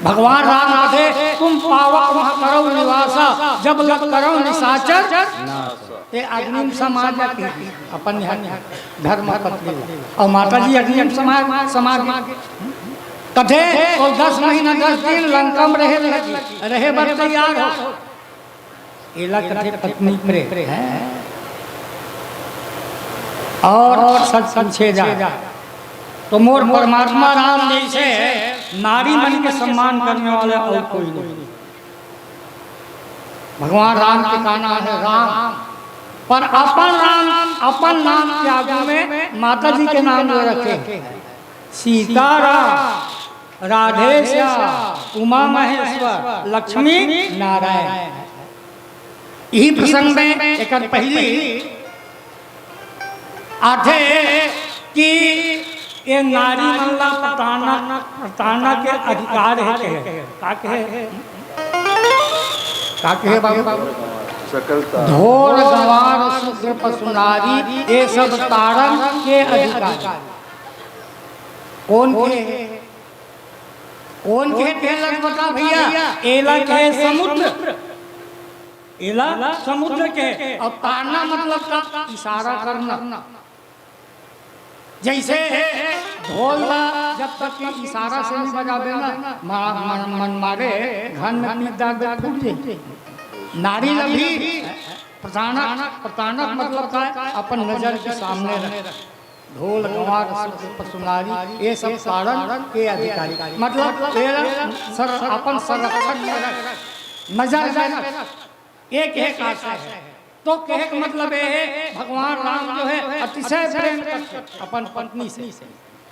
भगवान राम कथे, "तुम पावक मह करौ निवासा, जब लग करौ निशाचर।" ते अग्निम समा जाती, अपन यहाँ धर्म पत्नी। और माता जी अग्निम समा, समा गई। कथे, "और दस महीना दस दिन लंका में रहे, रहे, रहे बर तैयार हो।" एला कथे पत्नी प्रेम। हैं? और सच पूछे जाए तो मोर परमात्मा राम जैसे नारी मन के सम्मान करने वाला और कोई नहीं। भगवान राम के का नाम है? राम। पर अपन राम, अपन नाम के आगू में माता जी के नाम ले रखे हैं। सीताराम, राधेश्याम, उमा महेश्वर, लक्ष्मी नारायण। यही प्रसंग में एकर पहली आथे कि ये नारी मन ला प्रताड़ना, प्रताड़ना के अधिकार है कहे। का कहे? का कहे बाबू? सकलता। ढोर गंवार शूद्र पशु नारी, ये सब ताड़न के अधिकार। कौन के? कौन के तेलक बता भैया? एला के समुद्र, एला समुद्र के। अब ताड़ना मतलब का? इशारा करना। जैसे ढोल ला जब तक के इशारा से नहीं बजाबे ना, मा-, मन, मन मारे घन में पीट डाल दे, फूट जाए। नारी ला भी प्रताड़क, प्रताड़क मतलब का है? अपन नजर के सामने रख। ढोल, गंवार, शूद्र, पशु नारी, ये सब ताड़न के अधिकारी। मतलब, तेरा सर-, अपन संरक्षण में रख, नजर में रख, ये कहे का आशय है। तो कहे का मतलब ये है, भगवान राम जो है, अतिशय प्रेम करते अपन पत्नी से,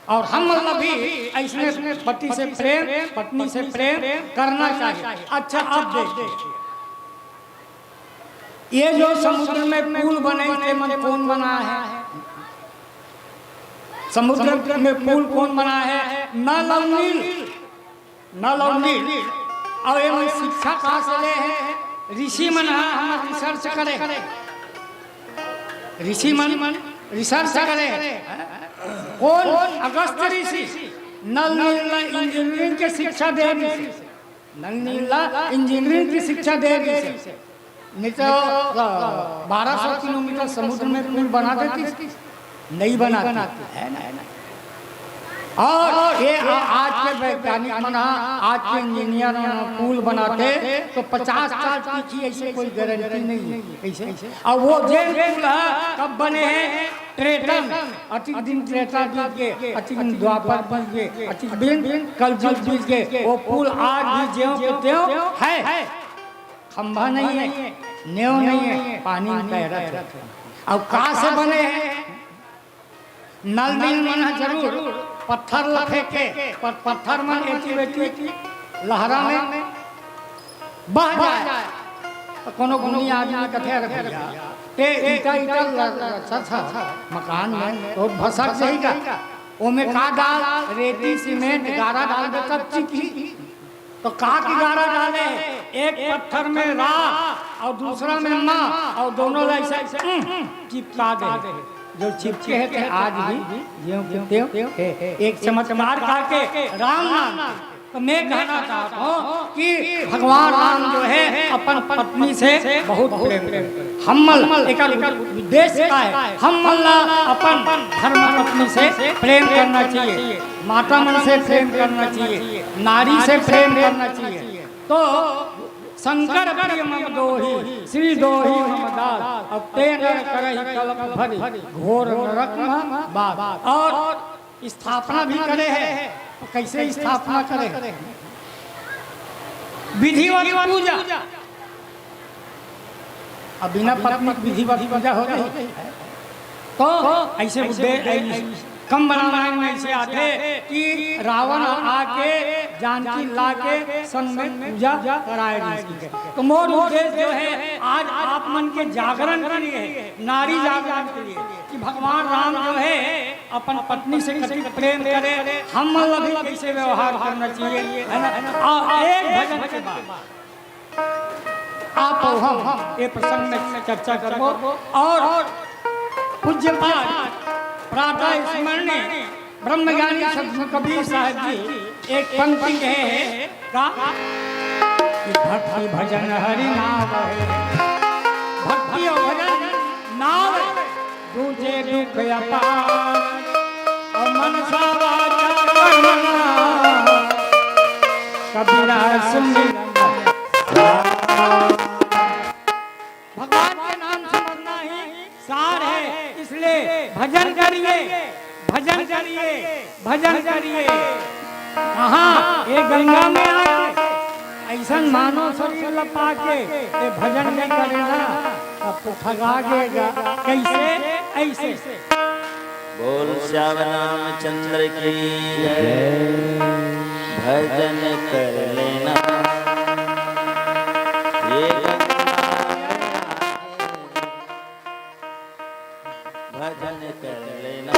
और हम मतलब भी ऐसने पति से प्रेम, पत्नी से प्रेम करना चाहिए। अच्छा, अब देखिए, ये जो समुद्र में पुल बने, ये मन कौन बना है? समुद्र में पुल कौन बना है? नल और नील। नल और नील। और ये मन शिक्षा कहाँ से ले हैं? ऋषि मन ह, हम रिसर्च करे। ऋषि मन रिसर्च करे। कौन? अगस्त ऋषि। नल नील ला इंजीनियरिंग के शिक्षा दे ऋषि। नल नील ला इंजीनियरिंग की शिक्षा दे दी से। नहीं तो, अ, बारह सौ किलोमीटर समुद्र में पुल बना देती, नहीं बनाती, है ना, है ना। और ये आ-, आज के वैज्ञानिक मन, आज के इंजीनियर मन पुल बनाते तो पचास साल पीछे, ऐसे कोई गारंटी नहीं है। कैसे? और वो जेन पुल है, कब बने हैं? त्रेता में, अतिक दिन त्रेता बीत गे, अतिक दिन द्वापर बीत गे, अतिक दिन कलजुग बीत गे, वो पुल आज भी ज्यों के त्यों है। खंभा नहीं है, नेव नहीं है, पानी में तैरत है। अब का से बने हैं? नल नील मन ह जरूर पत्थर ल फेंके, पर पत्थर मन एती बेती लहरा में बह जाए। त कोनो गुनी आदमी कथे, "अरे भैया, ते ईंटा, ईंटा ल-, ल-, ल-, ल-, मकान में तो भसक जाही का? ओमे का डाल, रेती, सीमेंट, गारा डाल दे, तब चिपकी।" तो का की गारा डाले, एक पत्थर में रा अउ दूसरा में मा, अउ दोनों ला ऐसे, उम, चिपका दे। जो चिपके हे ते आज भी ज्यों के त्यों हे। एक चमत्कार करके राम नाम। तो मैं कहना चाहता हूँ कि भगवान राम जो है अपन पत्नी से बहुत प्रेम करते हैं। हम मन, एकर उद्देश्य का है, हम मन ला अपन धर्म पत्नी से प्रेम करना चाहिए, माता मन से प्रेम करना चाहिए, नारी से प्रेम करना चाहिए। तो शंकर प्रिय मम दोही, श्री दोही मम दास, अब ते नर करहि कलप भरि, घोर नरक मह बास। और स्थापना भी करे हे। तो कैसे स्थापना करे हे? विधिवत पूजा। अब बिना पत्नी के विधिवत पूजा हो जाही? तो ऐसे उद्देश्य, कम बनाना में ऐसे आथे कि रावण आके जानकी लाके संग में पूजा कराए रहिस। तो मोर उद्देश्य जो है, आज आप मन के जागरण के लिए, नारी जागरण के लिए, कि भगवान राम जो है अपन पत्नी से कति प्रेम करे, हम मन ला भी कैसे व्यवहार करना चाहिए, है ना? और एक भजन के बाद आप अउ हम ये प्रसंग में चर्चा करबो। और पूज्यपाद प्रातः स्मरणीय ब्रह्मज्ञानी सद्गुरु कबीर साहब जी एक पंक्ति कहे हे का, कि भक्ति भजन हरि नाम है, भक्ति और भजन नाम है, दूजे दुख अपार, और मनसा वाचा कर्मणा कबीरा सुमिरन। भगवान के नाम सुमिरना ही सार है, इसलिए भजन करिए, भजन करिए, भजन करिए। कहाँ ये गंगा में आके ऐसन मानव शरीर ल पाके ये भजन नहीं करेगा, तब तो ठगा गएगा। कैसे? ऐसे। बोल श्याम रामचंद्र की जय। भजन कर लेना, ये भजन कर लेना।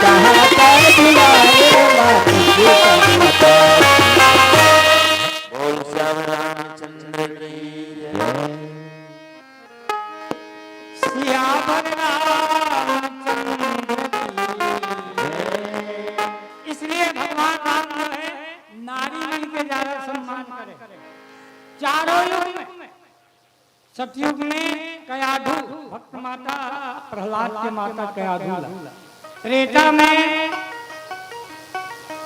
कहाँ पर बुलावे ला तुझे कहाँ पर। बोल श्याम रामचंद्र की जय। सियावर रामचंद्र की जय। इसलिए भगवान राम जो है, नारी मन के ज्यादा सम्मान करे। चारों युग में, सतयुग में कयाधु भक्त माता, प्रहलाद के माता कयाधु ला, त्रेता में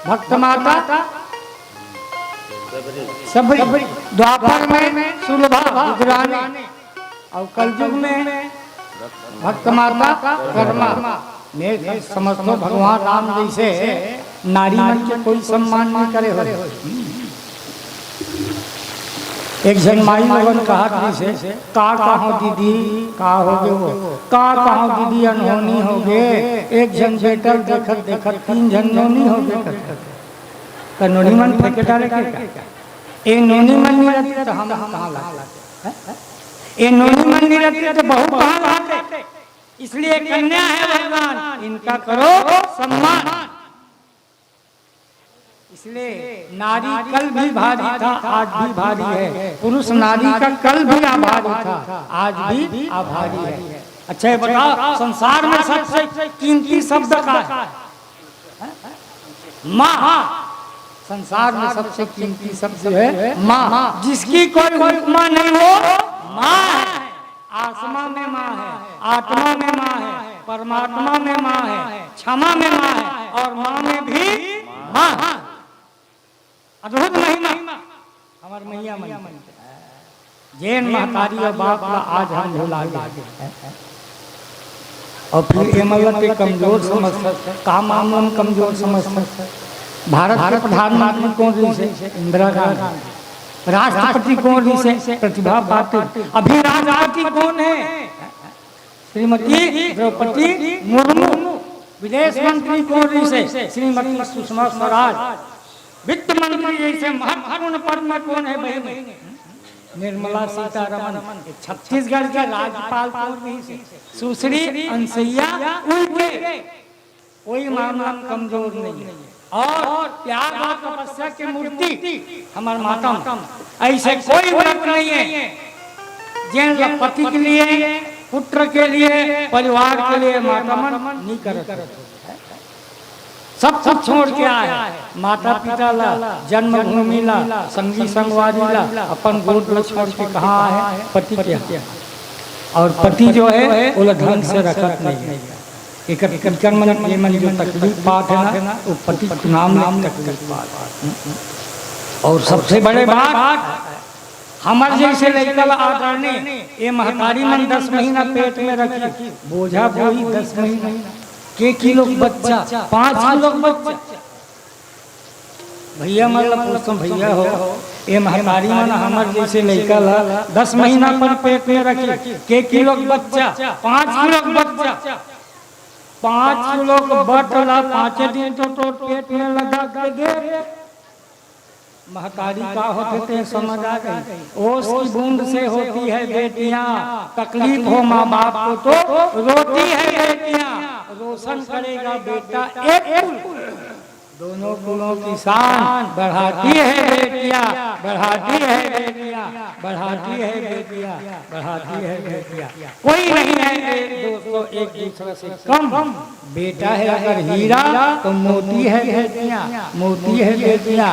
भक्त माता सबरी, द्वापर में सुलभा विद्रानी, और कलयुग में भक्त माता कर्मा। मैं समझतो भगवान राम जैसे नारी मन के कोई सम्मान नहीं करे हो। एक झन माई लोगन कहा जैसे, "का कहो दीदी, का हो गे वो? का कहो दीदी, अनहोनी हो गे।" एक झन बेटा देखत देखत तीन झन नोनी हो गे। त नोनी मन फेंके डारे के का? ए नोनी मन नहीं रहती तो हम कहाँ लाते? हैं? ए नोनी मन नहीं रहती तो बहू कहाँ लाते? इसलिए कन्या है भगवान, इनका करो सम्मान। इसलिए नारी कल भी भारी था, आज भी भारी है। पुरुष नारी का कल भी आभारी था, आज भी आभारी है। अच्छा, ये बताओ, संसार में सबसे कीमती शब्द का है? माँ। संसार में सबसे कीमती शब्द है माँ, जिसकी कोई उपमा नहीं, वो माँ है। आसमा में माँ है, आत्मा में माँ है, परमात्मा में माँ है, क्षमा में माँ है, और माँ में भी माँ। अद्भुत महिमा हमार मैया मन के। जेन महतारी और बाप ला आज हम भुला गे। और फिर एमन ला ते कमजोर समझथस, का मामला में कमजोर समझथस? भारत के प्रधानमंत्री कोन रहिसे? इंदिरा गांधी। राष्ट्रपति कोन रहिसे? प्रतिभा पाटिल। अभी राष्ट्रपति कोन है? श्रीमती द्रौपदी मुर्मू। विदेश मंत्री कोन रहिसे? श्रीमती सुषमा स्वराज। वित्त मंत्री जैसे महत्वपूर्ण पद में कोन है बहिनी? निर्मला सीतारमन। छत्तीसगढ़ के राज्यपाल कोन रहिसे? सुश्री अंसुईया उइके। कोई मामला में कमजोर नहीं है। और त्याग और तपस्या की मूर्ति हमार माता मन। ऐसे कोई व्रत नहीं है जेन ला पति के लिए, पुत्र के लिए, परिवार के लिए माता मन नहीं करत। सब कुछ छोड़ के आए, माता पिता ला, जन्मभूमि ला, संगी संगवारी ला, अपन गोत्र ला छोड़ के कहाँ आए? पति के यहाँ। और पति जो है, ओला ढंग से रखत नहीं है। एकर, एकर मन, ये मन जो तकलीफ पात है ना, वो पति के नाम ले तकलीफ पात है। और सबसे बड़े बात, हमर जैसे लइका ला आदरणीय, ये महतारी मन दस महीना पेट में रखी, बोझा बोही दस महीना, के किलो बच्चा, पाँच किलो बच्चा। भैया मन ला पूछो, भैया हो, ये महतारी मन हमर जैसे लइका ला दस महीना पर पेट में रखी, के किलो बच्चा, पाँच किलो बच्चा, पाँच किलो बट ला पाँचे दिन तो तोर पेट में लगा के दे। महतारी का होथे ते समझ आ गई। ओस की बूंद से होती है बेटियां, तकलीफ हो माँ बाप को तो रोती है बेटियां। रोशन करेगा बेटा एक कुल, दोनों कुलों की शान बढ़ाती है बेटियां, बढ़ाती है बेटियां, बढ़ाती है बेटियां, बढ़ाती है बेटियां। कोई नहीं है दोस्तों एक दूसरे से कम। बेटा है अगर हीरा तो मोती है बेटियां, मोती है बेटियां।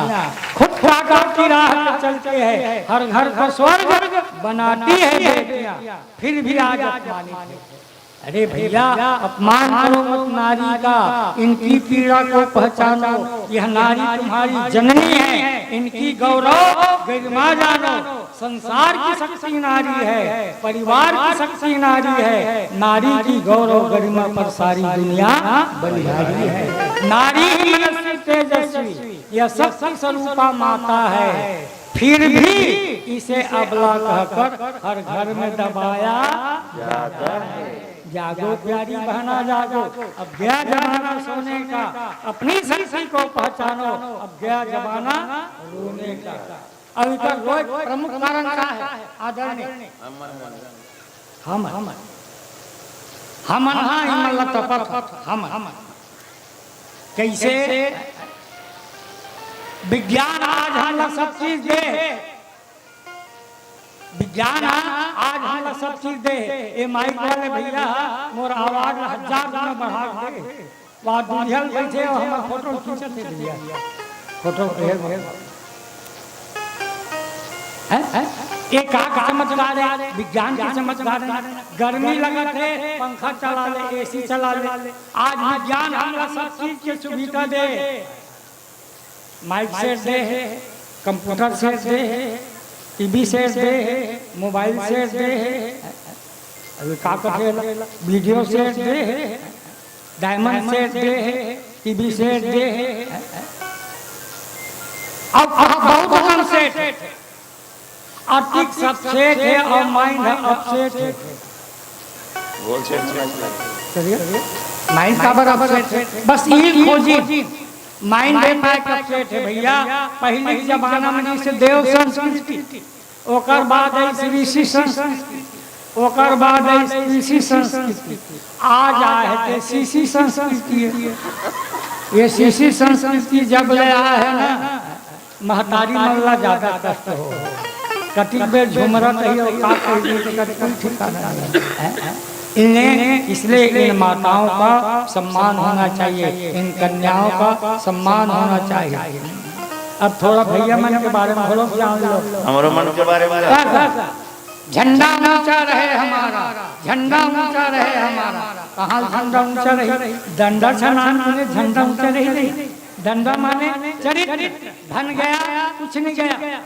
खुद प्रागट की राह पे चलते हैं, हर घर को स्वर्ग बनाती है बेटियां, फिर भी आज अपमानित है। अरे भैया, अपमान करो मत नारी का, इनकी पीड़ा को पहचानो। यह नारी तुम्हारी जननी है, इनकी गौरव गरिमा जानो। संसार की शक्ति नारी है, परिवार की शक्ति नारी है। नारी की गौरव गरिमा पर सारी दुनिया बलिहारी है। नारी ही मनस्वी तेजस्वी, यह शक्ति स्वरूपा माता है, फिर भी इसे अबला कहकर हर घर में दबाया जाता है। जागो प्यारी बहना जागो, अब गया जमाना सोने का, अपनी शक्ति को पहचानो, अब गया जमाना रोने का। अब इधर रोए प्रमुख कारण का है? आदरणीय, हम, हम, हमन हा इमन ला तपत हन। हमन कइसे? विज्ञान आज हमला सब चीज दे हे। विज्ञान हा आज हमला सब चीज दे हे। ए माइक वाले भैया हा मोर आवाज ला हजार गुना बढ़ा दे हे। वहाँ दूरिहा ले बइठे हे, हमर फोटो खींचत हे भैया। फोटो हे, हैं? हैं? ये का, का चमत्कार हे? विज्ञान के चमत्कार हे। गर्मी लगत हे, पंखा चला ले, एसी चला ले। आज विज्ञान हमला सब चीज के सुविधा दे। माइक सेट दे हे, कंप्यूटर सेट दे हे, टीवी सेट दे हे, मोबाइल सेट दे हे, अभी का कथे ला? वीडियो सेट दे हे, डायमंड सेट दे हे, टीवी सेट दे हे। अब, अब बहुत कम सेट हे। अतिक सब सेट हे अउ माइंड ह अपसेट हे। बोल सेट समझ गए। चलिए, माइंड काबर अपसेट हे? बस इही खोजी, माइंड हे माइंड अपसेट हे भैया। पहिली के जमाना में जइसे देव संस्कृति, ओकर बाद आइस ऋषि संस्कृति, ओकर बाद आइस कृषि संस्कृति, आज आए हे ते शिशि संस्कृति हे। ये शिशि संस्कृति जब ले आए हे ना, महतारी मन ला ज्यादा कष्ट हो। कतिक बेर झुमरत रही अउ का कर दी, तेकर कोई ठिकाना नहीं हे। इन्हें, इसलिए इन माताओं का सम्मान होना चाहिए, इन कन्याओं का सम्मान होना चाहिए। अब थोड़ा भैया मन के बारे में घलो जान लो। हमरो मन के बारे में। कर, कर। झंडा ऊंचा रहे हमारा, झंडा ऊंचा रहे हमारा। कहाँ झंडा ऊंचा रही? डंडा छनान के झंडा ऊंचा रही, रही। डंडा माने चरित्र, धन गया, कुछ नहीं गया,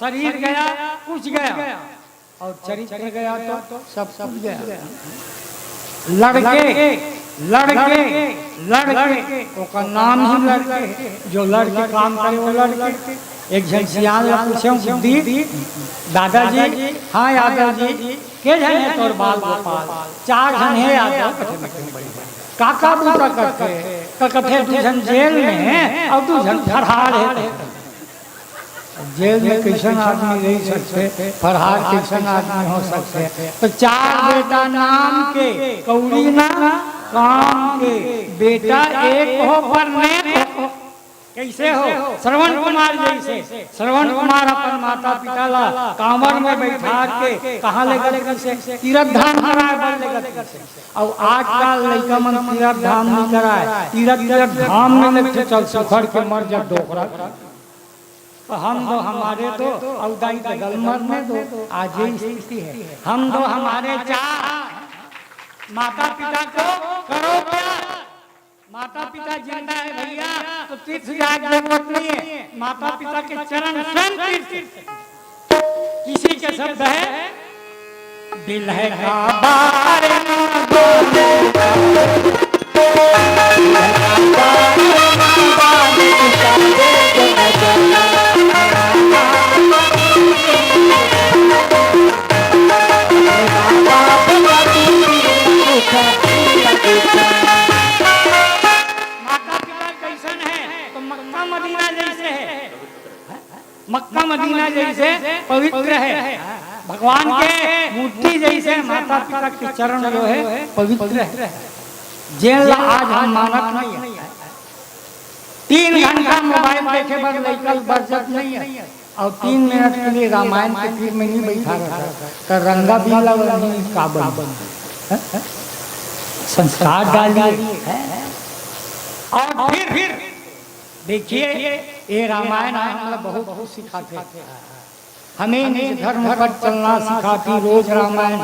शरीर गया, कुछ गया, और चरित्र गया तो सब कुछ गया। लड़के, लड़के, लड़के, ओकर नाम ही लड़के हे। जो लड़के काम करे, वो लड़के। एक झन सियान ला पूछे, बुद्धि, दादाजी, हाँ यादव जी, के झन हे तोर बाल गोपाल? चार झन हे यादव, कथे में क्यों बड़ी? का का बूता करथे? का कथे दू झन जेल में हे अउ दू झन फरहार हे। जेल में कइसन आदमी रह सकथे, फरहार कइसन आदमी हो सकथे? तो चार बेटा नाम के, कौड़ी ना काम के, बेटा एक हो पर नेक हो। कइसे हो? श्रवण कुमार जइसे। श्रवण कुमार अपन माता पिता ला कांवर में बइठार के कहाँ लेगत रहिसे? तीरथ धाम कराए बर लेगत रहिसे। अउ आजकल लइका मन तीरथ धाम नइ कराए, तीरथ, तीरथ धाम में लेगथे, चल सुखड़ के मर जा डोकरा। तो हम दो हमारे दो, अउ दाई दगल मरने दो, आज ये स्थिति हे। हम दो हमारे चार, माता पिता को करो प्यार। माता पिता जिंदा हे भैया, तो तीर्थ जाए के जरूरत नहीं हे। माता पिता के चरण स्वयं तीर्थ। किसी के शब्द हे, बिलहै का बार ना बार। माता पिता कइसन हे? तो मक्का मदीना जइसे हे। मक्का मदीना जइसे पवित्र हे, भगवान के मूर्ति जइसे माता पिता के चरण जो हे पवित्र हे। जेन ला आज हम मानत नहीं हे। तीन घंटा मोबाइल देखे बर लइका ल बरजत नहीं हे, अउ तीन मिनट के लिए रामायण के फिल्म में नहीं बइठा रहा, तो रंगा बिल्ला वाला नहीं का बन? संस्कार डालिए। अउ फिर, फिर देखिए, ये रामायण हमला बहुत कुछ सिखाथे। हमें निज धर्म पर चलना सिखाती रोज रामायण,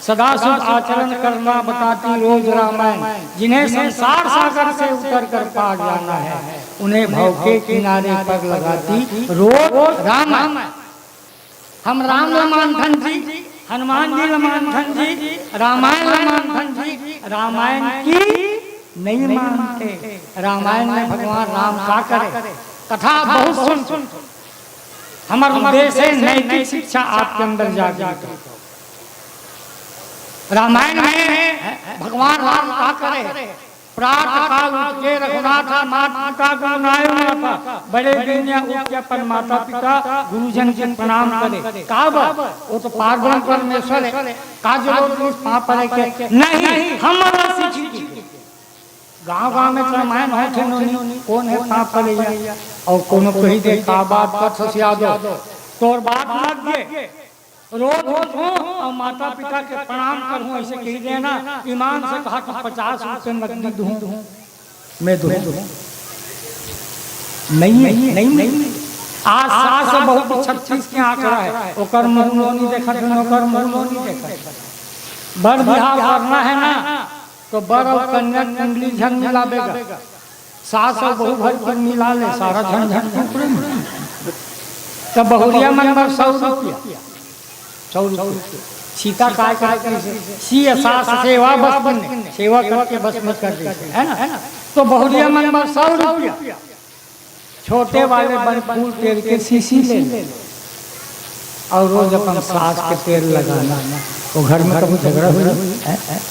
सदा शुभ आचरण करना बताती रोज रामायण। जिन्हें संसार सागर से उतर कर पार जाना है, उन्हें भव के किनारे पर लगाती रोज रामायण। हम राम ल मानथन जी, हनुमान जी ल मानथन जी, रामायण ल मानथन जी, रामायण की नहीं मानते। रामायण में भगवान राम का करे? कथा बहुत सुन, सुन। हमर उद्देश्य हे नैतिक शिक्षा आपके अंदर जागृत हो। रामायण में भगवान राम का करे? प्रातः काल उठ के रघुनाथा मात पिता गुरु नाय माथा, बड़े बिनिया उठ के अपन माता पिता गुरुजन के प्रणाम करे। का बा? वो तो पार ब्रह्म परमेश्वर है, का जरूरत है पाँव परे के? नहीं, हमला सीखी के। गाँव गाँव में रामायण होथे नोनी, कोन है पाँव परे या? और कोनो कही दे, का बात करथस यादव, तोर बात लग गे। रोज उठहूँ और माता पिता के प्रणाम करहूँ, ऐसे कही देना। ईमान से कहा कि पचास रुपये नकदी दूँ, मैं दूँ। नहीं है, नहीं, नहीं। आज सास और बहू के छत्तीस के आंकड़ा है, ओकर मुंह लो नहीं देखत है, ओकर मुंह लो नहीं देखत है। बर बिहाव करना है ना, तो बर और कन्या कुंडली झन मिलाबे गा। सास और बहू भर के मिला ले, सारा झन झन कुकड़े में। तब बहुरिया मन बर सौ रुपया, सौ रुपया। सीता काय करे कइसे? सी सास सेवा बस पुण्य, सेवा करके बस में कर दे, है ना? तो बहुरिया मन बर सौ रुपया। छोटे वाले बन फूल तेल के शीशी ले ले और रोज अपन सास के तेल लगाना। वो घर में कभी झगड़ा हो जाए? हैं? हैं?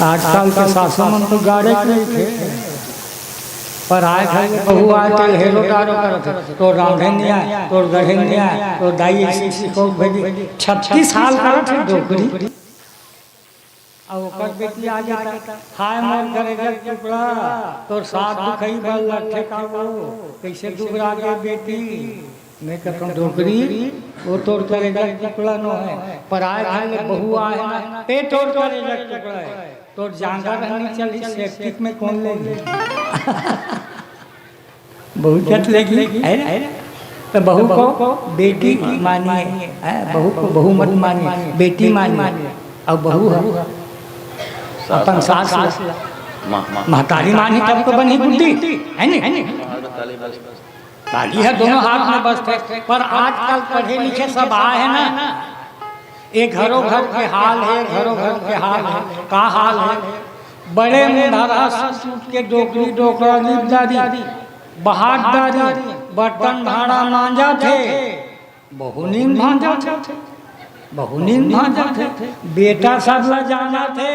आजकल के सासों मन तो गाड़े के रहिथे, पर आय घर में बहू आय, तेल हेरो डारो करत हे, तोर रांधे नहीं आय, तोर गढ़े नहीं आय, तोर दाई ऐसी ऐसी को भेजी, छत्तीस साल करत हे डोकरी। अउ ओकर बेटी आ जाता, "हाय मोर करेजा के टुकड़ा, तोर साथ दुखई बर लड़थे का वो? कइसे दुबरा गे बेटी?" मैं कहता हूँ, "डोकरी, वो तोर करेजा के टुकड़ा नो है, पर आय घर ले बहू आय ना, ते तोर करेजा के टुकड़ा है। तोर जांगर हर नहीं चली, सेप्टिक में कौन ले?" बहू चट लेगी, है ना? तो बहू को बेटी मानिए, है? बहू को बहू मत मानिए, बेटी मानिए। और बहू है अपन सास ला। महतारी मानी तब तो बनी बुद्धि, है नी? ताली है दोनों हाथ में बस थे, पर आजकल पढ़े लिखे सब आए हैं ना, ए घरो घर के हाल हे, घरो घर के हाल हे। का हाल हे? बड़े मुंडहर सूत के डोकरी डोकरा लीप डारी, बहात डारी, बर्तन भांडा मांजत हे, बहू नींद भांजत हे, बहू नींद भांजत हे। बेटा सब ला जानत हे,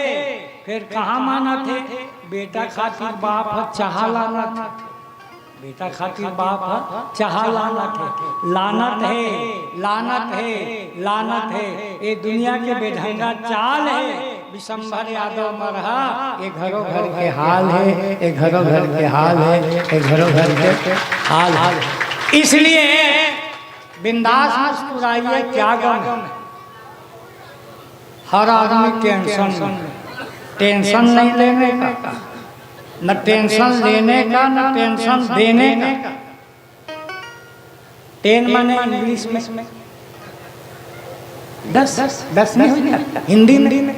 फेर कहाँ मानत हे? बेटा खातिर बाप ह चाहा लानत हे। बेटा खातिर बाप ह चाहा लानत हे, लानत हे, लानत हे, लानत हे। ए दुनिया के बेढंगा चाल हे, विशंभर यादव मरहा। ए घरो घर के हाल हे, ए घरो घर के हाल हे, ए घरो घर के हाल हे। इसलिए बिंदास मुस्कुराइए, क्या गम है? हर आदमी टेंशन में, टेंशन नहीं लेने का, न टेंशन लेने का, न टेंशन देने का। टेन माने इंग्लिश में दस, दस नहीं होता हिंदी में।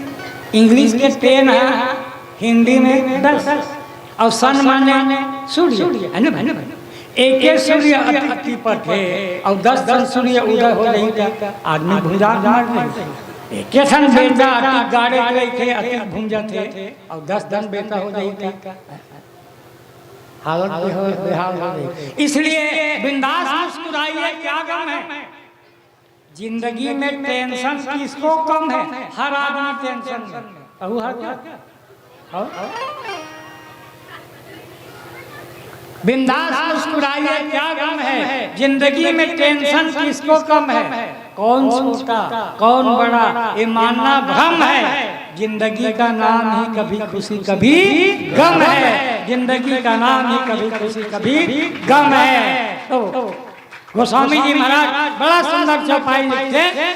इंग्लिश के टेन है, हिंदी में दस। और सन माने सूर्य, है ना भाई? एके सूर्य अतिक तिपत हे, और दस ठन सूर्य उदय हो जाही त आदमी भुंजा के मर जाही। एके ठन बेटा अतिक गाड़े के रहिथे, अतिक भुंजत हे, और दस ठन बेटा हो जाही त हालत बेहो-, बेहाल हो जाही। इसलिए बिंदास मुस्कुराइए, क्या गम है? जिंदगी में टेंशन किसको कम है? हर आदमी टेंशन में। कहू है क्या? हाँ? बिंदास मुस्कुराइए, क्या गम है? जिंदगी में टेंशन किसको कम है? कौन छोटा, कौन बड़ा, ये मानना भ्रम है। जिंदगी का नाम ही कभी खुशी, कभी गम है। जिंदगी का नाम ही कभी खुशी, कभी गम है। तो गोस्वामी जी महाराज बड़ा सुंदर चौपाई लिखते हैं।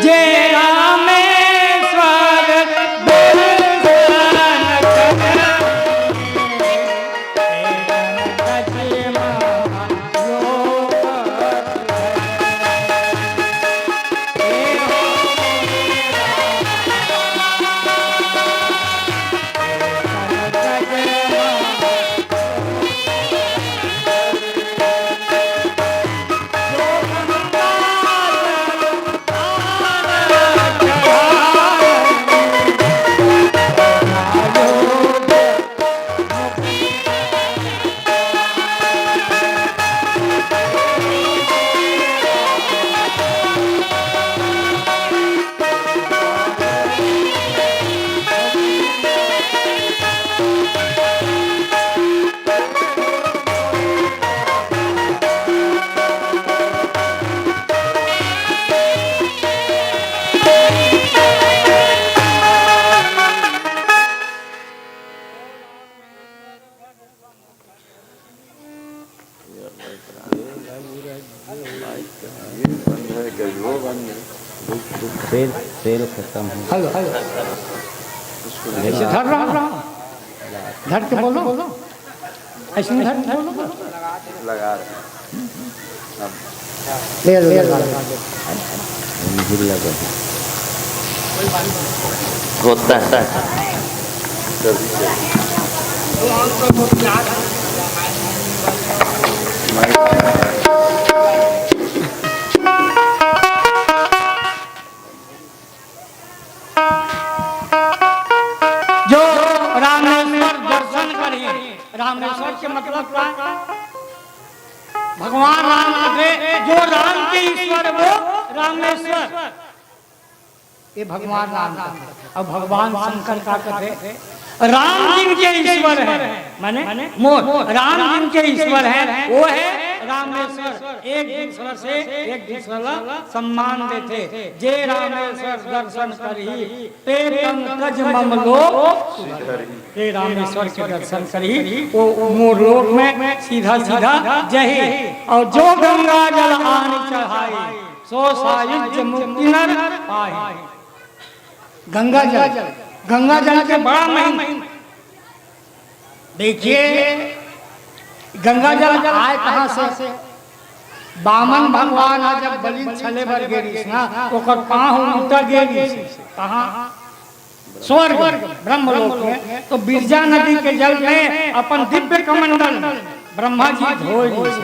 जय रामेश्वर दर्शन ये बंद है, कभी वो बंद है। तेल, तेल खत्म हो। Hello, hello. ऐसे धर रहा, धर के बोलो। ऐसे नहीं धर के बोलो। लगा रहे हैं। ले लो, लगा लो। होता है। जो रामेश्वर दर्शन करही, रामेश्वर के मतलब का है? भगवान राम कथे, जो राम के ईश्वर वो रामेश्वर। ये भगवान राम कथे। अब भगवान शंकर का कथे, राम जिनके ईश्वर है, माने मोर राम जिनके ईश्वर है, वो है रामेश्वर। एक दूसरा से एक दूसरा ला सम्मान देथे। जे रामेश्वर दर्शन करही, ते पंकज मम लोक सुधरही। ते रामेश्वर के दर्शन करही, वो मोर लोक में सीधा सीधा जही। और जो गंगा जल आनि चढ़ाई, सो सायुज्य मुक्ति नर पाई। गंगा जल, गंगा जल के बड़ा महिमा। देखिए, गंगा जल आए कहाँ से? बामन भगवान ह जब बलि ल छले बर गे रिहिस ना, ओकर पाँव उल्टा गे रिहिस। कहाँ? स्वर्ग, ब्रह्मलोक में। तो बिरजा नदी के जल में अपन दिव्य कमंडल ब्रह्मा जी धोए रिहिस।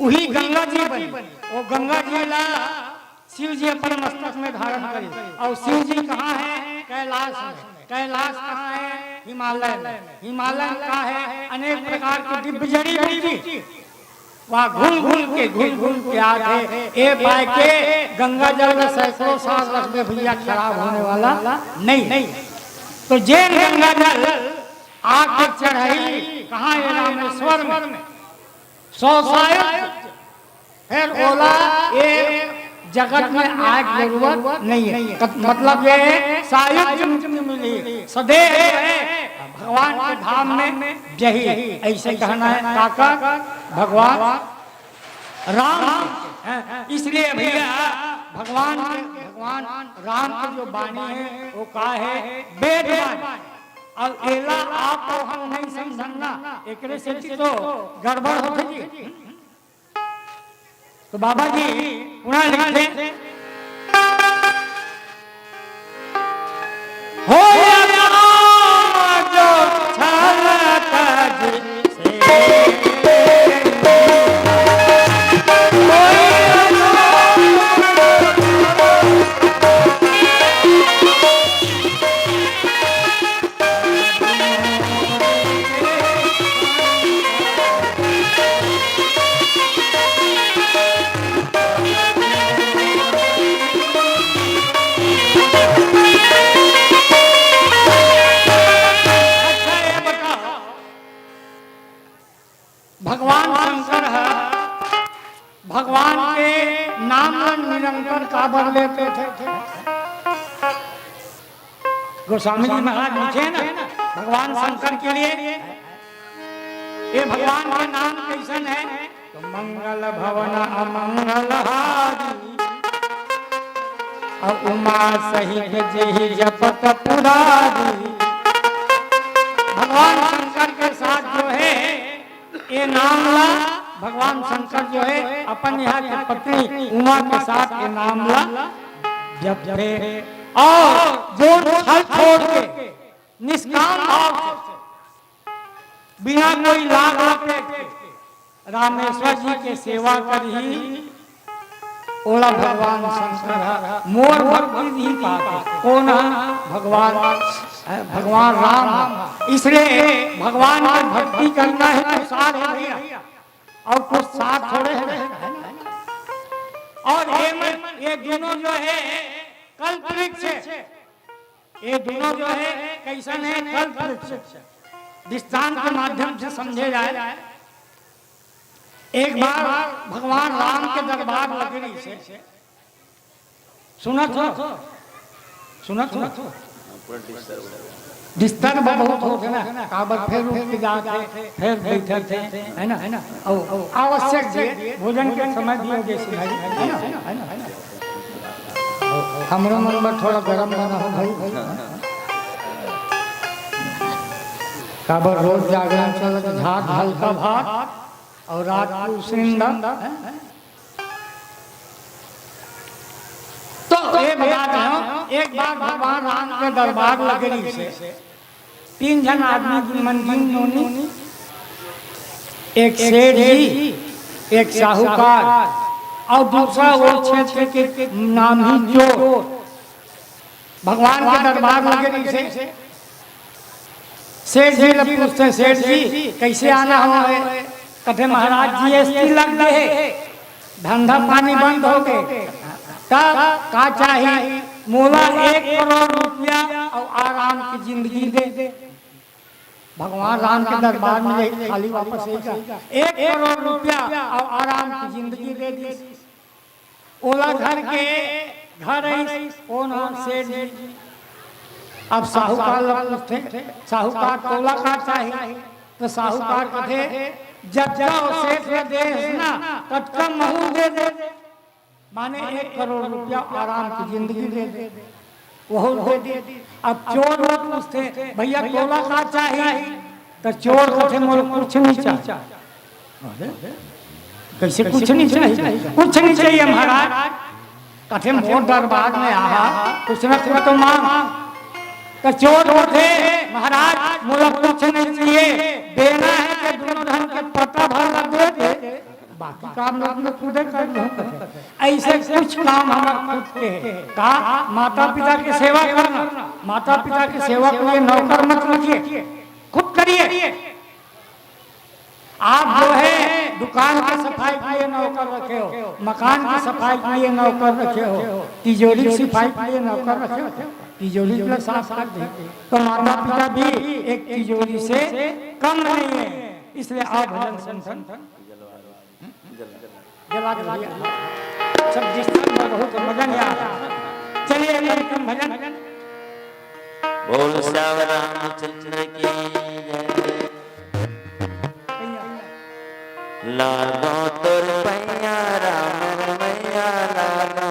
उही गंगा जी बनी। वो गंगा जी ला शिव जी अपन मस्तक में धारण करी। और शिव जी कहाँ है? कैलाश में। कैलाश कहाँ है? हिमालय में। हिमालय में का है? अनेक प्रकार की दिव्य जड़ी बूटी। वहाँ घुल घुल के, घुल घुल के आथे। ए पाए के गंगा जल में सैकड़ों साल रख दे भैया, खराब होने वाला नहीं। तो जेन गंगा जल आके चढ़ाई कहाँ? ये रामेश्वर में। सो सायुज्य, फिर ओला ये जगत में आए के जरूरत नहीं है। कत-, मतलब ये है, सायुज्य मुक्ति मिली, सदैव रहे भगवान के धाम में जही। ऐसे कहना है काका भगवान राम। हैं? इसलिए भैया, भगवान के, भगवान राम की जो बाणी है, वो का है? वेद बाणी। अब एला आप तो हम नहीं समझन ना, एकरे से तो गड़बड़ होथे जी। तो बाबा जी पुनः लिखथे, हो या काम जो छल तज से। भगवान शंकर ह भगवान के नाम ला निरंतर काबर लेथे? गोस्वामी जी महाराज लिखे ना भगवान शंकर के लिए, ये भगवान के नाम कैसन है? तो मंगल भवन अमंगल हारी, और उमा सहित जेहि जपत पुरारी। भगवान शंकर के साथ जो है, ये नाम ला भगवान शंकर जो है, अपन यहाँ की पत्नी उमा के साथ ये नाम ला जपथे। और जो छल छोड़ के निष्काम भाव से, बिना कोई लाभ अपेक्षा के रामेश्वर जी के सेवा करही, ओला भगवान शंकर ह मोर भक्ति नहीं पाते। कौन ह? भगवान, भगवान राम ह। इसलिए भगवान की भक्ति करना है तो साथ है भैया, और कुछ साथ थोड़े है। और ये मन, ये दोनों जो है कल्प वृक्ष है। ये दोनों जो है कैसन है? कल्प वृक्ष। दृष्टांत के माध्यम से समझे जाए। एक बार भगवान राम के दरबार लगे रहिसे। सुनत हो? सुनत हो? disturb बहुत होथे ना, काबर फेर उठ के जाथे, फेर बइठथे, है ना? अउ आवश्यक जे भोजन के समय दियो जइसे भाई, है ना? हमरो मन बर थोड़ा गरम बना हो भाई। काबर रोज जागरण चलत, झाग हल्का भात अउ रात के उसनिंदा। तो ये बता रहे हो, एक बार भगवान राम के दरबार लगे रहिसे, तीन झन आदमी मन गिन नोनी, एक सेठ जी, एक साहूकार अउ दूसरा वो क्षेत्र के नामी चोर। भगवान के दरबार लगे रहिसे। सेठ जी ल पूछथे, "सेठ जी, कइसे आना हवय?" कथे, "महाराज, जीएसटी लग गे हे, धंधा पानी बंद हो गे, तब का चाही?" "मोला एक करोड़ रुपया अउ आराम के जिंदगी दे।" भगवान राम के दरबार में यही खाली वापस यही का, "एक करोड़ रुपया अउ आराम के जिंदगी दे दीस।" ओला धर के घर आइस, कोन ह? सेठ जी। अब साहूकार ल पूछथे, "साहूकार, तोला का चाही?" त साहूकार कथे, "जतका ओ सेठ ल देस ना, ततका महू दे दे।" माने एक करोड़ रुपया आराम के जिंदगी दे दे, वहू दे दे। अब चोर ल पूछथे, "भैया, तोला का चाही?" त चोर कथे, "मोला कुछ नहीं चाही।" अरे, कइसे कुछ नहीं चाही? "कुछ नहीं चाहिए महाराज।" कथे, "मोर दरबार में आहा, कुछ ना कुछ तो मांग।" त चोर कथे, "महाराज, मोला कुछ नहीं चाहिए, देना है कि दोनों धन के पट्टा भर ला दे दे, बाकी काम लोग मैं खुदे कर लूँ।" कथे, "ऐसे कुछ काम हमर खुद के हे।" का? माता पिता के सेवा करना, माता पिता के सेवा के लिए नौकर मत रखिए, खुद करिए। आप जो है दुकान के सफाई के लिए नौकर रखे हो, मकान की सफाई के लिए नौकर रखे हो, तिजोरी की सफाई के लिए नौकर रखे हो, तिजोरी को साफ कर दे। तो माता पिता भी एक तिजोरी से कम नहीं है, इसलिए आप भजन सुन सुन जला के भैया। सब जिस तरह बहुत मजा नहीं आ रहा। चलिए, एक अंतिम भजन। बोल श्याम रामचंद्र की जय। लागो तोर पैया राम रमैया लागो।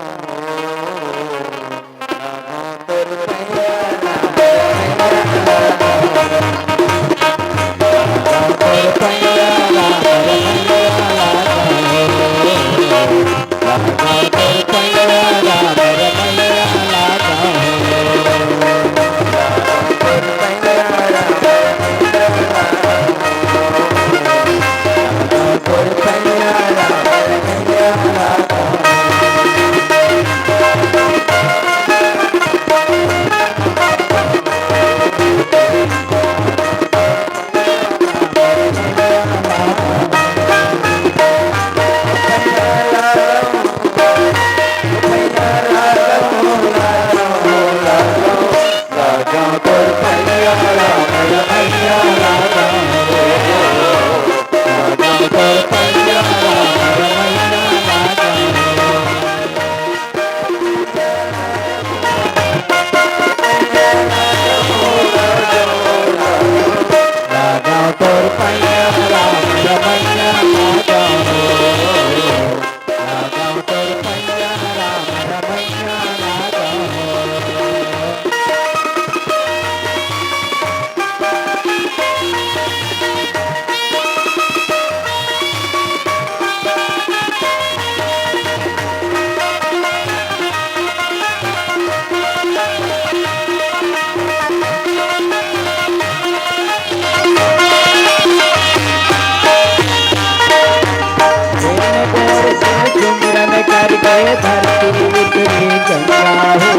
जेन गोड़ के सुमिरन करके धरती उतरी गंगा हो,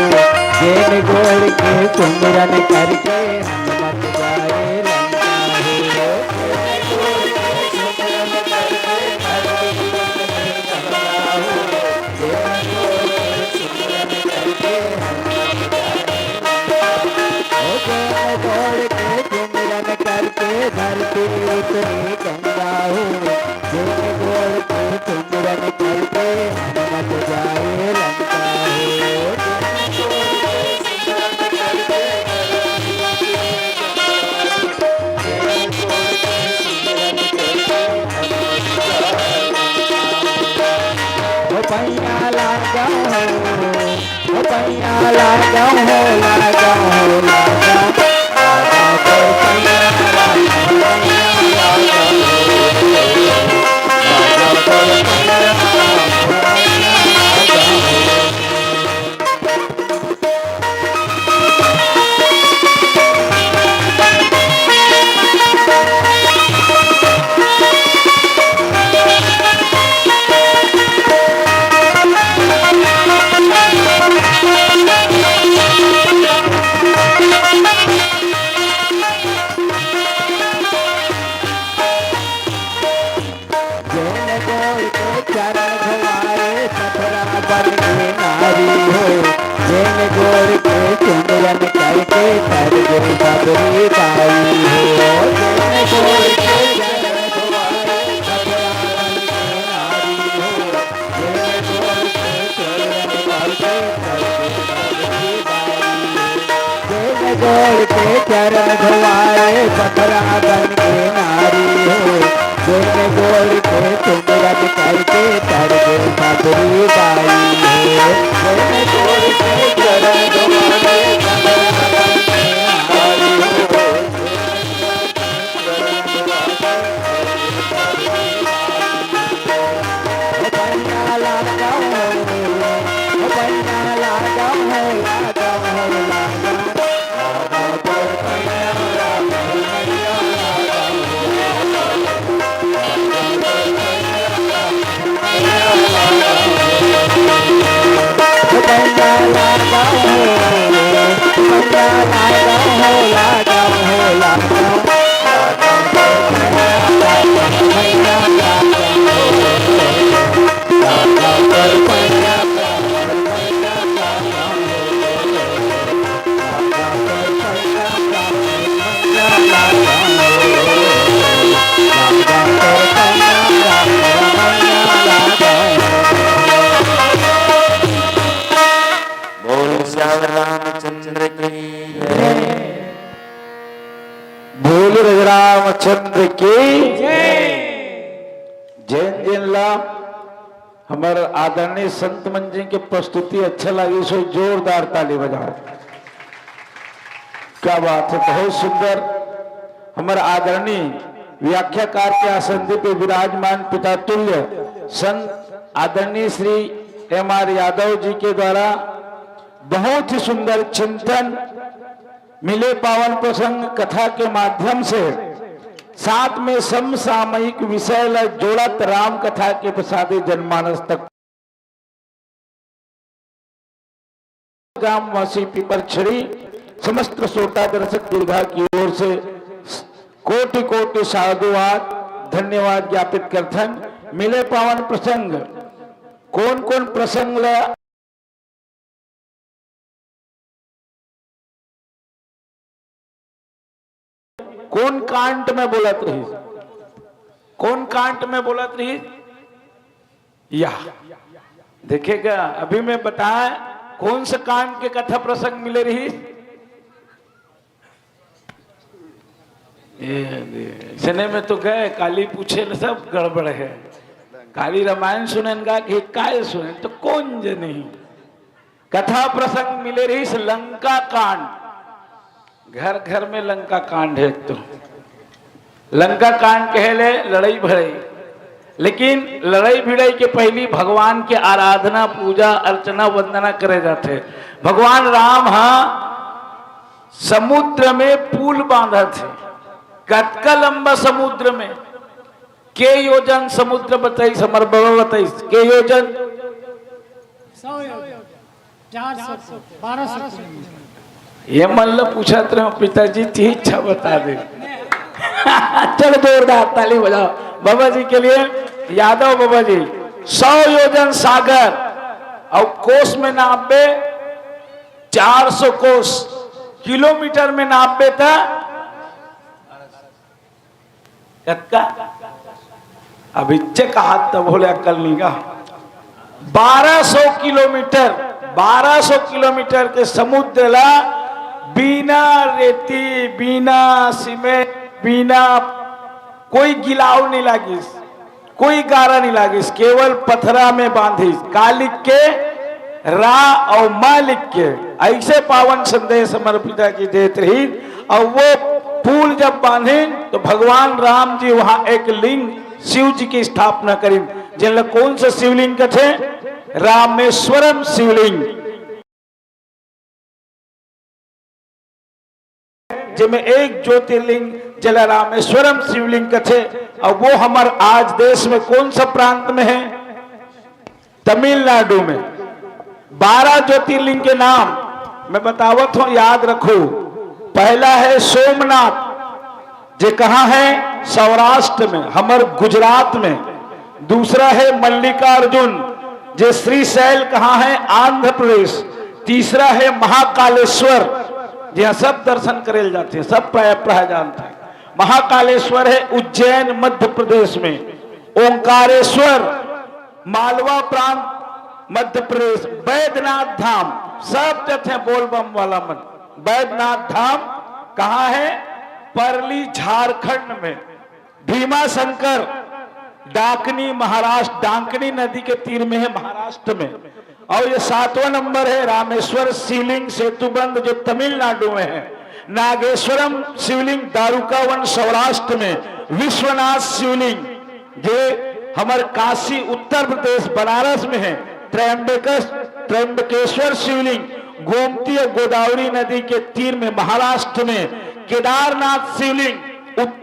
जेन गोड़ के सुमिरन करके हनुमत जाए लंका हो। ओ जेन गोड़ के सुमिरन करके धरती उतरी गंगा हो, जेन गोड़ के सुमिरन करके हनुमत जाए लंका हो। पैया लागो हो, ओ पैया लागो हो, लागो हो, लागो। लागो तोर पैया लागो, पैया लागो हो, लागो तोर पैया लागो, पैया लागो। जेन गोड़ के चरण धोवाए, पथरा बन के नारी हो। जेन गोड़ के चुंदरन करके, तर गे सबरी बाई हो। जेन गोड़ के चरण धोवाए, पथरा बन के नारी हो। जेन गोड़ के चरण धोवाए, पथरा बन के नारी हो। जेन गोड़ के चुंदरन करके, तर गे सबरी बाई हो। जेन गोड़ के चरण धोवाए, पथरा बन के नारी हो। बोल सियावर रामचंद्र की जय। बोल रघुरामचंद्र की जय। जेन जेन ला हमर आदरणीय संत मन जी के प्रस्तुति अच्छा लगिस हो, जोरदार ताली बजाओ। क्या बात है, बहुत सुंदर। हमर आदरणीय व्याख्याकार के आसन पे विराजमान पिता तुल्य संत आदरणीय श्री एम आर यादव जी के द्वारा बहुत ही सुंदर चिंतन, मिले पावन प्रसंग कथा के माध्यम से साथ में समसामयिक विषय ला जोड़त राम कथा के प्रसादे जनमानस तक। ग्रामवासी पीपरछड़ी समस्त श्रोता दर्शक दीर्घा की ओर से कोटि कोटि साधुवाद, धन्यवाद ज्ञापित करथन। मिले पावन प्रसंग, कोन कोन प्रसंग ला कोन कांड में बोलत रहिस? कोन कांड में बोलत रहिस? या देखेगा, अभी मैं बताए कोन से कांड के कथा प्रसंग मिले रहिस। ए, सने में तो गए, काली पूछे न सब गड़बड़ है। काली रामायण सुनेन गा कि काय सुनेन, तो कोन जनी। कथा प्रसंग मिले रहिस लंका कांड। घर घर में लंका कांड है। तो लंका कांड कहे ले लड़ाई भड़ाई, लेकिन लड़ाई भिड़ाई के पहली भगवान के आराधना, पूजा, अर्चना, वंदना करे जाथे। भगवान राम हा समुद्र में पुल बांधत हे। कतका लंबा समुद्र में? के योजन समुद्र बताइस, हमर बाबा बताइस, के योजन? सौ योजन, चार सौ, बारह सौ किलोमीटर। ये मन ला पूछत रहे, पिताजी ती इच्छा बता दे। चल, जोरदार ताली बजाओ बाबा जी के लिए। यादव बाबा जी, सौ योजन सागर, और कोस में नापबे, चार सौ कोस, किलोमीटर में नापबे त कतका? अब इच्चे कहा तब होले अकल नहीं का। बारह सौ किलोमीटर, बारह सौ किलोमीटर के समुद्र ला बिना रेती, बिना सीमेंट, बिना कोई गिलाव नहीं लागिस। कोई गारा नहीं लागिस, केवल पथरा में बांधिस। का लिख के? रा अउ मा लिख के। ऐसे पावन संदेश हमर पिता जी देत रहिस। अउ वो पुल जब बांधिन तो भगवान राम जी वहां एक लिंग शिव जी की स्थापना करिन, जेन ला कौन सा शिवलिंग कथे? रामेश्वरम शिवलिंग, जेमे एक ज्योतिर्लिंग जेला रामेश्वरम शिवलिंग कथे। अउ वो हमर आज देश में कौन सा प्रांत में है? तमिलनाडु में। बारह ज्योतिर्लिंग के नाम मैं बतावत हूं, याद रखो। पहला है सोमनाथ, जे कहाँ है? सौराष्ट्र में, हमर गुजरात में। दूसरा है मल्लिकार्जुन, जे श्रीशैल कहाँ है? आंध्र प्रदेश। तीसरा है महाकालेश्वर, जे सब दर्शन करेल जाथे, सब प्राय प्राय जानथे। महाकालेश्वर है उज्जैन, मध्य प्रदेश में। ओंकारेश्वर, मालवा प्रांत, मध्य प्रदेश। बैद्यनाथ धाम, सब जथे बोलबम वाला मन। बैद्यनाथ धाम कहाँ है? परली, झारखंड में। भीमा शंकर, डाकनी, महाराष्ट्र, डांकनी नदी के तीर में है, महाराष्ट्र में। और ये सातवां नंबर है रामेश्वर शिवलिंग सेतुबंध, जो तमिलनाडु में है। नागेश्वरम शिवलिंग, दारुकावन, सौराष्ट्र में। विश्वनाथ शिवलिंग, जे हमर काशी, उत्तर प्रदेश, बनारस में है। त्र्यंबकेश त्र्यंबकेश्वर शिवलिंग, गोमती और गोदावरी नदी के तीर में, महाराष्ट्र में। केदारनाथ शिवलिंग, उत्तर